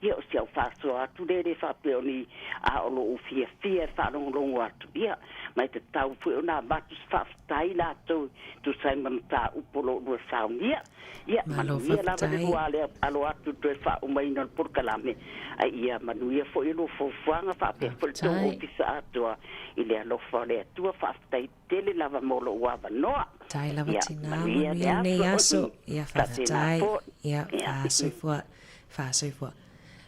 Ia o si au faasoa atu lea e le faapea o ni a o lou fiafia e faalogologo atu, ia, ma e tatau foi ona avatu se faafetai latou e tusa ai ma mataupu o lo o lua saunia. Ia, Malo manuia lava le faafetai. lua ale alo atu i le toe faaumaina o le polokalame, a ia manuia foi lua fuafuaga faapea foi le tou Faafetai. ofisa atoa i le alofa o le Atua. Faafetai tele lava mo lou avanoa. Tai lava Ia, tinā, manuia le manuia lenei aso. aso. Ia, Faapena faafetai. foi. Ia, Ia. faasoifua, faasoifua.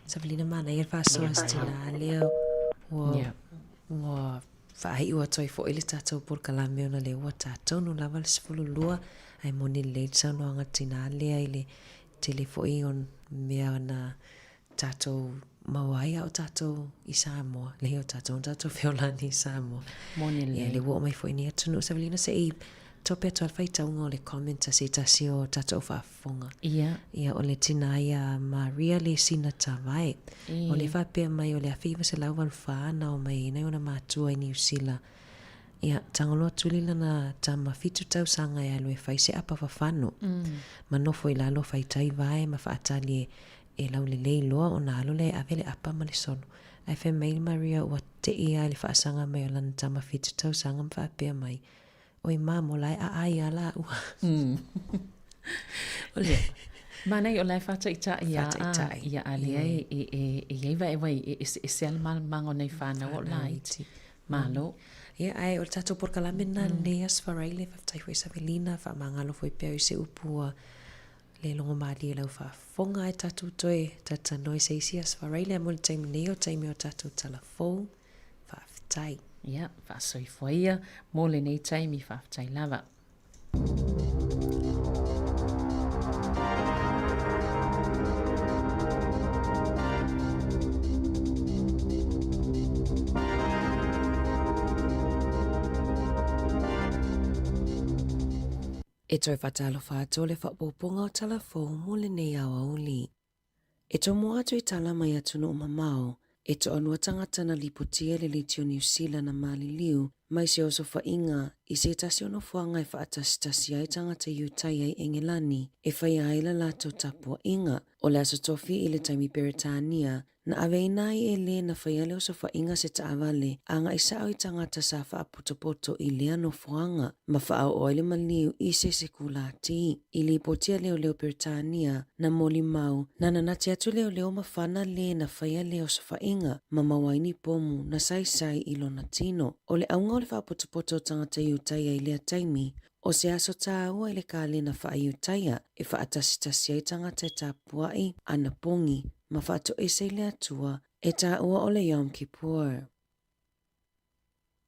Savalina manaia le faasoa se tinā lea ua, Ia. ua faaiu atu ai foi le tatou polokalame ona lea ua ta tonu lava le 12 ae moni lelei le saunoaga a le tinā lea i le tele foi o mea na tatou maua ai a o tatou i Samoa, leai o tatou na tatou feolani i Samoa. Moni Ia, lelei. lea ua oo mai foi i nei atunuu. Savalina se i tope atu lava le faitauga o le comment a se tasi o tatou faafofoga. Ia. Ia, o le tinā ia Maria Lesina Tavae. O le faapea mai o le 1984 na o mai ai nai ona matua i Niu Sila. Ia, tagoloa tuli lana tama fitu tausaga e alu e fai se apa fafano. Ma nofo i lalo faitai vae ma faatali e e laulelei loa ona alu lea e ave le apa ma le solo. Ae fai mai Maria ua te'i lava i le faasaga mai o lana tama fitu tausaga ma faapea mai, Oi mamo la e aai lava laua. O le. Manaia o la e faataitai lava. Faataitai. Ia, a lea e, e, e, e i ai vaivai e eseese lava le malamalamaaga o nai fanau o laiti. Malo. Ia, ae o le tatou polokalame lena lenei aso Faraile, faafetai foi Savelina, faamagalo foi pea i se upu ua le logo malie i lau faafofoga ae tatou toe talatalanoa i se isi aso Faraile ae mo le taimi nei o taimi o tatou tala fou. Faafetai. Ia, faasoifua ia mo lenei taimi, faafetai lava. E toe faatalofa atu o le faaopoopoga o tala fou mo lenei aoauli. E tomo atu i tala mai atunuu mamao, e toalua tagata na lipotia i le liti o Niu Sila na maliliu mai se osofaiga i se tasi o nofoaga e faatasitasi ai tagata Iutaia i Engelani e faia ai la latou tapuaiga. O le Aso Tofi i le taimi Peretania, Na aveina ai e lē na faia le osofaiga se taavale agai sao i tagata sa faapotopoto i lea nofoaga ma faaoo ai le maliu i se sekulati. I lipoti a leoleo Peretania, na molimau, na nanati atu leoleo mafana lē na faia le osofaiga ma maua ai ni pomu na saisai i lona tino. O le auga o le faapotopoto o tagata Iutaia i lea taimi, O se aso tāua i le kalena faa-Iutaia e faatasitasi ai tagata e tapuaʻi ana pogi ma faatoese i le Atua e tāua o le Yom Kippur.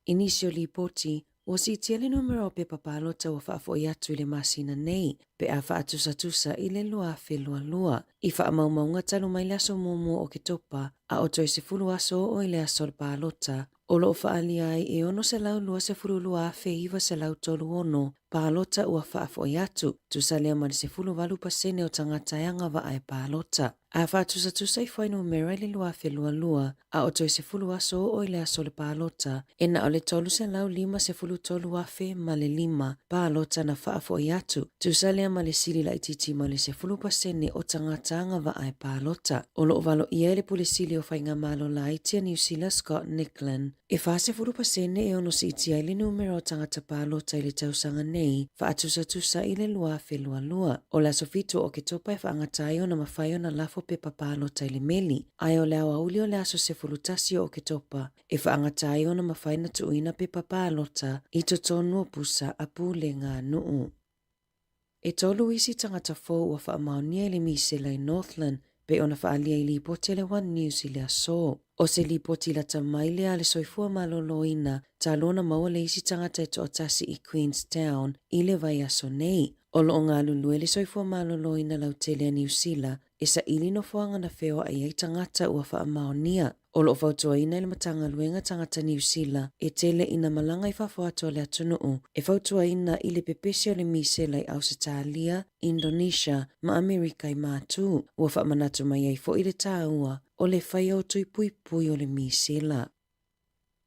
I nisi o lipoti, ua siitia le numera o pepa palota ua faafoʻi atu i le masina nei pe a faatusatusa i le 2022. I faamaumauga talu mai le aso muamua o Oketopa a o toe 10 aso oo i le aso o le palota, O lo o faaalia ai e 622,936 palota ua faafo'i atu, tusa lea ma le 18% o tagata e agavaa e palota. A faatusatusa i fuainumera i le 2022, a o toe 10 aso oo i le aso o le palota, e na o le 353,005 ma le lima palota na faafo'i atu, tusa lea ma le sili laitiiti ma le 10% o tagata agavaa e palota. O lo o valoia e le Pule Sili o Faigamalo Laiti a Niu Sila Scott Nicklin, e 40% e ono siitia ai le numera o tagata palota i le tausaga nei, faatusatusa i le 2022. O le aso 7 o Oketopa e faagata ai ona mafai ona lafo pepa palota i le meli, ae o le aoauli o le aso 11 o Oketopa e faagata ai ona mafai ona tuuina pepa palota i totonu o pusa a pulega nuu. E tolu isi tagata fou ua faamaonia i le misela i Northland pei ona faaalia i lipoti a le One News i le aso. O se lipoti lata mai lea a le Soifua Maloloina talu ona maua le isi tagata e toatasi i Queenstown i le vaiaso nei. O lo o galulue le Soifua Maloloina lautele a Niu Sila e saili nofoaga na feoai ai tagata ua faamaonia. O lo o fautuaina e le Matagaluega Tagata Niu Sila e tele ina malaga i fafo atu o le atunuu e fautuaina i le pepesi o le misela i Ausetalia, Indonesia ma Amerika i Matu. Ua faamanatu mai ai foi le taua o le faia o tui puipui o le misela.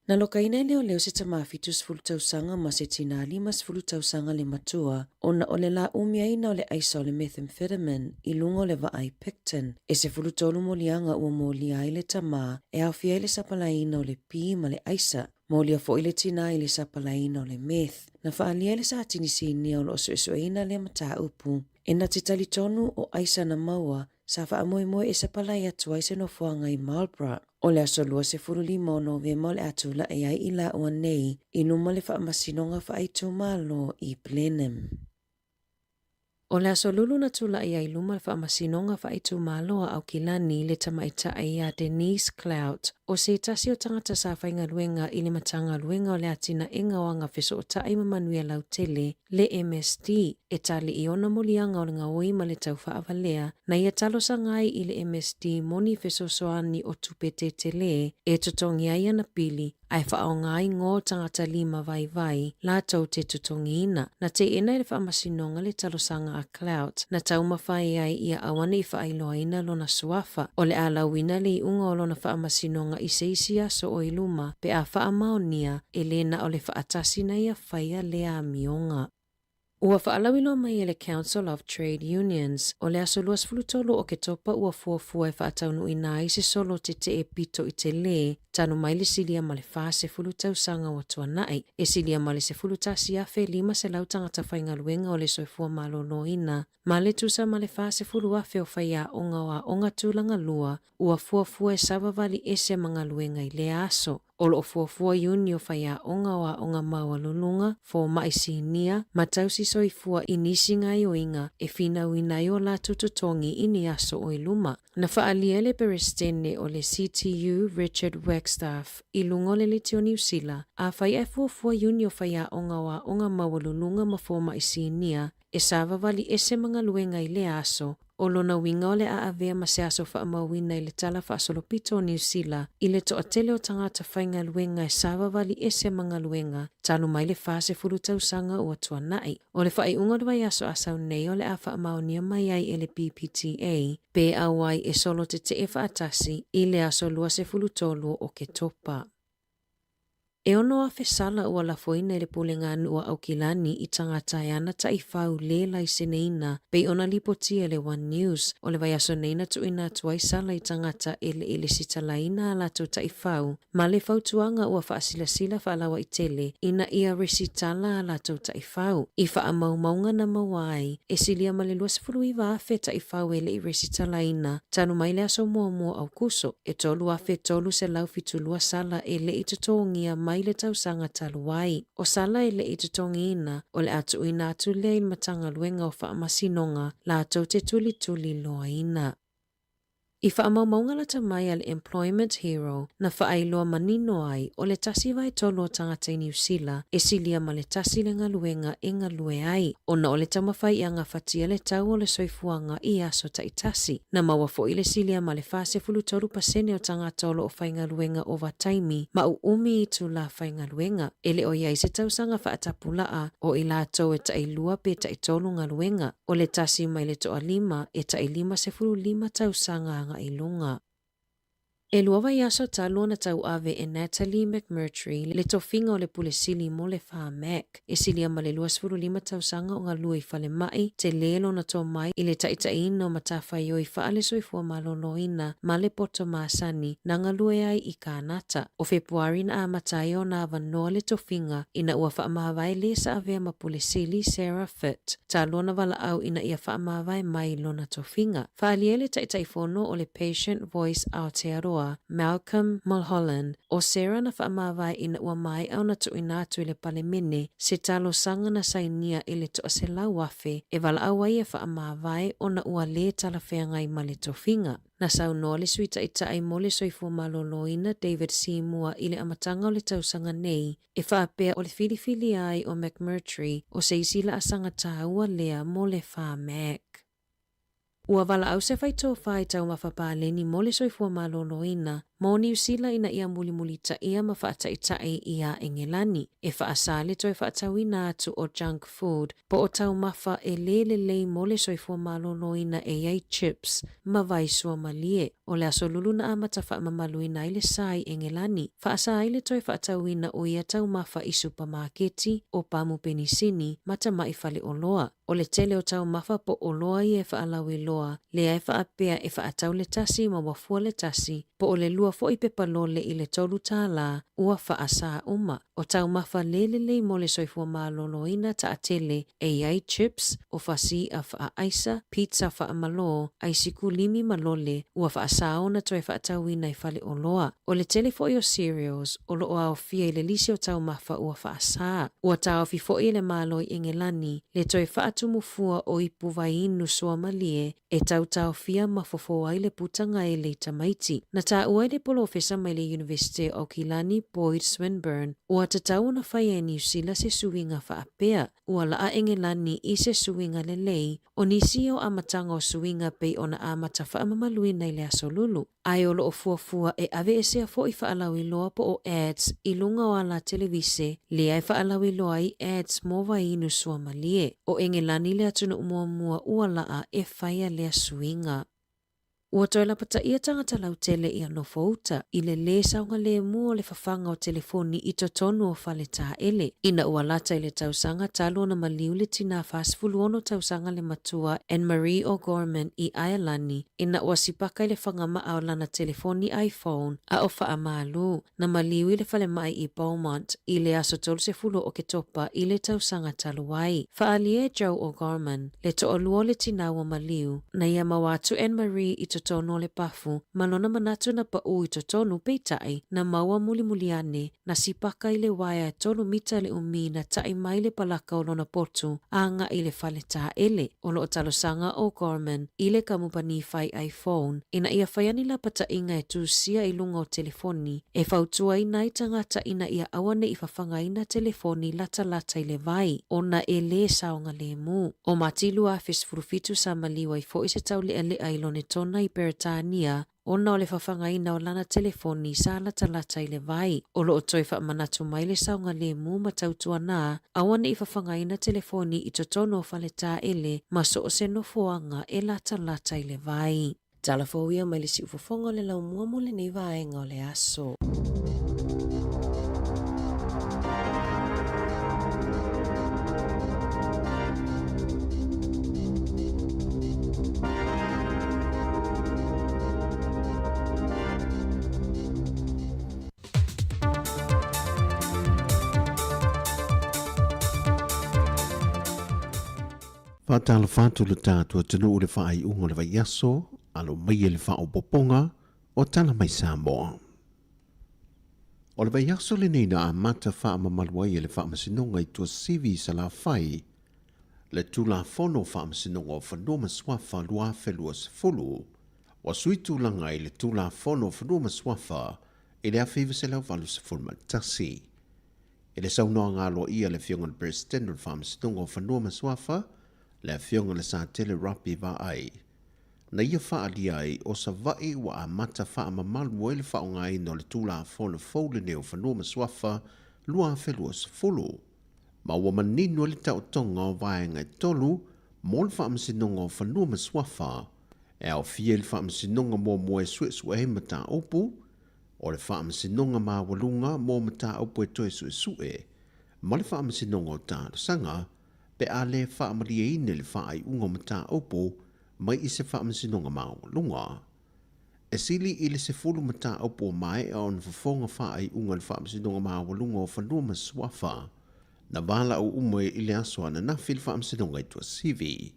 Na lokaina e leoleo se tamā 70 tausaga ma se tinā 50 tausaga le matua ona o le lāumiaina o le aisa o le methamphetamine i luga o le vaa i Picton. E 13 moliaga ua molia ai le tamā e aofia ai le sapalaiina o le pī ma le aisa. Molia foi le tinā i le sapalaiina o le meth. Na faaalia e le Satini Sinia o lo o suesueina lea mataupu e na te talitonu o aisa na maua sa faamoemoe e sapalai atu ai se nofoaga i Marlborough. O le aso 25 o Novema o le a tula'i ai i laua nei i luma le Faamasinoga Faaitumalo i Blenheim. O le aso Lulu na tula'i ai i luma le Faamasinoga Faaitumalo a Aukilani le tamaitai ia Denise Clout, o se tasi o tagata sa faigaluega i le Matagaluega o le Atinaega o Agafesootai ma Manuia Lautele, le MSD, e tali i ona moliaga o le gaoi ma le tau faavalea, na ia talosaga ai i le MSD moni fesoasoani o tupe tetelē e totogi ai ana pili ae faaaoga ai igoa o tagata lima vaivai latou te totogiina. Na teena e le Faamasinoga le talosaga a Clout na taumafai ai ia aua ne i faailoaina lona suafa. O le a lauina le iuga o lona faamasinoga i se isi aso o i luma pe a faamaonia e lē na o le faatasi na ia faia lea amioga. Ua faalauiloa mai e le Council of Trade Unions, o le aso 23 o Oketopa ua fuafua e faataunuuina ai se solo tetee pito i telē talu mai le silia ma le 40 tausaga ua tuanai, e silia ma le 11,500 tagata faigaluega o le soifua maloloina ma le tusa ma le 40,000 o faiaoga o aoga tulaga lua ua fuafua e savavali ese ma galuega i lea aso. O lo o fuafua iuni o faiaoga o aoga maualuluga, fomaʻi sinia, ma tausi soifua i nisi gaoioiga e finauina ai o latou totogi i ni aso o i luma. Na faaalia e le Peresetene o le CTU Richard Wagstaff i luga o le Leitio Niu Sila, afai ae fuafua iuni o faiaoga o aoga maualuluga ma fomaʻi sinia e savavali ese ma galuega i lea aso, o lona uiga o le a avea ma se aso faamauina i le Tala Faasolopito o Niu Sila i le toatele o tagata faigaluega e savavali ese ma galuega talu mai le 40 tausaga ua tuanai. O le faaiuga o le vaiaso a sau nei o le a faamaonia mai ai e le PPTA pe auai e solo tetee faatasi i le aso 23 o Oketopa. E 6,000 sala ua lafoina e le Pulega Nuu a Aukilani i tagata e ana taifau lē laiseneina pei ona lipotia e le One News. O le vaiaso nei na tuuina atu ai sala i tagata e le i lesitalaina a latou taifau ma le fautuaga ua faasilasila faalauaitele ina ia resitala a latou taifau. I faamaumauga na maua ai, e silia ma le 29,000 taifau e le i resitalaina talu mai le aso muamua o Aokuso. E 3,372 sala e le i totogia mai le tausaga talu ai. O sala e le i totogiina, o le a tuuina atu lea i le Matagaluega o Faamasinoga latou te tulituliloaina. I faamaumauga lata mai a le Employment Hero na faailoa manino ai o le 1/3 o tagata i Niu Sila e silia ma le tasi le galuega e galue ai ona o le taumafai e gafatia le tau o le soifuaga i aso taitasi. Na maua foi le silia ma le 43% o tagata o lo o faigaluega ovataimi ma uumi itulā faigaluega. E le o i ai se tausaga faatapulaa o i latou e tailua pe taitolu galuega, o le tasi mai le toalima e tai 55 tausaga agai i luga. E lua vaiaso talu ona tauave e Natalie McMurtry le tofiga o le Pule Sili mo le Pharmac. E silia ma le 25 tausaga o galue i falemai, tele lona tomai i le taitaiina o matafaioi faale-soifua maloloina ma le poto masani na galue ai i Kānata. O Fepuari na amata ai ona avanoa le tofiga ina ua faamavae lē sa avea ma Pule Sili Sarah Fitt talu ona valaau ina ia faamavae mai lona tofiga. Faaalia e le Taitaifono o le Patient Voice Aotearoa. Faleoloa, Malcolm Mulholland, ʻo Sarah na faamavae ina ua maea ona tuuina atu i le Palemene se talosaga na sainia i le 100,000 e valaau ai e faamavae ona ua lē talafeagai ma le tofiga. Na saunoa le Sui Taitai mo le Soifua Maloloina David Seymour i le amataga o le tausaga nei e faapea o le filifilia ai o McMurtry o se isi laasaga tāua lea mo le Pharmac. Ua valaau se faitofā i taumafa paleni mo le soifua maloloina mo Niu Sila ina ia mulimulitaia ma faataitai iā Engelani e faasā le toe faatauina atu o junk food po o taumafa e lē lelei mo le soifua maloloina e i ai chips ma vai suamalie. O le aso Lulu na amata faamamaluina ai le sā i Engelani, faasā ai le toe faatauina o ia taumafa i supamaketi, o pamu penisini, ma tamaʻi faleoloa. O le tele o taumafa po oloa ia e faalauiloa, lea e faapea e faatau le tasi ma ua fua le tasi, po o le lua foi pepa lole i le $3, ua faasā uma. O taumafa lē lelei mo le soifua maloloina taatele e i ai chips, o fasiiʻa faaaisa, pizza faamalō, aisikulimi ma lole, ua faasā ona toe faatauina i faleoloa. O le tele foi o cereals o loo aofia i le lisi o taumafa ua faasā. Ua taofi foi e le Malo i Engelani le toe faatumufua o ipu vaiinu suamalie e tautaofia ma fofo ai le putagaele i tamaiti. Na taua e le polofesa mai le Iunivesite o Aukilani Boyd Swinburne, ua tatau ona faia e Niu Sila se suiga faapea. Ua laa Engelani i se suiga lelei, o nisi o amataga o suiga pei ona amata faamamaluina i le aso Lulu. Ae o loo fuafua e aveesea foi faalauiloa po o ads i luga o ala televise lea e faalauiloa ai ads mo vaiinu suamalie. O Engelani le atunuu muamua ua laa e faia lea suiga. Ua toe lapataia tagata lautele ia nofouta i le lē saogalēmū o le fafaga o telefoni i totonu o fale taele. Ina ua lata i le tausaga talu ona maliu le tinā 46 tausaga le matua Anne Marie O'Gorman i Aelani ina ua sipaka i le fagamaa o lana telefoni iPhone a o faamalu, na maliu i le falemai i Beaumont i le aso 30 o Oketopa i le tausaga talu ai. Faaalia e Joe O'Gorman, le toalua o le tinā ua maliu, na ia maua atu Anne Marie i totonu o le pafu ma lona manatu na paʻū i totonu peitai na maua mulimuli ane na sipaka i le uaea e tolu mita le umi na taʻi mai le palaka o lona potu a agai i le fale taele. O loo talosaga ʻo Gorman i le kamupani fai iPhone ina ia faia ni lapataʻiga e tusia i luga o telefoni e fautuaina ai tagata ina ia aua ne i fafagaina telefoni latalata i le vai ona e lē saogalēmū. ʻO Mati 2017 sa maliu ai foi se tauleʻaleʻa i Lonetona i Peretania ona o le fafagaina o lana telefoni sa latalata i le vai. O loo toe faamanatu mai le saogalēmū ma tautuanā aua ne i fafagaina telefoni i totonu o fale taele ma so o se nofoaga e latalata i le vai. Tala fou ia mai le siufofoga o le laumua mo lenei vaega o le aso. Faatalofa atu le tatou atunuu i le faaiuga o le vaiaso, alo mai e le faaopoopoga o Tala Mai Samoa. O le vaiaso lenei na amata faamamalu ai e le Faamasinoga i Tuasivi i Salafai le Tulafono o Faamasinoga o Fanua ma Suafa 2020, ua sui tulaga ai le Tulafono o Fanua ma Suafa i le 1981. I le saunoaga aloaia a le Afioga i le Peresetene o le Faamasinoga o Fanua ma Suafa, le Afioga i le Satele Rapi Vaai, na ia faaalia ai o Savaii ua amata faamamalu ai le faaaogaina o le Tulafono fou lenei o Fanua ma Suafa 2020, ma ua manino ai le taotoga o vaega e tolu mo le Faamasinoga o Fanua ma Suafa e aofia i le Faamasinoga muamua e suesue ai mataupu, o le Faamasinoga maualuga mo mataupu e toe suesue, ma le Faamasinoga o Talosaga pe a le faamalieina i le faaiuga o mataupu mai i se faamasinoga maualuga. E sili i le 10 mataupu ua maea ona fofoga faaiuga i le Faamasinoga Maualuga o Fanua ma Suafa, na valaau uma i le aso ananafi le Faamasinoga i Tuasivi.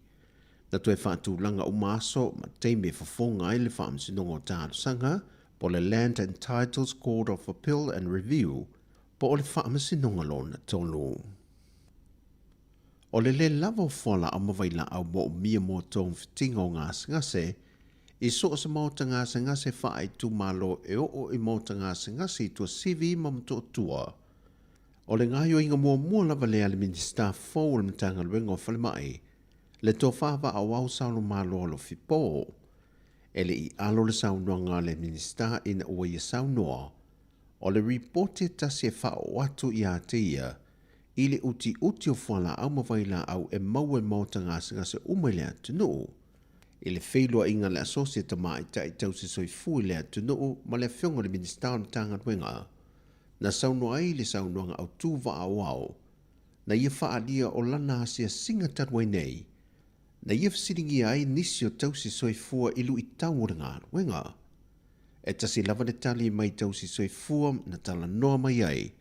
Na toe faatulaga uma aso ma taimi e fofoga ai le Faamasinoga o Talosaga po o le Land and Titles Court of Appeal and Review, po o le Faamasinoga Lona Tolu. O le lē lava o fualaau ma vailaau moomia mo togafitiga o gasegase i so o se maota gasegase faaitumalo e oo i maota gasegase i Tuasivi ma Motootua. O le gaoioiga muamua lava lea a le Minisita fou o le Matagaluega o Falemai, le Tofa Vaaauau Saolomalo Alofi Po. E le i alo le saunoaga a le Minisita ina ua ia saunoa, o le ripoti e tasi e faaoo atu ia te ia i le utiuti o fualaau ma vailaau e maua i maota gasegase uma i le atunuu. I le feiloaiga a le Asosi a Tamaitai Tausi Soifua i le atunuu ma le Afioga i le Minisita o le Matagaluega, na saunoa ai i le saunoaga autu vaaoao na ia faaalia o lana asiasiga talu ai nei, na ia fesiligia ai nisi o tausi soifua i luitau o le galuega. E tasi lava le tali mai tausi soifua na talanoa mai ai,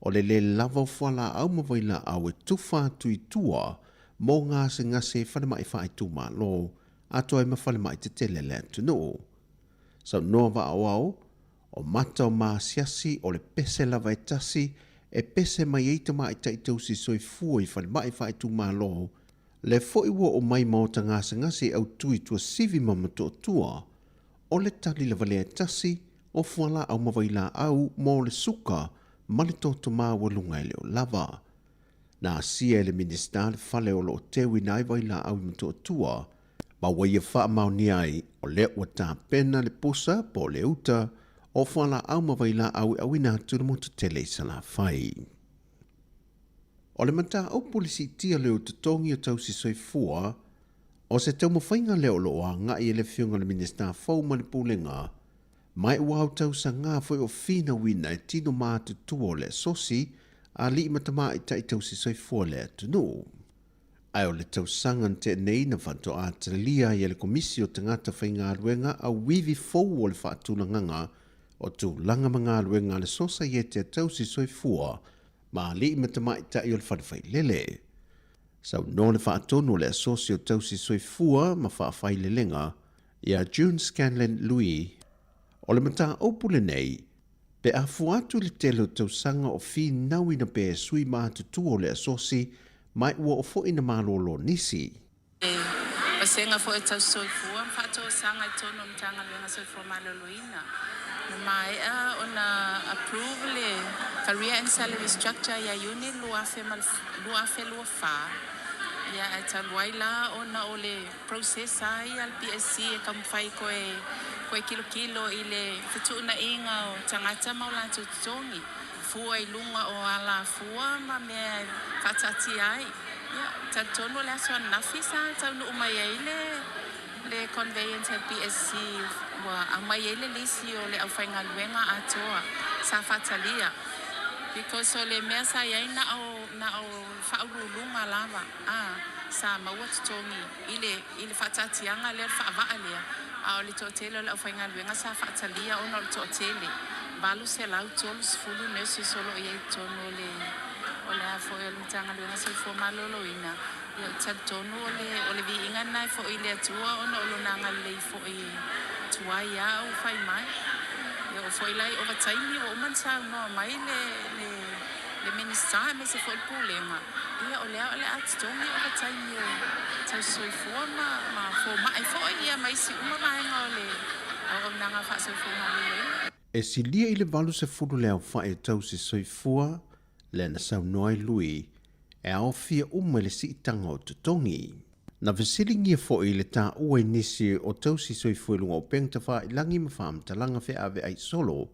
o le lē lava o fualaau ma vailaau e tufa atu i tua mo gasegase i falemai faaitumalo atoa ai ma falemai tetele a le atunuu. Saunoa vaaoao, o mata o maasiasi o le pese lava e tasi e pese mai ai tamaitai tausi soifua i falemai faaitumalo, le foi ua oo mai maota gasegase i autu i Tuasivi ma Motootua, o le tali lava lea e tasi o fualaau ma vailaau mo le suka ma le toto maualuga e le o lava. Na asia e le Minisita le fale o lo o teuina ai vailaau i Motootua, ma ua ia faamaonia ai o lea ua tapena le pusa po o le uta o fualaau ma vailaau e auina atu i le motu tele i Salafai. O le mataupu i le siitia lea o totogi o tausi soifua, o se taumafaiga lea o lo o agai e le Afioga i le Minisita fou ma le Pulega, ma e ua autausagā foi o finauina e tino matutua o le asosi a alii ma tamaitai tausi soifua le atunuu. Ae o le tausaga na tea nei na faatoa talia ai e le Komisi o Tagata Faigaluega auivi fou o le faatulagaga o tulaga ma galuega a le Sosaiete a Tausi Soifua ma alii ma tamaitai o le Fale Failele. Saunoa le faatonu o le Asosi o Tausi Soifua ma Faafailelega ia June Scanlan Louis, o le mataupu lenei, pe a fua atu i le tele o tausaga o finauina pea e sui matutua o le Asosi mai ua oo foi ina malolo nisi. E vasega foi o tausisoifua ma faatoasaga i totonu o Matagaluega Soifua Maloloina. Na maea ona approve le Career and Salary Structure ia Iuni 2024, ia ae talu ai la ona o le process a ia a le PSC e taumafai koe kilokilo i le fetuunaiga o tagata ma o latou totogi. Fua i luga o alafua ma mea e faataatia ai. Ia, talitonu o le aso ananafi sa taunuu mai ai le le conveyance a le PSC ua aumai ai le lisi o le aufaigaluega atoa sa faatalia because o le mea sa i ai na o na o faauluuluga lava a sa maua totogi i le i le faataatiaga lea le faavaa lea a o le toatele o le aufaigaluega sa faatalia ona o le toatele 830 nurses o lo o i ai i totonu o le o le a foi o le Matagaluega Soifua Maloloina. Ia, ou te talitonu o le o le viiga lena e foi i le Atua ona o Lona agalelei foi e tuai a ua fai mai. Ia, oo foi la i ovataimi ua uma ona saunoa mai le le le Minisita aemaise foi le Pulega, ia o lea o le a totogi ovataimi o tausisoifua ma ma fomai foi ia ma isi uma vaega o le auaunaga faasoifua maloloina. E silia i le 80 le aofai o tausisoifua lea na saunoa ai Lui e aofia uma i le siitaga o totogi. Na fesiligia foi le taua i nisi o tausi soifua i luga o upega tafailangi ma faamatalaga feaveai solo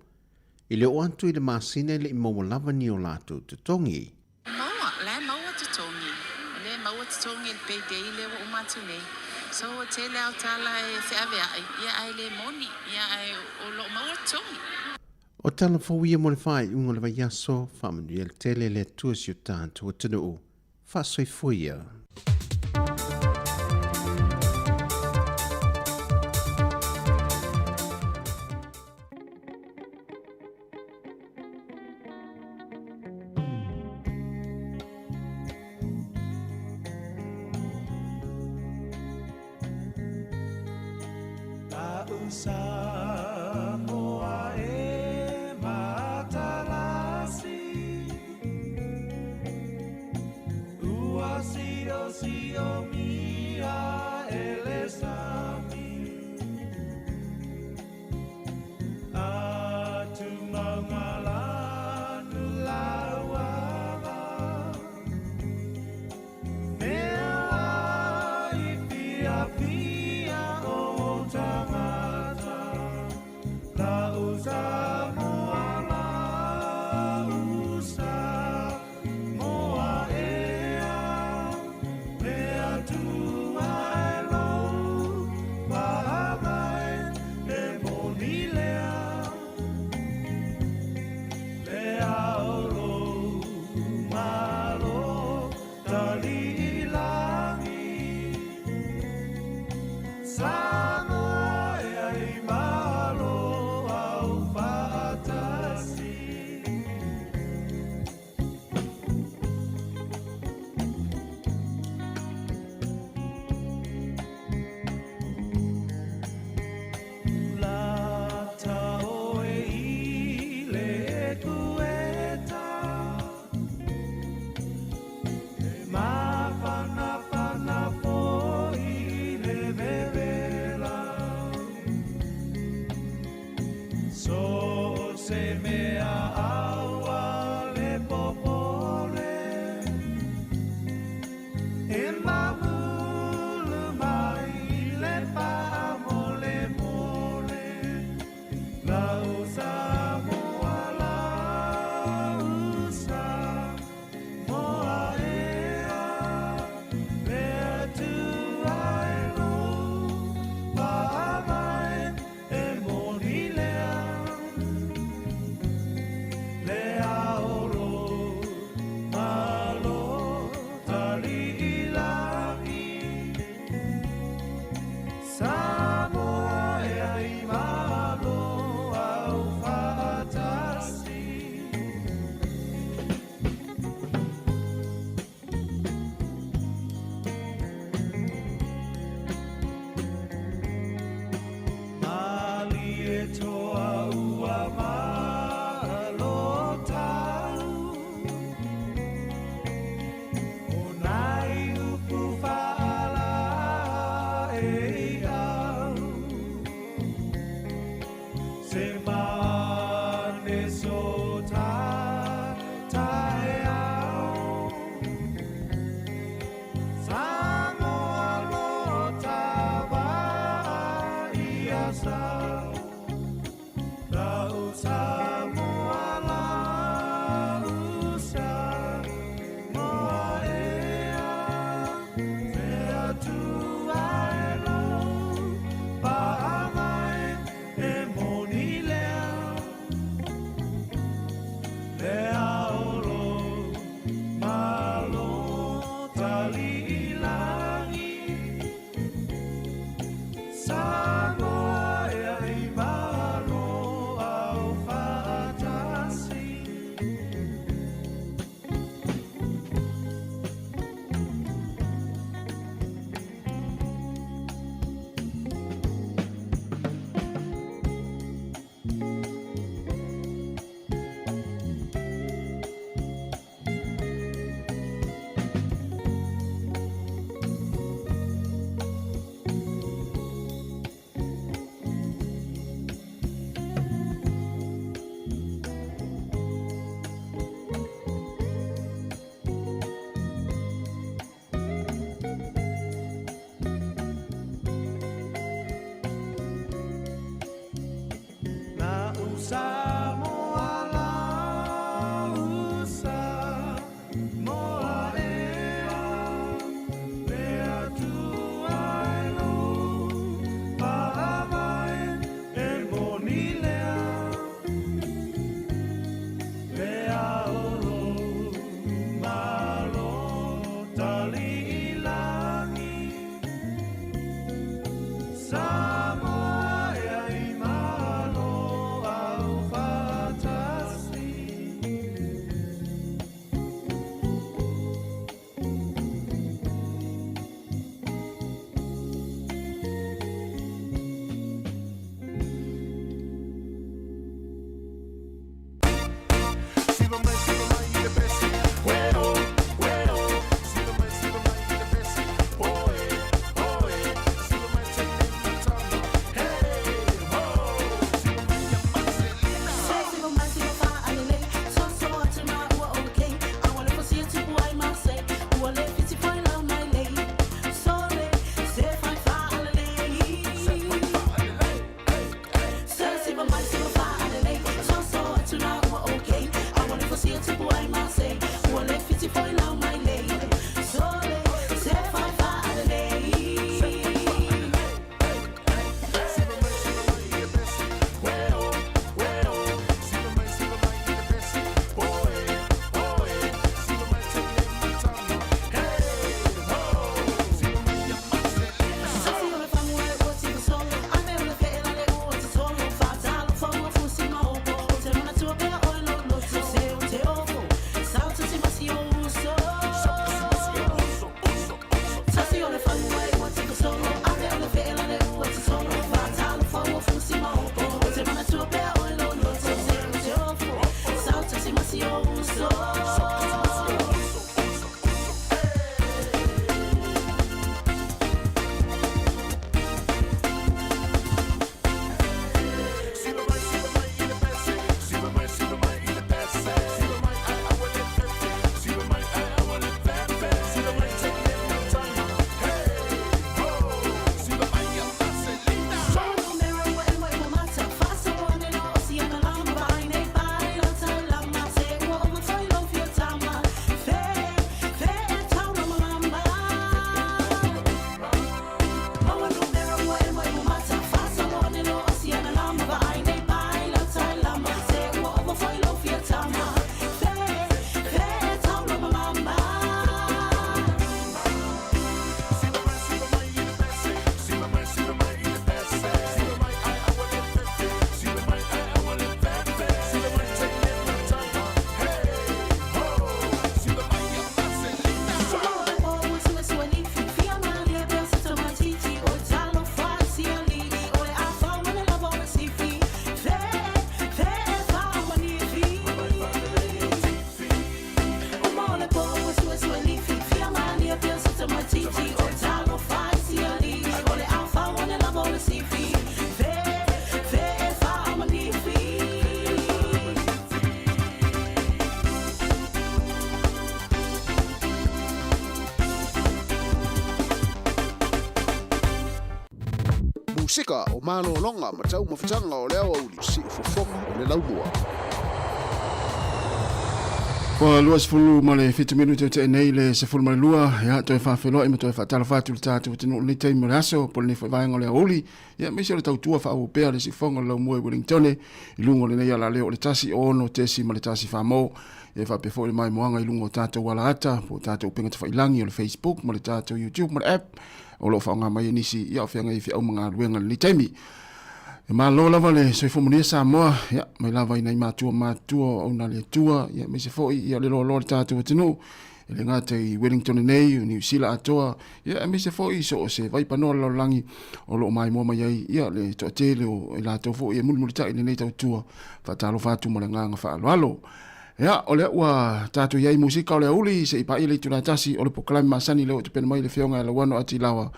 i le oo atu i le masina e le i maua lava ni o latou totogi. Maua, la e maua totogi. O lea e maua totogi i le pay day lea ua uma atu nei. So ua tele ao tala e feaveai, ia ae le moni, ia ae o lo o maua totogi. O tala fou ia mo le faaiuga o le vaiaso, faamanuia le tele le Atua si o tatou atunuu. Faasoifua ia. siomia e le sami. Atu maunga lanu lauaga. Mea ai fia fia o tagata. La usa moa la usa moa ea. Mea tua e lou paavae e moni lea. Le aolo malo tali ilangi. Samoa e ai malo au faatasi. Lata oe i le kueta. E mafanafana foi i le vevela. So se mea aua le popole. E mamulu mai le paamole mole. La usa moa la usa moa ea. Le atua e lou paavae e moni lea. Le aolo malo tali ilangi. Samoa e ai malo au faatasi. Mali e toa ua malo tau. O nai upu whaala e au. Se mane so ta tae au. Samoa lo ta vai ia sau. Lau Samoa la usa moa ea. Mea tua e lou paavae e moni lea. Le aolo malo tali ilangi. Samoa e ai malo au faatasi. La usa moa la usa moa ea. Le atua e lou paavae e moni lea. Le aolo malo tali ilangi. Samoa e ai malo au faatasi. Musika o malologa ma taumafataga o le aoauli siufofoga o le laumua. Ua 27 minute o tea nei le 12, ia, toe faafeiloai ma toe faatalofa atu i le tatou atunuu i lenei taimi o le aso, po o lenei foi vaega o le aoauli, ia, aemaise o le tautua faaauau pea a le siufofoga o le laumua i Wellingtone, i luga o lenei alaleo o le 106.1 mo, ia, faapea foi le maimoaga i luga o tatou alaata, po o tatou upega tafailagi o le Facebook ma le tatou YouTube ma le app, o lo o faaaoga mai e nisi, ia, o feagai ai feau ma galuega i lenei taimi. E malo lava le soifua manuia Samoa, ia, mai lava i nai matua matutua o auauna a le Atua, ia, aemaise foi ia le loaloa o le tatou atunuu, e le gata i Wellington nei, o Niu Sila atoa, ia, aemaise foi i so o se vaipanoa o le lalolagi o lo o maimoa mai ai, ia, le toatele o i latou foi e mulimulitai i lenei tautua. Faatalofa atu ma le agaga faaaloalo. Ia, o lea ua tatou i ai i musika o le aoauli, se i paia le itula e tasi o le polokalame masani lea ua tapena mai le Afioga ia Lauano Atilawa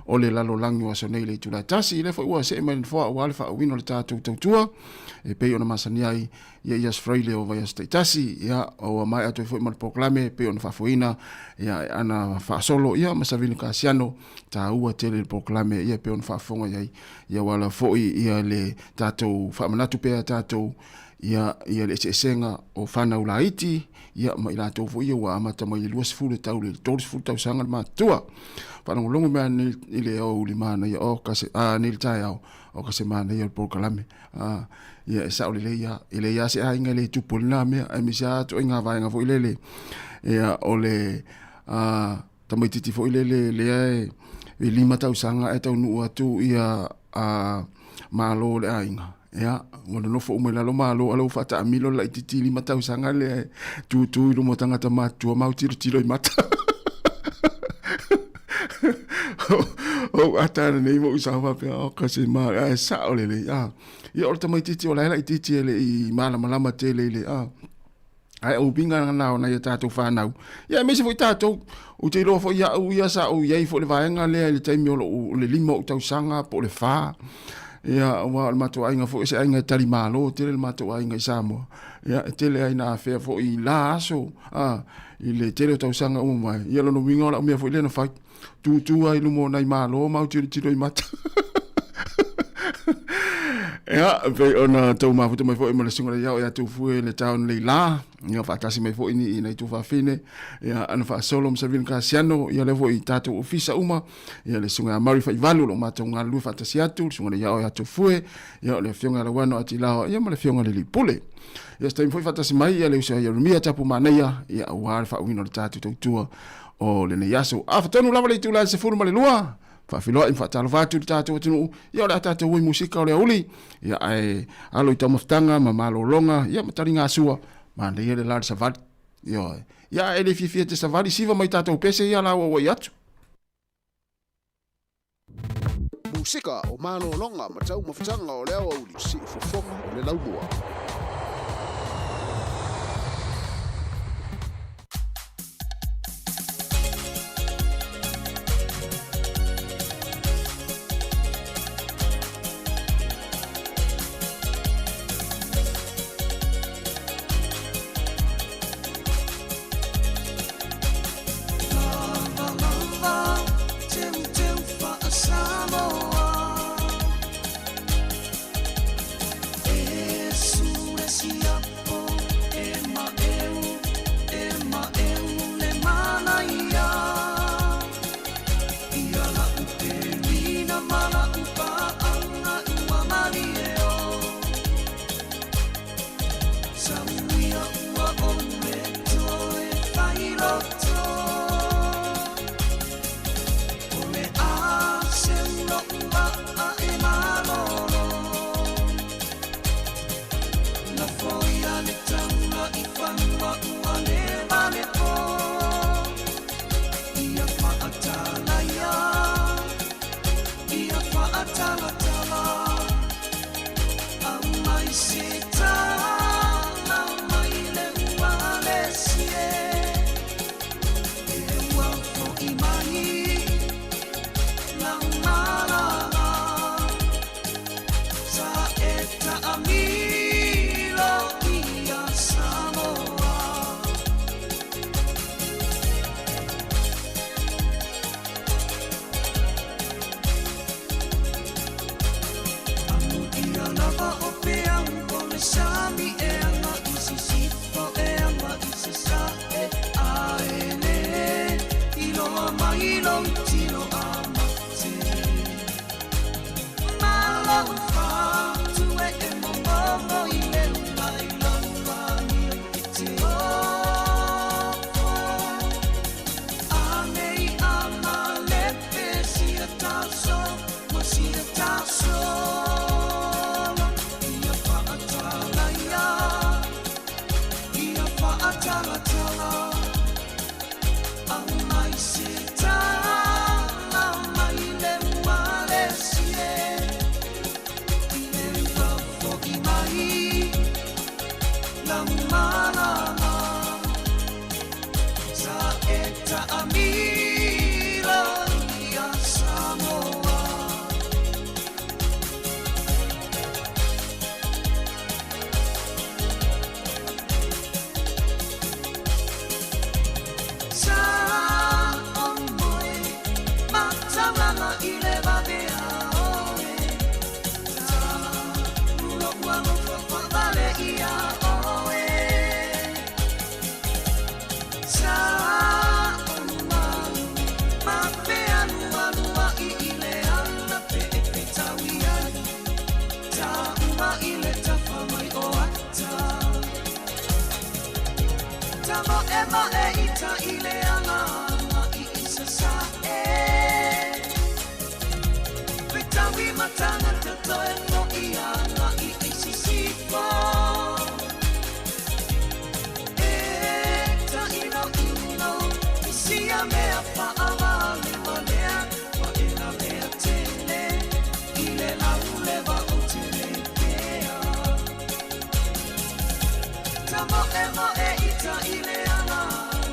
o le lalolagi o aso nei i le itula e tasi. Lea foi ua see mai le nofoa aua le faauuina o le tatou tautua e pei ona masani ai ia i Aso Faraile o vaiaso taitasi. Ia, ua maea atu ai foi ma le polokalame e pei ona faafoeina ia e ana faasolo ia ma Savini Kasiano, taua tele le polokalame ia e pei ona faafofoga i ai ia aua lava foi ia le tatou faamanatu pea tatou ia, ia le eseesega o fanau laiti, ia, ma i latou foi ia ua amata mai le 20 e tau le 30 tausaga le matutua. Faalogologo mai nei i le aoauli manaia o ka se, a, nei le taeao, o ka se manaia o le polokalame. A, ia, e sao lelei lava, e leai lava se aiga e le tupu ai lena mea, aemaise lava ituaiga vaega foi lele, ia, o le, a, tamaitiiti foi lele lea e, e 5 tausaga ae taunuu atu ia, a, malo o le aiga. Ia, ua nonofo uma i lalo malo, a o lea ua faataamilo le laitiiti 5 tausaga lea e tutu i luma o tagata matutua ma autilotilo i mata. Ou ata nei ma ou sau faapea, o ka se ma, ae sao lelei. Ah. Ia, o le tamaitiiti o la e laitiiti e le i malamalama tele i le, ah. Ae o uiga na o nai a tatou fanau. Ia, aemaise foi tatou, ou te iloa foi au ia sa ou i ai foi i le vaega lea i le taimi o lou, o le 5 o ou tausaga po o le 4. Ia, aua o le matou aiga foi o se aiga e talimalo tele le matou aiga i Samoa. Ia, e tele ai ina afea foi i la aso, a, i le tele o tausaga ua mavae. Ia, lona uiga o lau mea foi lea na fai, tutu ai i luma o nai malo ma autilotilo i mata. Ia, e pei ona tou mafuta mai foi ma le susuga ia ia Tufue le town Leila, ia faatasi mai foi ni i nai tuafafine, ia ana faasolo ma Savini Kasiano, ia lea foi i tatou ofisa uma, ia le susuga ia Murray Faivalu o lo o matou galulue faatasi atu, le susuga ia ia Tufue, ia o le afioga ia Lauano Atilaoa, ia ma le afioga i le Alii Pule. Ia se taimi foi faatasi mai ia le uso ia Rumia Tapu Manaia, ia aua le faauuina o le tatou tautua o lenei aso. Afatonu lava le itula e 12, faafeiloai ma faatalofa atu i le tatou atunuu, ia o le a tatou ui musika o le aoauli, ia ae alo i taumafataga ma malologa, ia ma taligasua, manaia le la le savali. Ioe. Ia ae le fiafia te savali, siva mai tatou pese ia la ua auai atu. Musika o malologa ma taumafataga o le aoauli, siufofoga o le laumua. mai lou tino a mate. Ma lou fatu e e momomo i le ula i lau amio e te ofo. Anei a malepe sia taso ma sia tasolo. Ia whaatala ia, ia whaatalatala. Au mai se tala mai le uale sie. I le fafo i mai lau malama. Sa e taamilo ia Samoa. Sa o moe mataulanga i le vavea oe. Ta ulo ua lofa whaavale ia oe. Sa o malu ma pe alu alu a i i le ala pe e pe tau i ai. Ta uma i le tafa mai o ata. Ta mo e ma e i ta i le ala nga i i sa sa e. Pe tau i matanga te toe mo i a nga i i si si po. E ta ino ino i sia mea whaavale walea wa e la mea tele i le lau lewa o te le pea. Ta mo e mo e i ta i le ala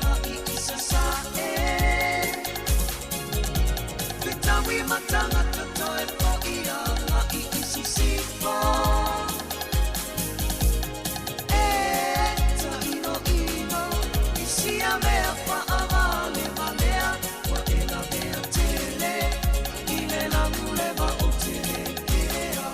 nga i i sa sa e. Pe tau i matanga te toe po i a nga i i si si po. E ta ino ino i sia mea whaavale walea wa e la mea tele i le lau lewa o te le pea.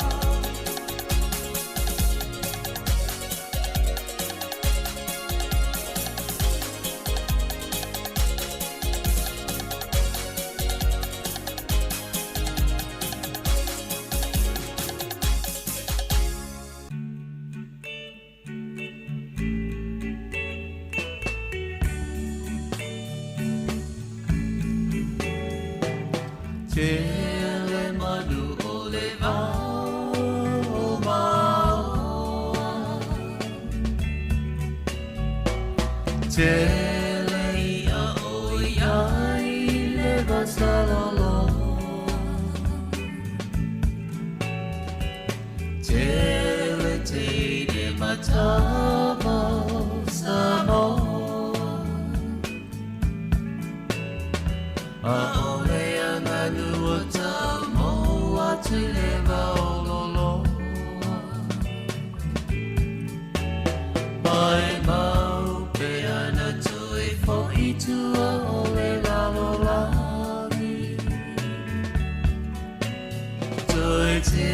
Tele manu o le vao o maoa. Tele ia o iai le vasaloloa. Tele teine matava o Samoa. A ole anganu o Samoa te leva o loloa. Mai mau pe ana tui fo i tua o le lalolagi. Tui te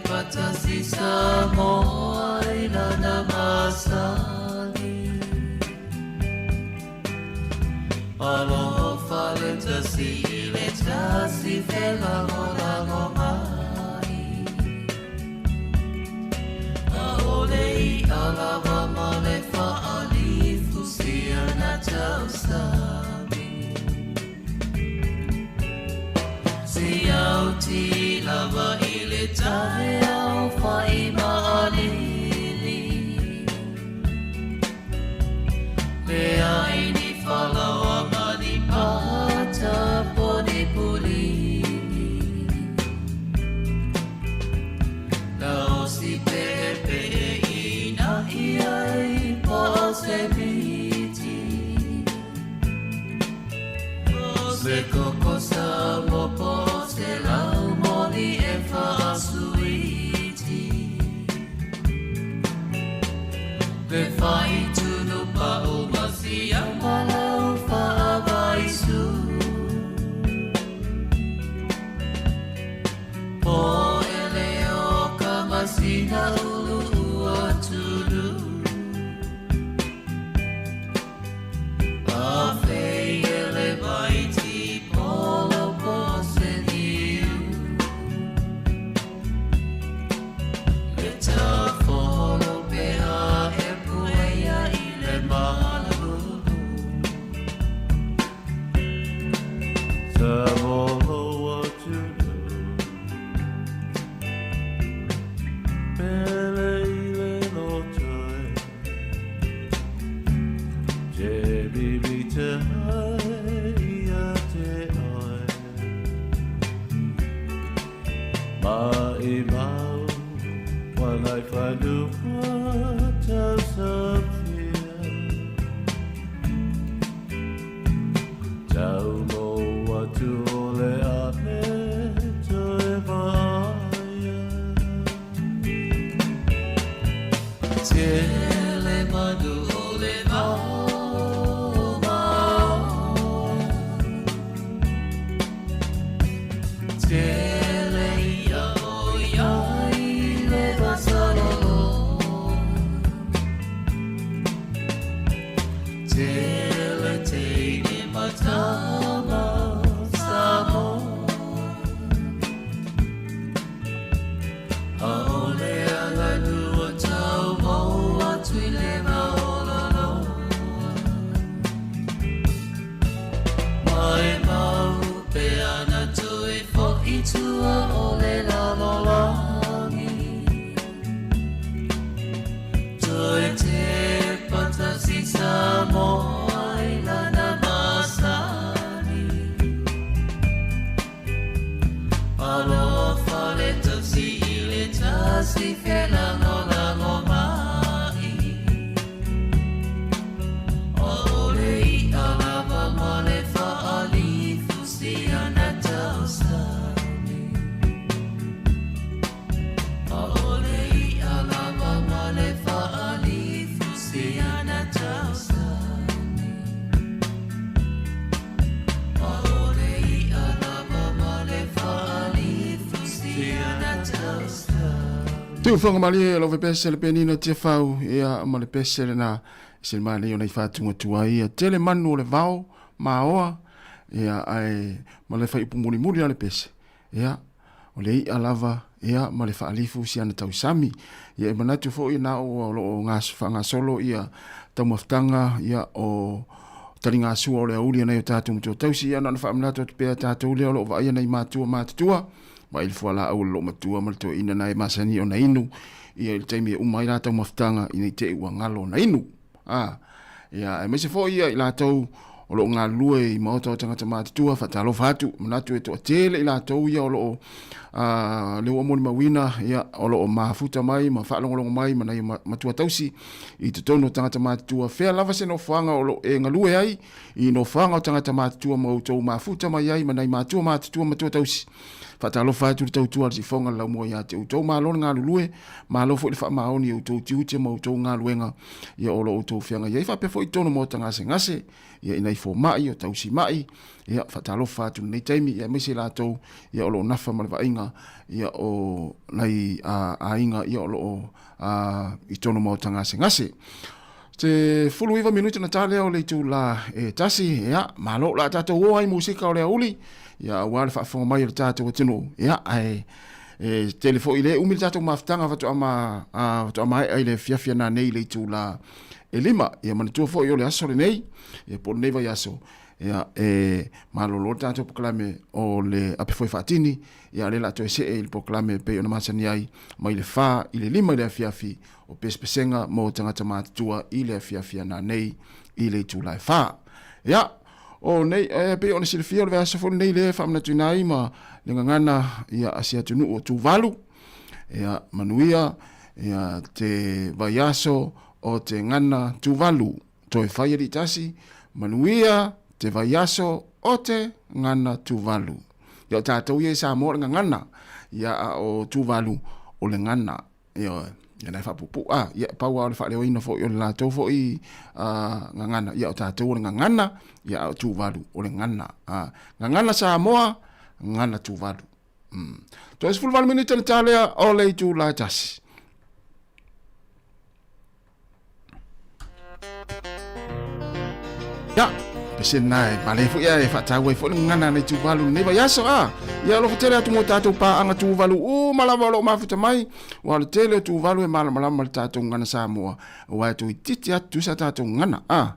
patasi Samoa i lana masali. Aloha fale tasi i le tasi fela o lago mai. A ole i alawa ma le whaalifu sia na tausami. Si au ti lava i le tahe au whai maalili. Le ai ni whalawa mani pata poni pulini. La osi pe pe i na i ai po se miti. Se koko sa mo po se lau moli e whaasuiti. Le whai tunu pa o masia malau whaavaisu. Po ele o ka masina ulu ua tunu. A fei ele mai ti po ngai whanua tau Tau mo atu o le ape toe vaia. Tele manu o le vao mao. Tele ia o ia i le vasalolo. Tele teine matama Samoa. Aole aganua tau mo atu i le maolalo. Mai mau pe ana tui fo i tua o le lalolangi. Toi te patasi Samoa i lana masani. Aloha fale tausi i le tasi felango lango mai. Aole i alava ma le faalifu si ana tausami. Aole i alava ma le faalifu si ana tausami. Aole i alava ma le faalifu si ana tausami. Tuufoga malie lo pese le penina Tiafau ia ma le pese lena se mani ona i faatugatua ia tele manu o le vao maoa ia ae ma le faiupu mulimuli a le pese ia o le i'a lava ia ma le faalifu si ana tausami ia e manatu fo'i na o loo faagasolo ia taumafataga ia o taligasua o le auli anai o tatou matua tausi ia na ona faamanatu atu pea tatou lea o loo vaaia nai matua matutua ma i le fualaau o le loomatua ma le toeaina na e masani ona inu ia i le taimi e uma ai la taumafataga ina i te i ua galo ona inu a ia aemaise foi ia i latou o loo galulue i maota o tagata matutua faatalofa atu manatu e toatele i latou ia o loo le ua molimauina ia o loo mafuta mai ma faalogologo mai ma nai matua tausi i totonu o tagata matutua fea lava se nofoaga o loo e galue ai i nofoaga o tagata matutua ma outou mafuta mai ai ma nai matua matutua matua tausi. Faatalofa atu le tautua a le sifoga le laumua ia te outou. Malo le galulue, malo foi le faamaoni i outou tiute ma outou galuega ia o lo outou feagai ai. Faapea foi i totonu o maota gasegase, ia i nai fomai o tausi mai, ia faatalofa atu i lenei taimi, ia aemaise i latou ia o lo o nafa ma le vaaiga ia o nai aiga ia o lo o i totonu o maota gasegase. Te 19 minute na tā lea o le itulā e tasi, ia, malo la tātou o ai musika o le auli, ia, aua le faafofoga mai o le tātou atunuu, ia, ae, e tele foi le umi le tātou mafutaga faatoa ma, faatoa maea i le afiafi ana nei i le itulā e 5, ia, manatua foi o le aso lenei, ia, po o lenei vaiaso, ia, e malolo le tātou polokalame o le ape foi faatini, ia, o lea o le a toe see i le polokalame e pei ona masani ai mai le 4 i le 5 i le afiafi, o pesepesega mo tagata matutua i le afiafi ana nei i le itula e 4. Ia, o nei, e pei ona silafia o le vaiaso foi lenei lea e faamanatuina ai ma le gagana ia a si atunuu o Tuvalu. Ia, manuia ia te vaiaso o te gana Tuvalu. Toe fai alii tasi, manuia te vaiaso o te gana Tuvalu. Ia o tātou ia i Samoa o le gagana, ia a o Tuvalu o le gana. Ioe, ia na e faapuupuu, a, ia, pau lava o le faaleoina foi o le latou foi gagana, ia o tatou o le gagana, ia a o Tuvalu o le gana. A, gagana Samoa, gana Tuvalu. Toe 18 minute na tā lea o le itulā e tasi. Ia, pese na e male foi e whaatau ai foi le ngana nei Tuvalu nei vaiaso a. Ia alofa tele atu mo tātou pāanga Tuvalu uma lava o loo mafuta mai. Ua le tele o Tuvalu e malamalama le tātou ngana Samoa. Ua e toeitiiti atu sa tātou ngana a.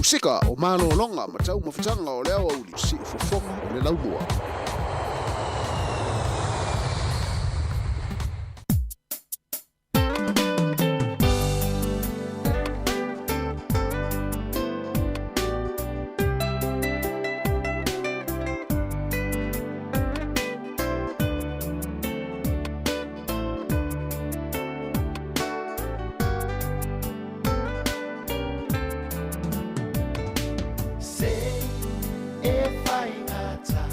Musika o malōloga ma taumafataga o le aoauli siufofoga o le laumua. Se e whaingata.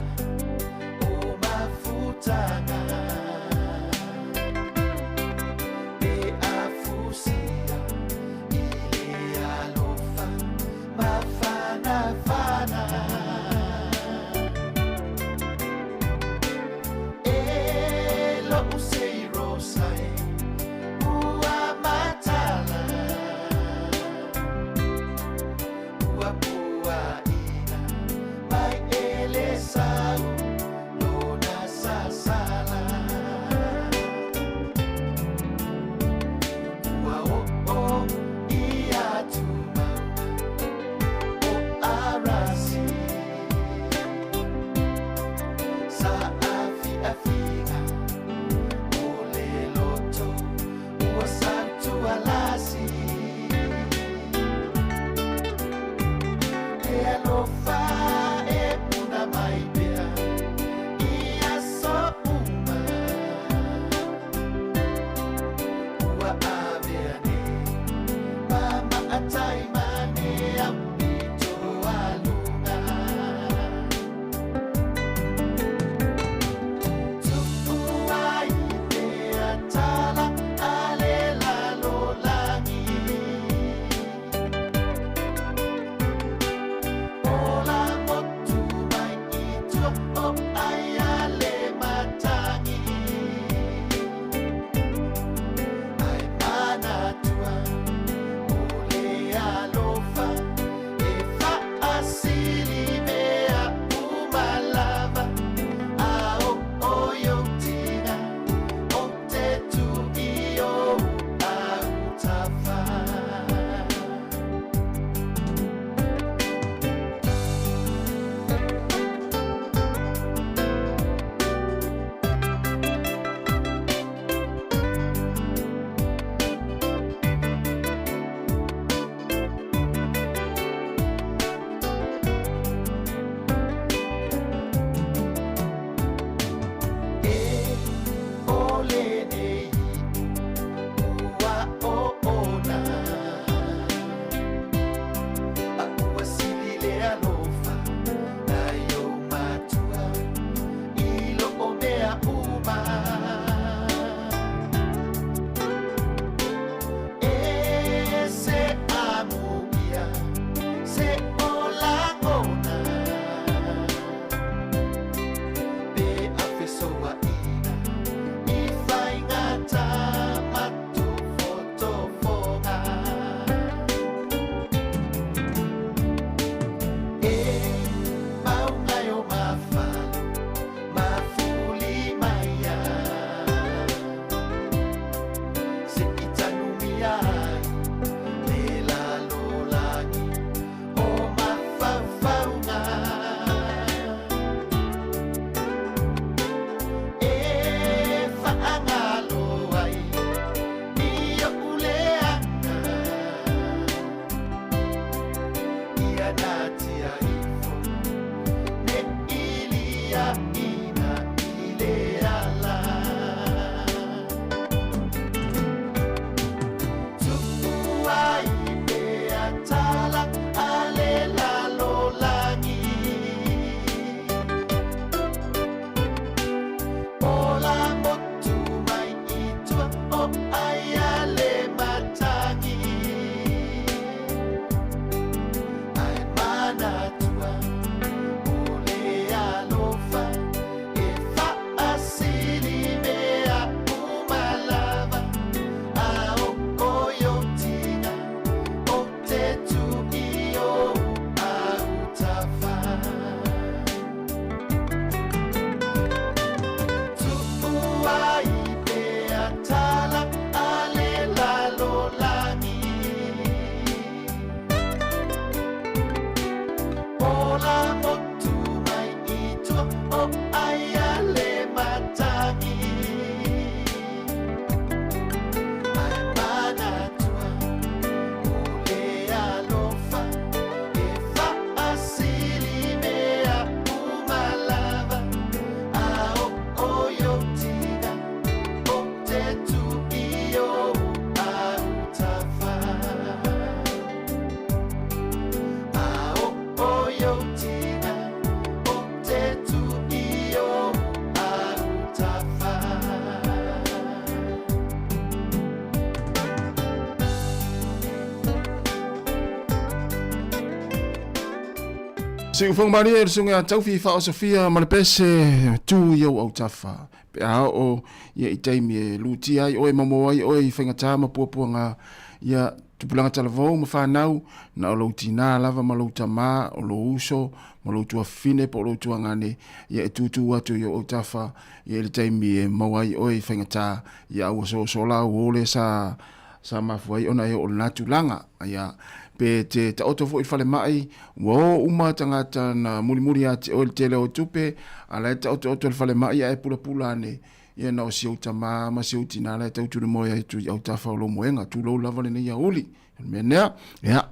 Siufoga malie le susuga ia Taufi Faaosofia ma le pese tu i ou autafa. Pe a oo ia i taimi e lutia ai oe ma moa ai oe i faigata ma puapuaga ia tupulaga talavou ma fanau, na o lou tinā lava ma lou tamā, o lou uso ma lou tuafafine po o lou tuagane ia e tūtū atu i ou autafa ia i le taimi e maua ai oe i faigata ia a ua sosola au o le sa sa mafua ai ona e oo lena tulaga. Ia, pe te taoto foi i le falemai, ua o uma tagata na mulimuli ia te oe le tele o tupe, a la e taotooto i le falemai ae pulapula ane, ia na o si ou tamā ma si ou tinā la e tautulemoe atu i autafa o lou moega, tulou lava lenei aoauli. O le mea lea, ia,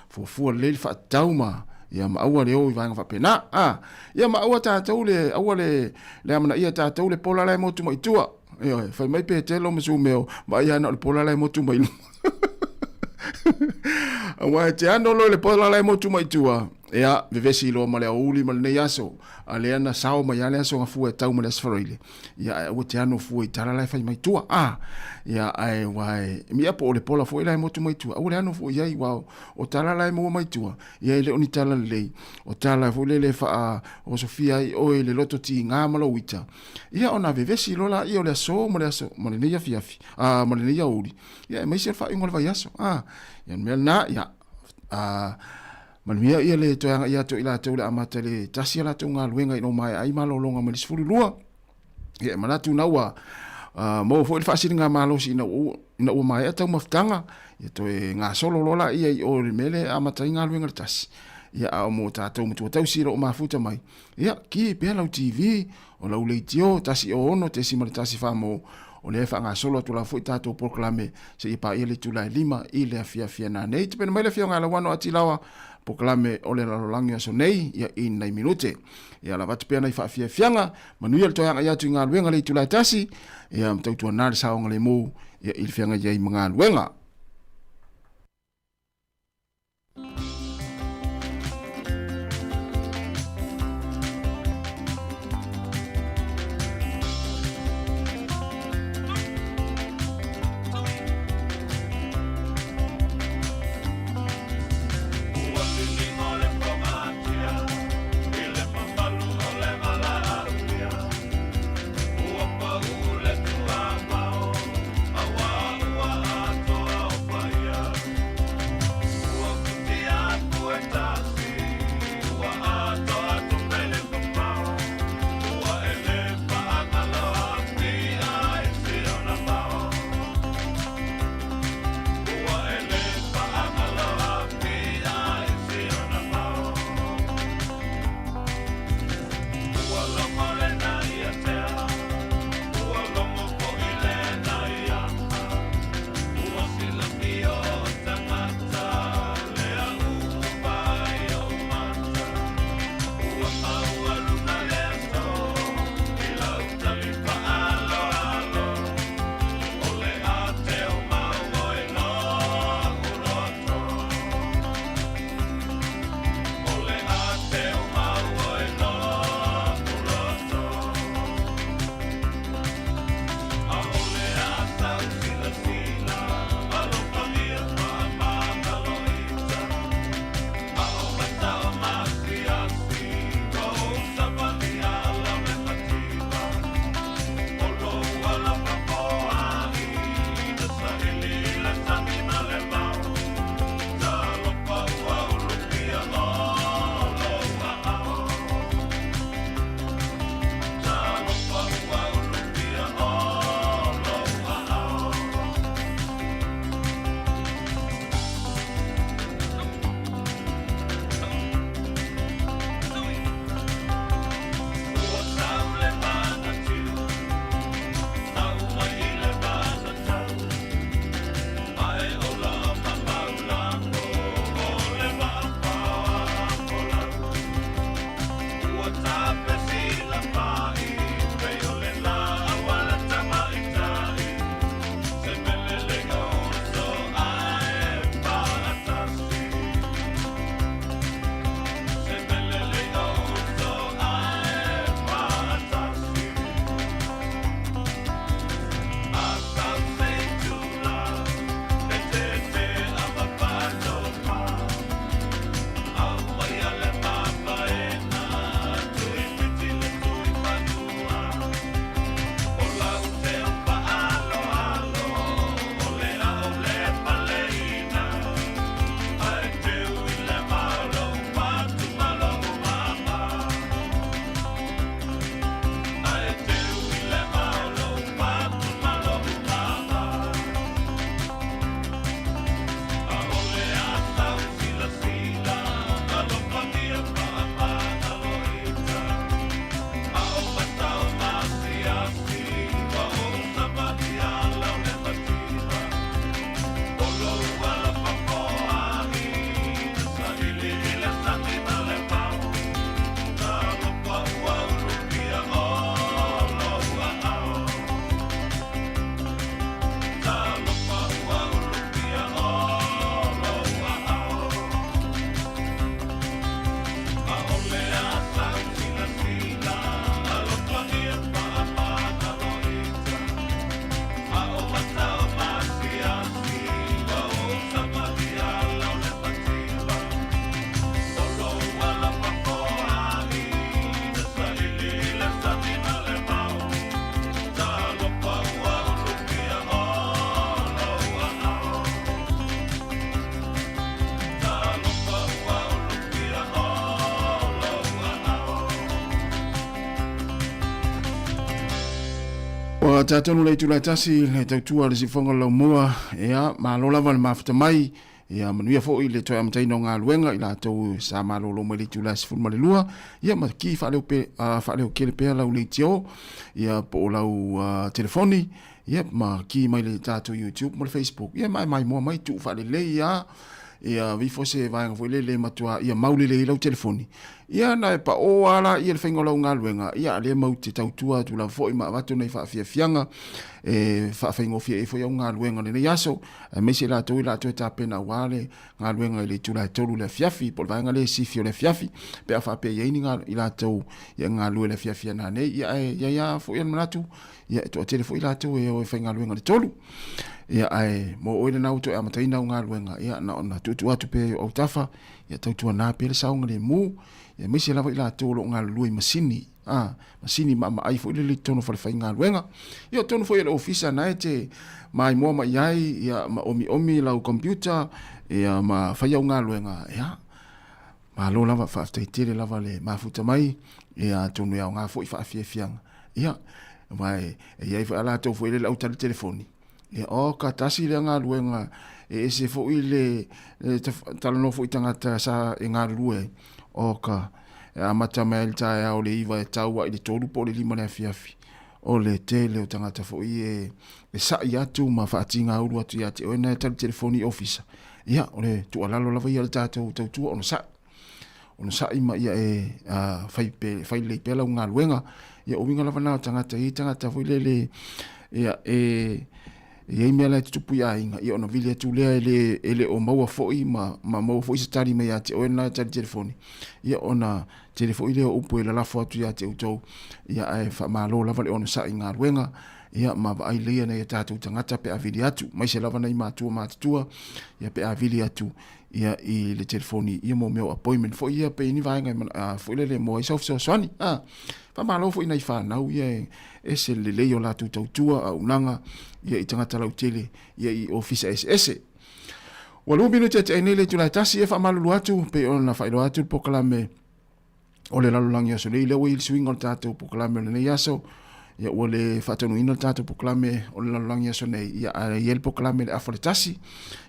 fuafua lelei le faatatau ma, ia, ma aua le o i vaega faapena. A, ia ma aua tatou le, aua le, le amanaia tatou le pola la e motu mai tua. Ioe, fai mai Petelo ma Sumeo, vaai lava na o le pola la e motu mai luma. Aua e te ano loa i le pola la e motu mai tua, ia, vevesi loa ma le aoauli ma lenei aso, a lea na sao mai lava le aso Gafua e tau ma le Aso Faraile, ia, ae aua te ano fua i tala la e fai mai tua. A, ia, ae ua e, mia po o le pola foi la e motu mai tua, aua le ano fua i ai, aua o tala la e maua mai tua, Ia e le o ni tala lelei, o tala foi lele e faaosofia ai oe i le loto tiga ma lou ita. Ia ona vevesi loa laia o le aso ma le aso ma lenei afiafi, a ma lenei aoauli, ia aemaise le faaiuga o le vaiaso. A, ia o le mea lena, ia, a, manuia ia le toe agai atu o i latou i le amata i le tasi a latou galuega ina ua maea ai malologa mai le 12. Ia e manatu na ua maua foi le faasiligamalosi ina ua, ina ua maea taumafataga, ia toe gasolo loa laia i o i le mea lea e amata ai galuega i le tasi. Ia a o mo tatou matua tausi o lo o mafuta mai, ia ki pea lau TV, o lau leitio 106.1 mo o lea e faagasolo atu lava foi tatou polokalame seia paia le itula e 5 i le afiafi a nanei. Tapena mai le Afioga ia Lauano Atilawa, polokalame o le lalolagi o aso nei, ia i nai minute. Ia lava atu pea nai faafiafiaga, manuia le toe agai atu i galuega le itula e tasi, ia ma tautuana le saogalemu ia i le feagai ai ma galuega. Ua tatonu le itula e tasi le tautua le sifoga o le laumua, ia, malo lava le mafuta mai, ia manuia foi le toe amataina o galuega i latou sa malolo mai le itula e 12, ia ma ki faaleo pe, faaleo kele pea lau leitio, ia po o lau telefoni, ia ma ki mai le tatou YouTube ma le Facebook, ia ma e maimoa mai tuu faalelei a, ia vifo se vaega foi lele matua ia mau lelei ai lau telefoni, ia na e paʻō a la ia le faiga o lau galuega, ia a lea mau te tautua atu lava foi ma avatu nai faafiafiaga e faafaigofie ai foi au galuega o lenei aso, aemaise i latou i latou e tapena aua le galuega i le itula e 3 i le afiafi, po o le vaega lea e sifi o le afiafi, pe a faapea e i ai ni i latou ia galue i le afiafi a nanei, ia ae i ai lava foi le manatu, ia e toatele foi latou e o e faigaluega i le 3. Ia ae mo oe lena ua toe amataina au galuega, ia na ona tuutuu atu pea i ou autafa, ia tautuana pea le saogalemu, ia aemaise lava i latou o lo o galulue i masini, a, masini maamaai foi lele i totonu o falefaigaluega. Ia o totonu foi o le ofisa na e te maimoa mai ai, ia ma omiomi lau computer, ia ma fai au galuega, ia, malo lava, faafetai tele lava le mafuta mai, ia atonu e aoga foi faafiafiaga. Ia, ma e i ai foi a latou foi lele au tali telefoni, ia, o ka tasi lea galuega e ese foi le talanoa foi i tagata sa e galulue ai, o ka e amata mai ai le taeao le 9 e tau ai le 3 po o le 5 le afiafi, o le tele o tagata foi e sa'i atu ma faatigaulu atu ia te oe na e tali telefoni i ofisa. Ia, o le tuualalo lava ia le tatou tautua ona sa'i. Ona sa'i ma ia e fai, pe, fai lelei pea lau galuega. Ia, o uiga lava na o tagata, e i ai tagata foi lele, ia, e i ai mea la e tutupu i aiga, ia ona vili atu lea e le, e le o maua foi ma, ma maua foi se tali mai ia te oe na e tali telefoni. Ia ona tele foi lea o upu e lalafo atu ia te outou, ia ae faamalo lava le onosai i galuega, ia ma vaai lelei nai a tatou tagata pe a vili atu, aemaise lava nai matua matutua, ia pe a vili atu ia i le telefoni ia mo mea o appointment foi ia pe i ni vaega e foi lele mo ai sau fesoasoani. A, faamalo foi nai fanau ia e ese le lelei o latou tautua auaunaga ia i tagata lautele ia i ofisa eseese. Ua 2 minute ete ai nei le itula e tasi e faamalulu atu pei ona faailoa atu le polokalame o le lalolagi aso nei, lea ua i ai le suiga o le tatou polokalame o lenei aso, ia ua le faataunuuina le tatou polokalame o le lalolagi aso nei, ia ae i ai le polokalame i le afa o le tasi,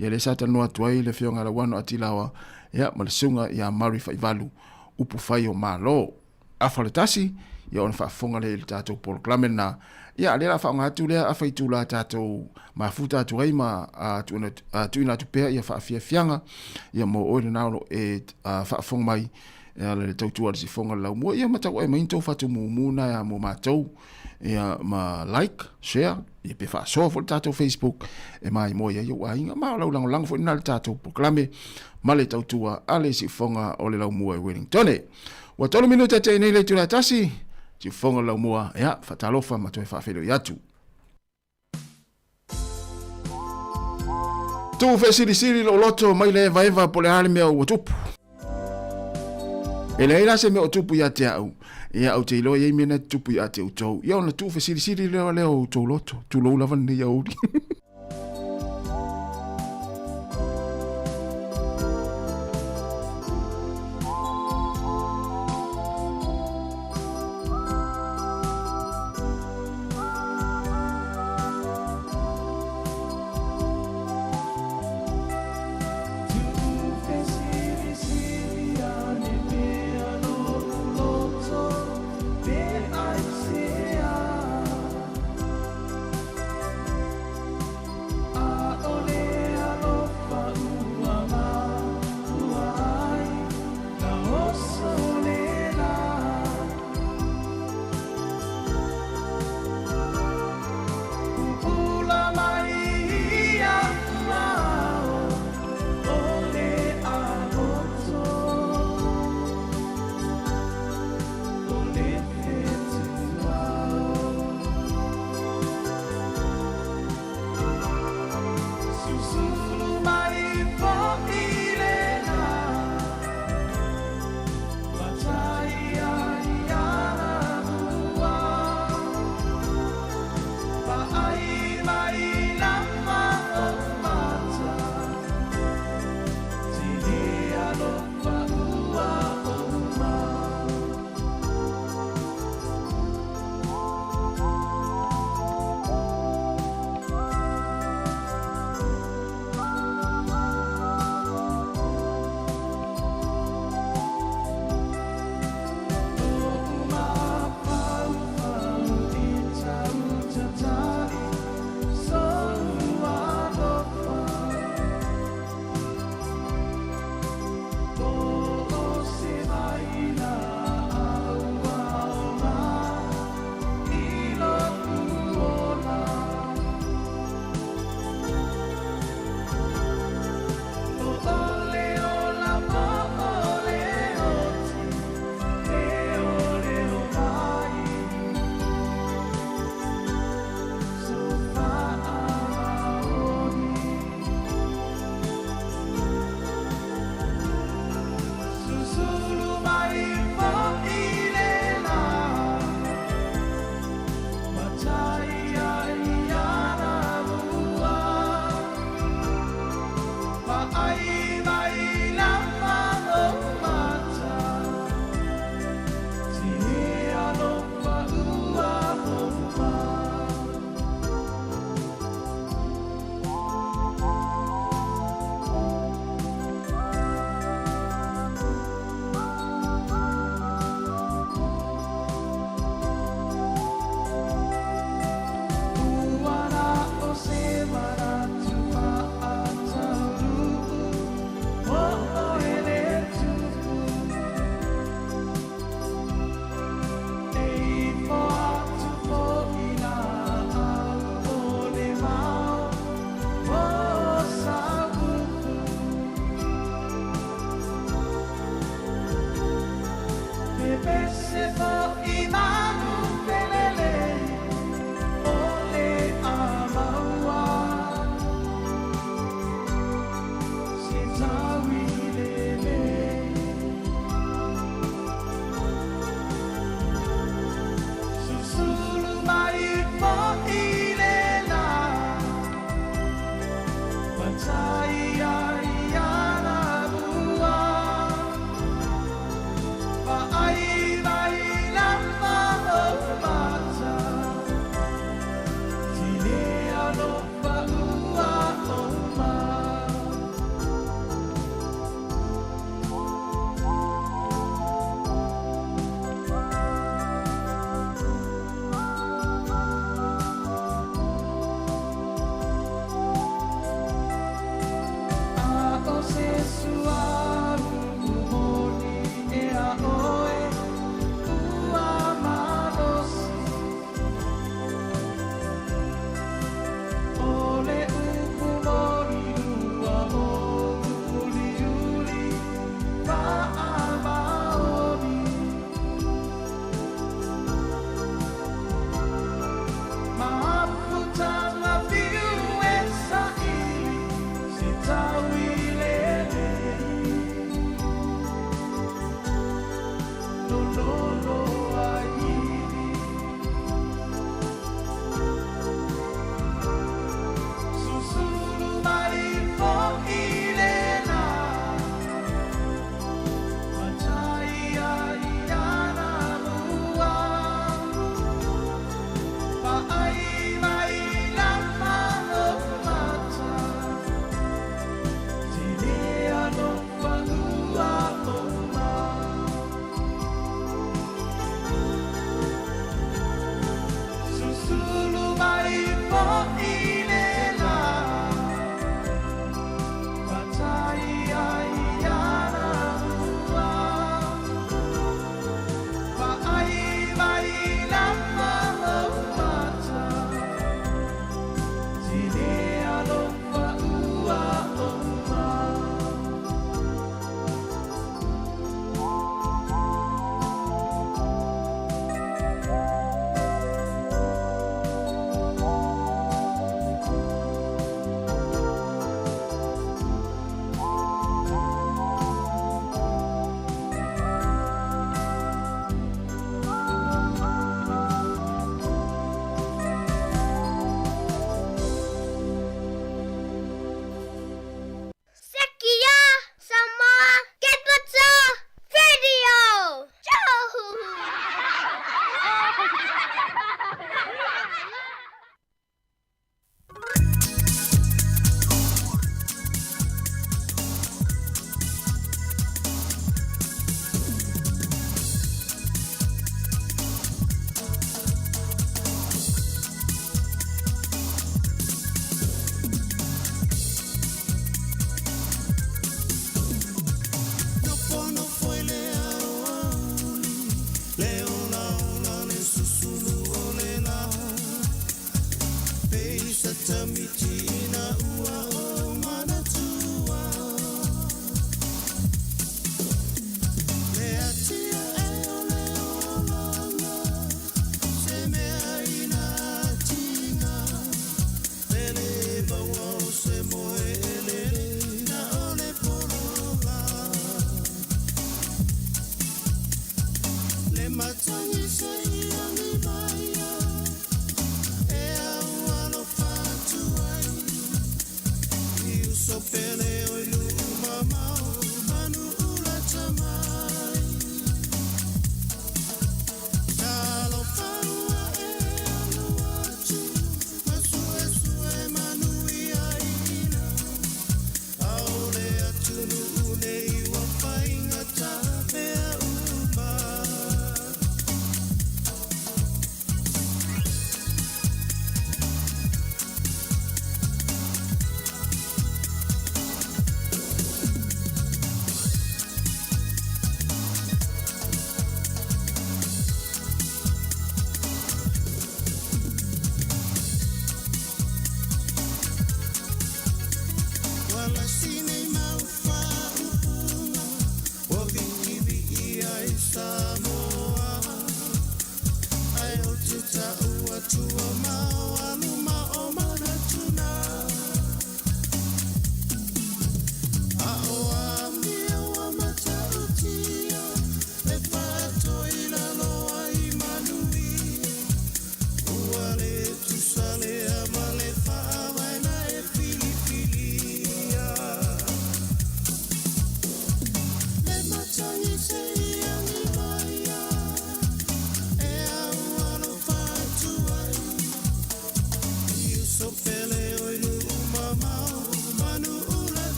ia lea sa talanoa atu ai le Afioga ia Lauano Atilaoa, ia ma le Susuga ia Murray Faivalu, upu fai o Malo. Afa o le tasi, ia ona faafofoga lea i le tatou polokalame lena. Ia, a lea o le a faaaoga atu lea afa itula tatou mafuta atu ai ma tuuina atu pea ia faafiafiaga ia mo oe lena o lo o e faafofoga mai e ala i le tautua a le sifoga o le laumua. Ia ma tauae mai ni tou fatumumu na mo matou ia ma like, share, ia pe faasoa foi le tatou Facebook e maimoa ai ou aiga ma o lau lagolago foi lena i le tatou polokalame ma le tautua a le siufoga o le laumua i Wellington. Ua 3 minute te nei le itula e tasi, siufoga o le laumua, ia, faatalofa ma toe faafeiloai atu. Tuu feasilisili lou loto mai le evaeva po o le a le mea ua tupu. E leai la se mea o tupu ia te au, ia ou te iloa e i ai mea na tutupu ia te outou. Ia ona tuu fesilisili lea lea o outou loto, tulou lava lenei aoauli.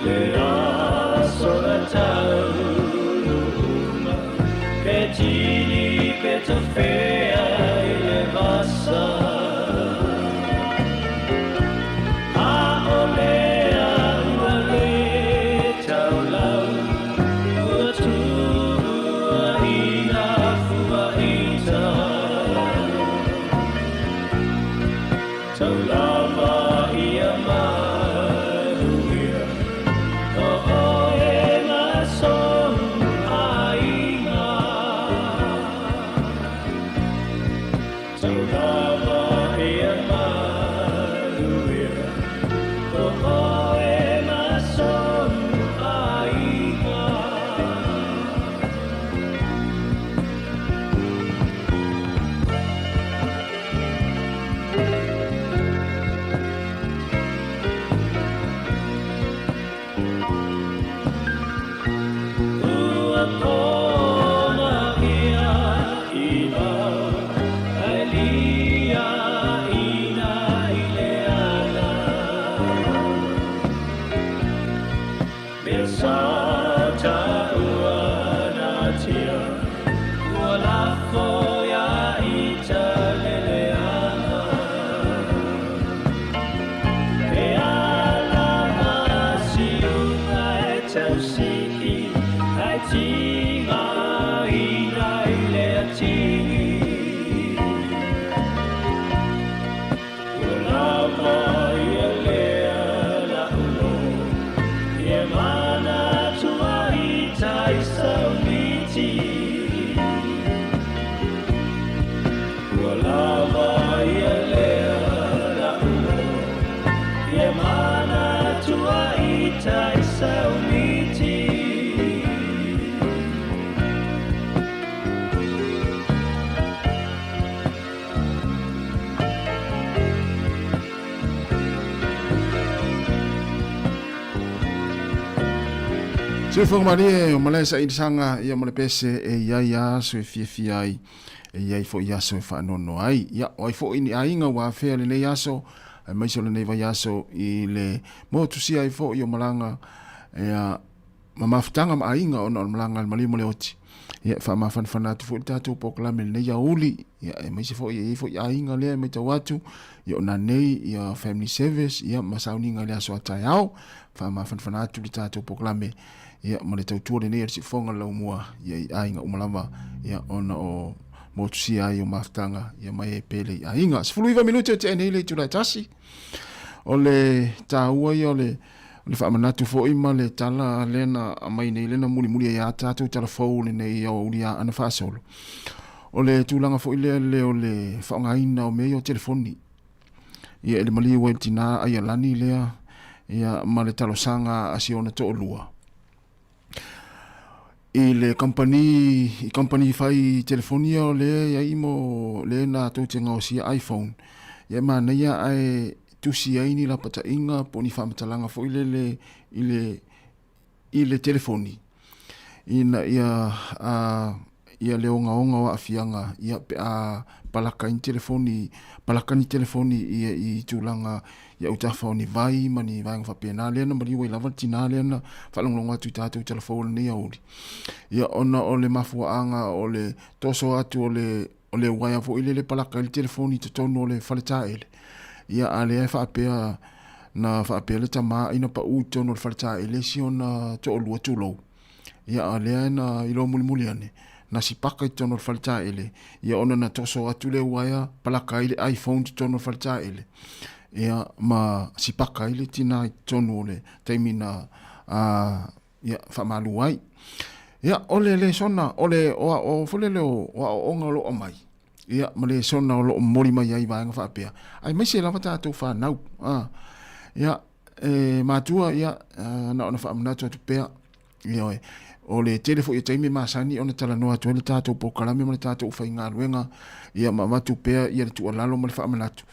Le aso na taunuunga Pe tini pe tafea i le vasa A o lea ua le taulau Ua tuua i nā fua ita Tau lava ia manuia O oe ma sou aiga Tau lava ia manuia O oe ma sou aiga. Ua koma ia i lau, ae lia ina i le ala. Mea sa taua natia, ua lafo ia ita leleaga. E ala ma siuga e tausii, ae tigaina i le atigi. Ua lava ia lea la'u e manatu ai tai saumiti. Ua lava ia lea la'u e manatu ai tai saumiti. Soifua malie o malae sailisaga ia ma le pese e i ai aso e fiafia ai e i ai foʻi aso e faanoanoa ai. Ia, o ai foʻi ni aiga ua afea lenei aso aemaise o lenei vaiaso i le motusia ai foʻi o malaga ia ma mafutaga ma aiga ona o le malaga a le maliu ma le oti. Ia, e faamafanafana atu foi le tatou polokalame i lenei aoauli, ia, aemaise foi e i ai foi aiga lea e matau atu, ia o nanei ia family service, ia ma sauniga i le aso a taeao. Faamafanafana atu le tatou polokalame, ia, ma le tautua lenei a le Siufofoga o le Laumua, ia, i aiga uma lava, ia, ona o motusia ai o mafutaga, ia, ma e pele i aiga. 19 minute o tea nei le itula e tasi. O le taua ia o le O le faamanatu foi ma le tala lea na aumai nei lea na mulimuli ai a tatou tala fou lenei aoauli a ana faasolo. O le tulaga foi lea le o le faaaogaina o mea ia o telefoni. Ia e le maliu ai le tinā Aialani lea ia ma le talosaga a si ona toalua i le kamupani i kamupani fai telefoni ia o lea e i ai mo lea na tou te gaosia iPhone. Ia e manaia ae tusi ai ni lapataiga po o ni faamatalaga foi lele i le i le telefoni ina ia a ia le ogaoga o aafiaga ia pe a palaka ai ni telefoni palaka ni telefoni ia i tulaga i autafa o ni vai ma ni vaega faapena lea na maliu ai lava le tinā lea na faalogologo atu i tatou talafou o lenei aoauli ia ona o le mafuaaga o le toso atu o le o le uaea foi lele palaka ai le telefoni i totonu o le fale taele. Ia, a lea e faapea, na faapea le tama ina pau i totonu o le fale taele si ona toalua tulou. Ia, a lea na iloa mulimuli ane, na sipaka i totonu o le fale taele, ia ona na toso atu le uaea palaka ai le iPhone i totonu o le fale taele. Ia, ma sipaka ai le tina i totonu o le taimi na a, ia, faamalu ai. Ia, o le lesona, o le, o, o, foi lele o, o aoaoga o lo o aumai, ia, ma lesona o lo o momoli mai ai vaega faapea, aemaise lava tatou fanau. A, ia, e matua, ia, na ona faamanatu atu pea, ioe, o le tele foi o taimi e masani ona talanoa atu ai le tatou polokalame ma le tatou aufaigaluega, ia, ma avatu pea ia le tuualalo ma le faamanatu,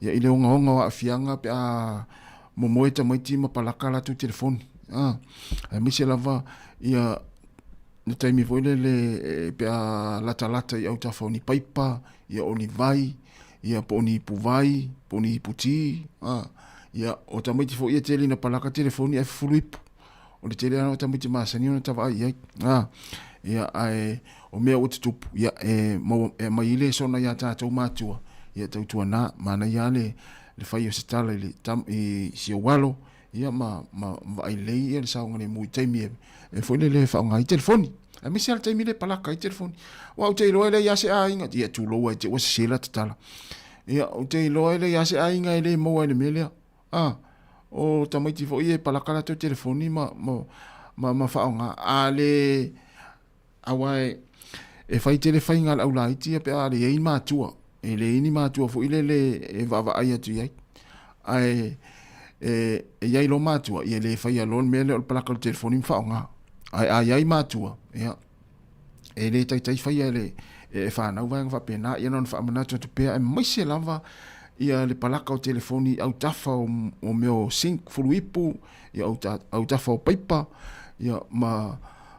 ia, i le ogaoga o aafiaga pe a momoe tamaiti ma palaka latou telefoni a aemaise lava ia le taimi foi lele e, pe a latalata i autafa o ni paipa ia o ni vai ia po o ni ipu vai po o ni ipu tī a ia o tamaiti foi ia tele ina palaka telefoni ae fufulu ipu. O le tele lava o tamaiti masani ona tavaai i ai. A, ia, ae o mea ua tutupu, ia, e maua, e aumai ai lesona iā tatou matua, ia tautuana, manaia lava le, le fai o se tala i le tam, i si ou alo, ia ma, ma vaai lelei ia le saogalemu i taimi e, e foi lele e faaaoga ai telefoni. Aemaise lava le taimi lea e palaka ai telefoni. Aua ou te iloa e leai lava se aiga, ia tulou lava i te i ua sese lata tala. Ia, ou te iloa e leai lava se aiga e le maua ai i le mea lea. A, o tamaiti foi ia e palaka latou telefoni ma, ma, ma, ma faaaoga. A le, aua e, e fai tele faiga a le aulaiti ia pe a leai ni matua. E leai ni matua foi lele e vaavaai atu i ai. Ae e, e i ai loa matua, ia e le faia loa le mea lea o le palaka o le telefoni ma faaaoga. Ae a i ai matua, ia, e le taitai faia e le e fanau vaega faapena. Ia na ona faamanatu atu pea, aemaise lava ia le palaka o telefoni i autafa o, o mea o sink fuluipu, ia autafa o paipa, ia ma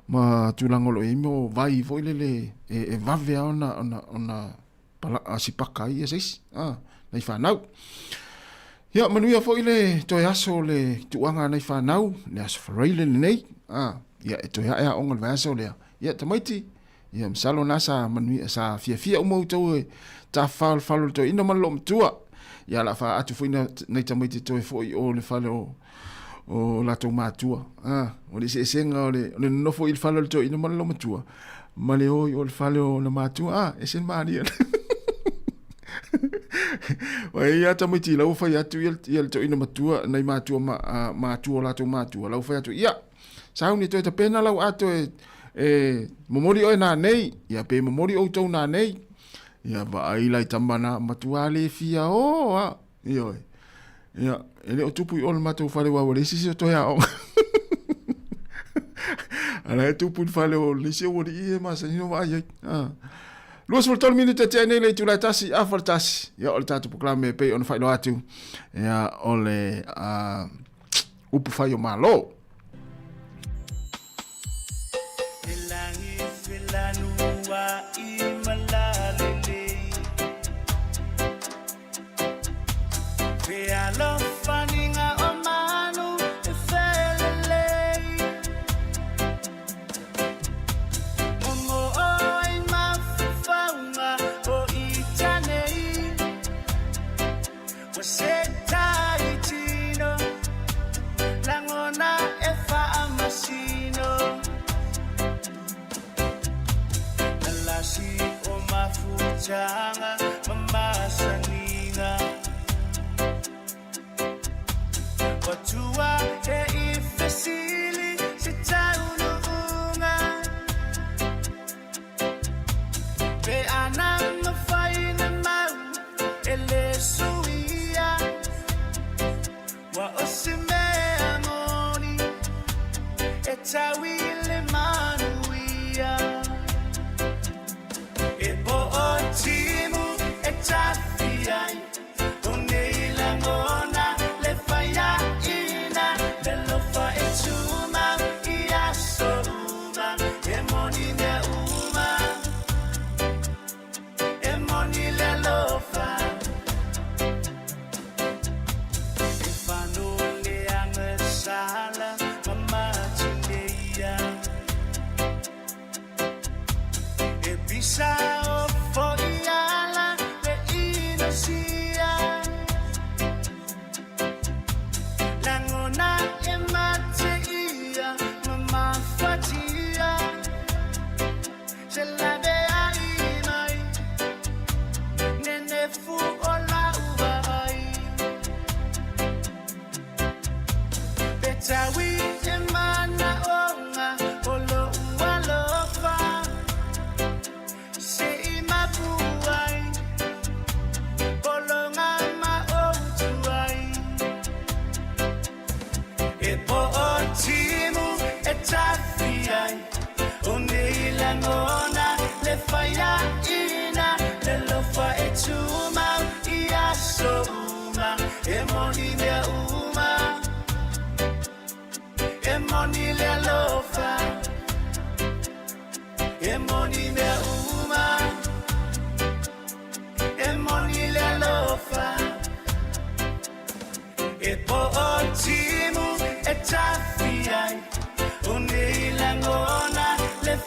ma tulaga o lo o i ai mea o vai foi lele e, e vave lava ona, ona, ona pala, sipaka ai ia se isi, a, nai fanau. Ia, manuia foi le toe aso o le tuuaga a nai fanau, le aso Faraile lenei, a, ia, e toe ae aoga le vaiaso lea. Ia, tamaiti, ia, masalo na sa manuia, sa fiafia uma outou e tafafao i le fale o le toeaina ma le loomatua. Ia, o le a faaatu foi na, nai tamaiti e toe foi i o i le fale o, o latou matua. A, o le eseesega o le, o le nonofo i le fale o le toeaina ma le loomatua, ma le o i o le fale o ona matua. A, ese le malie. Ua i ai lava tamaiti la ua fai atu ia, ia le toeaina matua, nai matua ma, a, matua o latou matua, la ua fai atu, ia, sauni e toe tapena lau ato e, e momoli oe nanei, ia pe momoli outou nanei. Ia vaai la i tama na matua le fia o a, ioe. Ia, e le o tupu i o le matou fale aua ua leai se isi o toe aoga. A la e tupu i le fale o le isi aualii e masani ona vaai ai. Ah. 23 minute tea nei le itula e tasi, afa le tasi. Ia, o le tatou polokalame e pei ona faailoa atu. Ia, o le uh, upu fai o Malo.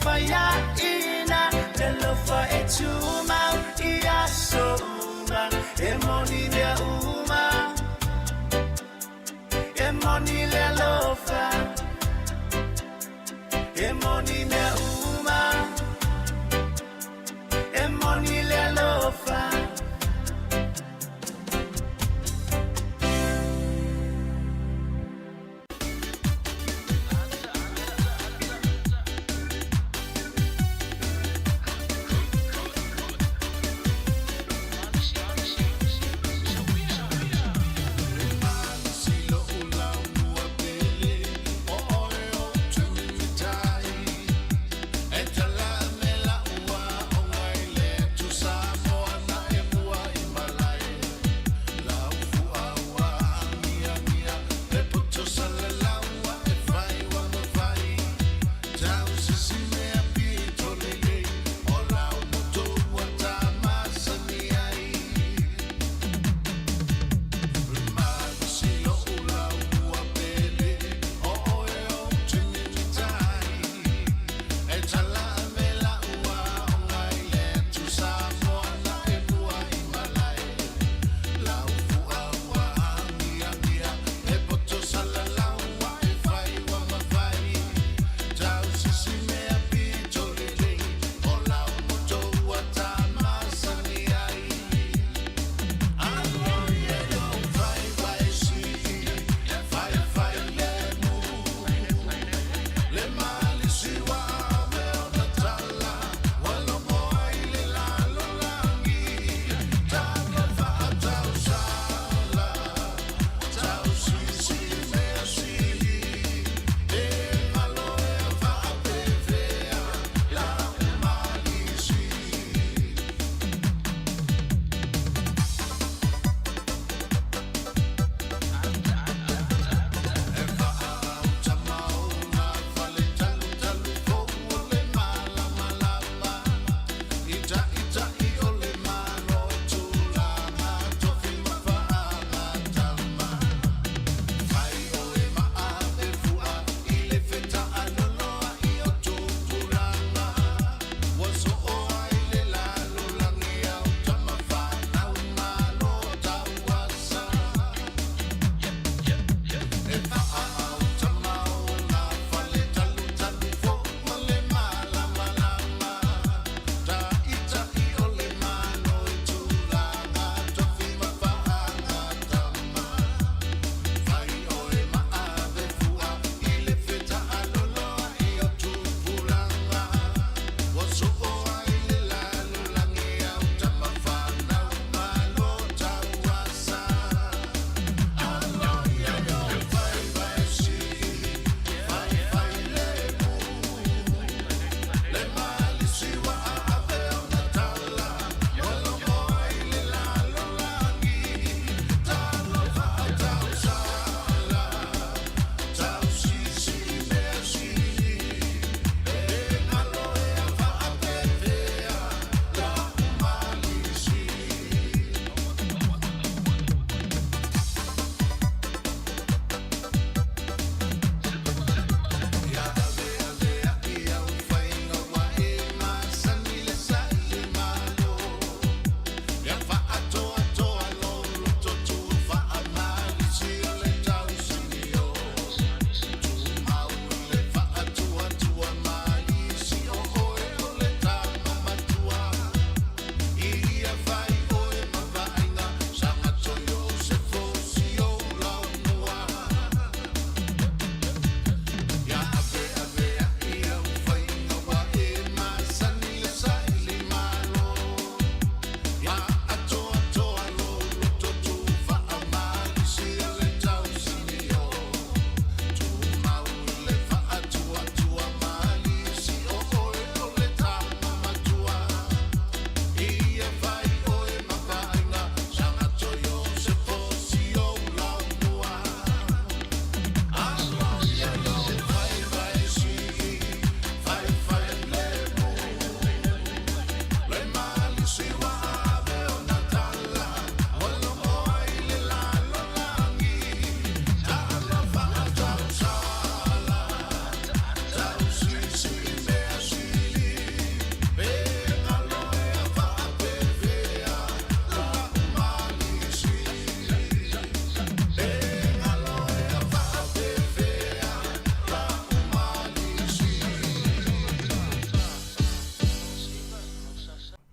faiaʻina Le alofa e tumau i aso uma E moni mea uma E moni le alofa E moni mea uma E moni le alofa.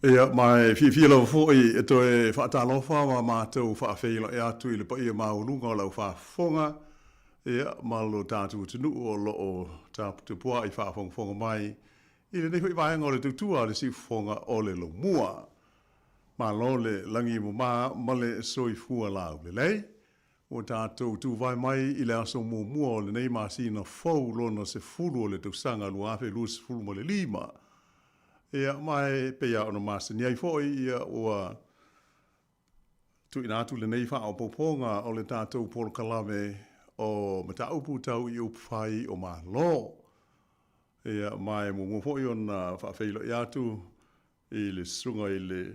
Ia, ma e fiafia lava foi e toe faatalofa ma matou faafeiloai atu i le paia maualuga o lau faafofoga, ia, ma lo tatou atunuu o lo o taputapuai faafogafoga mai i lenei foi vaega o le tautua a le siufofoga o le Lomua. Malo le lagi e mama ma le soifua laulelei. Ua tatou tuvae mai i le aso muamua o lenei masina fou lona 10 o le tausaga 2025. Ia, ma e pei lava ona masani ai foi, ia, ua tuuina atu lenei faaopoopoga o le tatou polokalame o mataupu tau i upufai o Malo. Ia, ma e muamua foi ona faafeiloai atu i le susuga i le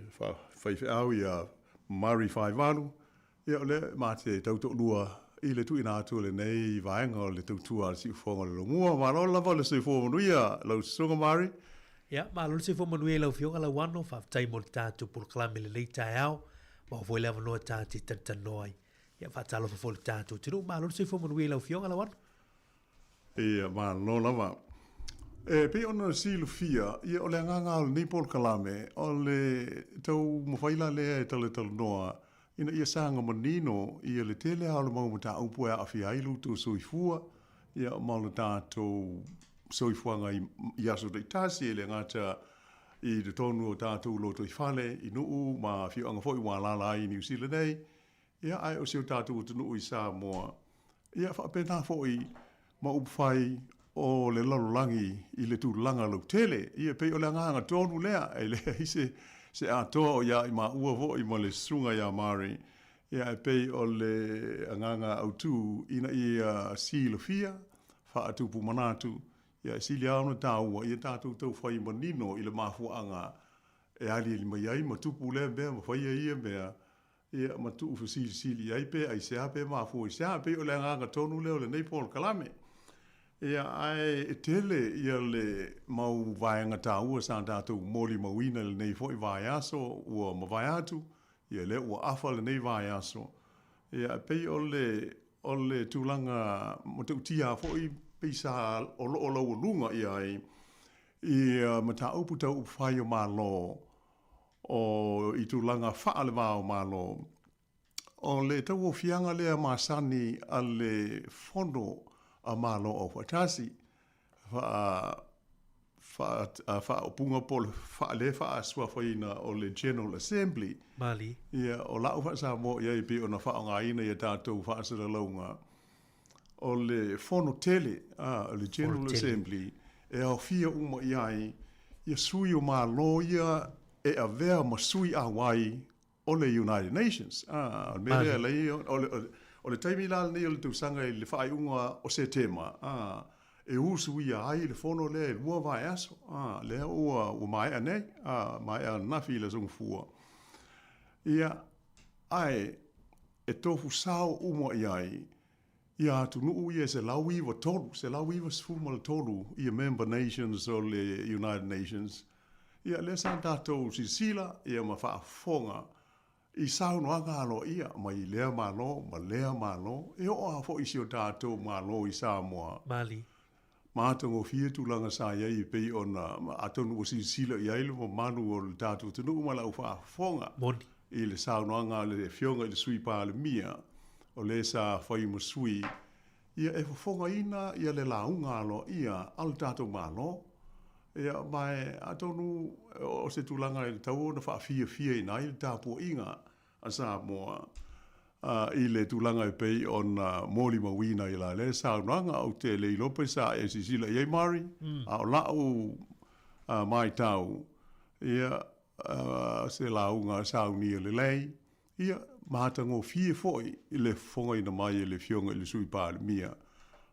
faifeau ia Murray Faivalu, ia o lea ma te tautoalua i le tuuina atu o lenei vaega o le tautua a le Siufofoga o le Lomua. Malo lava le soifua manuia lau susuga Murray. Ia, malo le soifua manuia i lau Afioga Lauano, faafetai mo le tatou polokalame i lenei taeao, maua foi le avanoa ta te talatalanoa ai. Ia, faatalofa foi i le tatou atunuu, malo le soifua manuia i lau Afioga Lauano. Ia, malo lava. E pei ona silafia, ia, o le agaga o lenei polokalame, o le taumafai la lea e talatalanoa ina ia saga manino ia le tele lava o le mau mataupu e aafia ai lo outou soifua, ia, ma lo tatou soifuaga i aso taitasi, e le gata i totonu o tatou lotoifale i nuu ma afioaga foi ua alaala ai i Niu Sila nei, Ia, ae o si o tatou atunuu i Samoa, ia faapena foi ma upufai o le lalolagi i le tulaga lautele. Ia, e pei o le agaga tonu lea, e leai se, se atoa o ia i maua foi ma le susuga ia Mari, ia e pei o le agaga autu ina ia silafia, faatupu manatu, ia e sili lava ona taua ia tatou taufai manino i le mafuaaga e aliali mai ai ma tupu lea mea ma faia ia mea, Ia, ma tuufesilisili i ai pe aisea pe mafua i se a. E pei o le agaga tonu lea o lenei polokalame. Ia, ae e tele ia le mau vaega taua sa tatou molimauina i lenei foi vaiaso ua mavae atu, ia lea ua afa lenei vaiaso. Ia, e pei o le, o le tulaga matautia foi pei sa o lo o laualuga i ai ia mataupu tau upufai o Malo o i tulaga faale-va o Malo, o le tauofiaga lea masani a le Fono a Malo Aufaatasi, faa, faa, faaupuga po o le faa, faasuafaina o le General Assembly. Mali. Ia, o lau faa-Samoa i ai pei ona faaaogaina i a tatou faasalalauga, o le fono tele, a, o le General Assembly, e aofia uma i ai ia sui o Malo ia e avea ma sui auai o le United Nations. A, o le mea lea lei, o le, o le taimi la lenei o le tausaga i le faaiuga o Setema, a, e usuia ai le fono lea e 2 vaiaso, a, lea ua, ua maea nei, a, maea ananafi i le Aso Gafua. Ia, ae e tofu sao uma i ai ia atunuu ia e 193, 193 ia member nations o le United Nations. Ia lea sa tatou silasila ia ma faafofoga i saunoaga aloaia mai lea Malo ma lea Malo, e oo lava foi i si o tatou Malo i Samoa. Mali. Matagofie tulaga sa i ai e pei ona, atonu ua silasila i ai le mamalu o le tatou atunuu ma lau faafofoga Moni. i le saunoaga a le Afioga i le Sui Palemia, o le sa fai ma sui, ia e fofogaina ia le lauga aloaia a le tatou Malo. Ia, ma e, atonu o se tulaga e tatau ona faafiafiaina ai le tapuaiga a Samoa i le tulaga e pei ona molimauina i la lea saunoaga. Ou te le iloa pe sa e silasila i ai Mari, a o la'u maitau, ia, se lauga saunia lelei, ia, matagofie foi i le fofogaina mai e le Afioga i le Sui Palemia,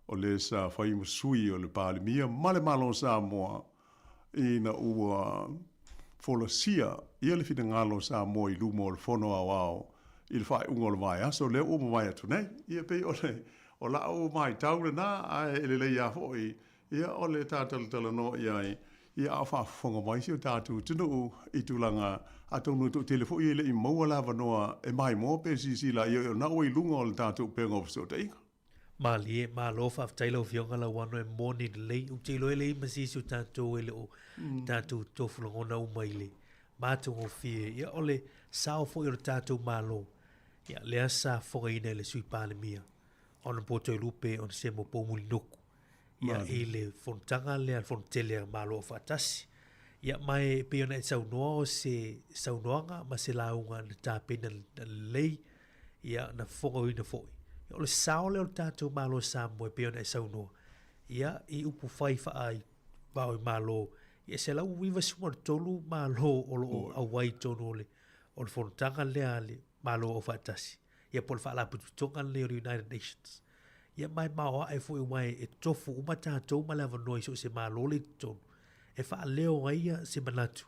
o le sa fai ma sui o le Palemia ma le Malo o Samoa, ina ua folasia ia le finagalo o Samoa i luma o le Fono Aoao i le faaiuga o le vaiaso lea ua mavae atu nei. Ia pei o le o la'u maitau lena, ae e lelei lava foi ia o le ta talatalanoa i ai, ia a o faafofoga mai si o tatou atunuu i tulaga, atonu e toatele foi e le i maua le avanoa e maimoa pe silasila i ai o lena ua i luga o le tatou upega o fesootaiga. Malie, malo faafetai lau Afioga Lauano e moni lelei. Ou te iloa e leai ma se isi o tatou e le o tatou tofu lagona uma i le. matagofie, ia, o le sao foi o le tatou Malo, ia, lea sa fofogaina e le Sui Palemia, Honourable Toelupe Onesemo Poumulinuku, ia, i le fonotaga lea, le Fono Tele a Malo Aufaatasi. Ia, ma e pei ona e saunoa o se saunoaga ma se lauga na tapena lelei, ia, na fofogaina foi. Ia, o le sao lea o le tatou Malo o Samoa e pei ona e saunoa, ia, i upufai faa va o i Malo, ia, e 193 Malo o lo o auai i totonu o le, o le fonotaga lea a le Malo Aufaatasi, ia po o le Faalapotopotoga lenei o le United Nations. Ia ma e maoae foi aua e tofu uma tatou ma le avanoa i so o se Malo lea i totonu e faaleo ai ia se manatu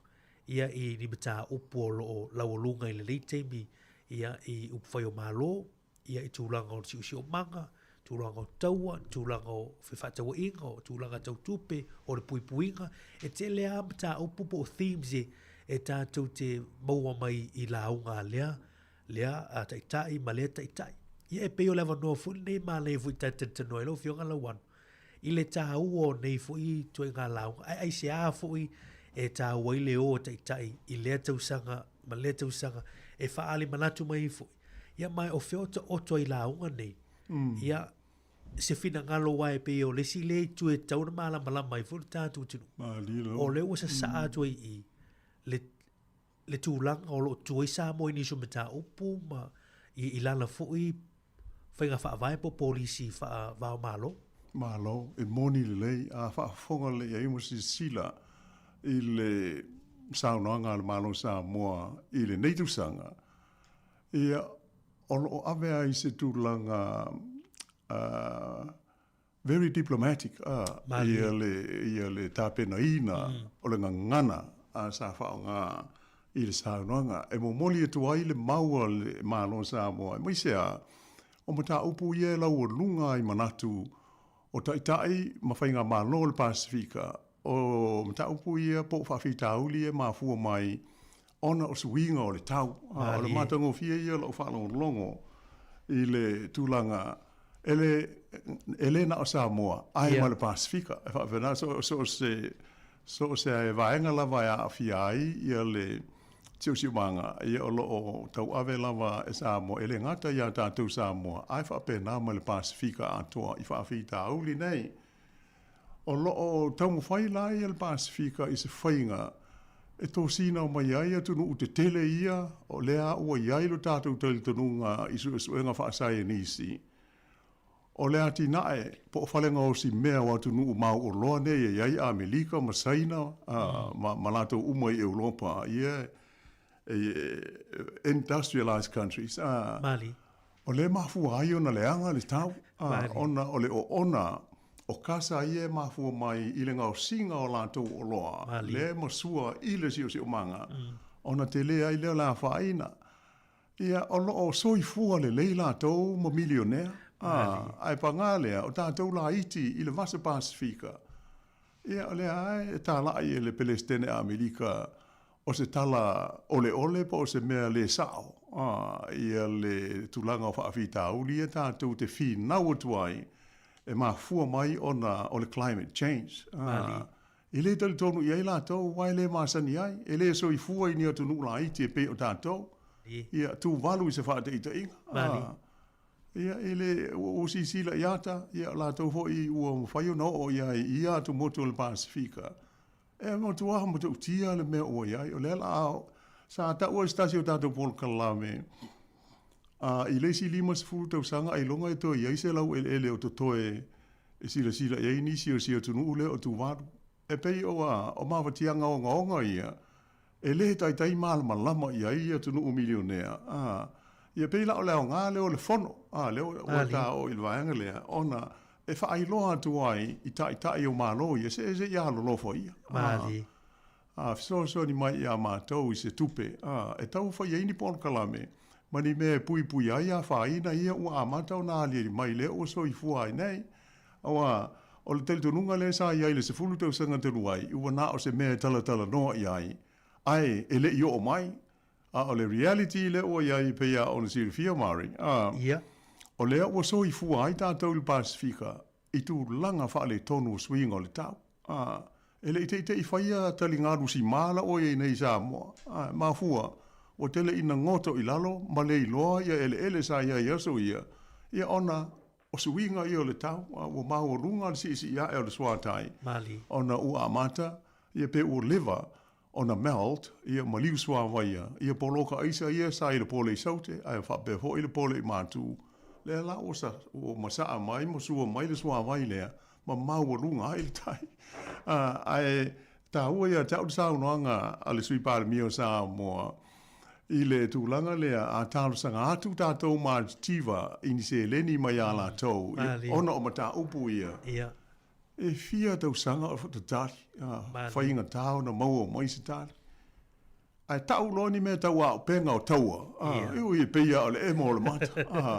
ia i ni mataupu o lo o laualuga i lenei taimi ia i upufai o Malo, ia i tulaga o le siosiomaga, tulaga o taua, tulaga o fefaatauaiga, o tulaga tau tupe, o le puipuiga. E tele lava mataupu po o themes e, e tatou te maua mai i lauga a lea, lea a taitai ma lea taitai. Ia e pei o le avanoa foi lenei e manaia foi ta te talatalanoa ai lau Afioga Lauano i le taua o nei foi ituaiga lauga, ae aisea foi e taua ai le o a taitai i lea tausaga ma lea tausaga e faaali manatu mai ai foi. Ia ma o fea o taoto ai lauga nei, ia se finagalo aua e pei o le isi lea itu e tatau ona malamalama ai foi le tatou atunuu. O lea ua sasaa atu ai i i le le tulaga o lo o tu ai Samoa i nisi o mataupu ma i, i lana foi faiga faavae po o polisi faava o Malo. Malo, e moni lelei, a faafofoga lelei i ai ma silasila i le saunoaga a le Malo o Samoa i lenei tausaga, ia, o lo o ave ai se tulaga uh, very diplomatic a ia le ia le tapenaina o le gagana a sa faaaoga i le saunoaga e momoli atu ai le mau a le Malo o Samoa aemaise a o mataupu ia e laualuga ai manatu o Taitai ma Faigamalo o le Pasefika o mataupu ia po o faafitauli ia e mafua mai ona o suiga o le tau. A, o le matagofie ia o lau faalogologo i le tulaga e le, e le na o Samoa, ae ma le Pasefika. E faapena, so, so o se, so o se vaega lava e aafia ai ia le siosiomaga, ia o lo o tauave lava e Samoa, e le gata iā tatou Samoa, ae faapena ma le Pasefika atoa i faafitauli nei. O lo o taumafai la ia le Pasefika i se faiga e tosina mai ai atunuu tetele ia o lea ua i ai lo tatou talitonuga i suesuega faasaienisi. O le atinae po o falegaosi mea o atunuu mauoloa nei e i ai Amelika ma Saina ma, ma latou uma i Europa, ia e, industrialized countries, Mali. O lea e mafua ai ona leaga le tau, ona o le oona o kasa ia e mafua mai i le gaosiga o latou oloa, lea e masua i le siosiomaga, ona tele ai lea o le afaina. Ia, o lo o soifua lelei latou ma milionea, ae paga lea, o tatou laiti i le Vasa Pasefika, Ia, o lea lava e talai e le Peresetene a Amerika o se tala oleole po o se mea le sao ia le tulaga o faafitauli ia tatou te finau atu ai e mafua mai ona o le climate change. E le talitonu i ai latou aua e le masani ai, e le soifua i ni atunuu laiti e pei o tatou. Ia, Tuvalu i se faataitaiga. Ia, e le, ua, ua silasila i ata, ia, o latou foi ua mafai ona oo i ai i ia atumotu o le Pasefika. E matua matautia le mea ua i ai. O lea la a, sa taua e se tasi o tatou polokalame, a, i le isi 50 tausaga ailoga e toe i ai se laueleele o totoe e silasila i ai nisi o si atunuu lea o Tuvalu. E pei o a, o mafatiaga ogaoga ia, E le taitai malamalama i ai atunuu milionea, a, ia pei la o le aoga lea o le fono, a, lea ua ta oo i le vaega lea, ona e faailoa atu ai i taitai o Malo ia, se, se i alolofa ia, a, a, fesoasoani mai iā matou i se tupe, a, e tau fai ai ni polokalame ma ni mea e puipui ai afaina ia ua amata ona aliali mai lea ua soifua ai nei. Aua, o le talitonuga lea sa i ai i le 10 tausaga talu ai, ua na o se mea e talatalanoa i ai, ae e le i oo mai. A o le reality lea ua i ai e pei lava ona silafia Mari, a, o lea ua soifua ai tatou i le Pasefika i tulaga faaletonu o suiga o le tau. A, E le i teʻiteʻi faia taligalu simā la ua i ai nei i Samoa, a e mafua, ua tele ina goto i lalo ma le iloa ia eleele sa i ai i aso ia, ia ona o suiga ia o le tau, a ua maualuga le siʻisiʻi aʻe o le suatai, ona ua amata, ia pe ua leva ona melt, ia ma liu suavai ia, ia poloka aisa ia sa i le pole i Saute, ae faapea foi le pole i Matu, lea la ua sa, ua masaa mai ma sua mai le suavai lea, ma maualuga ai le tai. Ae taua ia te au le saunoaga a le Sui Palemia o Samoa i le tulaga lea, a talosaga atu tatou matitiva i ni seleni mai iā latou, ona o mataupu ia, e fia tausaga o tatali, faigata ona maua mai se tali. Ae tau loa ni mea tau auupega o taua, ā, ui, e pei lava o le emo o le mata, ā.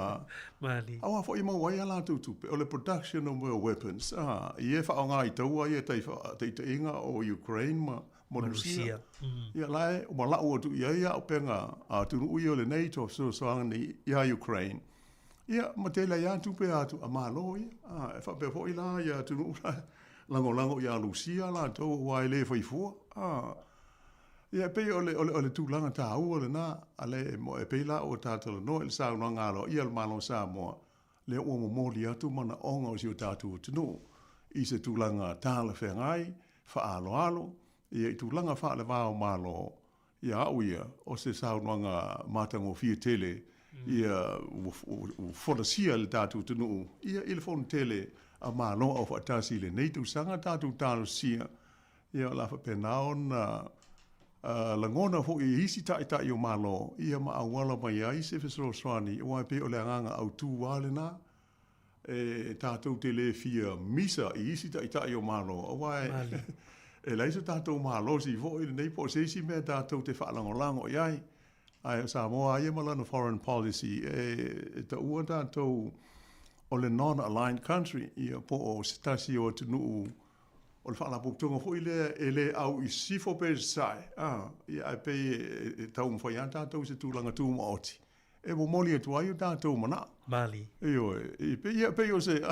Malie. Aua foi e maua ai a latou tupe, o le production o mea o weapons, ā, i e faaaoga i taua ia tai taitaiga o Ukraine ma, ma Rusia. Ia la e ua lau atu i ai auupega a atunuu ia o le NATO e fesoasoani iā Ukraine. Ia, ma tele ai lava tupe a atu a Malo ia. Ā, e faapea foi la ia atunuu la e lagolago iā Rusia latou aua e le fai fua, ā. Ia, e pei o le, o le, o le tulaga tāua lenā, a le, e pei la ua ta talanoa i le saunoaga aloaia a le Malo o Samoa, lea ua momoli atu manaoga o si o tatou atunuu i se tulaga talafeagai, faaaloalo, ia, i tulaga faale-va o Malo, ia au ia, o se saunoaga matagofie tele, ia, ua, ua folasia e le tatou atunuu, ia, i le Fonotele a Malo Aufaatasi i lenei tausaga tatou talosia Ia, o le a faapena ona lagona foi e isi taitai o Malo, ia ma auala mai ai se fesoasoani, aua e pei o le agaga autu lava lena, e tatou te le fia misa i isi taitai o Malo, aua e leai so tatou malosi foi i lenei po o se isi mea tatou te faalagolago i ai. Ae o Samoa lava ia ma lana foreign policy, e taua tatou o le non-aligned country, ia po o se tasi o atunuu O le faalapotopotoga foi lea e le au i sisifo pe sasae, a, ia ae pei e taumafai lava tatou i se tulaga tumaoti e momoli atu ai o tatou manao. Malie. Ioe, e pei, ia, pei o se,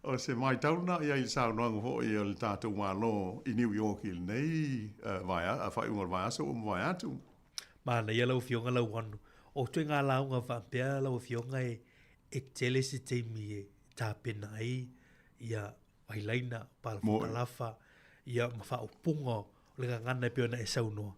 o se matau lena i ai i le saunoaga foi a le tatou Malo i New York i lenei vaea, faaiuga o le vaiaso ua mavae atu. Manaia lau Afioga Lauano. O ituaiga lauga faapea lau Afioga e, e tele se taimi e tapena ai ia vailaina, palafapalafa, ia ma faaupuga o le gagana e pei ona e saunoa.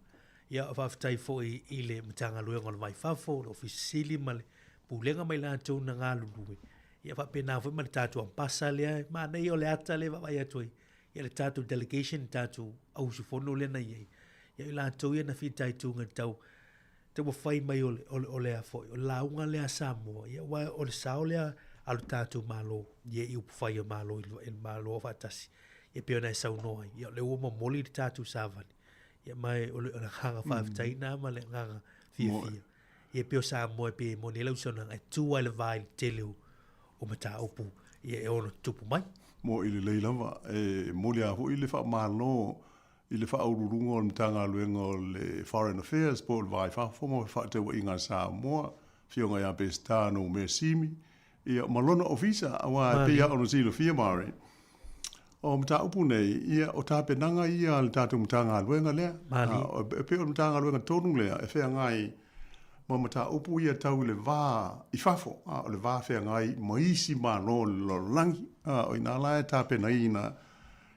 Ia, faafetai foi i le Matagaluega o le Vai Fafo, le Ofisa Sili ma le Pulega ma i latou na galulue. Ia faapena foi ma le tatou Ambasa lea, e manaia o le ata lea e vaavaai atu ai, ia le tatou delegation, le tatou au usufono lea na i ai. Ia i latou ia na fitaituga i le tau taumafai mai o le, o le, o le a foi, o le lauga lea a Samoa, ia, aua o le sao lea a lo tatou Malo, ia i upufai o Malo, i le Malo Aufaatasi, ia pei ona e saunoa ai, ia o lea ua momoli le tatou savali, ia ma o le, o le agaga faafetai lena ma le agaga fiafia. Ia pei o Samoa e pei e moni ai lau saunoaga, e tu lava i le va i le tele o, o mataupu ia e ono tutupu mai. Moʻi lelei lava. E momoli lava foi le faamalo i le Faauluuluga o le Matagaluega o le Foreign Affairs po o le Va i Fafo ma Fefaatauaiga a Samoa, Afioga ia Peseta Noumea Simi, ia, ma lona ofisa, aua e pei lava ona silafia Murray, o mataupu nei, ia, o tapenaga ia a le tatou Matagaluega lea. E pei o le Matagaluega tonu lea e feagai ma mataupu ia tau i le va i fafo, a o le va feagai ma isi Malo o le lalolagi. A, o i ina la e tapenaina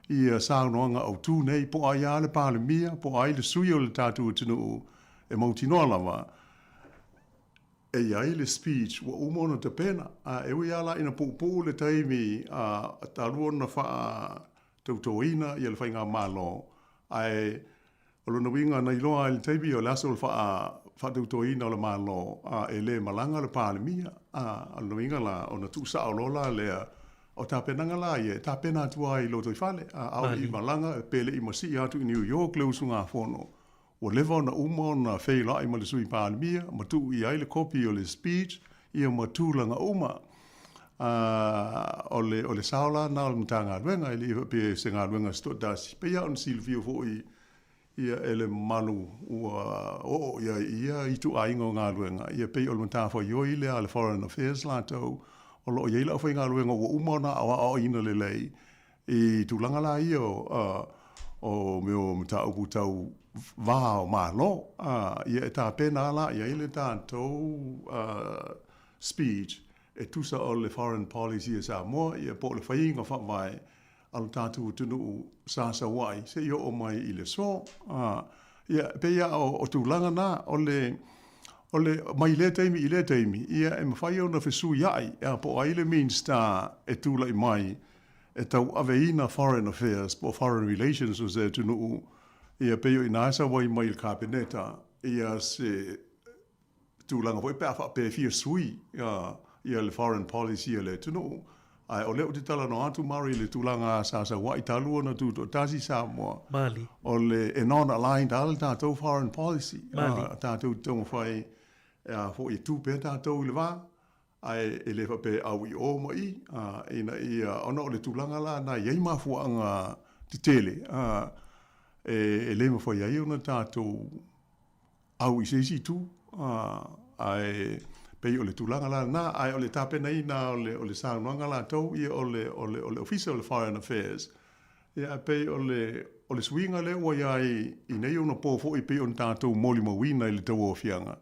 ia saunoaga autu nei, po o ai lava le Palemia, po o ai le sui o le tatou atunuu e mautinoa lava e i ai le speech ua uma ona tapena. A e ui lava la ina puupuu le taimi a talu ona faatautoina ia le faigamalo, ae O lona uiga na iloa ai i le taimi o le aso o le faatautoina o le Malo, a e le malaga le Palemia. A o lona uiga la, ona tuusao loa la lea o tapenaga la ia e tapena atu ai i lotoifale, a ʻaʻole i malaga pe le i masii atu i New York le usugafono, ua leva ona uma ona feiloai ma le Sui Palemia ma tuu i ai le kopi o le speech ia ma tulaga uma. A o le, o le sao la lena o le Matagaluega, e le i faapea se galuega se toatasi. Pei lava ona silafia foi ia e le mamalu ua oo i ai i ia ituaiga o galuega, ia pei o le matafaioi lea a le Foreign Affairs latou o lo o i ai le aufaigaluega ua uma ona aoaoina lelei i tulaga la ia o, o mea o mataupu tau va o Malo, a, ia e tapena la i ai le tatou speech e tusa o le foreign policy a Samoa, ia po o le faiga faavae a lo tatou atunuu sa sau ai seia oo mai i le aso. A, ia, e pei lava o tulaga na, o le, o le, mai lea taimi i lea taimi, ia e mafai ona fesuiai, a po o ai le Minista e tulai mai e tauaveina foreign affairs po o foreign relations o se atunuu, ia pei o i ina e sau ai mai i le Kapeneta ia se tulaga foi pe a faapea e fia sui ia le foreign policy a le atunuu. Ae o lea ou te talanoa atu Murray i le tulaga sa sau ai talu ona tutoatasi Samoa, Mali. o le e non-aligned lava le tatou foreign policy. Mali. Tatou te taumafai e foi e tu pea tatou i le va, ae e le faapea e au i o ma i, ina ia, ona o le tulaga la na i ai mafuaaga tetele e le mafai ai ona tatou au i se isi itu, ae pei o le tulaga la lena, ae o le tapenaina o le, o le saunoaga latou, ia o le, o le, o le Ofisa o le Foreign Affairs, ia ae pei o le, o le suiga lea ua i ai i nei ona po foi pei ona tatou molimauina i le tauaofiaga.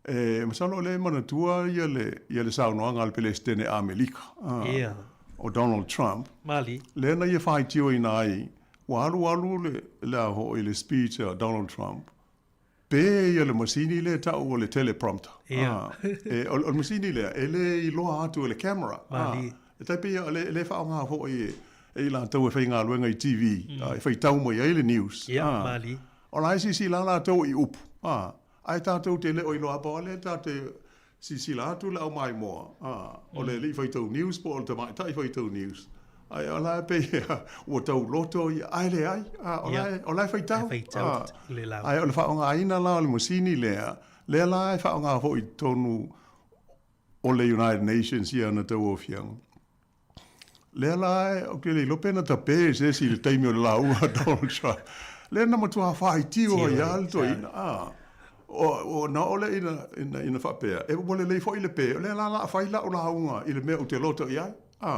E masalo o lea e manatua ia le, ia le saunoaga a le Peresetene Amerika, o Donald Trump, Mali. lea na ia faitioina ai, ua alualu le, le a foi le speech a Donald Trump, Pē ia le masini lea e tau o le teleprompter. Ia. E, o, o le masini lea, e le iloa atu e le camera. Mali. E tai pei e le, e le faaaoga foi e, e i latou e faigaluega i TV, e faitau mai ai le news. Ia, mali. O la e silasila latou i upu, ae tatou te le o iloa pau lava lea tatou te Silasila atu le aumaimoa, a, o le alii faitau news po o le tamaitai faitau news, ae o la e pei ua tau loto ia, ae leai, a, o la e, o la e faitau. E faitau le lauga. Ae o le faaaogaina la o le masini lea, lea la e faaaoga foi i totonu o le United Nations i ana tauaofiaga. Lea la ou te le iloa pe na tape e se isi i le taimi o le lauga a Donald Trump. Lea na matua faitio ai lava le toeaina. A, o, na oo lea ina, ina, ina faapea, e ua lelei foi le pe, o lea la o le a fai lau lauga i le mea ou te loto i ai. A,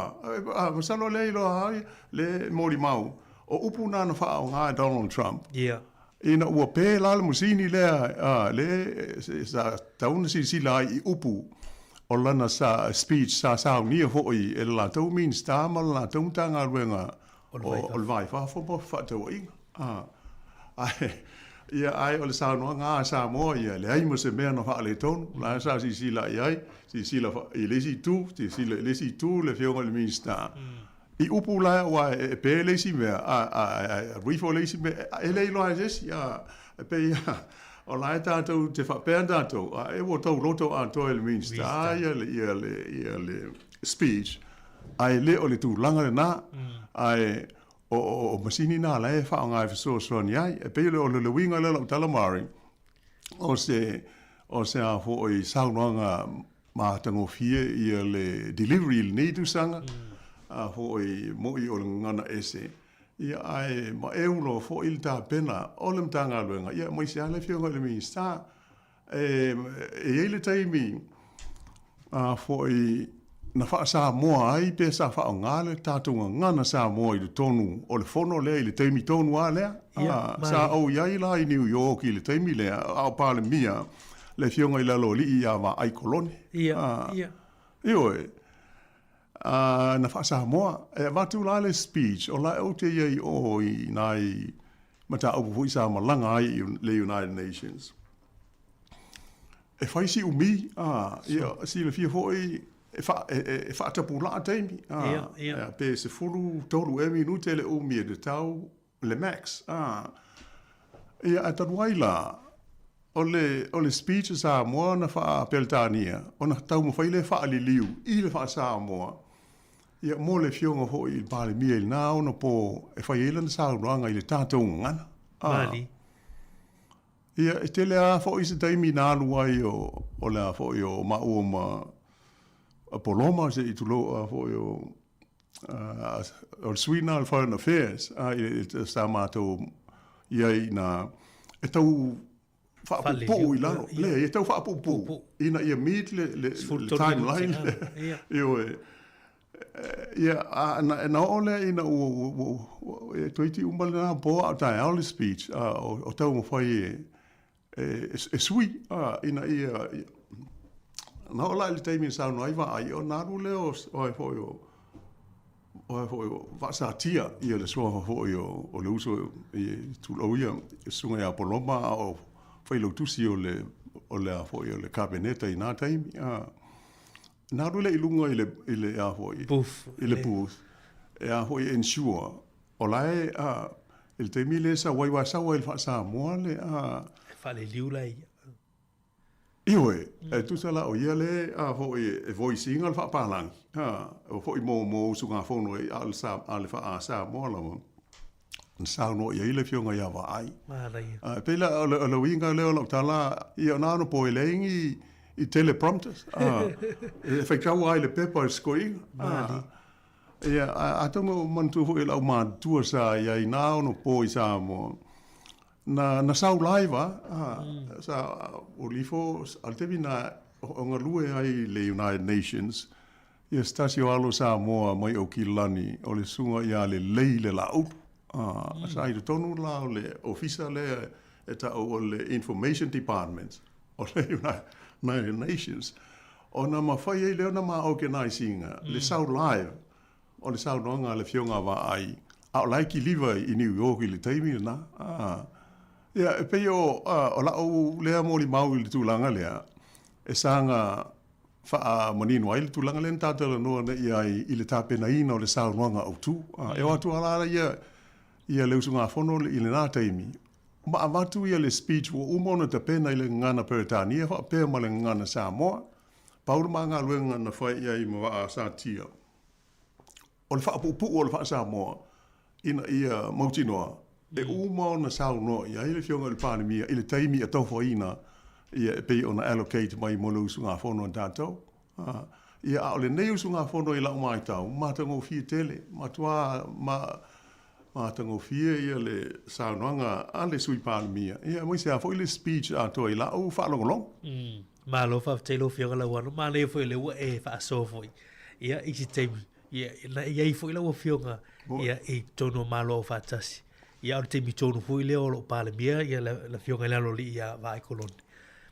a, masalo o lea iloa ai le molimau, o upu na na faaaoga e Donald Trump. Yeah. Ina ua pe la le masini lea, a, le sa tatau ona silasila ai i upu o lana sa, speech sa saunia foi e le latou Minista ma le latou Matagaluega o le Va i Fafo ma Fefaatauaiga. A, ae, ia, ae o le saunoaga a Samoa ia, leai ma se mea na faaletonu, la sa silasila i ai, silasila i le isi itu, silasila i le isi itu le Afioga i le Minista. I upu la aua e pe le isi mea, a, a, a, a ifo le isi mea, e le iloa e se isi, a, e pei o la e tatou te faapea tatou, a e ua tau loto atoa e le Minista ia le, ia le, ia le speech, ae le o le tulaga lena, ae o, o, o masini na la e faaaoga e fesoasoani ai. E pei o le, o le uiga lea o lau tala Mari, o se, o se a foi saunoaga Matagofie ia le delivery i lenei tausaga, a foi moʻi o le gagana ese, ia ae maeu loa foi le tapena o le Matagaluega, ia aemaise lava le Afioga i le Minisita. E i ai le taimi a foi na faa-Samoa ai pe sa faaaoga le tatou gagana Samoa i totonu o le fono lea i le taimi tonu lava lea. Sa ou i ai la i New York i le taimi lea a o Palemia le Afioga i le Aloalii ia Vaai Kolone. Ia, ia. Ioe. Na faa-Samoa. E avatu la le speech, o la ou te i ai i o i nai mataupu foi sa malaga ai i le United Nations. E fai si umi, ia, silafia foi e, fa, e, e, e faatapulaa taimi. Ia, ia. Pe 13 ea minute le umi e te tau le max. Ia, ae talu ai la, o le, o le speech a Samoa na faa-Peretania, ona taumafai lea e faaliliu i le faa-Samoa, ia, mo le afioga foi i le Palemia i lena onapo e fai ai lana saunoaga i le tatou gagana. Mali. Ia, e tele lava foi se taimi na alu ai o, o le a foi o maua ma Poloma, se i tulou a foi o, o le sui lena o le Foreign Affairs, sa matou i ai i ina, e tau faapuupuu i lalo. Leai, e tau faapuupuu ina ia meet le timeline. Ioe. Ia, a na, na oo lea ina ua, ua, ua, ua, e toeitiiti uma lena po a o taeao le speech, a o, o taumafai e, e, e sui, a, ina ia, ia, na oo la i le taimi na saunoa ai Vaai, ona alu lea o, o ai foi o, o ai foi o Vaasatia, ia le suafa foi o, o le uso i tulou ia, le susuga ia Poloma a o failautusi o le, o le a foi o le Kapeneta i na taimi, a. Na alu lea i luga i le, i le a foi, booth, i le booth, e a foi e ensure, o la e, a, i le taimi lea e sau ai, aua e sau ai i le faa-Samoa le, a. E faaleliu la ia. Ioe, e tusa la o ia le, a foi, e voice ina le faapalagi, a, o foi mo, mo usugafono e, a o le sa, a le faa-Samoa lava, na saunoa i ai le Afioga ia Vaai. Manaia. E pei la o le, o le uiga lea o lau tala, ia ona ano po e leai ni i teleprompters. E faitau lava i le pepa i le sikoiga. Malie. Ia, atonu o manatua foi e lau matutua sa i ai na ono po i Samoa. Na, na sau live a, sa o lifo, a le taimi na o galue ai i le United Nations, Ia se tasi o alo Samoa mai Aukilani o le susuga ia Lelei le Laaulu. Sa i totonu la o le ofisa lea e ta'u o le Information Department o le United Nations ona mafai ai lea ona ma organise ina le sau live o le saunoaga a le Afioga a Vaai a o la e kiliva i New York i le taimi lena. Ia e pei o la'u lea molimau i le tulaga lea e saga faamanino ai le tulaga lea na ta talanoa nei ai i le tapenaina o le saunoaga autu. E o atu lava la ia, ia le usugafono i lena taimi, ma avatu ia le speech ua uma ona tapena i le gagana Peretania faapea ma le gagana Samoa. Pau le ma galuega na fai i ai ma vaa satia, o le faapuupuu o le faa-Samoa ina ia mautinoa e uma ona saunoa i ai le Afioga i le Palemia i le taimi e tofoina ia e pei ona allocate mai mo le usugafono a tatou. Ia, a o lenei usugafono i lau matau, matagofie tele, matua ma, matagofie ia le saunoaga a le Sui Palemia, ia aemaise lava foi le speech atoa i lau faalogologo. Malo faafetai lau Afioga Lauano, manaia foi o lea ua e faasoa foi ia i se taimi ia na i ai foi lau Afioga ia i totonu o Malo Aufaatasi. Ia a o le taimi tonu foi lea o lo o Palemia ia le Afioga i le Aloalii ia Vaai Kolone.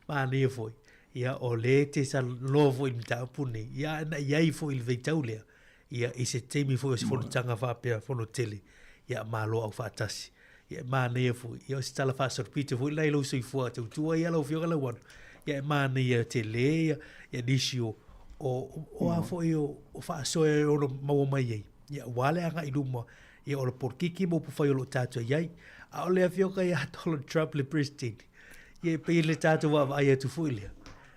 Manaia foi ia o lea e te talanoa foi i le mataupu lenei, ia a na i ai foi i le vaitau lea ia i se taimi foi o se fonotaga faapea fono tele ia Malo Aufaatasi. Ia e manaia foi, ia o se tala faasolopito foi lena i lou soifua tautua ia lau Afioga Lauano, ia e manaia tele ia, ia nisi o, o, o a foi o, o faasoa e ono maua mai ai, ia aua le agai i luma, ia o le polokiki ma upufai o lo o tatou i ai. A o le Afioga ia Donald Trump le President, ia e pei le tatou vaavaai atu foi lea,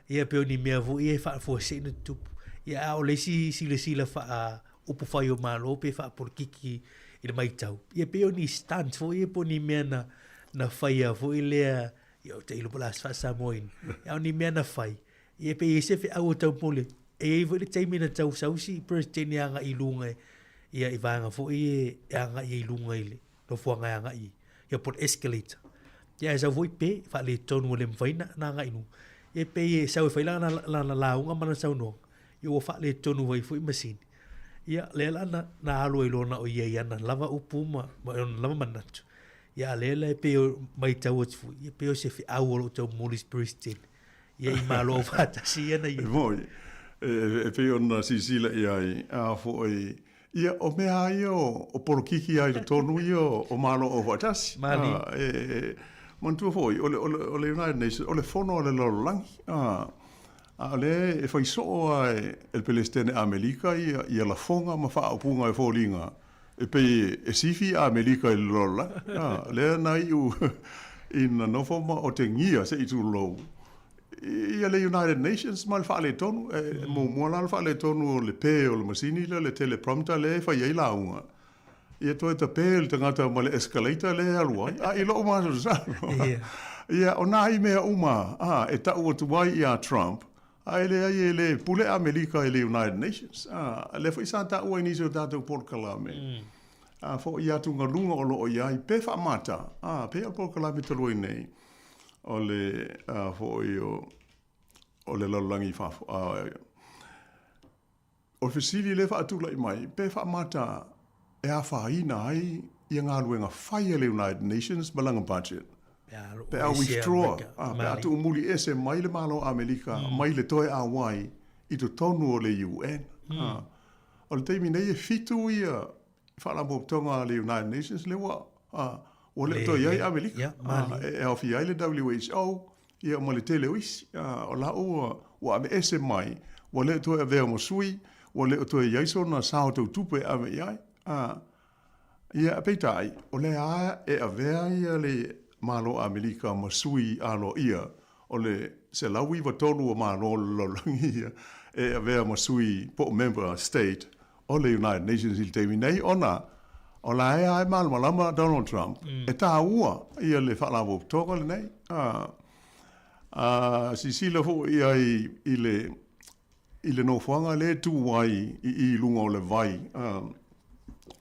ia pei o ni mea foi ia e faafuasei ona tutupu. Ia a o le isi silasila faa upufai o Malo pe faapolokiki i le matau. Ia pei o ni stunts foi ia po o ni mea na, na faia foi lea, ia ou te iloa po o le a se faa-Samoaina. A o ni mea na fai, ia pei e i ai se feau o tau momoli atu. E i ai foi le taimi na tau sau si President e agai i luga ia i vaega foi ia e agai ai i luga i le nofoaga e agai ai, ia po o le escalator. Ia ae sau foi pe faaletonu ua le mafai ona agai i luga. Ia pei e sau e fai lana, lana lauga ma lana saunoaga, ia ua faaletonu ai foi masini. Ia, lea la na, na alu ai loa na o ia i ana lava upu ma, ma ona lava manatu. Ia, a lea la e pei o matau atu foi, ia pei o se feau o lo o tau momoli i se President. Ia i Malo Aufaatasi ia na ia. E moni, e, e pei ona silasila i ai, a foi, ia, o mea lava ia o, o polokiki lava i totonu ia o, o Malo Aufaatasi. Malie. A, e, e, manatua foi, o le, o le, o le United Nations, o le fono a le lalolagi. A, A o lea e fai soo lava e le Peresetene Amerika ia, ia lafoga ma faaupuga e foliga e pei e sifi Amerika i le lalolagi. A, lea na iu ina nofo ma otegia se i tulou ia le United Nations ma le faaletonu. E muamua la le faaletonu o le pe o le masini lea, le teleprompter lea e fai ai lauga. Ia toe tape le tagata ma le escalator lea e alu ai, a i lou masalosalo. Ia, o nā mea uma a, e ta'u atu ai iā Trump, a e leai e le pule Amerika i le United Nations. A, lea foi sa ta'ua i nisi o tatou polokalame, a, foi atugaluga o lo o i ai, pe faamata, a, pei o le polokalame talu ai nei, o le, a, foi o, o le lalolagi fafo, a, O le fesili lea e faatulai mai, pe faamata e afaina ai ia galuega fai a le United Nations ma lana budget, pe a withdraw, pe a tuumuli ese mai le Malo o Amerika mai le toe auai i totonu o le UN. O le taimi nei e fitu ia Faalapotopotoga a le United Nations lea ua ua le o toe i ai Amerika. E aofia ai le WHO ia ma le tele o isi. O la ua ua aveese mai, ua le o toe avea ma sui, ua le o toe i ai sona sao tau tupe e ave i ai. Ia, peitai, o lea lava e avea ia le Malo o Amerika ma sui aloaia o le 193 o Malo o le lalolagi ia e avea ma sui po o member state o le United Nations i le taimi nei ona o la e lava e malamalama Donald Trump e taua ia le Faalapotopotoga lenei. A silasila foi i ai i le i le nofoaga lea e tu ai i i luga o le vai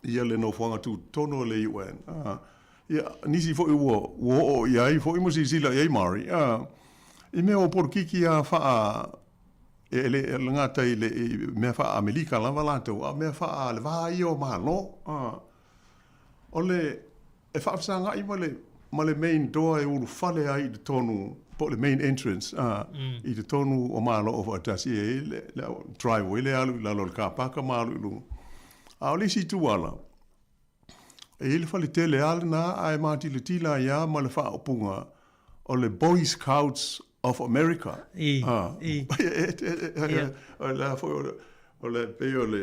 ia le nofoaga tutotonu o le UN. Ia, nisi foi ua ua oo i ai foi ma silasila i ai Murray i mea o polokiki lava faa E le gata i le mea faa-Amerika lava latou, a o mea faa le va ia o Malo. O le, e faafesagai ma le, ma le main door e ulufale ai i totonu, po o le main entrance, i totonu o Malo Aufaatasi, e i ai le, le driveway lea e alu i lalo o le car park ma alu i luga. A o le isi itu ala, E i ai le fale tele lava lena ae matilatila ai lava ma le faaupuga o le Boy Scouts of America. I, i. O le a foi o le pei o le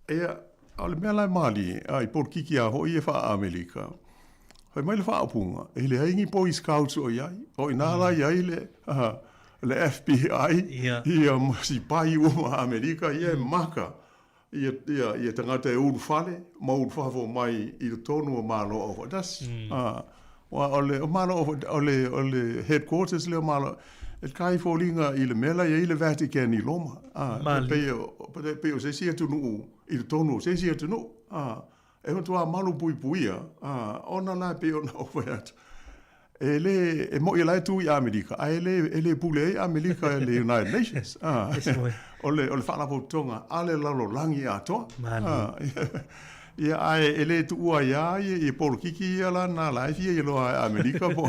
ia o le mea la e malie a i polokiki lava foi ia faa-Amerika. Fai mai le faaupuga, e leai ni Boy Scouts o i ai. O i ina la i ai le le FBI ia ma sipai uma a Amerika ia e maka ia, ia, ia tagata e ulufale ma ulufafo mai i totonu o Malo Aufaatasi. Aua o le, o Malo Aufaatasi, o le, o le headquarters lea o Malo, e kai foliga i le mea la e i ai le Vatican i Roma. E pei o, pei o se isi atunuu i totonu o se isi atunuu. E matua malupuipuia, ona la e pei ona ou fai atu, E le, e moʻi la e tu i Amerika, ae le, e le pule ai Amerika i le United Nations. Ah, o le, o le faalapotopotoga a le lalolagi atoa. Ah, ia, ae e le tuua ai lava ia, ia polokiki ia la na la e fia iloa e Amerika po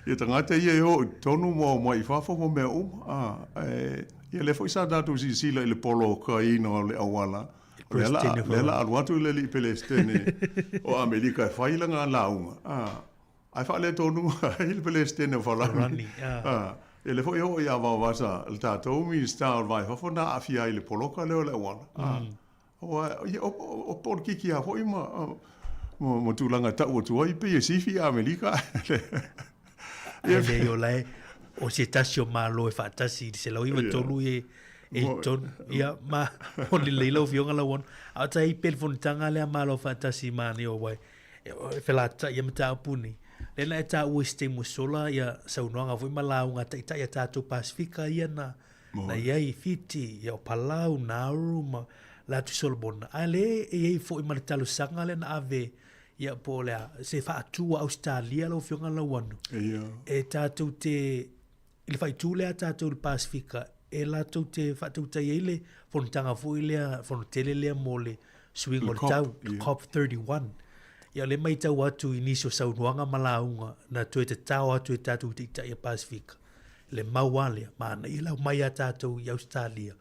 ia tagata ia e o i totonu ma omai i fafo ma mea uma. Ah, e, ia lea foi sa tatou silasila i le polokaina o le auala. O lea la, lea la alu atu le alii Pelesitene o Amerika e fai lana lauga. Ah, Ae faaletonu ai le Pelesitene o Farani. Ia lea foi e oo ia Vaovasa, le tatou Minisita o le Va i Fafo na aafia ai i le poloka lea o le auala. Aua ia o polokiki lava foi ma tulaga e tau atu ai pei e sifi Amerika. Ae leai o la e o se tasi o Malo e faatasi i le 193 e e tonu ia ma o lelei lau Afioga Lauano. A o tai pea le fonotaga lea a Malo Faatasi ma nei o wai e felataʻi ia mataupu nei. Lea na e taua i se taimi ua sola ia saunoaga foi ma lauga a taitai a tatou Pasefika ia na na i ai i Fiti, ia o Palau, Nauru ma Ratu Solomona. Ae lea e i ai foi ma le talosaga lea na ave ia po o le a, se faatu a Ausetalia lau Afioga Lauano. Ia. E tatou te i le faaitu lea a tatou i le Pasefika, e latou te faatautai ai le fonotaga foi lea, fono tele lea mo le suiga o le tau, le COP31. Ia o lea e matau atu i nisi o saunoaga ma lauga na toe tatao atu e tatou taitai a Pasefika, le mau lava lea, manaia le aumai a tatou i Ausetalia.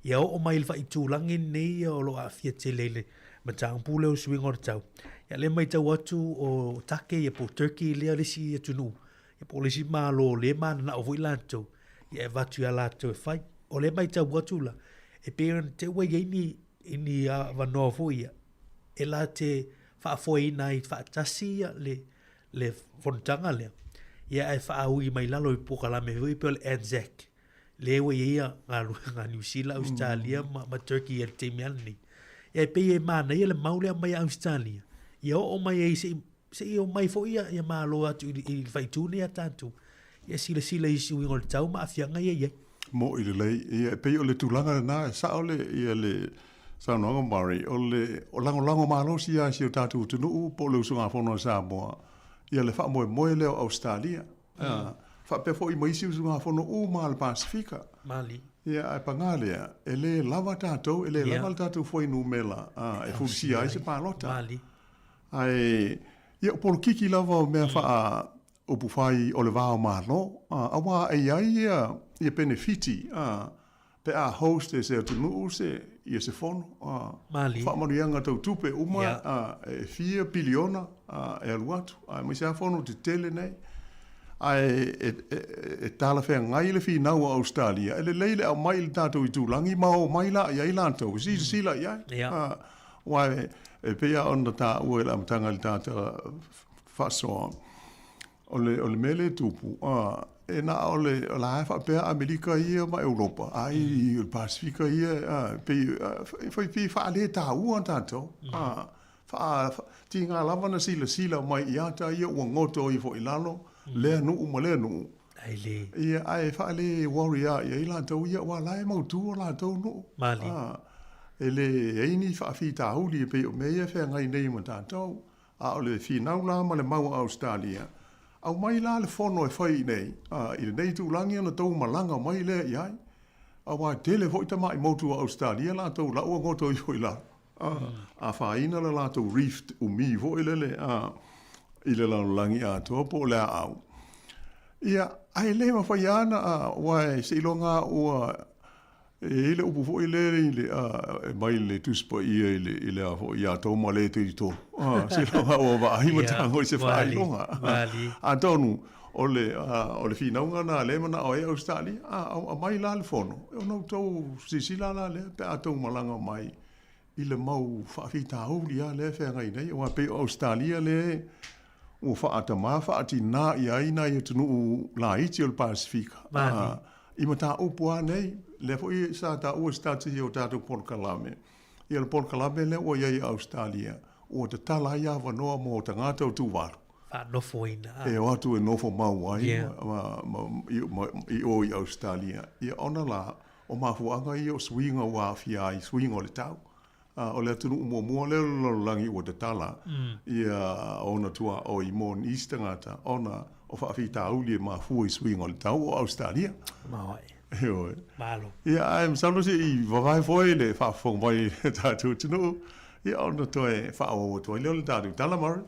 Ia oo mai i le faaitulagi lenei ia o lo o aafia tele i le mataupu lea o le suiga o le tau. Ia o lea e matau atu o Take ia po o Turkey lea le isi atunuu Ia po o le isi Malo o lea e mananao foi latou, ia e avatu ia latou e fai. O lea e matau atu la, e pei ona te i ua i ai ni, ni avanoa foi ia, e la te faafoeina ai faatasi ia le, le fonotaga lea, ia ae faaui mai lalo i polokalame foi ia pei o le ANZAC, lea ua i ai ia galuega a Niu Sila, Ausetalia ma, ma Turkey i le taimi lava lenei. Ia e pei e manaia le mau lea aumai a Ausetalia, ia oo mai ai se i Se i omai foi ia, ia malo atu i, i le faaitu nei a tatou, ia silasila i suiga o le tau ma aafiaga ia e i ai. Moʻi lelei, ia e pei o le tulaga lena, e sao le, ia le saunoaga Murray, o le o lagolago malosi lava i si o tatou atunuu po o le usugafono a Samoa, ia le faamoemoe lea o Ausetalia. Faapea foi ma isi usugafono uma a le Pasefika. Mali. Ia, ae pagā lea, e lē lava tatou, e lē lava le tatou fuainumera e fulisia ai se palota. Ae, ia, o polokiki lava o mea faa upufai o le va o Malo, auā e i ai ia, ia penefiti, pe a host e se atunuu se, ia se fono, faamanuiaga tau tupe uma, e fia piliona e alu atu, aemaise lava fono tetele nei. Ae e talafeagai le finau a Ausetalia, e lelei le aumai i le tatou itulagi ma omai la i ai latou e silasila i ai. Aua e pei lava ona taua i le amataga i le tata faasoa, o le mea lea e tupu, e na o le la e faapea Amerika ia ma Europa, ai o le Pasefika ia, e pei e faaletaua tatou. Faa, tiga lava na silasila mai i ata ia ua goto ifo i lalo, lea nuu ma lea nuu. Ai le. Ia, ae faale worry a i ai latou ia, aua la e mautu o latou nuu. Mali. E le ai ni faafitauli e pei o mea ia e feagai nei ma tatou. A o le finau la ma le mau a Ausetalia, aumai la le fono e fai i nei, i lenei itulagi ona tou malaga mai lea i ai. Aua e tele foi tamai motu a Ausetalia latou la ua goto ifo i lalo. Afaina le latou reef umi foi lele i le lalolagi atoa po o le aau. Ia, ae le mafai lava ona, aua seiloga lava ua e i ai le upu foi lele i le, e mai le Tusi Paia i le, i le a foi, ia Toma le 33, seiloga ua vaai ma tago i se faailoga. Atonu, o le, o le finauga lena lea e manao ai Ausetalia, aumai la le fono, ona outou silasila la lea pe a outou malaga mai i le mau faafitauli lava lea e feagai nei, aua e pei o Ausetalia lea ua faatamā faatinā i ai nai atunuu laiti o le Pasefika i mataupu lava nei. Lea foi sa taua i se tasi o tatou polokalame, ia le polokalame lea ua i ai i Ausetalia, ua tatala ai avanoa mo tagata o Tuvalu. Faanofoina. E o atu e nofo mau ai i o i Ausetalia. Ia ona la, O mafuaaga ia o suiga ua aafia ai suiga o le tau. O le atunuu muamua lea o le lalolagi ua tatala ia ona tuaoi mo nisi tagata ona o faafitauli e mafua i suiga o le tau o Ausetalia. Ioe. Malo. Ia, ae masalo se i vavae foi le faafofoga mai i le tatou atunuu, ia ona toe faaauau atu ai lea o le tatou tala, Murray.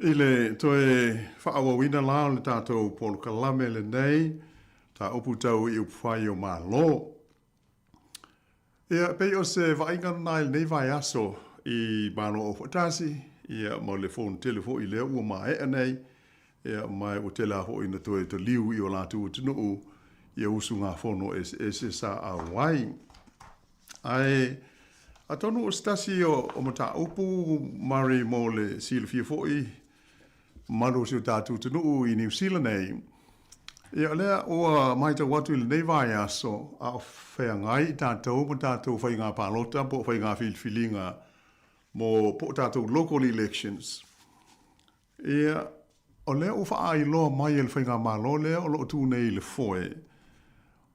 I le toe faaauauina la o le tatou polokalame lenei, mataupu tau i upufai o Malo. Ia, e pei o se vaaiga lena i lenei vaiaso i Malo Aufaatasi, ia, ma le fono tele foi lea ua maea nei, ia, ma ua tele lava foi ina toe taliu i o latou atunuu ia usugafono eseese sa auai. Ae, atonu o se tasi o mataupu, Murray, mo le silafia foi, mamalu o si o tatou atunuu i Niu Sila nei, Ia, o lea ua matau atu i lenei vaiaso a o feagai i tatou ma tatou faiga palota po o faiga filifiliga mo po o tatou local elections. Ia, o lea ua faailoa mai e le faigamalo lea o lo o tu nei i le foe,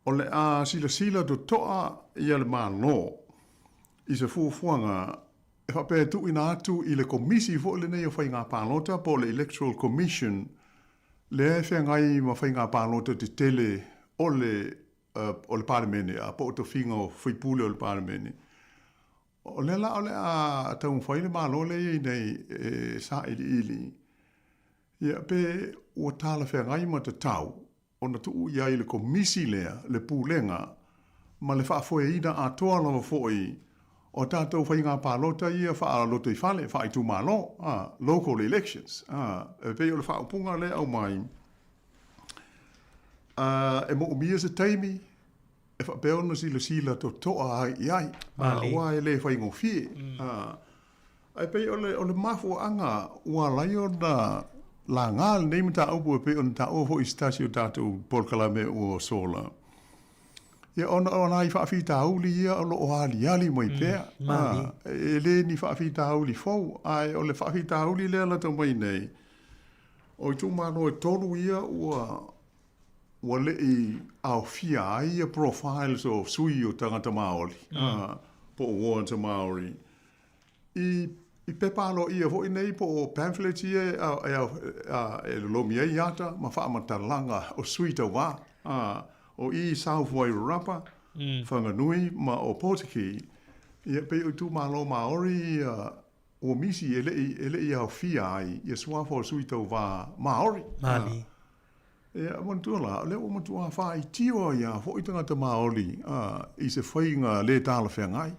o le a silasila totoa ia le Malo i se fuafuaga e faapea e tuuina atu i le Komisi foi lenei o Faiga Palota po o le Electoral Commission lea e feagai ma faiga palota tetele o le o le Palemene po o tofiga o faipule o le Palemene. O lea la o le a taumafai le Malo lea e i ai nei e sailiili ia pe ua talafeagai ma tatau ona tuu i ai le Komisi lea le pulega ma le faafoeina atoa lava foi o tatou faiga palota ia faalotoifale, faaitumalo, local elections. E pei o le faaupuga lea e aumai, e moomia se taimi e faapea ona silasila totoa ai i ai, aua e le faigofie. Ae pei o le, o le mafuaaga ua ala ai ona laga lenei mataupu e pei ona taua foi i se tasi o tatou polokalame ua sola, ia ona o nai faafitauli ia o lo o aliali mai pea. E le ni faafitauli fou, ae o le faafitauli lea lata mai nei, o itumalo e tolu ia ua ua le i aofia ai ia profiles o sui o tagata Māori, po o wards o Māori, i i pepa aloaia foi nei po o pamphlets ia e, e, e lolomi ai ata ma faamatalaga o sui tauva, o i South Wairarapa, Whanganui ma o Pōtiki, ia pei o itumalo Māori ia ua misi e le i, e le i aofia ai ia suafa o sui tauva Māori. Mali. Ia, manatua la, o lea ua matua faaitio ai lava foi tagata Māori i se faiga le talafeagai.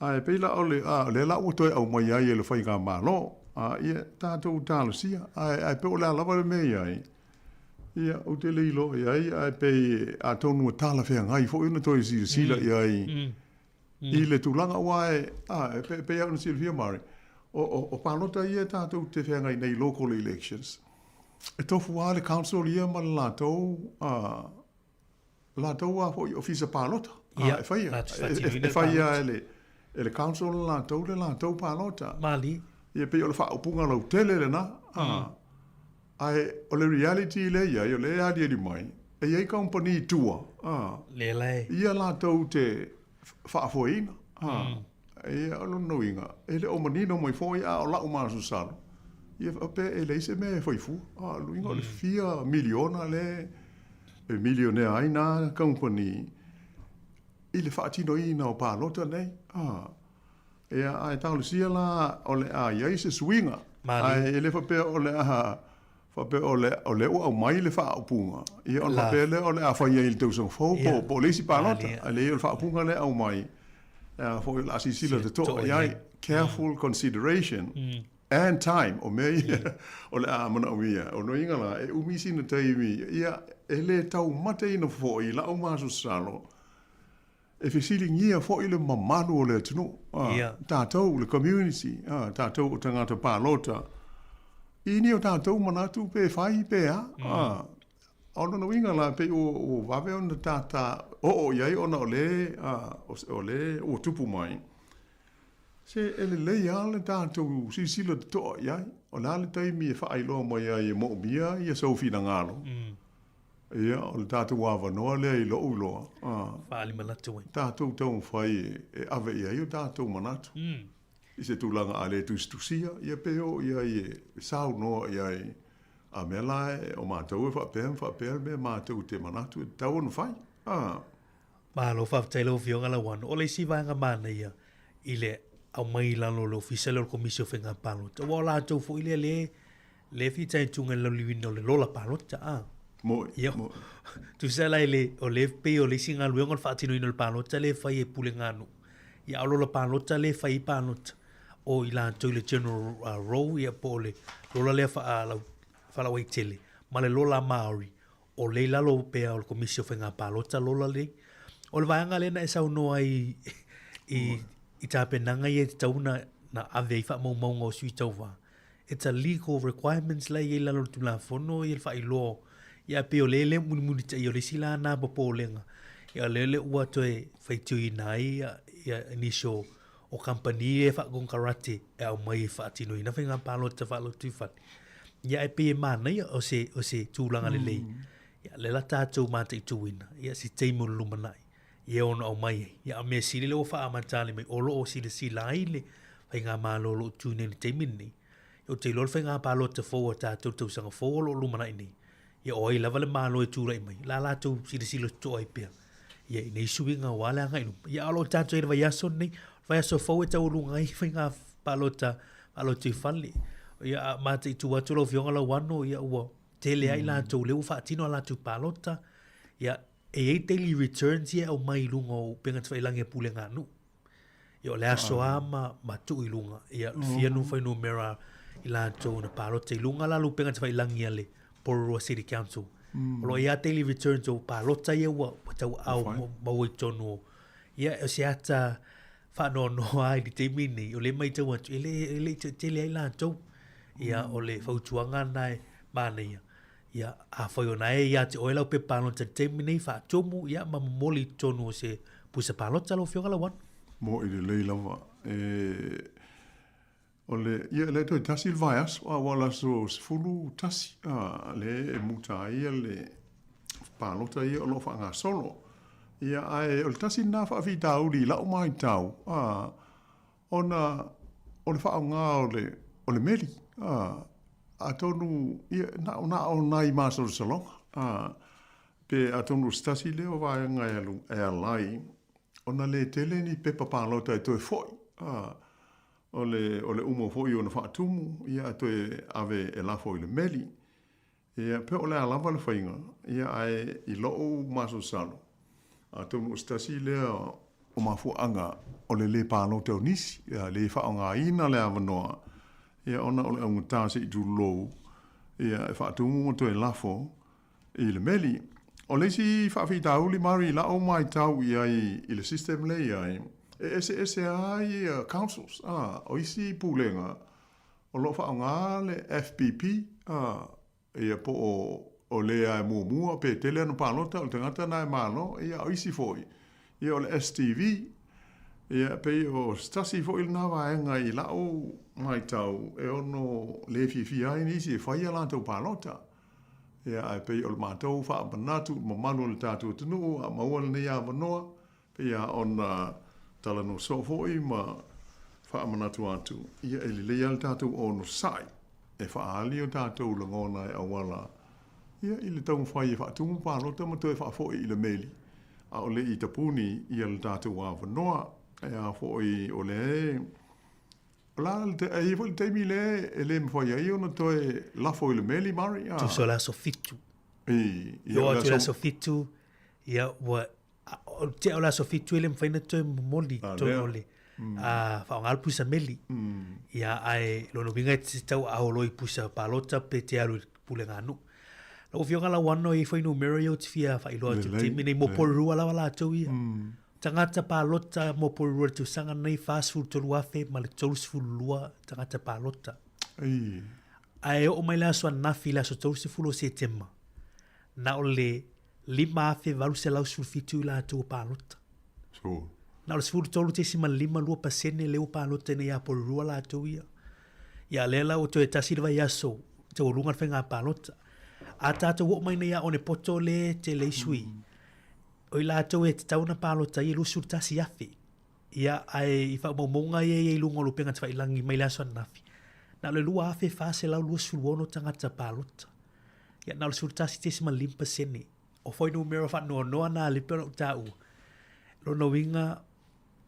Ae pei la o le, o lea la ua toe aumai ai e le faigamalo, ia tatou talosia, ae, ae pei o le a lava le mea i ai, ia, ou te le iloa i ai, ae pei atonu ua talafeagai foi ona toe silasila i ai i le tulaga aua e, a, e pei lava ona silafia Murray, o, o, o palota ia tatou te feagai nei local elections, e tofu lava le council ia ma le latou, a, latou lava foi ofisa palota, a, Ia, e faia, latou e, faatinoina e, le e faia palota. e le, e le council le latou le latou palota. Mali. Ia pei o le faaupuga lautele lena, a, ae o le reality lea e i ai, o lea e aliali mai, e i ai kamupani i tua, a, Lea la e. ia latou te faafoeina. A, ia, o lona uiga, e le o manino mai foi, a o lau masalosalo, ia faapea e leai se mea e fai fua. A, o lona uiga o le fia miliona lea e milionea ai nā kamupani i le faatinoina o palota nei. A, ia, ae talosia la o le a i ai se suiga, ae e le faapea o le a Faapea o le, o lea ua aumai le faaupuga, ia ona faapea lea o le a fai ai i le tausaga fou po, po o le isi palota. Ae leai o le faaupuga lea e aumai, a foi o le a silasila totoa i ai, careful consideration and time, o mea ia o le a manaomia. O lona uiga la, e umi sina taimi, ia e le taumateina foi i lau masalosalo, E fesiligia foi le mamalu o le atunuu, tatou, le community, tatou o tagata palota, i ni o tatou manatu pe fai pe a. O lona uiga la, pei ua vave ona tata oo i ai ona o le ua tupu mai. Se e lelei lava le tatou silasila totoa i ai, o le a le taimi e faailoa mai ai e moomia ia sou finagalo. Ia, o le tatou avanoa lea i lou iloa, a. Faaali manatu ai. Tatou taumafai e ave i ai o tatou manatu. I se tulaga a le tusitusia, ia pe oo i ai e saunoa i ai, a mea la e, o matou e faapea ma faapea le mea matou te manatu e tatau ona fai. A. Malo faafetai lau Afioga Lauano. O le isi vaega manaia i le aumai i lalo o le Ofisa lea o le Komisi o Faiga Palota, aua o latou foi lea lea le fitaituga i le lauliliuina o le lola palota, a. Moi, Ia, moi. tusa la i le, o le pei o le isi galuega o le faatinoina o le palota lea e fai e pulega a nuu. Ia, a o lola palota lea e fai ai palota, o i latou i le general roll, ia po o le lola lea faalau, faalauaitele, ma le lola Māori, o lea i lalo pea o le Komisi o Faiga Palota lola nei. O le vaega lea na e saunoa ai i, i tapenaga ia e tatau ona na ave ai faamaumauga o sui tauva. It's a legal requirements la e i ai i lalo o le Tulafono ia le faailoa Ia pei o lea le mulimulitai o le isi la na popolega. Ia lea le ua toe faitioina ai ia, ia nisi o, o kamupani e faakonekarate e aumai e faatinoina faiga palota faalotoifale. Ia ae pei e manaia o se, o se tulaga lelei. Ia lea la tatou mataituina, ia se taimi o le lumanai, ia ono aumai ai. Ia a o mea sili lea ua faaamata mai o lo o silasila ai le faigamalo o lo o tu nei i le taimi lenei. Ou te iloa le faiga palota fou a tatou i le tausaga fou o lo o lumanai nei, ia o ai lava le Malo e tulai mai, la latou silasila totoa ai pea ia i nei suiga aua le agai i luma. Ia a o lo o tatou i le vaiaso lenei, o le vaiaso fou e taualuga ai faiga palota faalotoifale. Ia a mataitu atu lau Afioga Lauano, ia ua tele ai latou lea ua faatino a latou palota. Ia e i ai daily returns ia e aumai i luga o upega tafailagi a pulega a nuu. Ia o le aso a ma, ma tuu i luga. Ia fia nu fuainumera i latou na palota i luga la le upega tafailagi a le Porirua City Council. O lo o i ai daily returns o palota ia ua, ua tauaau maua i totonu o ia o se ata faanoanoa ai i le taimi lenei, o lea e matau atu, e le, e le i toatele ai latou. Ia o le fautuaga lena e manaia. Ia, afai o na e ia te oe lau pepa palota i le taimi nei, faatumu, ia, ma momoli i totonu o se pusa palota lau Afioga Lauano. Mo'i lelei lava. E, o le, ia, e le toe tasi le vaiaso, a ua o le aso 11, a, lea e muta ai le palota ia o lo o faagasolo. Ia, ae o le tasi lena faafitauli i la'u matau, a, Ona o le faaaoga o le, o le meli, a, atonu, ia, na o, na o nai masalosaloga, a, pe atonu o se tasi lea o vaega e alu, e ala ai ona le tele ni pepa palota e toe foi, a, o le, o le uma foi ona faatumu, ia, ae toe ave e lafo i le meli. Ia, pe o le a lava le faiga, ia, ae i lou masalosalo, atonu o se tasi lea o mafuaaga o le lē palota o nisi, ia, le faaaogaina le avanoa, ia, ona o le augata se i tulou, ia, e faatumu ma toe lafo i le meli. O le isi faafitauli Mari i lau maitau i ai i le system lea e i ai, e eseese lava ia councils, a, o isi pulega, O lo o faaaoga le FPP, a, ia po o, o le lava e muamua pe tele ana palota o le tagata lena e malo, ia a o isi foi, ia o le STV. Ia e pei o se tasi foi lena vaega i la'u maitau e ono le fiafia ai nisi e fai a latou palota. Ia ae pei o le matou faamanatu i le mamalu o le tatou atunuu a maua lenei avanoa, Pei lava ona talanoa soo foi ma faamanatu atu, ia e lelei lava le tatou onosai e faaali o tatou lagona e auala ia i le taumafai e faatumu palota ma toe faafoi i le meli, a o le i tapuni ia le tatou avanoa. E a foi o lea e o le a le e i ai foi le taimi lea e le mafai ai ona toe lafo i le meli, Murray, a. Tusa o le aso 7. I, ia, o le aso 7, ia ua O le tea o le aso 7 e le mafai ona toe momoli i totonu o le faaaoga le pusa meli. Ia ae lona uiga e te tauaao loa i pusa palota pe te alu i le pulega a nuu. Lau Afioga Lauano e i ai fuainumera ia ou te fia faailoa atu i le taimi lenei mo Porirua lava latou ia. Tagata palota mo Porirua i le tausaga lenei 43,000 ma le 32 tagata palota. Ae oo mai le aso ananafi i le aso 30 o Setema, na o le 5,817 i latou ua palota. Sure. Na o le 13.52 pasene lea ua palota ina ia Porirua latou ia. Ia lea la ua toe tasi le vaiaso taualuga le faiga palota. A tatou oo mai nei ia Onepoto lea e tele ai sui, o i latou e tatau ona palota ai e 21,000. Ia, ae i faamaumauga ia e i ai i luga o le upega tafailagi mai le aso ananafi, na o le 2,426 tagata palota. Ia, na o le 11.5%. O fuainumera faanoanoa na a pei ona ou taua. Lona uiga,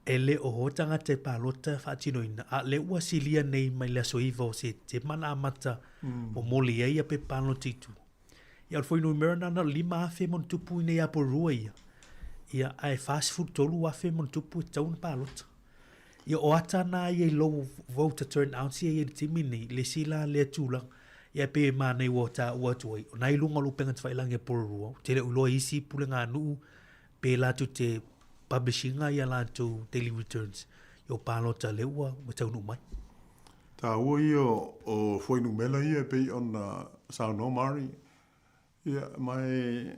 e le o o tagata e palota faatinoina, a o lea ua silia nei mai le aso 9 o Setema na amata momoli ai ia pepa palota i tua. Ia, o le fuainumera na, na o le 5,000 ma ona tupu i inei ia Porirua ia, ia ae 43,000 ma ona tupu e tatau ona palota. Ia o ata na ia i lou voter turnout ia i le taimi nei, le isi la lea tulaga. Ia e pei e manaia ua taua atu ai, o na i luga o le upega tafailagi a Porirua, ou te le o iloa i isi pulega a nuu pe latou te publish ina ia latou daily returns i o palota lea ua taunuu mai. Taua ia o fuainumera ia e pei ona saunoa Murray. Ia, ma e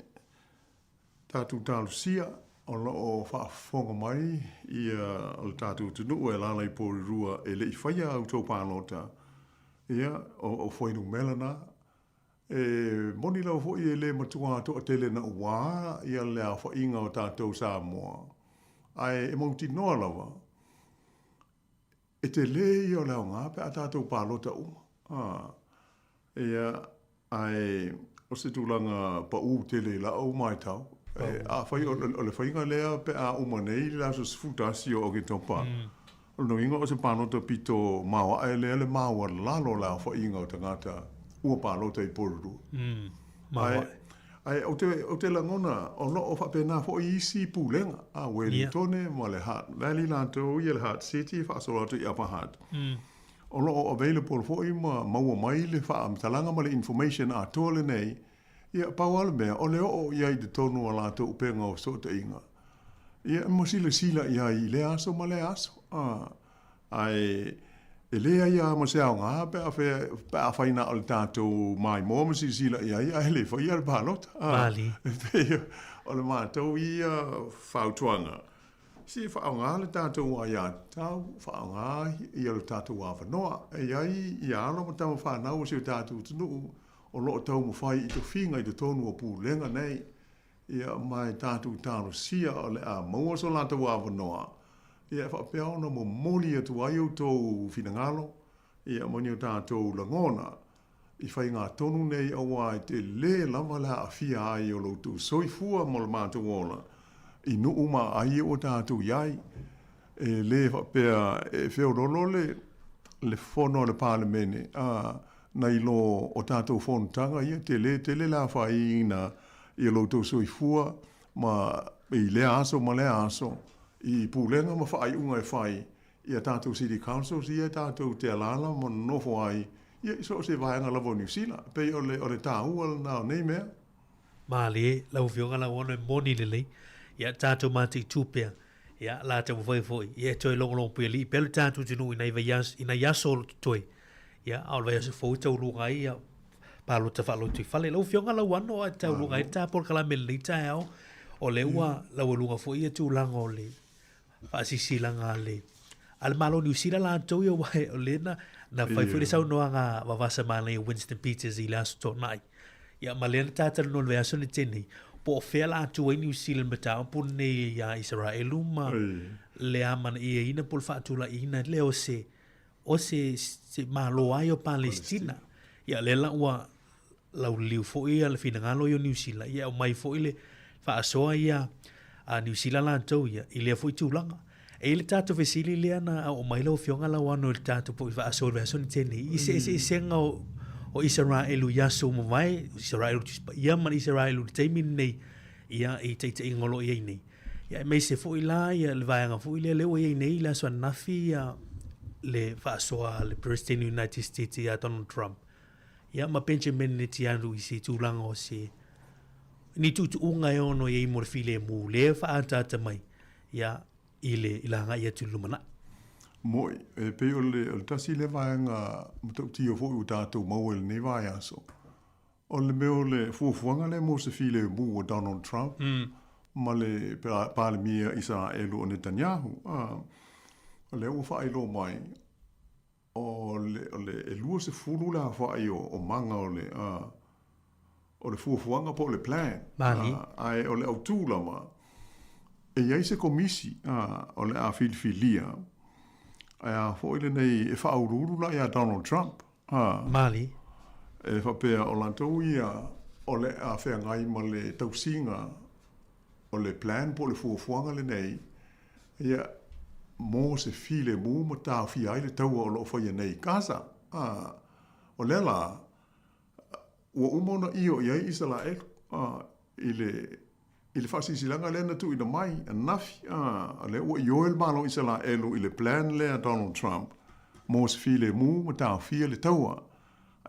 tatou talosia o lo o faafofoga mai ia o le tatou atunuu e alaala i Porirua e le i faia a outou palota, ia, o fuainumera na. E moni lava foi e le matua toatele naua ia le aofaiga o tatou Samoa, ae e mautinoa lava, e tele ia o le aoga pe a tatou palota uma. Ia, ae o se tulaga pau tele i lau matau, afai o le faiga lea pe a uma nei le aso 11 o Oketopa, O lona uiga o se palota pito maoae lea le maualalo o le aofaiga o tagata ua palota i Porirua. Ae, ae ou te, ou te lagona o lo o faapena foi isi pulega, a Wellingtone ma le Hutt Valley latou ia le Hutt City e faasolo atu i Upper Hutt. O lo o available foi ma maua mai le faamatalaga ma le information atoa lenei. Ia, pau lava le mea, o le oo i ai i totonu o a latou upega o fesootaiga, ia, ma silasila i ai i lea aso ma lea aso. A, ae e leai lava ma se aoga pe a fea, pe afai na o le tatou maimoa ma silasila i ai ae le faia le palota. A, Malie. e pei o le matou ia fautuaga, se faaaoga le tatou aiatatau, faaaoga ia lo tatou avanoa. E i ai ia alo ma tama fanau o si o tatou atunuu o lo o taumafai i tofiga i totonu o Pulega nei, ia, ma e tatou talosia o le a maua so latou avanoa, ia, e faapea ona momoli atu ai outou finagalo, ia, ma ni o tatou lagona i faigatonu nei auā e tele lava le aafia ai o lo outou soifua ma lo matou ola i nuu ma aai ua tatou i ai. E le faapea e feololo le, le fono a le Palemene, a, nai lo o tatou fonotaga ia, tele tele le afaina i lo outou soifua ma i lea aso ma lea aso i pulega ma faaiuga e fai i a tatou City Councils ia e tatou te alaala ma nonofo ai ia i so o se vaega lava o Niu Sila. E pei o le, o le taua lena o nei mea. Malie, lau Afioga Lauano e moni lelei. Ia tatou mataitu pea. Ia, la taumafai foi, ia e toe logologo puialii pea le tatou atunuu i nai vaiaso, i nai aso o lo o totoe. Ia, a o le vaiaso fou e tauluga ai ia palota faalotoifale. Lau Afioga Lauano a e tauluga ai le ta polokalame i lenei taeao, o lea ua laualuga foi ia tulaga o le faasilasilaga a le a le Malo o Niu Sila latou ia aua o lea na, na fai foi le saunoaga vavasa manaia Winston Peters i le Aso Toonai. Ia ma lea na tatalanoa i le vaiaso na tea nei, po o fea la atu ai Niu Sila i le mataupu lenei iā Isaraelu ma le amanaiaina po o le faatulaiina lea o se o se, se Malo ai o Palesitina. Ia lea la ua lauliliu foi ia le finagalo ia o Niu Sila, ia e aumai foi le faasoa ia a Niu Sila latou ia i lea foi tulaga. E i ai le tatou fesili lea na oo mai lau Afioga Lauano i le tatou foi faasoa i le vaiaso na tea nei, i se eseesega o, o Isaraelu i aso ua mavae, Isaraelu Tusi Paia ma le Isaraelu i le taimi lenei, ia i taitaiga o lo o i ai nei. Ia aemaise foi la ia le vaega foi lea lea ua i ai nei i le aso ananafi ia le faasoa a le President United States ia Donald Trump. Ia ma Benjamin Netanyahu i se tulaga o se ni tuutuuga e ono i ai mo le filemu lea e faaataata mai ia i le i le agai atu i le lumanai. Mo'i, e pei o le, o le tasi lea vaega matautia foi ua tatou maua i lenei vaiaso, o le mea o le fuafuaga lea mo se filemu a Donald Trump ma le Palemia Isaraelu o Netanyahu. A, o lea ua faailoa mai, O le, o le, e 20 le aofai o, o maga o le, a, o le fuafuaga po o le plan. Mali. A, ae o le autū lava, e i ai se komisi, a, o le a filifilia, ae a foi lenei e faauluulu la iā Donald Trump, a. Mali. E faapea o latou ia o le a feagai ma le tausiga o le plan po o le fuafuaga lenei, Ia, mo se filemu ma taofia ai le taua o lo o faia nei i Gaza. A, o lea la, ua uma ona io i ai Isalaelu, a, i le, i le faasilasilaga lea na tuuina mai ananafi, a, o lea ua ioe le Malo o Isalaelu i le plan lea a Donald Trump mo se filemu ma taofia le taua.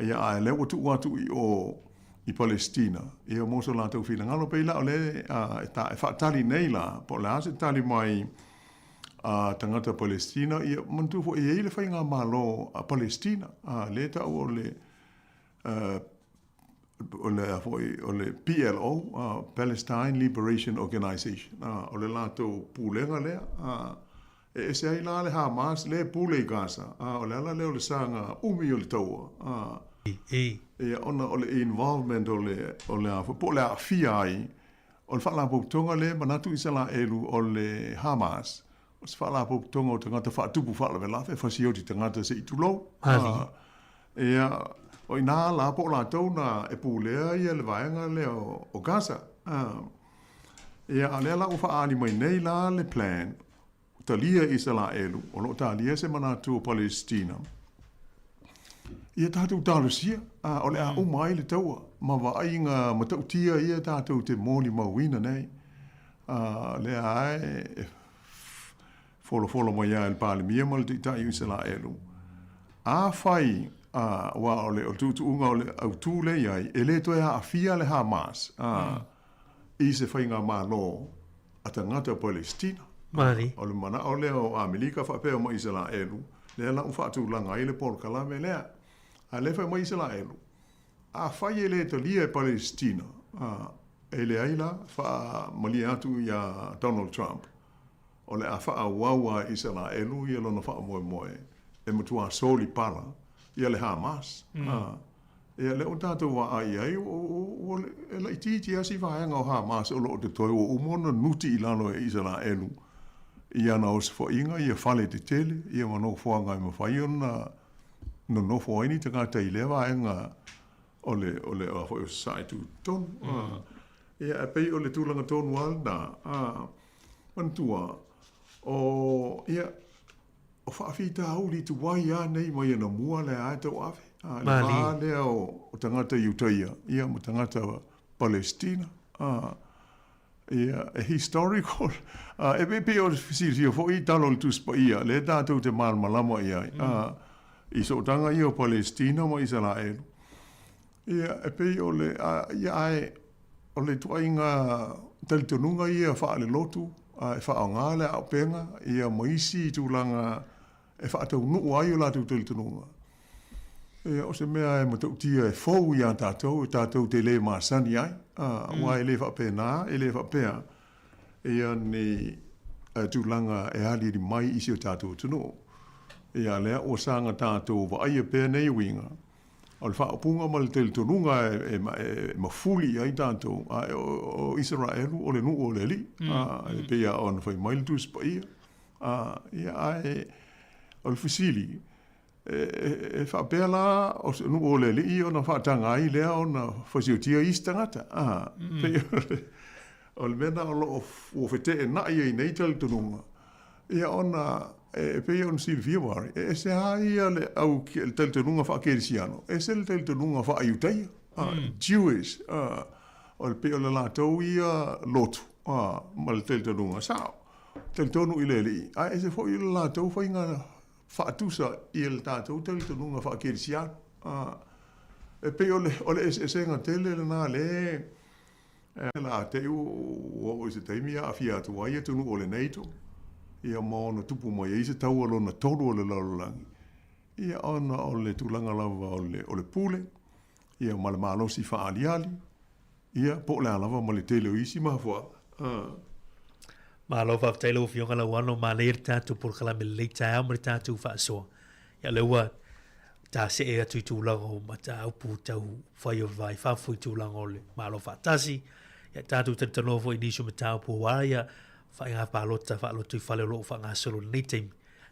Ia, a o lea ua tuu atu i o i Palesitina, ia mo so latou finagalo. Pei la o lea e, ta, e faatali nei la, po o le a se tali mai a tagata Palesitina, ia manatua foi e i ai le faigamalo a Palesitina, a lea e tau o le, o le a foi o le PLO, Palestine Liberation Organization, o le latou pulega lea. E ese ai la le Hamas lea e pule i Gaza, o le ala lea o le saga umi o le taua, ia ona o le involvement o le o le a foi po o le aafia ai o le faalapotopotoga lea e manatu Isalaelu o le Hamas, o se faalapotopotoga o tagata faatupu faalavelave e fasioti tagata se i tulou. Ia, o i ina la po o latou na e pulea ia le vaega lea o Gaza. Ia, a o lea la ua faaali mai nei la le plan, talia e Isalaelu, o lo o talia se manatu o Palesitina, ia tatou talosia, o le a uma ai le taua ma vaaiga matautia ia tatou te molimauina nei. Lea lava e folafola mai lava e le Palemia ma le Taitai o Isalaelu, afai, aua o le tuutuuga o le autu lea e i ai, e le toe aafia le Hamas i se faigamalo a tagata o Palesitina. Mali. O le manao lea o Amerika faapea ma Isalaelu, lea la ua faatulaga ai le polokalame lea. A lea fai mai Isalaelu, afai e le talia e Palesitina, e leai la, faamalie atu iā Donald Trump, o le a faaauau a e Isalaelu ia lona faamoemoe e matua soli pala ia le Hamas. Ia, lea ua tatou vaai i ai, ua e laitiiti lava si vaega o Hamas o lo o totoe, ua uma ona nuti i lalo e Isalaelu i ana osofaiga, ia fale tetele, ia ma nofoaga e mafai ona nonofo ai ni tagata i lea vaega o le, o le, a foi o Sasae Tutotonu. Ia, e pei o le tulaga tonu lava lena. Manatua, o, ia, O faafitauli tuai lava nei mai anamua lea lava e tauave. A, le va lea o tagata Iutaia ia ma tagata Palesitina. A, ia, e historical. A, e pei o silafia foi i tala o le Tusi Paia, lea tatou te malamalama i ai. A, i sootaga ia o Palesitina ma Isalaelu. Ia, e pei o le, a, ia, ae, o le ituaiga talitonuga ia faalelotu e faaaoga le auupega ia ma isi tulaga e faataunuu ai o latou talitonuga. Ia, o se mea e matautia e fou iā tatou, e tatou te le masani ai, aua e le faapena, e le faapea ia ni tulaga e aliali mai i si o tatou atunuu. Ia, lea ua saga tatou vaaia pea nei uiga, O le faaupuga ma le talitonuga e mafuli i ai tatou, a o Isaraelu o le nuu o le Alii, e pei lava ona fai mai le Tusi Paia. Ia, ae o le fesili, e faapea la o se nuu o le Alii ona faataga ai lea ona fasiotia isi tagata? Pei o le mea lena o lo o ua feteenai ai nei talitonuga, Ia ona e pei ona silafia Mari, e ese lava ia le au le talitonuga faakerisiano, ese le talitonuga faaiutaia, Jewish, o le pei o le latou ia lotu ma le talitonuga sao, talitonu i le Alii, ae ese foi le latou faiga faatusa i le tatou talitonuga faakerisiano. E pei o le eseesega tele lena lea E la te i ua oo i se taimi e aafia atu ai atunuu o le NATO, ia ma ono tupu mai ai se taua lona tolu o le lalolagi, ia ona o le tulaga lava o le, o le pule, ia ma le malosi faaaliali, ia po o le a lava ma le tele o isi mafuaaga. Malo faafetai lau Afioga Lauano, manaia le tatou polokalame lelei taeao ma le tatou faasoa. Ia lea ua tasee atu i tulaga o mataupu tau fai o le va i fafo i tulaga o le Malo Faatasi. Ia tatou talatalanoa foi i nisi o mataupu aua ia faiga palota faalotoifale o lo o faagasolo i lenei taimi.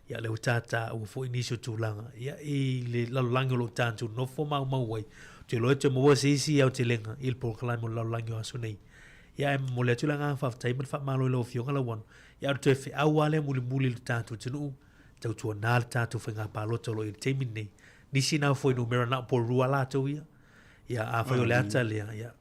Ia lea ua tataua foi nisi o tulaga ia i le lalolagi o lo o tatou nofo maumau ai. Ou te iloa e toe maua se isi aotelega i le polokalame o le lalolagi o aso nei. Ia ae momoli atu le agaga faafetai ma le faamalo i lau Afioga Lauano. Ia o le toe feau lava lea mulimuli i le tatou atunuu tautuana le tatou faiga palota o lo o i ai i le taimi lenei. Nisi na fuainumera na o Porirua latou ia. Ia afai o le ata lea, ia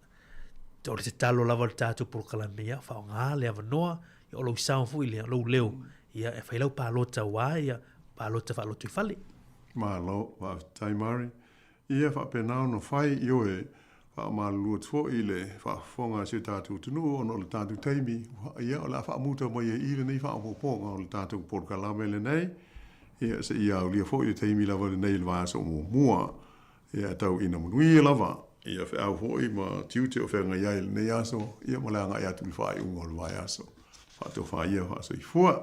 o le tatalo lava o le tatou polokalame, ia faaaoga le avanoa, ia o lou sao foi lea, lou leo, ia e fai lau palota aua ia palota faalotoifale. Malo, faafetai Mari. Ia faapena ona fai, ioe, faamalulu atu foi i le faafofoga a si o tatou atunuu ona o le tatou taimi, ia, o le a faamuta mai ai i i lenei faaopoopoga o le tatou polokalame lenei, ia, seia aulia foi le taimi lava lenei i le vaiaso muamua. Ia, tau ina manuia lava. Ia feau foi ma tiute o feagai ai i lenei aso, ia ma le agai atu i le faaiuga o le vaiaso. Faatofa ia faasoifua.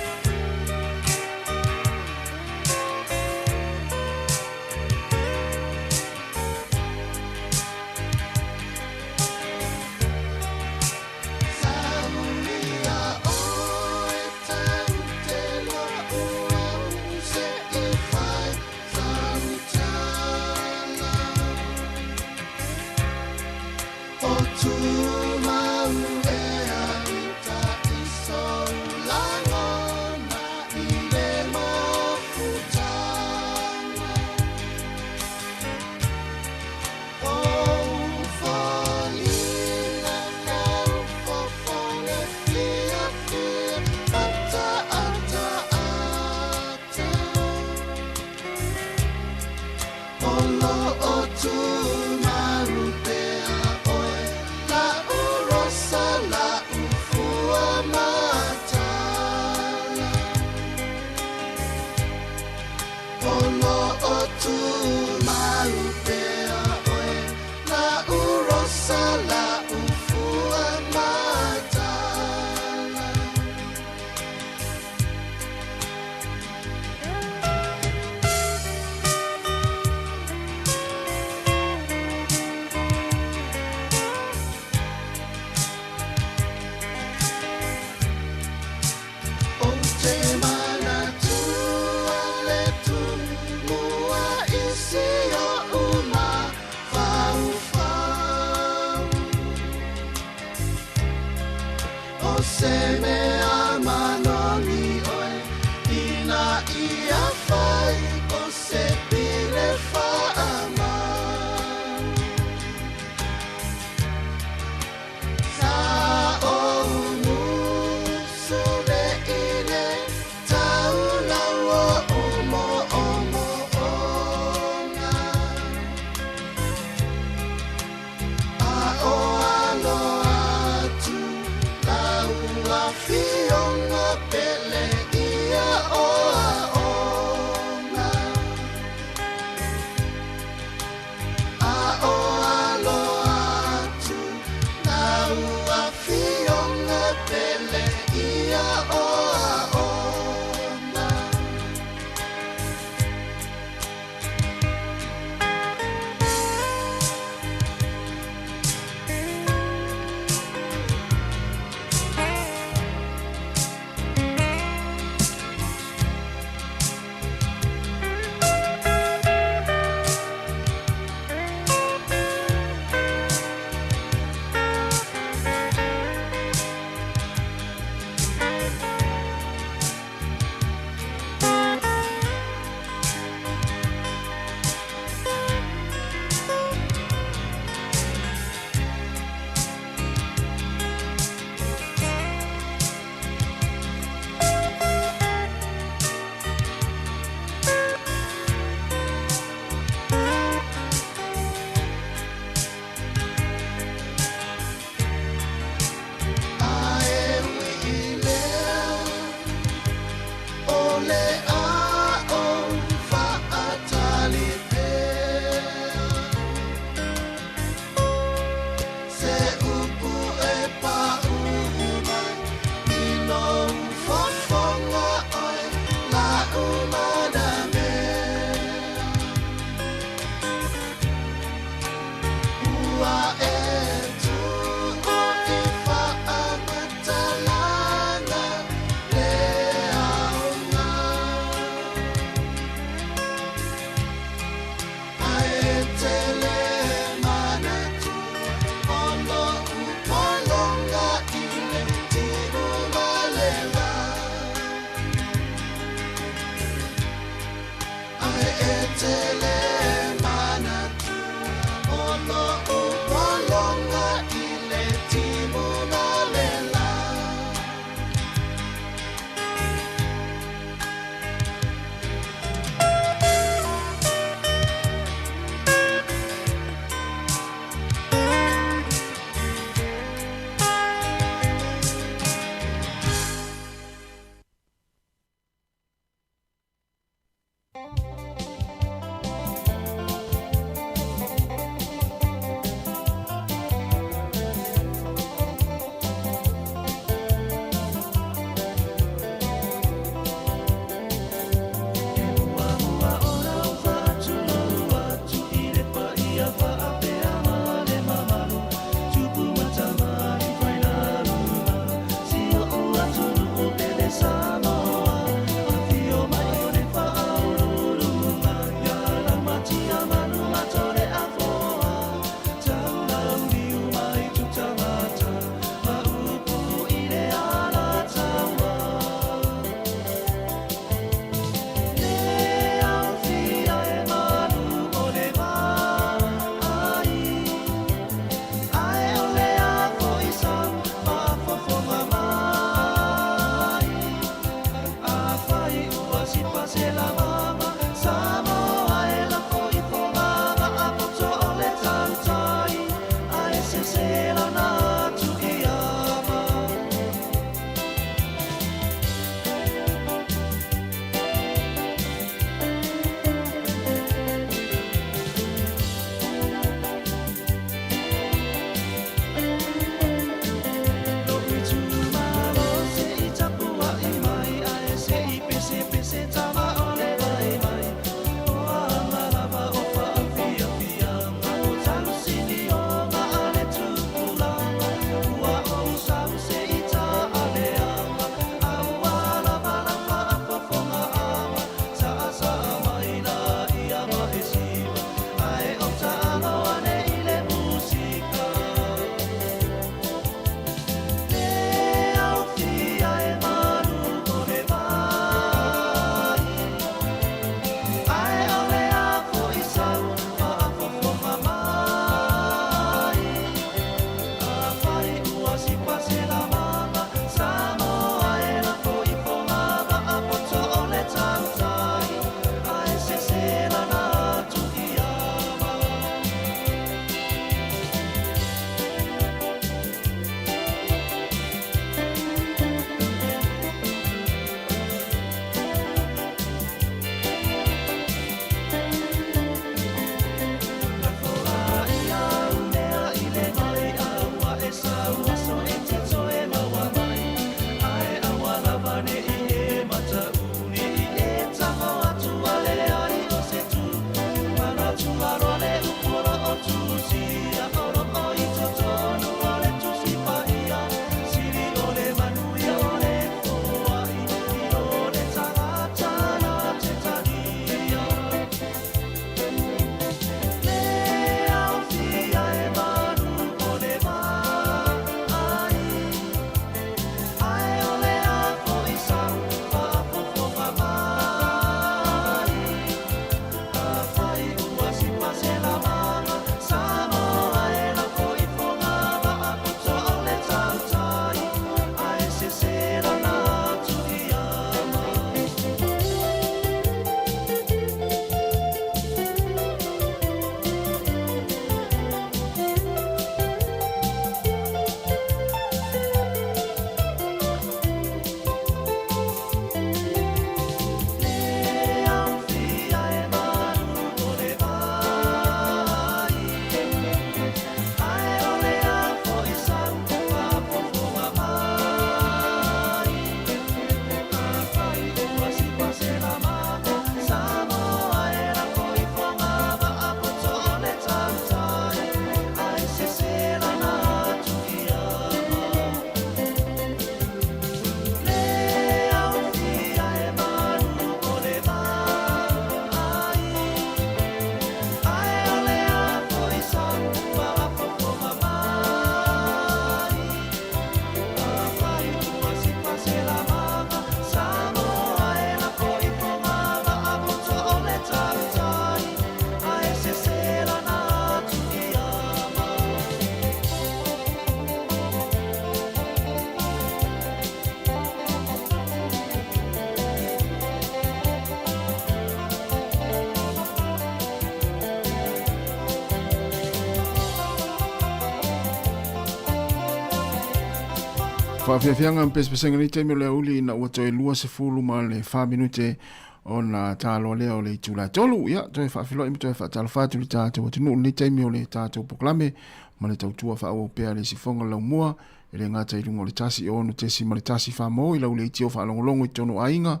Faafiafiaga ma pesepesega nei taimi o le auli ina ua toe 24 minute ona taloa lea o le itula e tolu. Ia, toe faafiloai ma toe faatalofa atu i le tatou atunuu i lenei taimi o le tatou polokalame ma le tautua faaauau pea a le Sifoga Laumua e le gata i luga o le 106.1 Famo i lau leitio faalogologo i totonu o aiga,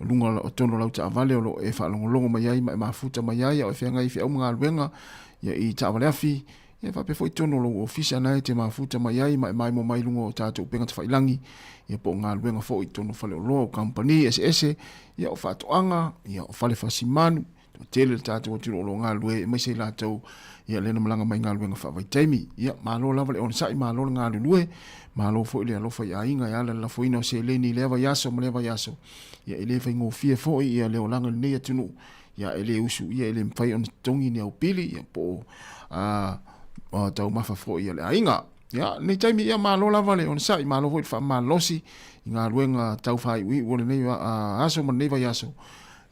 o luga o totonu o lau taavale o lo o e faalogologo mai ai ma e mafuta mai ai a o e feagai i feau ma galuega ia i taavale afi Ia faapea foi totonu o lou ofisa na e te mafuta mai ai ma e maimoa mai i luga o tatou upega tafailagi, ia po o galuega foi i totonu o faleoloa, o kamupani eseese, ia o faatoaga, ia o fale fasimanu, toatele le tatou atunuu o lo o galulue aemaise i latou ia lea na malaga mai galuega faavaitaimi. Ia malo lava le onosai, malo le galulue, malo foi le alofa i aiga e ala i le lafoina o seleni i lea vaiaso ma lea vaiaso. Ia e le faigofie foi ia le olaga i lenei atunuu, ia e le usu ia e le mafai ona totogi ni au pili ia po o a taumafa foi a le aiga. Ia, lenei taimi ia malo lava le onosai, malo foi le faamalosi i galuega tau faaiuiu o lenei aso ma lenei vaiaso.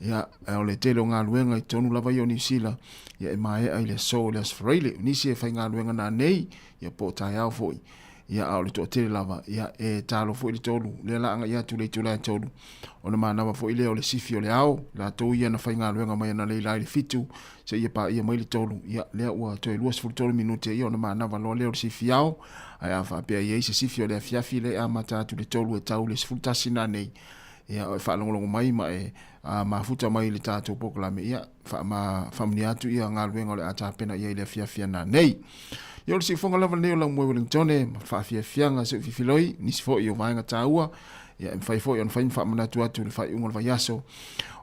Ia, o le tele o galuega i totonu lava ia o Niu Sila, ia e maea i le aso o le Aso Faraile. O nisi e faigaluega nanei, ia po o taeao foi. Ia, a o le toatele lava, ia, e talo foi le tolu, lea la agai atu le itula e tolu, ona manava foi lea o le sifi o le ao, latou ia na faigaluega mai analeila i le fitu, seia paia mai le tolu, ia, lea ua toe 23 minute, ia, ona manava loa lea o le sifi ao, ae a faapea e i ai se sifi o le afiafi lea e amata atu i le tolu e tau i le 11 nanei, ia, e faalogologo mai ma e mafuta mai i le tatou polokalame, ia, faamanuia atu ia galuega o le a tapena i ai le afiafi ananei. Ia o le siufoga lava lenei o Laumue Wellingtone ma faafiafiaga se ufifiloi, nisi foi o vaega taua, ia e mafai foi ona fai ma faamanatu atu le faaiuga o le vaiaso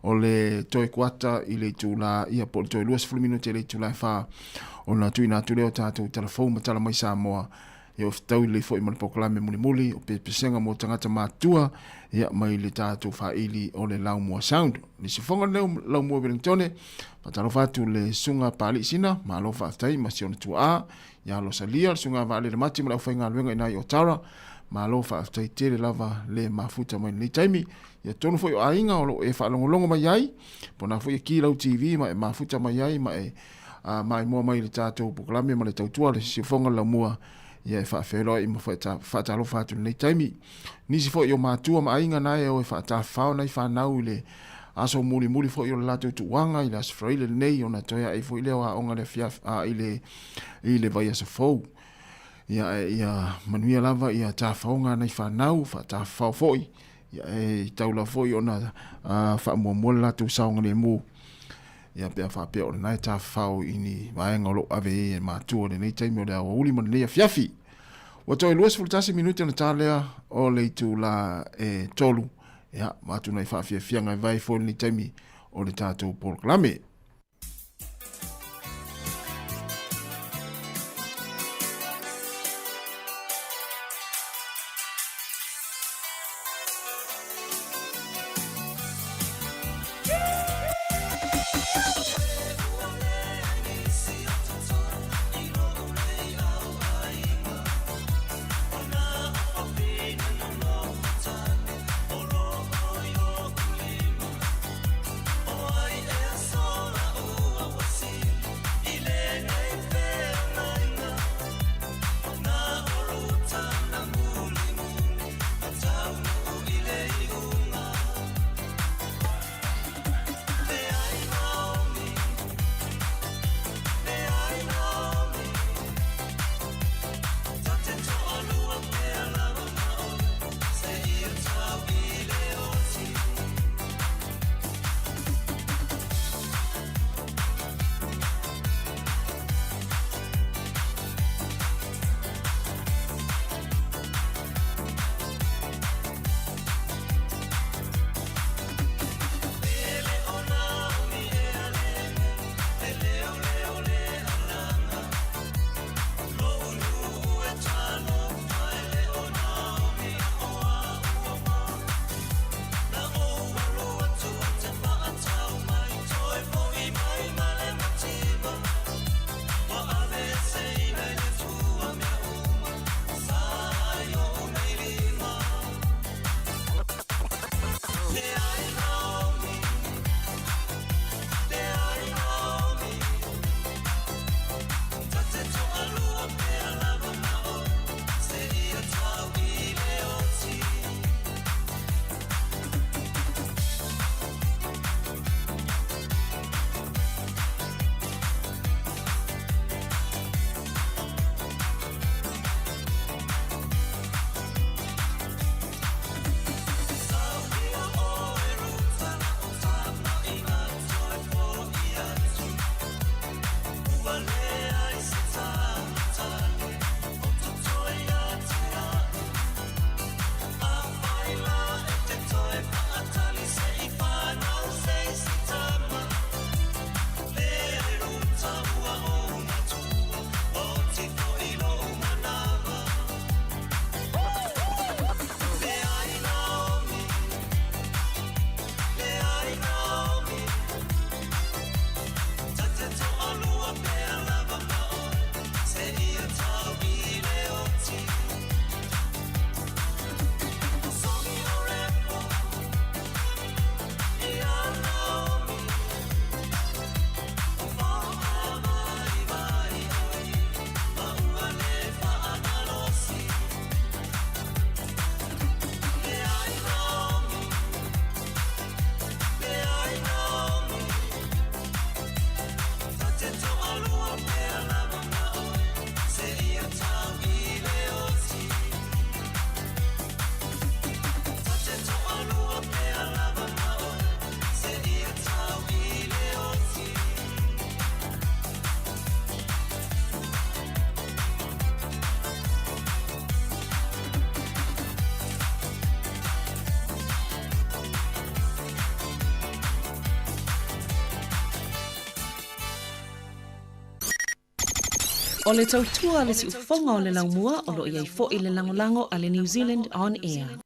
o le toe kuata i le itula, ia po o le toe 20 minute i le itula e 4 ona tuuina atu lea o tatou tala fou ma tala mai Samoa Ia ua fetaui lelei foi ma le polokalame mulimuli o Pesepesega mo Tagata Matutua, ia mai le tatou faili o le Laumua Sound. Le sifoga lenei o Laumua Wellingtone, faatalofa atu le Susuga Papalii Sina, malo faafetai ma si ona tuaa, ia Losalia, le Susuga Vaalele Mati ma le aufaigaluega i ina i Otara, malo faafetai tele lava le mafuta mai lenei taimi. Ia tonu foi o aiga o lo o e faalogologo mai ai, po na foi e ki lau TV ma e mafuta mai ai ma e a maimoa mai i le tatou polokalame ma le tautua le siufoga le laumua ia e faafeiloai ma faatalofa atu i lenei taimi. Nisi foi o matua ma aiga na e o e faatafafao nai fanau i le aso mulimuli foi o le latou tuuaga i le Aso Faraile lenei ona toe ae foi lea o aoga le afiafi a i le i le vaiaso fou. Ia e ia manuia lava ia tafaoga nai fanau faatafafao foi ia e tau lava foi ona faamuamua le latou saogalemu. Ia pe a faapea o lena e tafafao i ni vaega o lo o ave ai e matua i lenei taimi o le aoauli ma lenei afiafi. Ua toe 21 minute ona ta lea o le itula e tolu, ia, avatu nai faafiafiaga e vae foi lenei taimi o le tatou polokalame. O le tautua a le siufofoga o le laumua o lo o i ai foi le lagolago a le New Zealand On Air.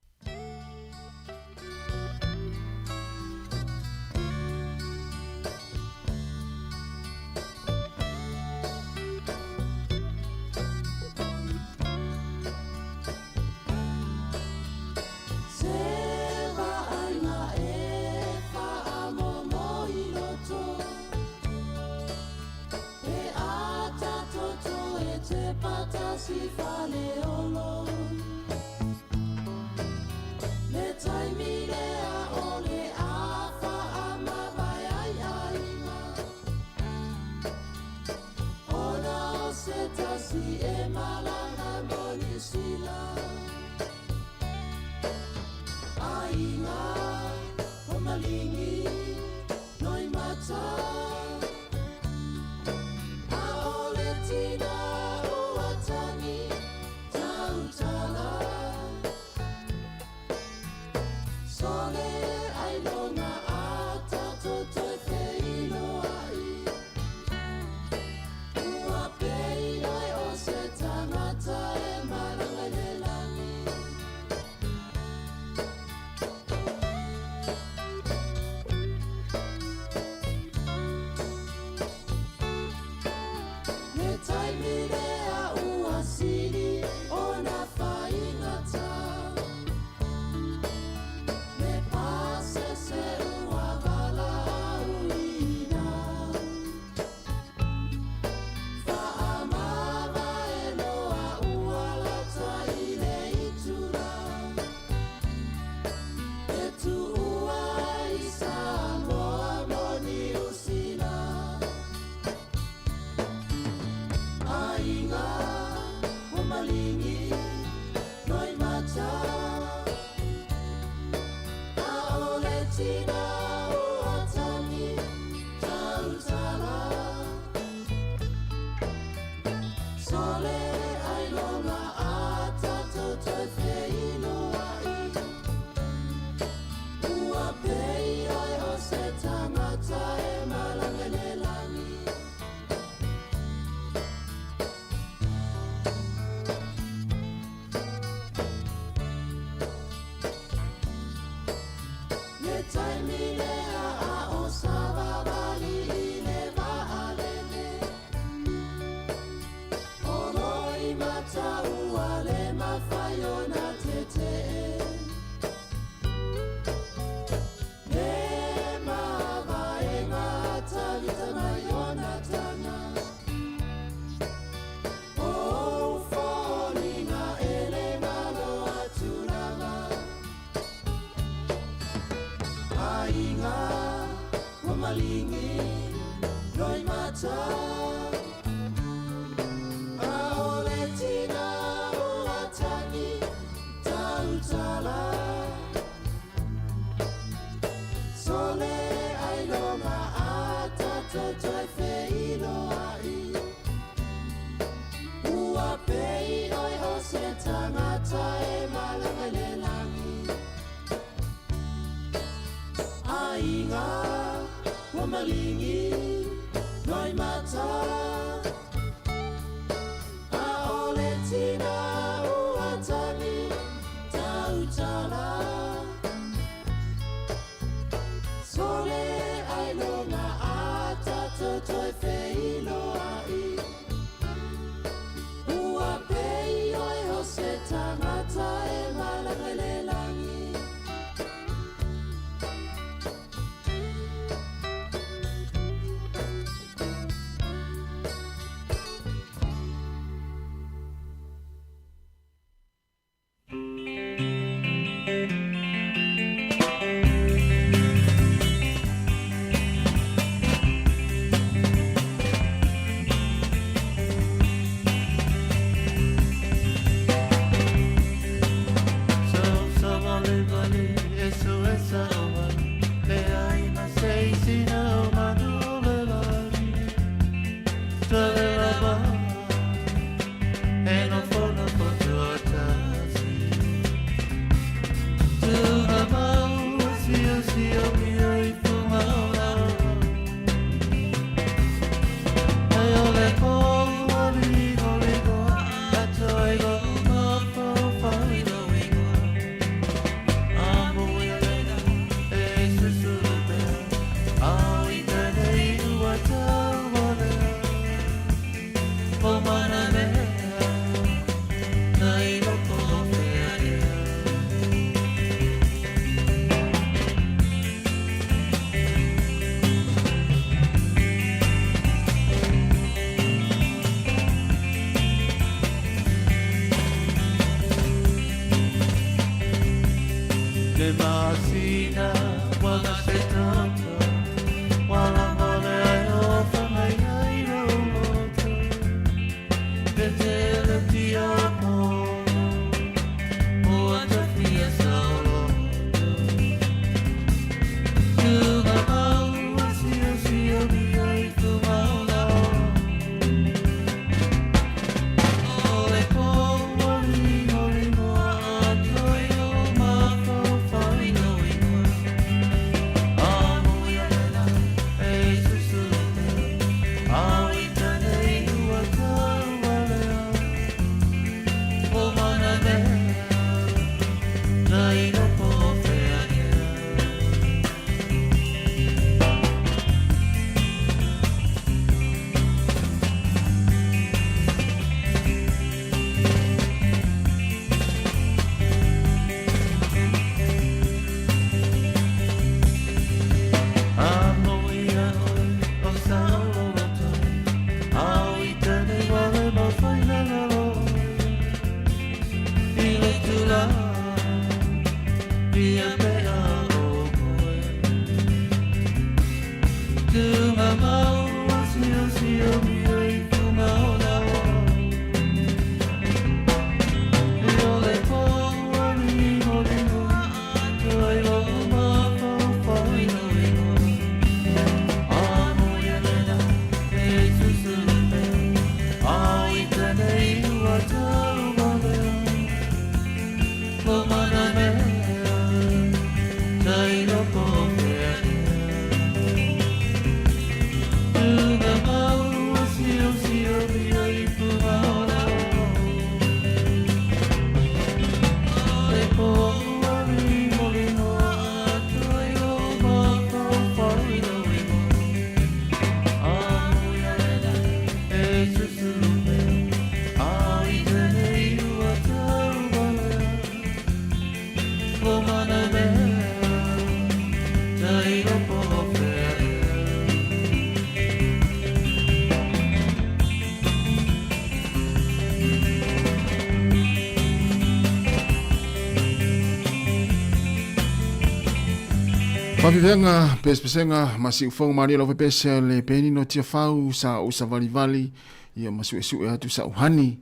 Faafefeaga pesepesega ma siufoga malie lau fepese le penina o Tiafau sa ou savalivali ia ma suesue atu sa'u hani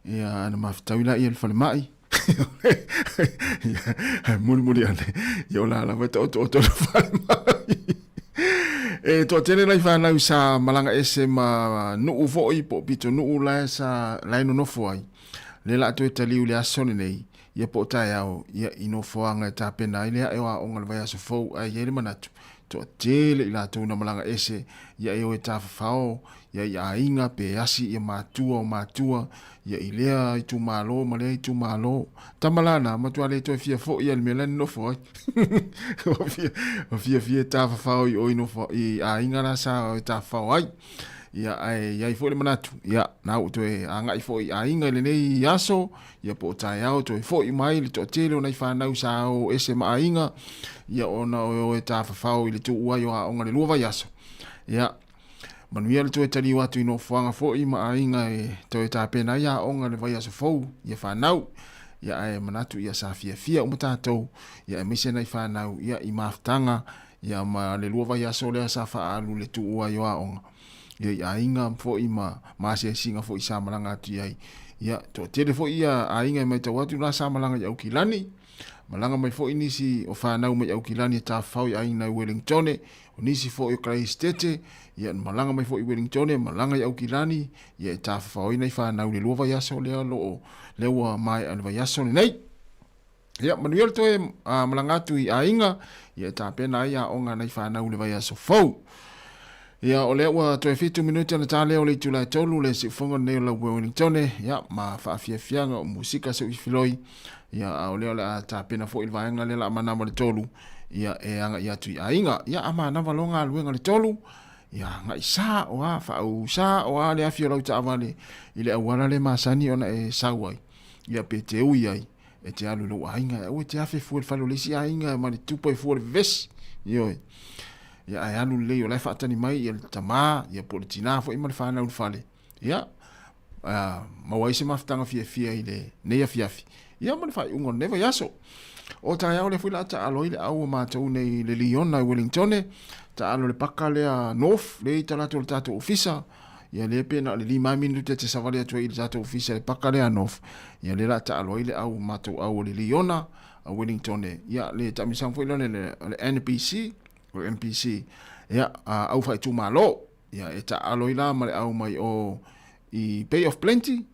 ia ana mafetaui laia i le falemai ae mulimuli ane ia o la lava e taotooto le falemai. E toatele lai fanau sa malaga ese ma nuu foʻi po o pitonuu lae sa lae nonofo ai le la toe taliu le aso lenei ia po o taeao ia i nofoaga e tapena ai le aʻe o aoga le vaiaso fou ae i ai le manatu toatele i latou na malaga ese ia e o e tafafao ia i aiga pe asi ia matua o matua ia i lea itumalo ma lea itumalo. Tama la na, matua le toe fia foʻi ia le mea la e nonofo ai. Ua fia, ua fiafia e tafafao i o i nofo, i aiga la sa e tafafao ai. Ia, ae i ai foi le manatu, ia, na ua toe agai foi i aiga i lenei aso, ia po o taeao toe foʻi mai le toatele o nai fanau sa o ese ma aiga, ia ona o e o e tafafao i le tuu ai o aoga le lua vaiaso. Ia, Manuia le toe taliu atu i nofoaga foi ma aiga e toe tapena ai aoga i le vaiaso fou ia fanau. Ia ae manatu ia sa fiafia uma tatou, ia aemaise nai fanau ia i mafutaga ia ma le lua vaiaso lea sa faaalu le tuu ai o aoga ia i aiga foi ma ma asiasiga foi sa malaga atu i ai. Ia toatele foi ia aiga e maitau atu la sa malaga i Aukilani, malaga mai foi nisi o fanau mai Aukilani e tafafao i aiga i Wellingtone, O nisi foi o Karaisitete, ia na malaga mai foi i Wellingtone, malaga i Aukilani, ia e tafafaoina i fanau i le lua vaiaso lea o lo o, lea ua maea i le vaiaso lenei. Ia, manuia le toe malaga atu i aiga, ia e tapena ai aoga a nai fanau i le vaiaso fou. Ia, o lea ua toe 7 minute ona ta lea o le itula e 3 le siufoga lenei o lau Wellingtone, ia, ma faafiafiaga o musika seuifiloi, ia, a o lea o le a tapena foi le vaega lea la a manava le 3, ia e agai atu i aiga. Ia a manava loa galuega le tolu, ia agai sao lava, faauu sao lava le afi o lau taavale i le auala lea e masani ona e sau ai, ia pe te ui ai, e te alu i lou aiga. Aua e te afe fua i le fale o le isi aiga ma le tupa e fua le vevesi. Ioe. Ia ae alu lelei o la e faatali mai ia le tamā, ia po o le tinā foi ma le fanau i le fale. Ia, maua ai se mafutaga fiafia i lenei afiafi, ia ma le faaiuga o lenei vaiaso. O taeao lea foi la taalo ai le au o matou nei i le Liona i Wellingtone, taalo le paka lea North, lea i talaatu o le tatou ofisa, ia lea pe na o le 5 minute e te savali atu ai i le tatou ofisa i le paka lea North, ia lea la taalo ai le au matou au o le Liona a Wellingtone, ia le taamilosaga foi lea o le NPC, o le NPC, ia au faaitumalo, ia e taalo ai la ma le au mai o i Bay of Plenty,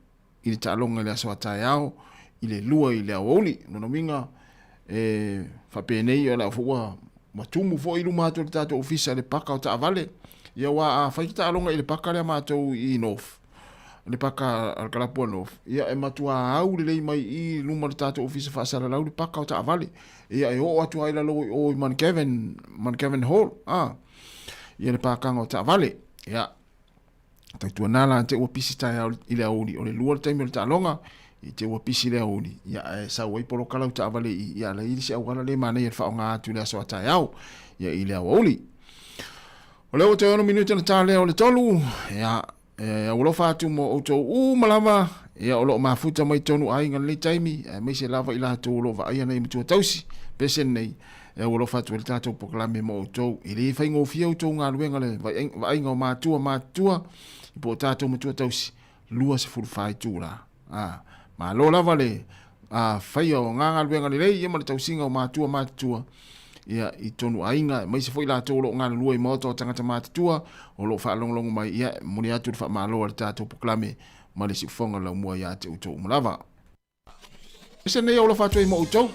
i le taaloga i le aso a taeao i le 2 i le aoauli. Lona uiga, e faapenei o le a foi ua ua tumu foi i luma atu o le tatou ofisa le paka o taavale. Ia aua a fai taaloga i le paka lea matou i North, le paka a le kalapu a North, ia e matua au lelei mai i luma o le tatou ofisa faasalalau le paka o taavale. Ia e oo atu lava i lalo i o i Mount Gavin, Mount Gavin Hall, a, ia le pakaga o taavale. Ia, Tautuana la te ua pisi taeao i le aoauli, o le 2 le taimi o le taaloga, i te ua pisi le aoauli, ia ae sau ai poloka lau taavale i, ia ala i le isi auala le manaia le faaaoga atu i le aso a taeao, ia i le aoauli. O lea ua toe 6 minute ona ta lea o le 3, ia, e aualofa atu mo outou uma lava, ia o lo o mafuta mai totonu aiga i lenei taimi, aemaise lava i latou o lo o vaaia nai matua tausi, pese lenei, E aualofa atu ai le tatou polokalame mo outou. E le faigofie outou galuega le vaaiga o matua matutua po o tatou matua tausi 24 itula. A, malo lava le a, faia o ngā galuega lelei ia ma le tausiga o matua matutua ia i tonu aiga aemaise foi latou o lo o galulue i maota o tagata matutua o lo o faalogologo mai ia e momoli atu le faamalo a le tatou polokalame ma le siufofoga laumua ia te outou uma lava. Ese nei alofa atu ai mo outou.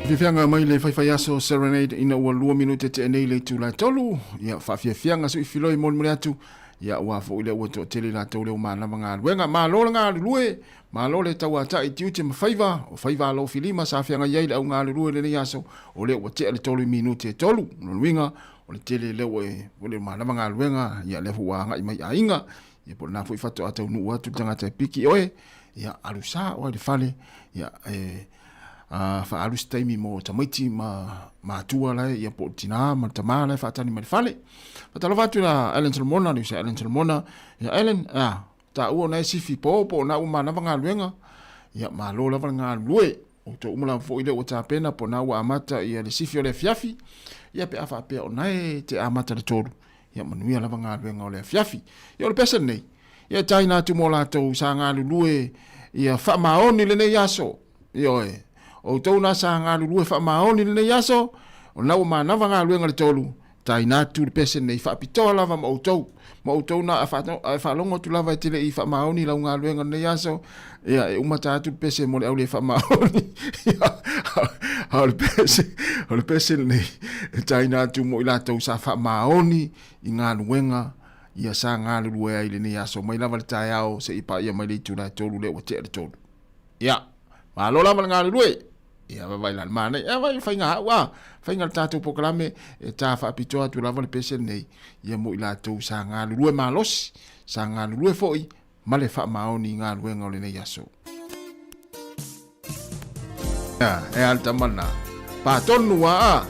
Fiafiaga mai le faifaiaso Serenade ina ua 2 minute tea nei le itula e 3. Ia, faafiafiaga suifiloi molimoli atu. Ia, ua foʻi lea ua toatele i latou lea ua manava galuega. Malo le galulue, malo le tauataʻi i tiute ma faiva, o faiva alofilima sa feagai ai le au galulue i lenei aso, o lea ua tea le 3 minute e 3. O lona uiga, o le tele lea ua e, ua le manava galuega, ia lea foi ua agai mai aiga, ia po o lena foi faatoa taunuu atu le tagata e piki oe, ia alu sa oe i le fale, ia e faaalu se taimi mo tamaiti ma matua la ia po o tina ma tama la e faatali mai le fale. Faatalofa atu la Ellen Solomona, le usa Ellen Solomona. Ia Ellen, a taua ona e sifi po po na ua manava galuega. Ia malo lava le galulue. O outou uma lava foi lea ua tapena po na ua amata ia le sifi o le afiafi. Ia pe a faapea ona e te amata le 3. Ia manuia lava galuega o le afiafi. Ia o le pese lenei. Ia e taina atu mo latou sa galulue ia faamaoni lenei aso. Ioe, o outou na sa galulue faamaoni lenei aso, o lena ua manava galuega le 3, taina atu le pese lenei faapitoa lava ma outou. Ma outou na a e faalogo atu lava e te le i faamaoni lau galuega lenei aso, ia e uma ta atu le pese mo le au le faamaoni. A o le pese, o le pese lenei e taina atu mo i latou sa faamaoni i galuega ia sa galulue ai lenei aso mai lava le taeao seia paia mai le itula e 3 lea ua tea le 3. Ia, malo lava le galulue. Ia, vaavaai la le manaia. Ia, vaai faiga au a. Faiga le tatou polokalame e ta faapitoa atu lava le pese lenei. Ia mo i latou sa galulue malosi, sa galulue foi ma le faamaoni i galuega o lenei aso. Ia, e a le tama lena. Patonu a a.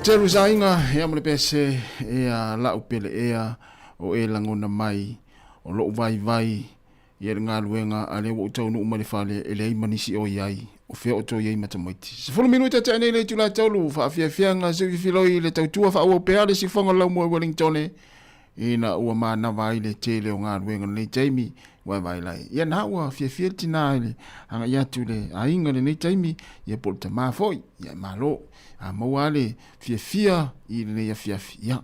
Telu saiga ia ma le pese ia la'u pele ea o e lagona mai o lo'u vaivai ia le galuega a lea ua ou taunuu mai le fale e leai ma nisi o iai o fea o tou iai ma tamaiti. 10 minute tea nei le itula tolu faafiafiaga seuifiloi le tautua faaauau pea le sifoga o le laumua i Wellingtone ina ua manava ai le tele o galuega i lenei taimi ua e vailai. Ia na ua fiafia le tinā i le agai atu i le aiga i lenei taimi ia po o le tamā foi ia e malo. A maua lava le fiafia i lenei afiafi ia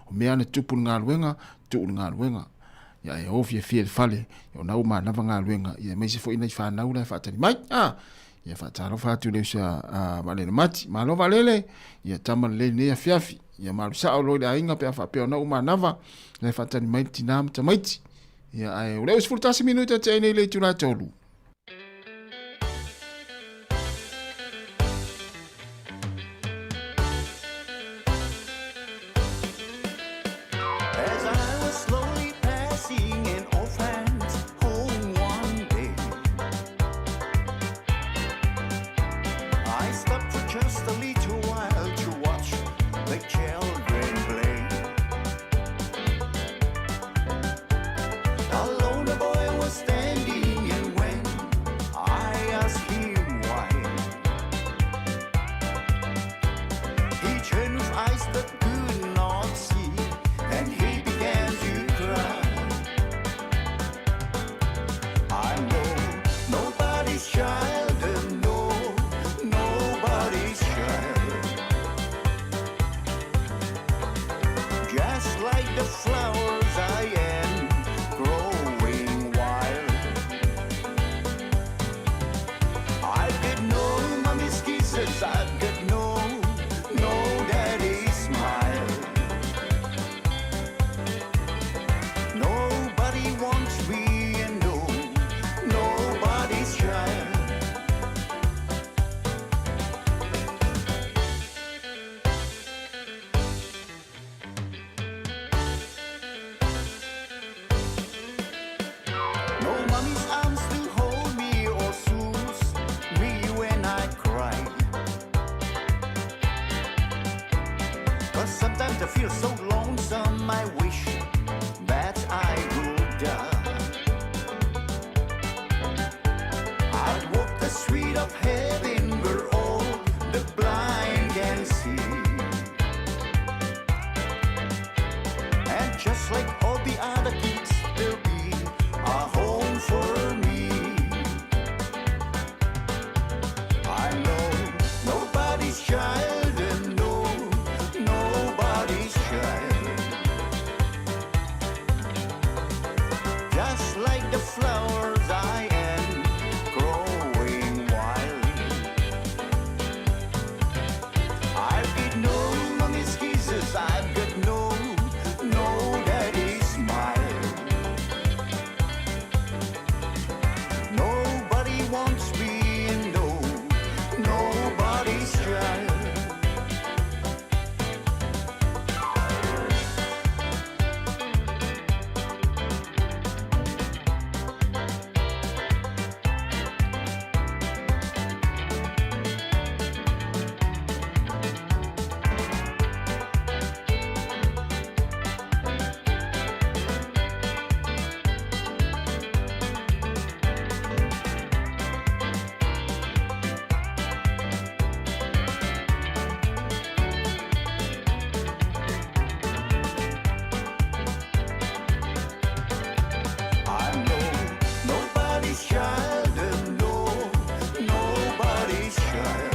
o mea na tupu i le galuega tuu i le galuega. Ia e o fiafia i le fale ia ona ua manava galuega ia aemaise foi nai fanau la e faatali mai. A ia faatalofa atu i le uso a Vaalele Mati. Malo Vaalele, ia tama lelei lenei afiafi. Ia malu sao loa i le aiga pe a faapea ona ua manava la e faatali mai le tinā ma tamaiti. Ia ae o lea ua 11 minute tea nei le itula 3. As I was slowly passing an orphan's home one day, I stopped for just a little while to watch the children play. Alone the boy was standing, and when I asked him why, he turned with eyes that could not see, and he began to cry. I know nobody's child, and no, nobody's child. Just like the flowers I am growing wild. I've got no mommy's kisses, I've got no daddy's smile. Nobody wants me and no, nobody's child. No mommy's arms to hold me or soothe me when I cry. But sometimes I feel so lonesome, I wish that I would die. I'd walk the street of heaven where all the blind can see. Just like all the other kids, there'll be a home for me. I know nobody's child, and no, nobody's child. Just like the flowers, I am growing wild. I've got no mommy's kisses, I've got no daddy's smile. Nobody wants me, and no, nobody's child. I know nobody's child, and no, nobody's child.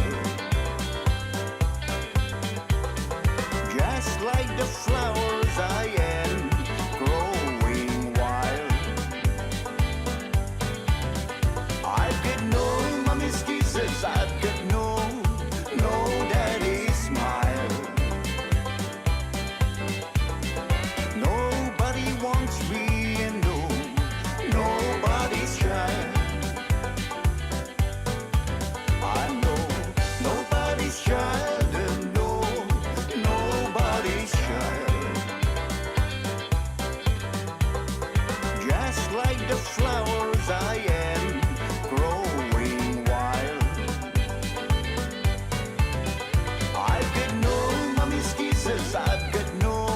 Just like the flowers, I am growing wild. I've got no mommy's kisses, I've got no daddy's smile. Nobody wants me, and no, nobody's child. I know nobody's child, and no, nobody's child. Just like the flowers, I am growing wild. I've got no mommy's kisses, I've got no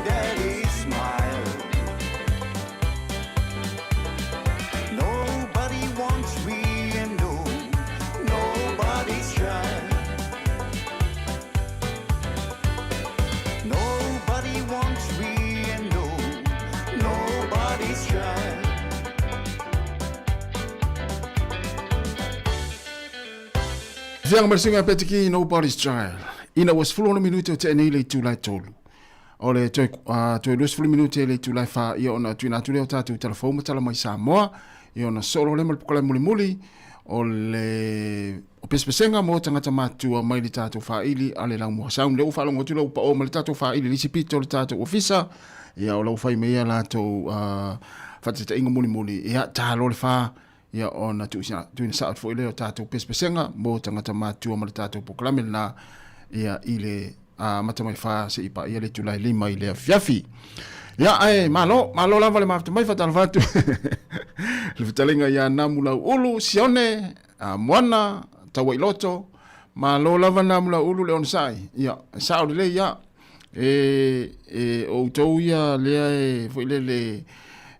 daddy's smile. Nobody wants me, and no, nobody's child. Nobody wants me, and no, nobody's child. Fianga ma le suiga Petiki, Nobody's Child. Ina ua 16 minute o tea nei le itula e 3. O le toe, toe 20 minute le itula e 4 ia ona tuuina atu lea o tatou tala fou ma tala mai Samoa, ia ona solo lea ma le pokolae mulimuli o le o pesepesega mo tagata matutua mai le tatou faili a le Laumua Sound. Lea ua faalogo atu lea ua pao ma le tatou faili i le isi pito o le tatou ofisa, ia o la ua fai mai ia latou faataitaiga mulimuli, ia ta loa le 4 ia ona tuuina sao atu foi lea o tatou pesepesega mo tagata matutua ma le tatou polokalame lena ia i le amata mai 4 seia paia le itula e 5 i le afiafi. Ia ae malo, malo lava le mafuta mai faatalofa atu le fetalaiga ia Namu Lauulu, Sione, Moana, Tauailoto, malo lava Namu Lauulu le onosai. Ia, sao lelei ia. E o outou ia lea e foi lele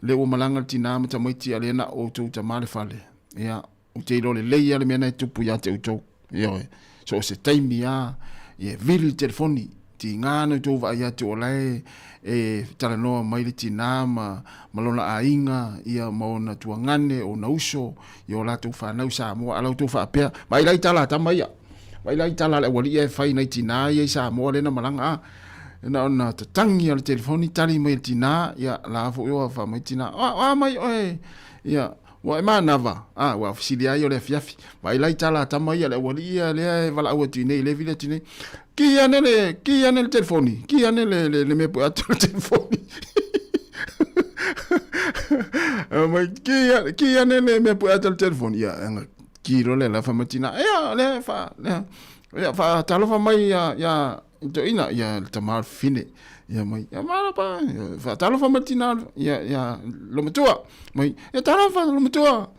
le ua malaga le tinā ma tamaiti a lea na o outou tama le fale. Ia, ou te iloa lelei lava le mea na e tupu ia te outou. Ioe, so o se taimi lava, ia e vili le telefoni, tiga na outou vaai atu o la e talanoa mai le tinā ma lona aiga, ia ma ona tuagane, ona uso, ia o latou fanau Samoa, a la outou faapea, vaai la i tala a tama ia. Vaai la i tala a le aualii ia e fai nai tinā ia i Samoa lea na malaga a. Na ona tatangi lava o le telefoni, tali mai e le tinā, ia la foi ua fai mai le tinā, o a mai oe, ia, ua e manava, a, ua fesili lava ia o le afiafi. Vaai la i tala a tama ia, le aualii ia lea e valaau atu i inei, lea e vili atu i inei, ki ane le, ki ane le telefoni, ki ane le mea pue atu o le telefoni. Mai, ki ane le mea pue atu o le telefoni, ia, anga, ki loa le la fai mai tina, ia, lea fa, lea, ia, faatalofa mai ia, ia, i toeaina, ia, le tama o le fafine, ia mai, ia, malo pa, ia, faatalofa mai le tina, ia, ia, lo matua, mai, ia, talofa, lo matua,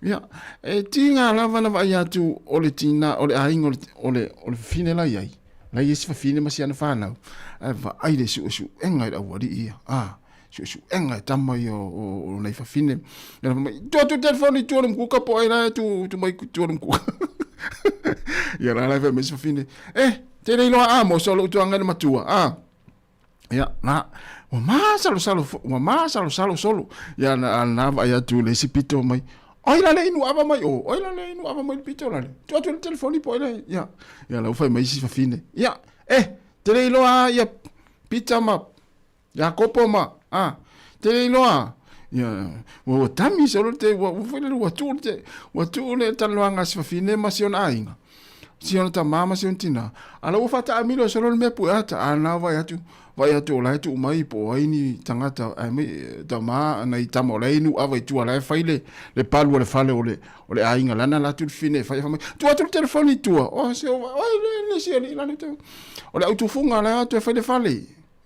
ia, e tiga lava na vaai atu o le tina, o le aiga o le, o le, o le fafine la i ai, la i ai si fafine ma si ana fanau, ae vaai le suesuega i le aualii ia, a, suesuega e tama ia o nai fafine. Ia fai mai, tua atu telefoni i tua o le mukuka po o ai la e tu, tu mai tua o le mukuka. Ia la la e fai mai si fafine, eh, te le iloa a mo so lou tuaga i le matua, a. Ia, na, ua masalosalo, ua masalosalo solo. Ia, na, na vaai atu le isi pito mai. Oi la le inu ava mai o, oi la le inu ava mai le pito la le. Tu atu le telefoni po le, ia. Ia, lau fai mai isi fafine. Ia, eh, te le iloa ia Pita ma Iakopo ma, a, te le iloa. Ia, ua ua tami solo te, ua ua foi le ua tuu te, ua tuu le talanoaga a si fafine ma si ona aiga. Si ona tamā ma si ona tinā. A la ua faataamilo solo le mea pue ata, a na vaai atu, vaai atu o la e tuu mai po o ai ni tagata, ae mai tamā, nai tama o la e inu ava i tua, la e fai le, le palu o le fale o le, o le aiga, lana la atu le fafine e fai, fai mai, tuu atu le telefoni i tua, o se o, oi le, le si alii la le te, o le autufuga la e atu e fai le fale,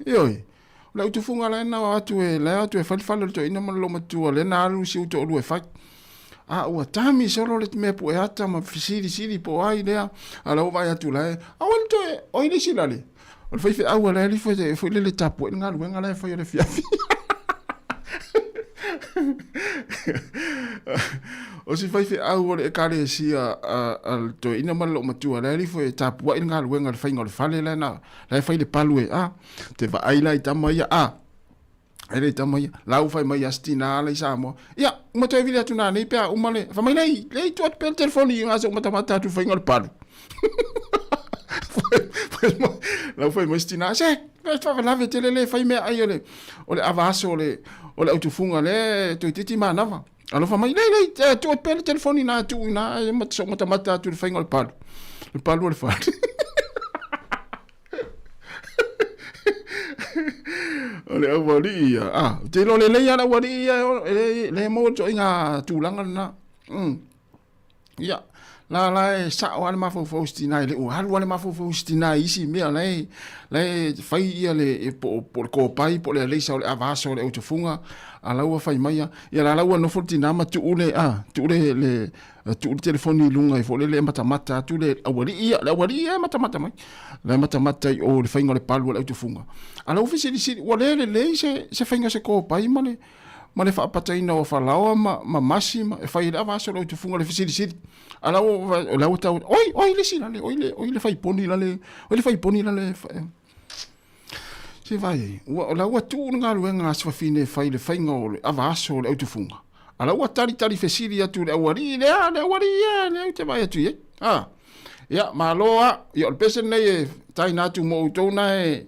ioe, o le autufuga la e na atu e, la e atu e fai le fale o le toeaina ma le loomatua, lea na alu si ou toalua e fai. A ua tami solo le mea pue ata ma fesilisili po o ai lea, a la ua vaai atu la e, aua le toe, oi le isi lale. O le faifeau a la e alifo e foi lele tapuai le galuega la e fai o le afiafi. O si faifeau o le ekalesia a le toeaina ma le loomatua la e alifo e tapuai le galuega le faiga o le fale la na, la e fai le palu e, a, te vaai la i tama ia, a, e le tama ia, la ua fai mai a si tinā la i Samoa, ia, uma toe vili atu nanei pe a uma le, fai mai lei, lei tuu atu pea le telefoni i gase uma tamata atu faiga o le palu. La ua fai mai si tinā, se, faalavelave tele le fai meaai o le, o le ava aso o le, o le autufuga le toeitiiti manava. Alofa mai, lei, lei, tuu atu pea le telefoni ina, tuu ina, e matamata atu le faiga o le palu. Le palu o le fale. O le aualii ia. Ah, te iloa lelei lava le aualii ia e le, le maua le ituaiga tulaga lena. Ia, la la e sao lava le mafaufau o si tina e le o alu lava le mafaufau o si tina i isi mea la e, la e fai ia le, e po, po o le kopai, po o le aleisa o le ava aso o le autufuga, a la ua fai mai ia, ia la la ua nofo le tina ma tuu le, ah, tuu le, le, tuu le telefoni i luga i foi lele e matamata atu le aualii ia, le aualii ia e matamata mai. La e matamata i o le faiga o le palu o le autufuga. A la ua fesilisili, ua le lelei se, se faiga se kopai ma le, ma le faapataina o falaoa ma, ma masi ma e fai ai le ava aso o le autufuga le fesilisili. A la ua, o la ua tau, oi, oi le isi lale, oi le, oi le faiponi lale, oi le faiponi lale, Se vaai ai, ua, la ua tuu le galuega a si fafine e fai le faiga o le ava aso o le autufuga. A la ua talitali fesili atu i le aualii lea, le aualii ia, lea ou te vaai atu i ai. A, ia, malo a, ia o le pese lenei e taina atu mo outou na e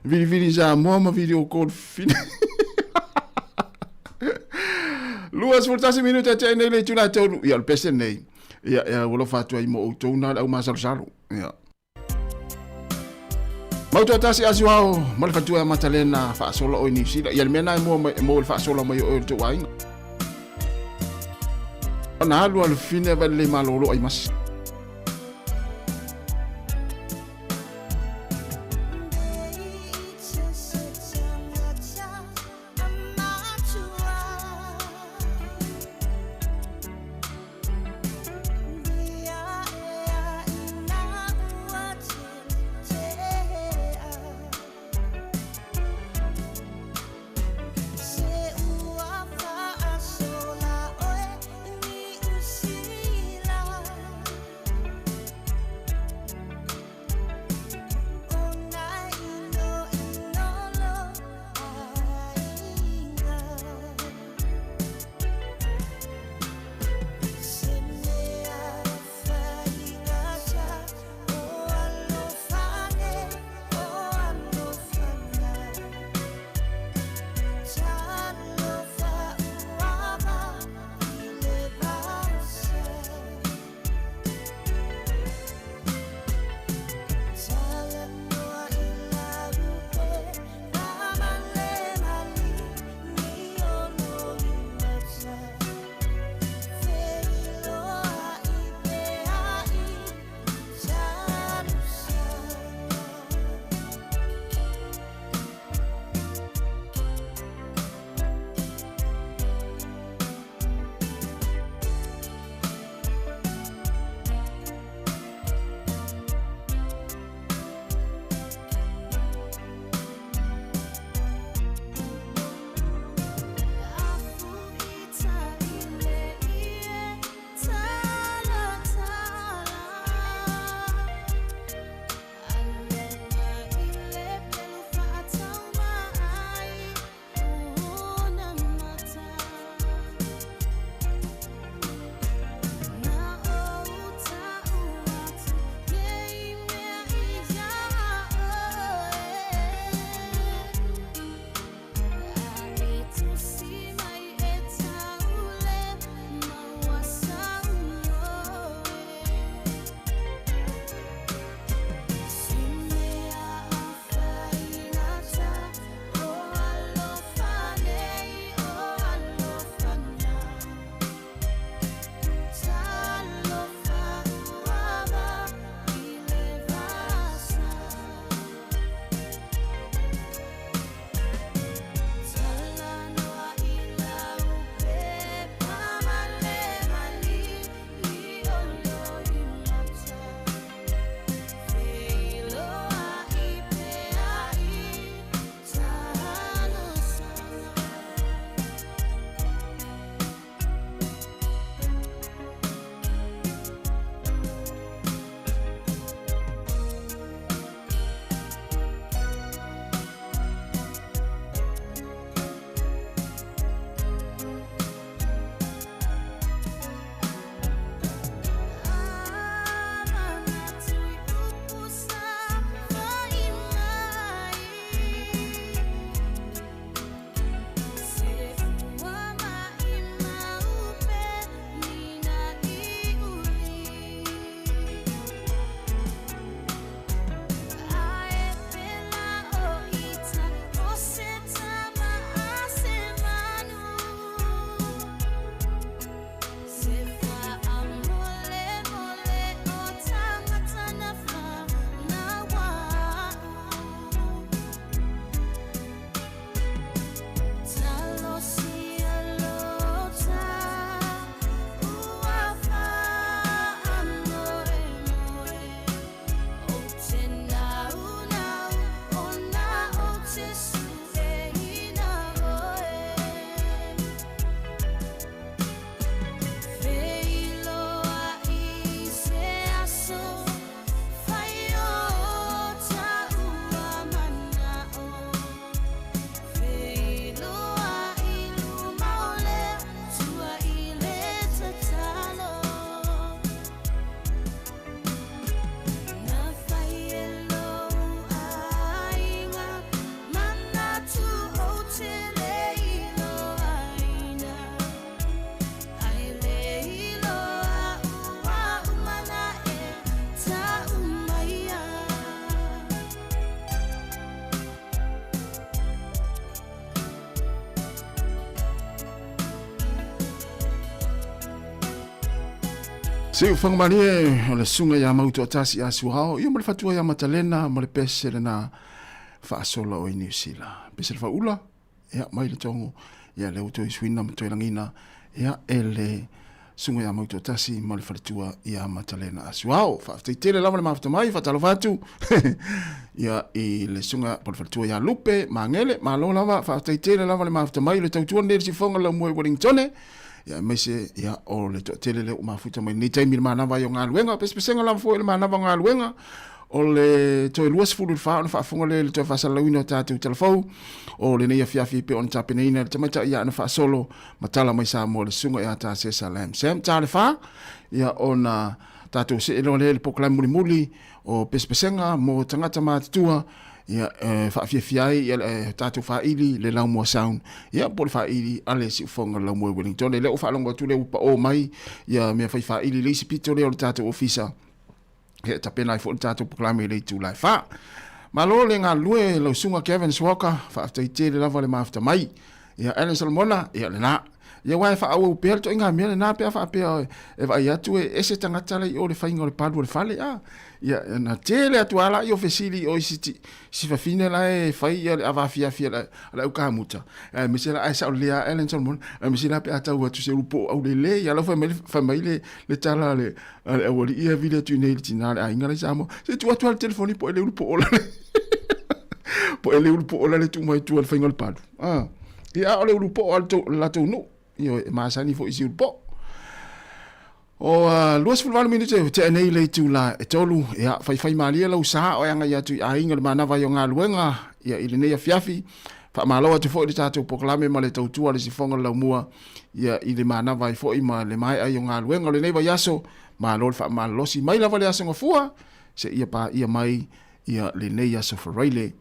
vilivili Samoa ma video call fafine. 21 minute e tea nei le itula e tolu. Ia o le pese lenei, ia, ia ua alofa atu ai mo outou na le au masalosalo. Ia. Mau toatasi Asuao ma le faletua ia Matalena faasola oe i Niu Sila. Ia le mea na e mua mai e maua le faasola mai o oe o le tou aiga. Ona alu alu fine vai lelei malolo ai masi. Si'ufagamalie o le susuga iā Mautoatasi Asuao ia ma le fatua iā Matalena ma le pese lena faasola o i Niu Sila. Pese le faaula, ia mai le togo, ia lea ua toe suina ma toe lagina, ia e le susuga iā Mautoatasi ma le faletua iā Matalena Asuao. Faafetai tele lava le mafuta mai, faatalofa atu ia i le susuga po le faletua iā Lupe Magele, malo lava, faafetai tele lava le mafuta mai le tautua lenei i le siufofoga o le laumua i Wellingtone. Ia aemaise ia o le toatele lea ua mafuta mai lenei taimi i le manava ai o galuega, pesepesega lava foi i le manava o galuega, o le toe 24 ona faafofoga lea i le toe faasalalauina o tatou talafou o lenei afiafi e pei ona tapenaina e le tamaitai ia Ana Faasolo ma tala mai Samoa le susuga ia Tasesa Lam Sam. Ta le fa, ia ona tatou see loa lea i le polokalame mulimuli o pesepesega mo tagata matutua ia e faafiafia ai ia le tatou faili le Laumua Sound ia po o le faili a le siufofoga o le Laumua i Wellington. Lea ua faalogo atu lea ua pao mai ia mea fai faili i le isi pito lea o le tatou ofisa e tapena ai foi le tatou polokalame i le itula e 4. Malo le galulue lau susuga Kevin Swalker, faafetai tele lava le mafuta mai. Ia Alan Solomona, ia lena. Ia aua e faaauau pea le ituaiga mea lena pe a faapea e vaai atu e ese tagata la i o le faiga o le palu o le fale a. Ia na tele atu lava laia o fesili i o i si fafine la e fai ia le avaafiafi a le au kamuta. Aemaise la ae sao lelei lava Alan Solomona, aemaise la pe a tau atu se ulu po o aulelei. Ia la ua fai mai le tala a le aualii ia e vili atu i inei i le tina a le aiga la i Samoa, se tuu atu lava le telefoni po o le ulu po o la le po o le ulu po o la le tuu mai tua i le faiga o le palu. Ah. Ia, a o le ulu po'o a le latou nuu. Ioe, e masani foi i si ulu po'o. O 28 minute e tea nei le itula e 3, ia, faifai malie lau sa o e agai atu i aiga le manava ai o galuega, ia, i lenei afiafi. Faamalo atu foi i le tatou polokalame ma le tautua a le sifoga o le laumua, ia, i le manava ai foi ma le maea ai o galuega o lenei vaiaso. Malo le faamalolosi mai lava le Aso Gafua, seia paia mai, ia, lenei Aso Faraile.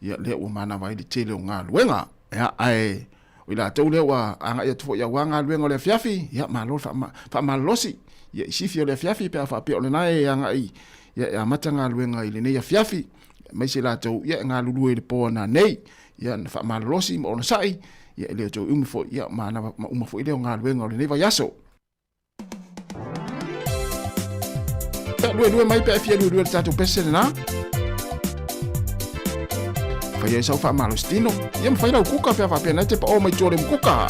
Ia, lea ua manava ai le tele o galuega. Ia, ae o i latou lea ua agai atu foi aua galuega o le afiafi, ia, malo le faamalolosi. Ia, i sifi o le afiafi pe a faapea o lena e agai, ia, e amata galuega i lenei afiafi, aemaise i latou, ia, e galulue i le po ananei. Ia, na faamalolosi ma onosai, ia, e le o toe umi foi, ia, manava, ma uma foi lea o galuega o lenei vaiaso. Lue lue mai pe a fia lue lue le tatou pese lena. Fai ai sau faamalositino. Ia ma fai lau kuka pe a faapea na te paʻo mai tua o le mukuka.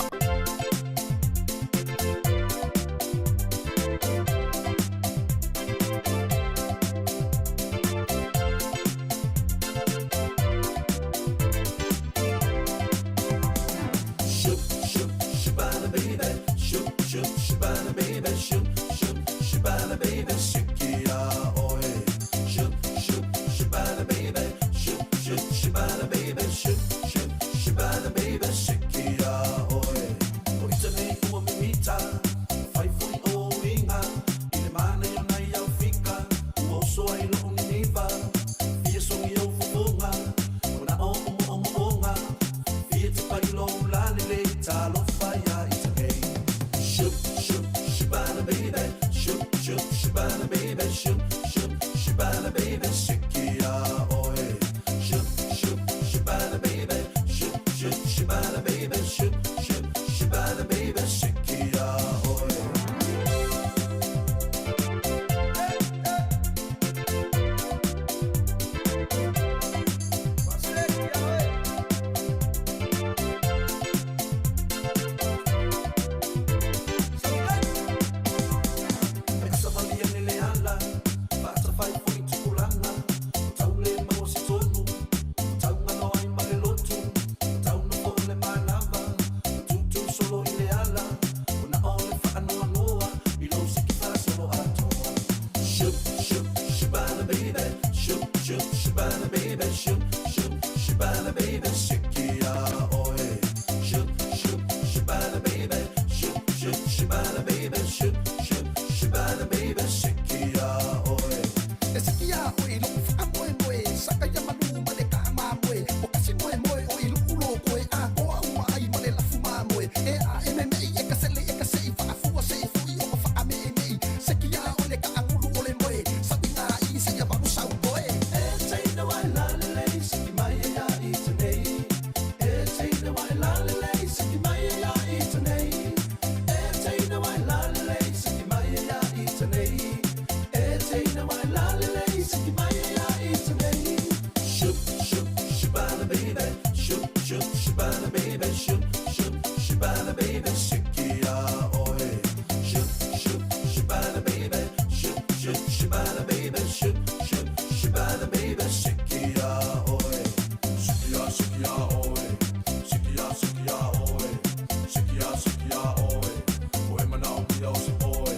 oe Sikia sikia oe Sikia sikia oe Ua e manaomia o se poe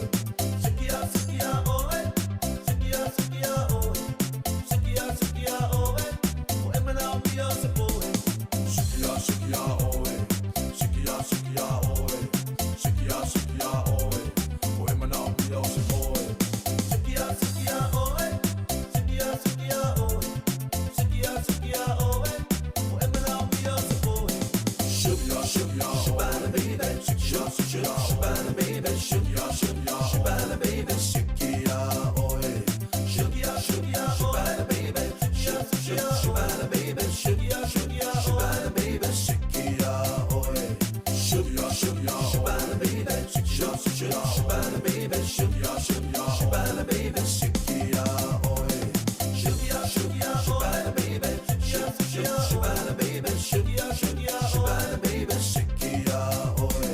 Sikia sikia oe Sikia sikia oe Sikia sikia oe Ua e manaomia o se poe Sikia sikia oe Sikia sikia oe Sikia sikia oe Ua e manaomia o se poe Sikia sikia oe Sikia sikia oe Sikia sikia oe Ua e manaomia o se poe Sikia sikia Shabana baby Sikia sikia Shabana baby Sikia sikia Shabana baby Sikia oe Sikia sikia Shabana baby Sikia Shabana baby Sikia sikia Shabana baby Sikia oe Sikia sikia Shabana baby Sikia sikia Shabana baby Sikia sikia Shabana baby Sikia oe Sikia sikia Shabana baby Sikia Shabana baby Sikia sikia Shabana baby Sikia oe.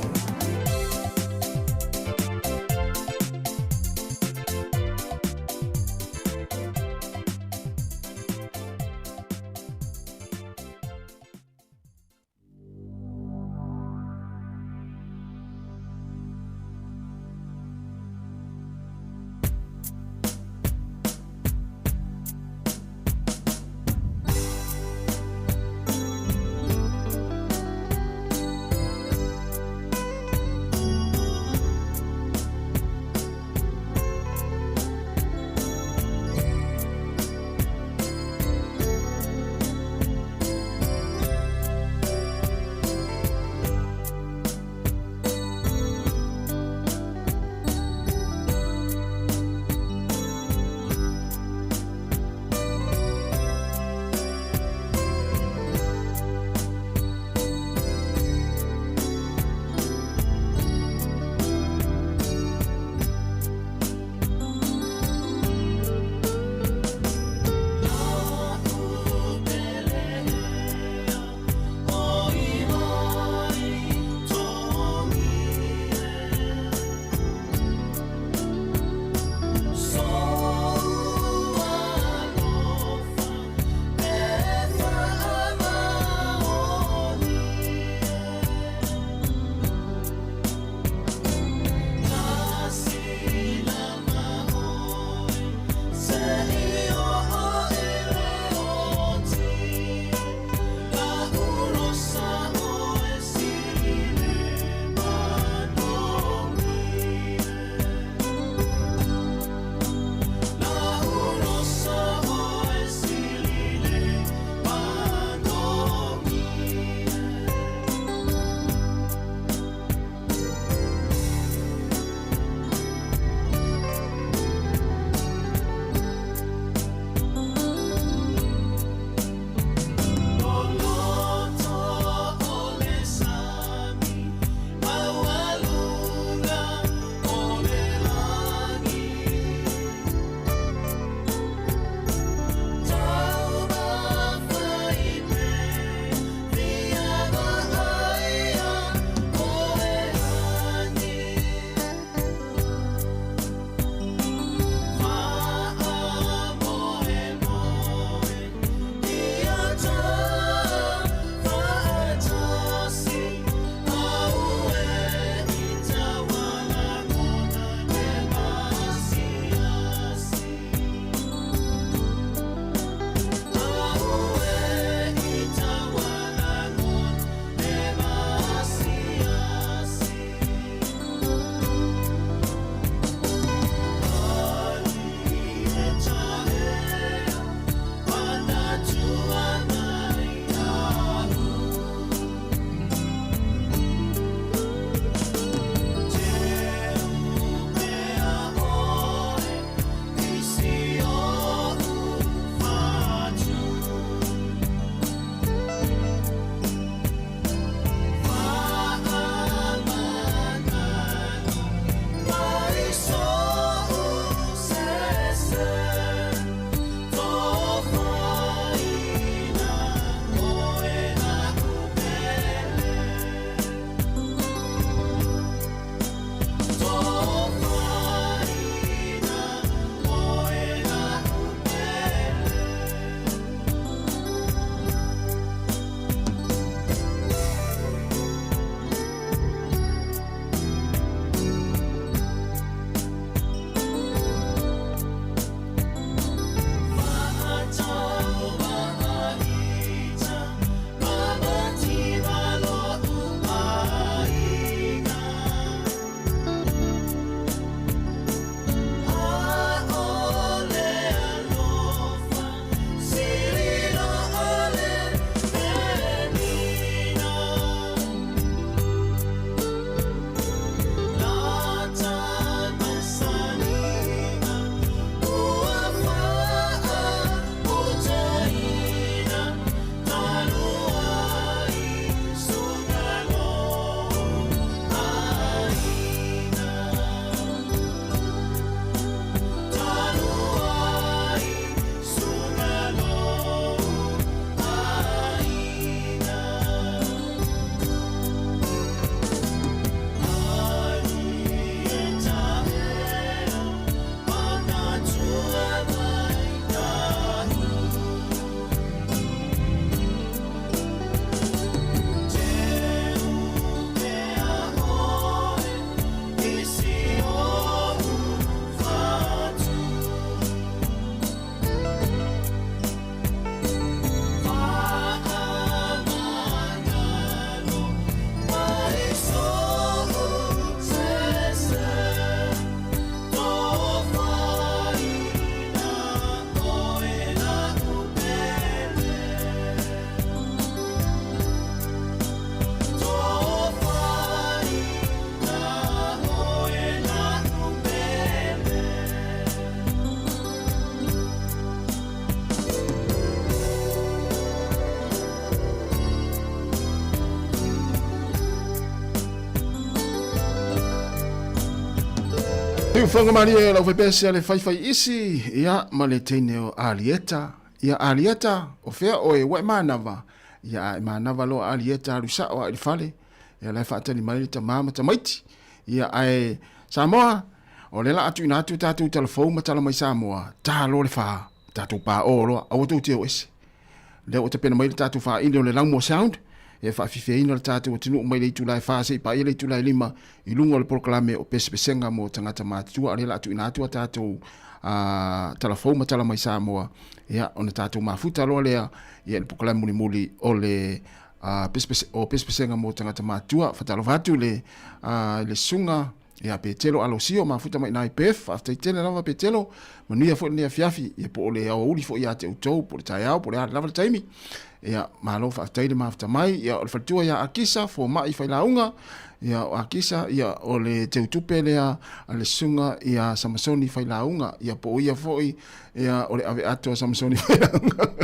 Siufoga malie lau faipese a le faifai isi, ia, ma le teine o Alieta. Ia, Alieta, o fea oe, ua e manava? Ia, a e manava loa Alieta alu sao a i le fale. Ia, la e faatali mai le tamā ma tamaiti. Ia, ae, Samoa, o lea la a tuuina atu tatou tala fou ma tala mai Samoa, ta loa le fā, tatou paō loa, aua tou te o ese. Lea ua tapena mai le tatou faaili o le Laumua Sound e faafifiaina le tatou atunuu mai le itula e 4 seia paia le itula e 5 i luga o le polokalame o Pesepesega mo Tagata Matutua. A o lea o le a tuuina atu a tatou tala fou ma tala mai Samoa, ia, ona tatou mafuta loa lea i le polokalame mulimuli o le o Pesepesega mo Tagata Matutua. Faatalofa atu i le susuga Ia Petelo Alosio, mafuta mai ina i Perth, faafetai tele lava Petelo, manuia foi lenei afiafi, ia po o le aoauli foi ia te outou, po o le taeao, po o le a lava le taimi. Ia, malo faafetai le mafuta mai, ia o le faletua ia Akisa, fomai failauga, ia o Akisa, ia o le teutupe lea a le susuga ia Samasoni failauga, ia po o ia foi, ia o le ave ato a Samasoni failauga.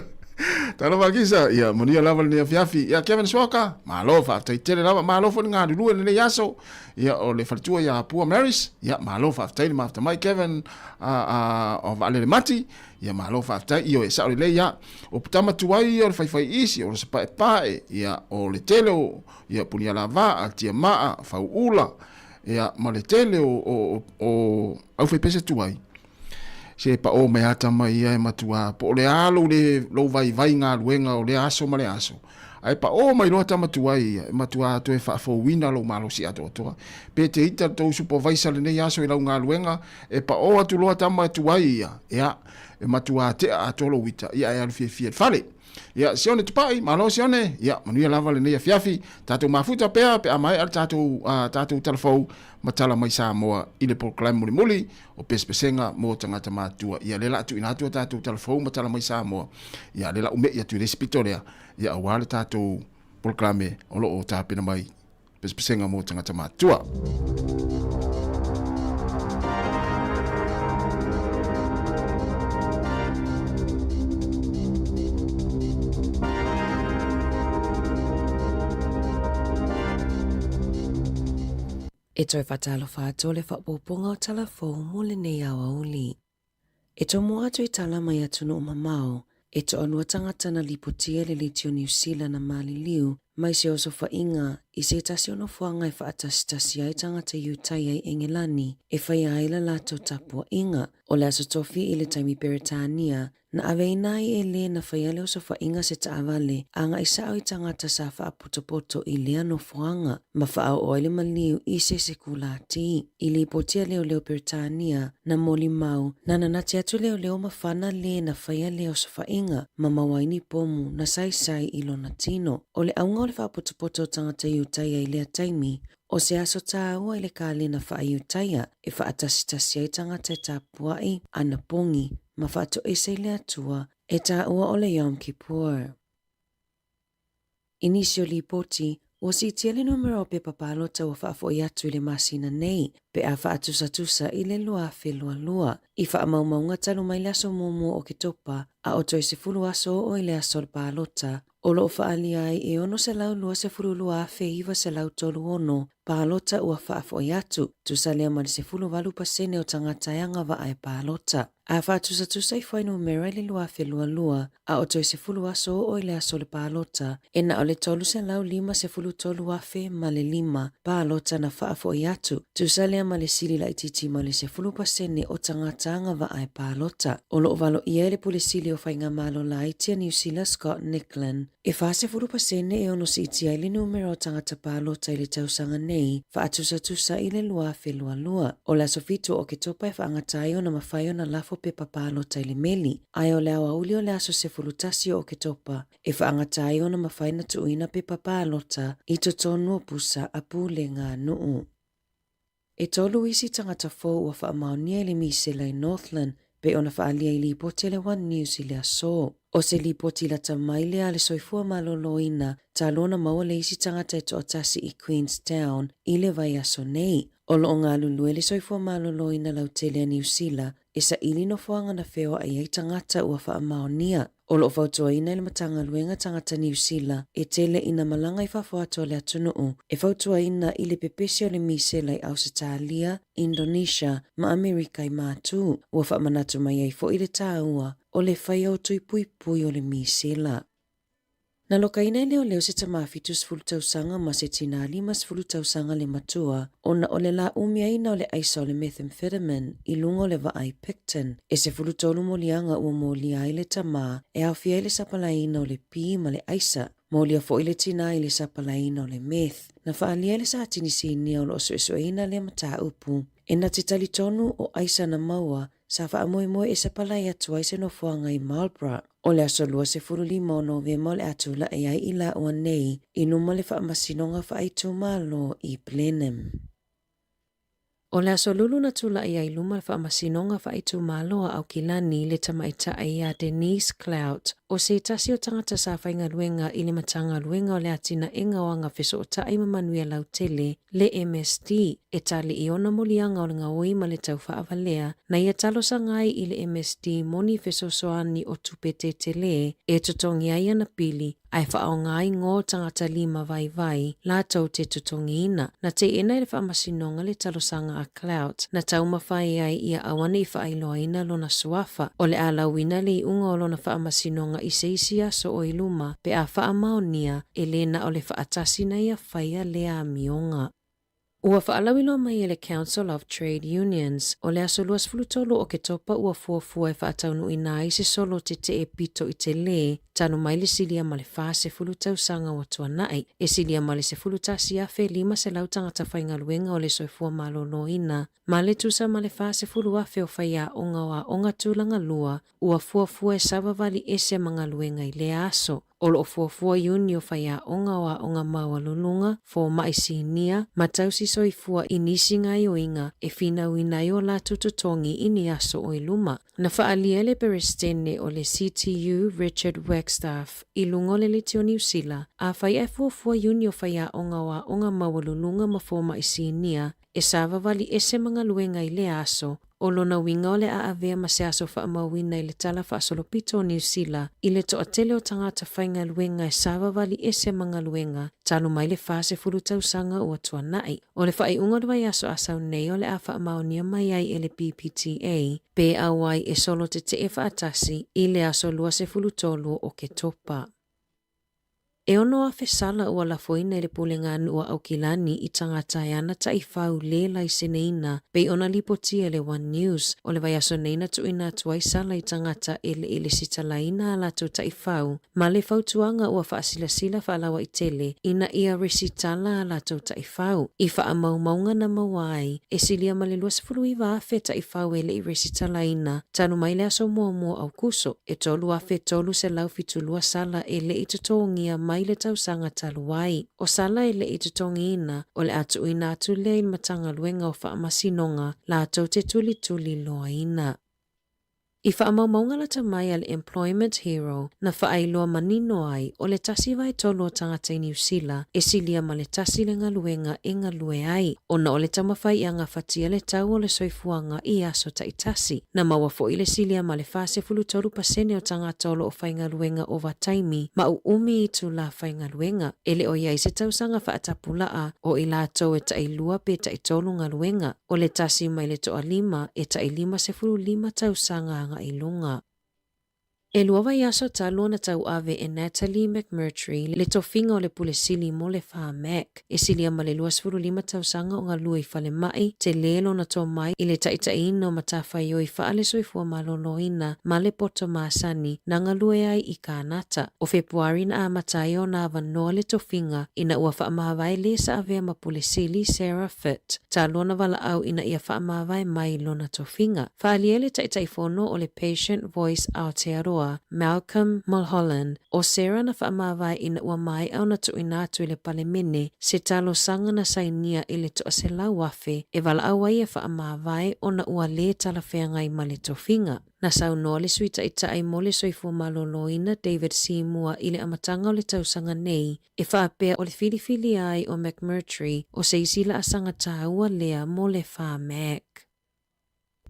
Talofa Akisa, ia manuia lava lenei afiafi. Ia Kevin Swaoka, malo faafetai tele lava, malo foi le galulue lenei aso. Ia o le faletua ia Pua Marys, ia malo faafetai le mafuta mai Kevin a o Vaalele Mati, ia malo faafetai ioe sao lelei ia. O Putama Tuai ia o le faifai isi, o le Sapaepae, ia o le tele o ia Punialavaa, Tiamaa, Fauula, ia ma le tele o o aufaipese tuai. Se paʻō mai ata mai ia e matua po o le a lou le lou vaivai galuega o lea aso ma le aso ae paʻō mai loa tama tuai ia e matua toe faafouina lou malosi atoatoa. Pe te ita le tou supervisor lenei aso i lau galuega e paʻō atu loa tama tuai ia, ea, e matua tea atoa lou ita ia ae alu fiafia i le fale. Ia, Sione Tupai, malo Sione, ia, manuia lava lenei afiafi, tatou mafuta pea pe a maea le tatou, tatou tala fou ma tala mai Samoa i le polokalame mulimuli o pesepesega mo tagata matutua. Ia, lea la a tuuina atu a tatou tala fou ma tala mai Samoa, ia, lea la ume'i atu i le isi pito lea, ia, aua le tatou polokalame o lo o tapena mai pesepesega mo tagata matutua. E toe faatalofa atu o le faaopoopoga o tala fou mo lenei aoauli. E tomo atu i tala mai atunuu mamao, e toalua tagata na lipotia i le Leitio Niu Sila na maliliu mai se osofaiga i se tasi o nofoaga e faatasitasi ai tagata Iutaia i Engelani e faia ai la latou tapuaiga. O le Aso Tofi i le taimi Peretania Na aveina ai e lē na faia le osofaiga se taavale agai sao i tagata sa faapotopoto i lea nofoaga ma faaoo ai le maliu i se sekulati. I lipoti a leoleo Peretania, na molimau, na nanati atu leoleo mafana lē na faia lea osofaiga ma maua ai ni pomu na saisai i lona tino. O le auga o le faapotopoto o tagata Iutaia i lea taimi, O se aso tāua i le kalena faa-Iutaia e faatasitasi ai tagata e tapuaʻi ana pogi ma faatoese i le Atua e tāua o le Yom Kippur. I nisi o lipoti, ua siitia le numera o pepa palota ua faafoʻi atu i le masina nei pe a faatusatusa i le 2022. I faamaumauga talu mai le aso muamua o Oketopa a o toe 10 aso oo i le aso o le palota, O lo o faaalia ai e 622,936 palota ua faafoʻi atu, tusa lea ma le 18% o tagata e agavaa e palota. A faatusatusa i fuainumera i le 2022, a o toe 10 aso oo i le aso o le palota, e na o le 353,005 ma le lima palota na faafoʻi atu, tusa lea ma le sili laitiiti mai le 10% o tagata agavaa e palota. O lo o valoia e le Pule Sili o Faigamalo Laiti a Niu Sila Scott Nicklin, e 40% e ono siitia ai le numera o tagata palota i le tausaga nei, faatusatusa i le 2022. O le aso 7 o Oketopa e faagata ai ona mafai ona lafo pepa palota i le meli, ae o le aoauli o le aso 11 o Oketopa e faagata ai ona mafai ona tuuina pepa palota i totonu o pusa a pulega a nuu. E tolu isi tagata fou ua faamaonia i le misela i Northland pei ona faaalia i lipoti a le One News i le aso. O se lipoti lata mai lea a le soifua maloloina talu ona maua le isi tagata e toatasi i Queenstown i le vaiaso nei. O lo o galulue le soifua maloloina lautele a Niu Sila. e saili nofoaga na feoai ai tagata ua faamaonia. O lo o fautuaina e le Matagaluega Tagata Niu Sila e tele ina malaga i fafo atu o le atunuu e fautuaina i le pepesi o le misela i Ausetalia, Indonesia ma Amerika i Matu. Ua faamanatu mai ai foi le taua o le faia o tui puipui o le misela. Na lokaina e leoleo se tamā 70 tausaga ma se tinā 50 tausaga le matua ona o le lāumiaina o le aisa o le methamphetamine i luga o le vaa i Picton. E 13 moliaga ua molia ai le tamā e aofia ai le sapalaiina o le pi ma le aisa. Molia foi le tinā i le sapalaiina o le meth. Na faaalia e le Satini Sinia o lo o suesueina lea mataupu e na te talitonu o aisa na maua sa faamoemoe e sapalai atu ai se nofoaga i Marlborough. O le aso 25 o Novema o le a tulai ai i laua nei i luma le Faamasinoga Faaitumalo i Blenheim. O le aso Lulu na tulai ai i luma le Faamasinoga Faaitumalo a Aukilani le tamaitai ia Denise Clout, o se tasi o tagata sa faigaluega i le Matagaluega o le Atinaega o Agafesootai ma Manuia Lautele, le MSD, e tali i ona moliaga o le gaoi ma le tau faavalea, na ia talosaga ai i le MSD moni fesoasoani o tupe tetelē e totogi ai ana pili ae faaaoga ai ngo tagata lima vaivai latou te totogiina. Na teena e le Faamasinoga le talosaga a Clout na taumafai ai ia aua ne i faailoaina lona suafa. O le a lauina le iuga o lona faamasinoga i se isi aso o i luma pe a faamaonia e lē na o le faatasi na ia faia lea amioga. Ua faalauiloa mai e le Council of Trade Unions, o le aso 23 o Oketopa ua fuafua e faataunuuina ai se solo tetee pito i telē talu mai le silia ma le 40 tausaga ua tuanai. E silia ma le 11,500 tagata faigaluega o le soifua maloloina ma le tusa ma le 40,000 o faiaoga o aoga tulaga lua ua fuafua e savavali ese ma galuega i lea aso. O lo o fuafua iuni o faiaoga o aoga maualuluga, fomai sinia, ma tausi soifua i nisi gaoioiga e finauina ai o latou totogi i ni aso o i luma. Na faaalia e le Peresetene o le CTU Richard Wagstaff i luga o le Leitio Niu Sila, afai ae fuafua iuni o faiaoga o aoga maualuluga ma fomai sinia e savavali ese ma galuega i lea aso, o lona uiga o le a avea ma se aso faamauina i le Tala Faasolopito o Niu Sila i le toatele o tagata faigaluega e savavali ese ma galuega talu mai le 40 tausaga ua tuanai. O le faaiuga o le vaiaso a sau nei o le a faamaonia mai ai e le PPTA pe auai e solo tetee faatasi i le aso 23 o Oketopa. E 6,000 sala ua lafoina e le Pulega a Nuu a Aukilani i tagata e ana taifau lē laiseneina pei ona lipotia e le One News. O le vaiaso nei na tuuina atu ai sala i tagata e le i lesitalaina a latou taifau ma le fautuaga ua faasilasila faalauaitele ina ia resitala a latou taifau. I faamaumauga na maua ai, e silia ma le 29,000 taifau e le i resitalaina talu mai le aso muamua o Aukuso. E 3,372 sala e le i totogia mai le tausaga talu ai. O sala e le i totogiina, o le a tuuina atu lea i le Matagaluega o Faamasinoga latou te tulituliloaina. I faamaumauga lata mai a le Employment Hero na faailoa manino ai o le 1/3 o tagata i Niu Sila e silia ma le tasi le galuega e galue ai ona o le taumafai i agafatia le tau o le soifuaga i aso taitasi. Na maua foi le silia ma le 43% o tagata o lo o faigaluega ovataimi ma uumi itulā faigaluega. E le o i ai se tausaga faatapulaa o i latou e tailua pe taitolu galuega. O le tasi mai le toalima e tai 55 tausaga agai i luga. E lua vaiaso talu ona tauave e Natalie McMurtry le tofiga o le Pule Sili mo le Pharmac. E silia ma le 25 tausaga o galue i falemai, telē lona tomai i le taitaiina o matafaioi faale-soifua maloloina ma le poto masani na galue ai i Kānata. O Fepuari na amata ai ona avanoa le tofiga ina ua faamavae lē sa avea ma Pule Sili Sarah Fitt talu ona valaau ina ia faamavae mai lona tofiga. Faaalia e le Taitaifono o le Patient Voice Aotearoa, Malcolm Mulholland, ʻo Sarah na faamavae ina ua maea ona tuuina atu i le Palemene se talosaga na sainia i le 100,000 e valaau ai e faamavae ona ua lē talafeagai ma le tofiga. Na saunoa le Sui Taitai mo le Soifua Maloloina David Seymour i le amataga o le tausaga nei e faapea o le filifilia ai o McMurtry o se isi laasaga tāua lea mo le Pharmac.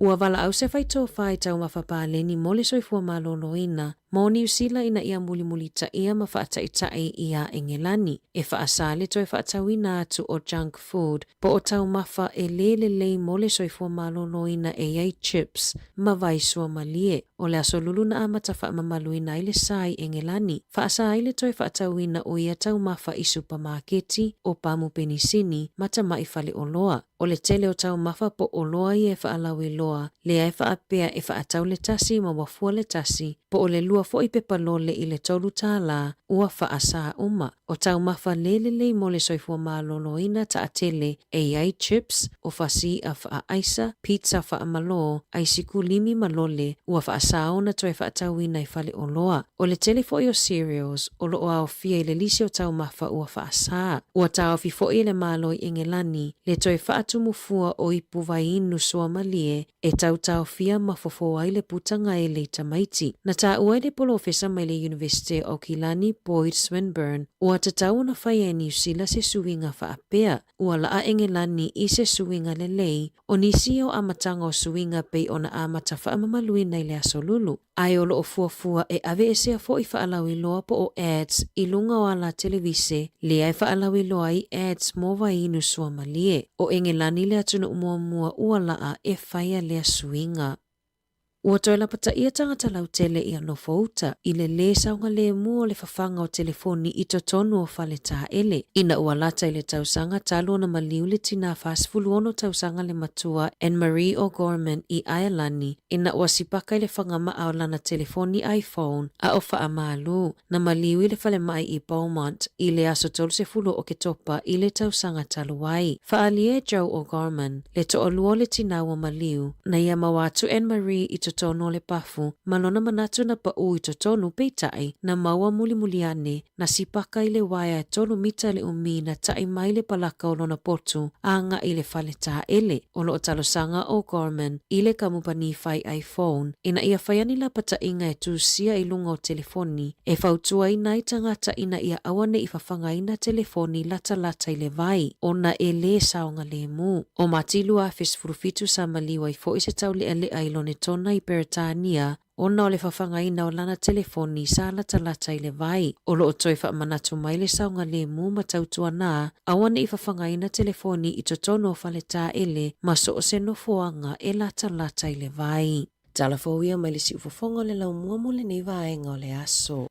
Ua valaau se faitofa i taumafa paleni mo le soifua maloloina mo Niu Sila ina ia mulimulitaia ma faataita'i iā Engelani e faasā le toe faatauina atu o junk food po o taumafa e lē lelei mo le soifua maloloina e i ai chips ma vai suamalie. O le aso Lulu na amata faamamaluina ai le sa i Engelani, faasā ai le toe faatauina o ia taumafa i supamaketi, o pamu penisini, ma tama'i faleoloa. O le tele o taumafa po oloa ia e faalauiloa, lea e faapea e faatau le tasi ma ua fua le tasi, po o le lua foi pepa lole i le $3, ua faasā uma. O taumafa lē lelei mo le soifua maloloina taatele e i ai chips, o fasii'a faaaisa, pizza faamalō, aisikulimi ma lole, ua faasā ona toe faatauina i faleoloa. O le tele foi o cereals o loo aofia i le lisi o taumafa ua faasā. Ua taofi foi e le Malo i Engelani le toe faatumufua o ipu vaiinu suamalie e tautaofia ma fofo ai le putagaele i tamaiti. Na taua e le polofesa mai le Iunivesite o Aukilani Boyd Swinburn, ua tatau ona faia e Niu Sila se suiga faapea. Ua laa Engelani i se suiga lelei, o nisi ia o amataga o suiga pei ona amata faamamaluina i le aso Lulu. Ae o loo fuafua e aveesea foi faalauiloa po o ads i luga o ala televise lea e faalauiloa ai ads mo vaiinu suamalie. O Engelani le atunuu muamua ua laa e faia lea suiga. Ua toe lapataia tagata lautele ia nofouta i le lē saogalēmū o le fafaga o telefoni i totonu o fale taele. Ina ua lata i le tausaga talu ona maliu le tinā 46 tausaga le matua Anne Marie O'Gorman i Aelani, ina ua sipaka i le fagama'a o lana telefoni iPhone a o faamalū, na maliu i le falemai i Beaumont i le aso 30 o Oketopa i le tausaga talu ai. Faaalia e Joe O'Gorman, le toalua o le tinā ua maliu, na ia maua atu Anne Marie i totonu o le pafu ma lona manatu na paʻū i totonu peitai na maua mulimuli ane na sipaka i le uaea e tolu mita le umi na taʻi mai le palaka o lona potu a agaʻi i le fale taele. O loo talosaga ʻo Gorman i le kamupani fai iPhone ina ia fai ani lapataʻiga e tusia i luga o telefoni e fautuaina ai tagata ina ia aua ne i fafagaina telefoni latalata i le vai ona e lē saogalēmū. O Mati 2017 sa maliu ai foi se tauleʻaleʻa i Lonetona i Peretania ona o le fafagaina o lana telefoni sa latalata i le vai. O loo toe faamanatu mai le saogalēmū ma tautuanā aua ne i fafagaina telefoni i totonu o fale taele ma so o se nofoaga e latalata i le vai. Tala fou ia mai le siufofoga o le laumua mo lenei vaega o le aso.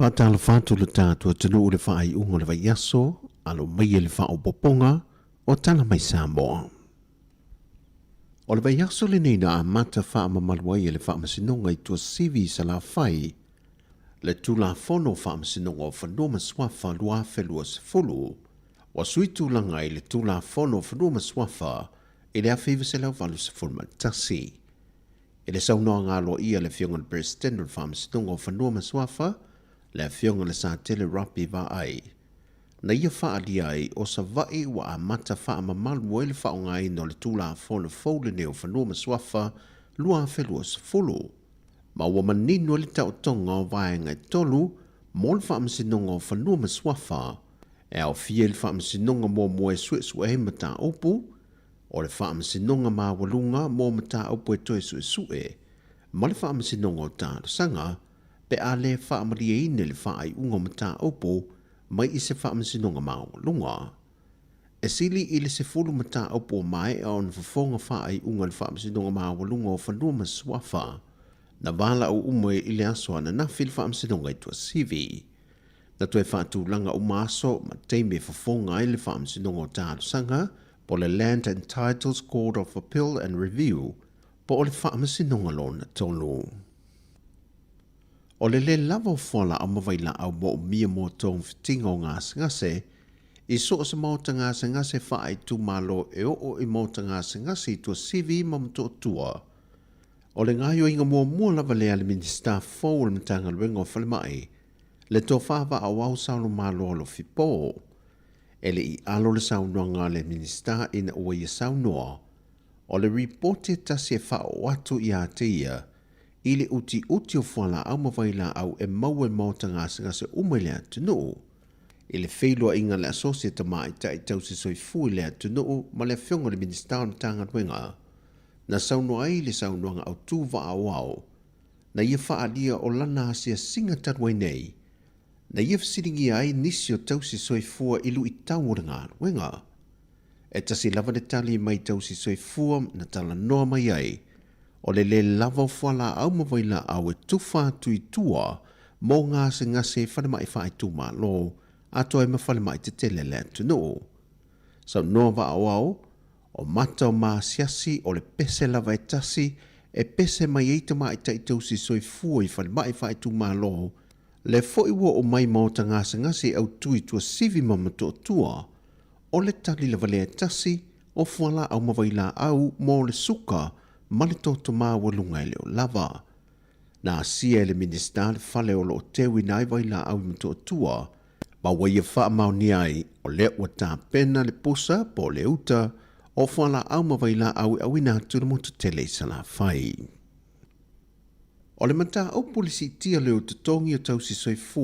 Faatalofa atu lo tatou atunuu i le faaiuga o le vaiaso, alo mai e le faaopoopoga o Tala Mai Samoa. O le vaiaso lenei na amata faamamalu ai e le Faamasinoga i Tuasivi i Salafai le Tulafono o Faamasinoga o Fanua ma Suafa 2020, ua sui tulaga ai le Tulafono o Fanua ma Suafa i le 1981. I le saunoaga aloaia a le Afioga i le Peresetene o le Faamasinoga o Fanua ma Suafa, le Afioga i le Satele Rapi Vaai, na ia faaalia ai o Savaii ua amata faamamalu ai le faaaogaina o le Tulafono fou lenei o Fanua ma Suafa 2020, ma ua manino ai le taotoga o vaega e tolu mo le Faamasinoga o Fanua ma Suafa, e aofia i le Faamasinoga muamua e suesue ai mataupu, o le Faamasinoga Maualuga mo mataupu e toe suesue, ma le Faamasinoga o Talosaga, pe a lē faamalieina le faaiuga o mataupu mai i se Faamasinoga Maualuga. E sili i le 10 mataupu ua maea ona fofoga faaiuga e le Faamasinoga Maualuga o Fanua ma Suafa, na valaau uma i le aso ananafi le Faamasinoga i Tuasivi. Na toe faatulaga uma aso ma taimi e fofoga ai le Faamasinoga o Talosaga po o le Land and Titles Court of Appeal and Review po o le Faamasinoga Lona Tolu. O le lē lava o fualaau ma vailaau moomia mo togafitiga o gasegase i so o se maota gasegase faaitumalo e oo i maota gasegase i Tuasivi ma Motootua. O le gaoioiga muamua lava lea a le Minisita fou o le Matagaluega o Falemai, le tofa vaaoao saolomalo alofi po. E le i alo le saunoaga a le Minisita ina ua ia saunoa, o le ripoti e tasi e faaoo atu ia te ia i le utiuti o fualaau ma vailaau e maua i maota gasegase uma i le atunuu. I le feiloaiga a le Asosi a Tamaitai Tausi Soifua i le atunuu ma le Afioga i le Minisita o le Matagaluega, na saunoa ai i le saunoaga autu vaaoao na ia faaalia o lana asiasiga talu ai nei, na ia fesiligia ai nisi o tausi soifua i luitau o le galuega. E tasi lava le tali mai tausi soifua na talanoa mai ai, o le lē lava o fualaau ma vailaau e tufa atu i tua mo gasegase i falemai faaitumalo atoa ai ma falemai tetele a le atunuu. Saunoa vaaoao, o mata o maasiasi o le pese lava e tasi e pese mai ai tamaitai tausi soifua i falemai faaitumalo, le foi ua oo mai maota gasegase i Autui Tuasivi ma Motootua, o le tali lava lea e tasi, o fualaau ma vailaau mo le suka ma le toto maualuga e le o lava. Na asia e le Minisita le fale o lo o teuina ai vailaau i Motootua, ma ua ia faamaonia ai o lea ua tapena le pusa po o le uta o fualaau ma vailaau e auina atu i le motu tele i Salafai. O le mataupu i le siitia lea o totogi o tausi soifua.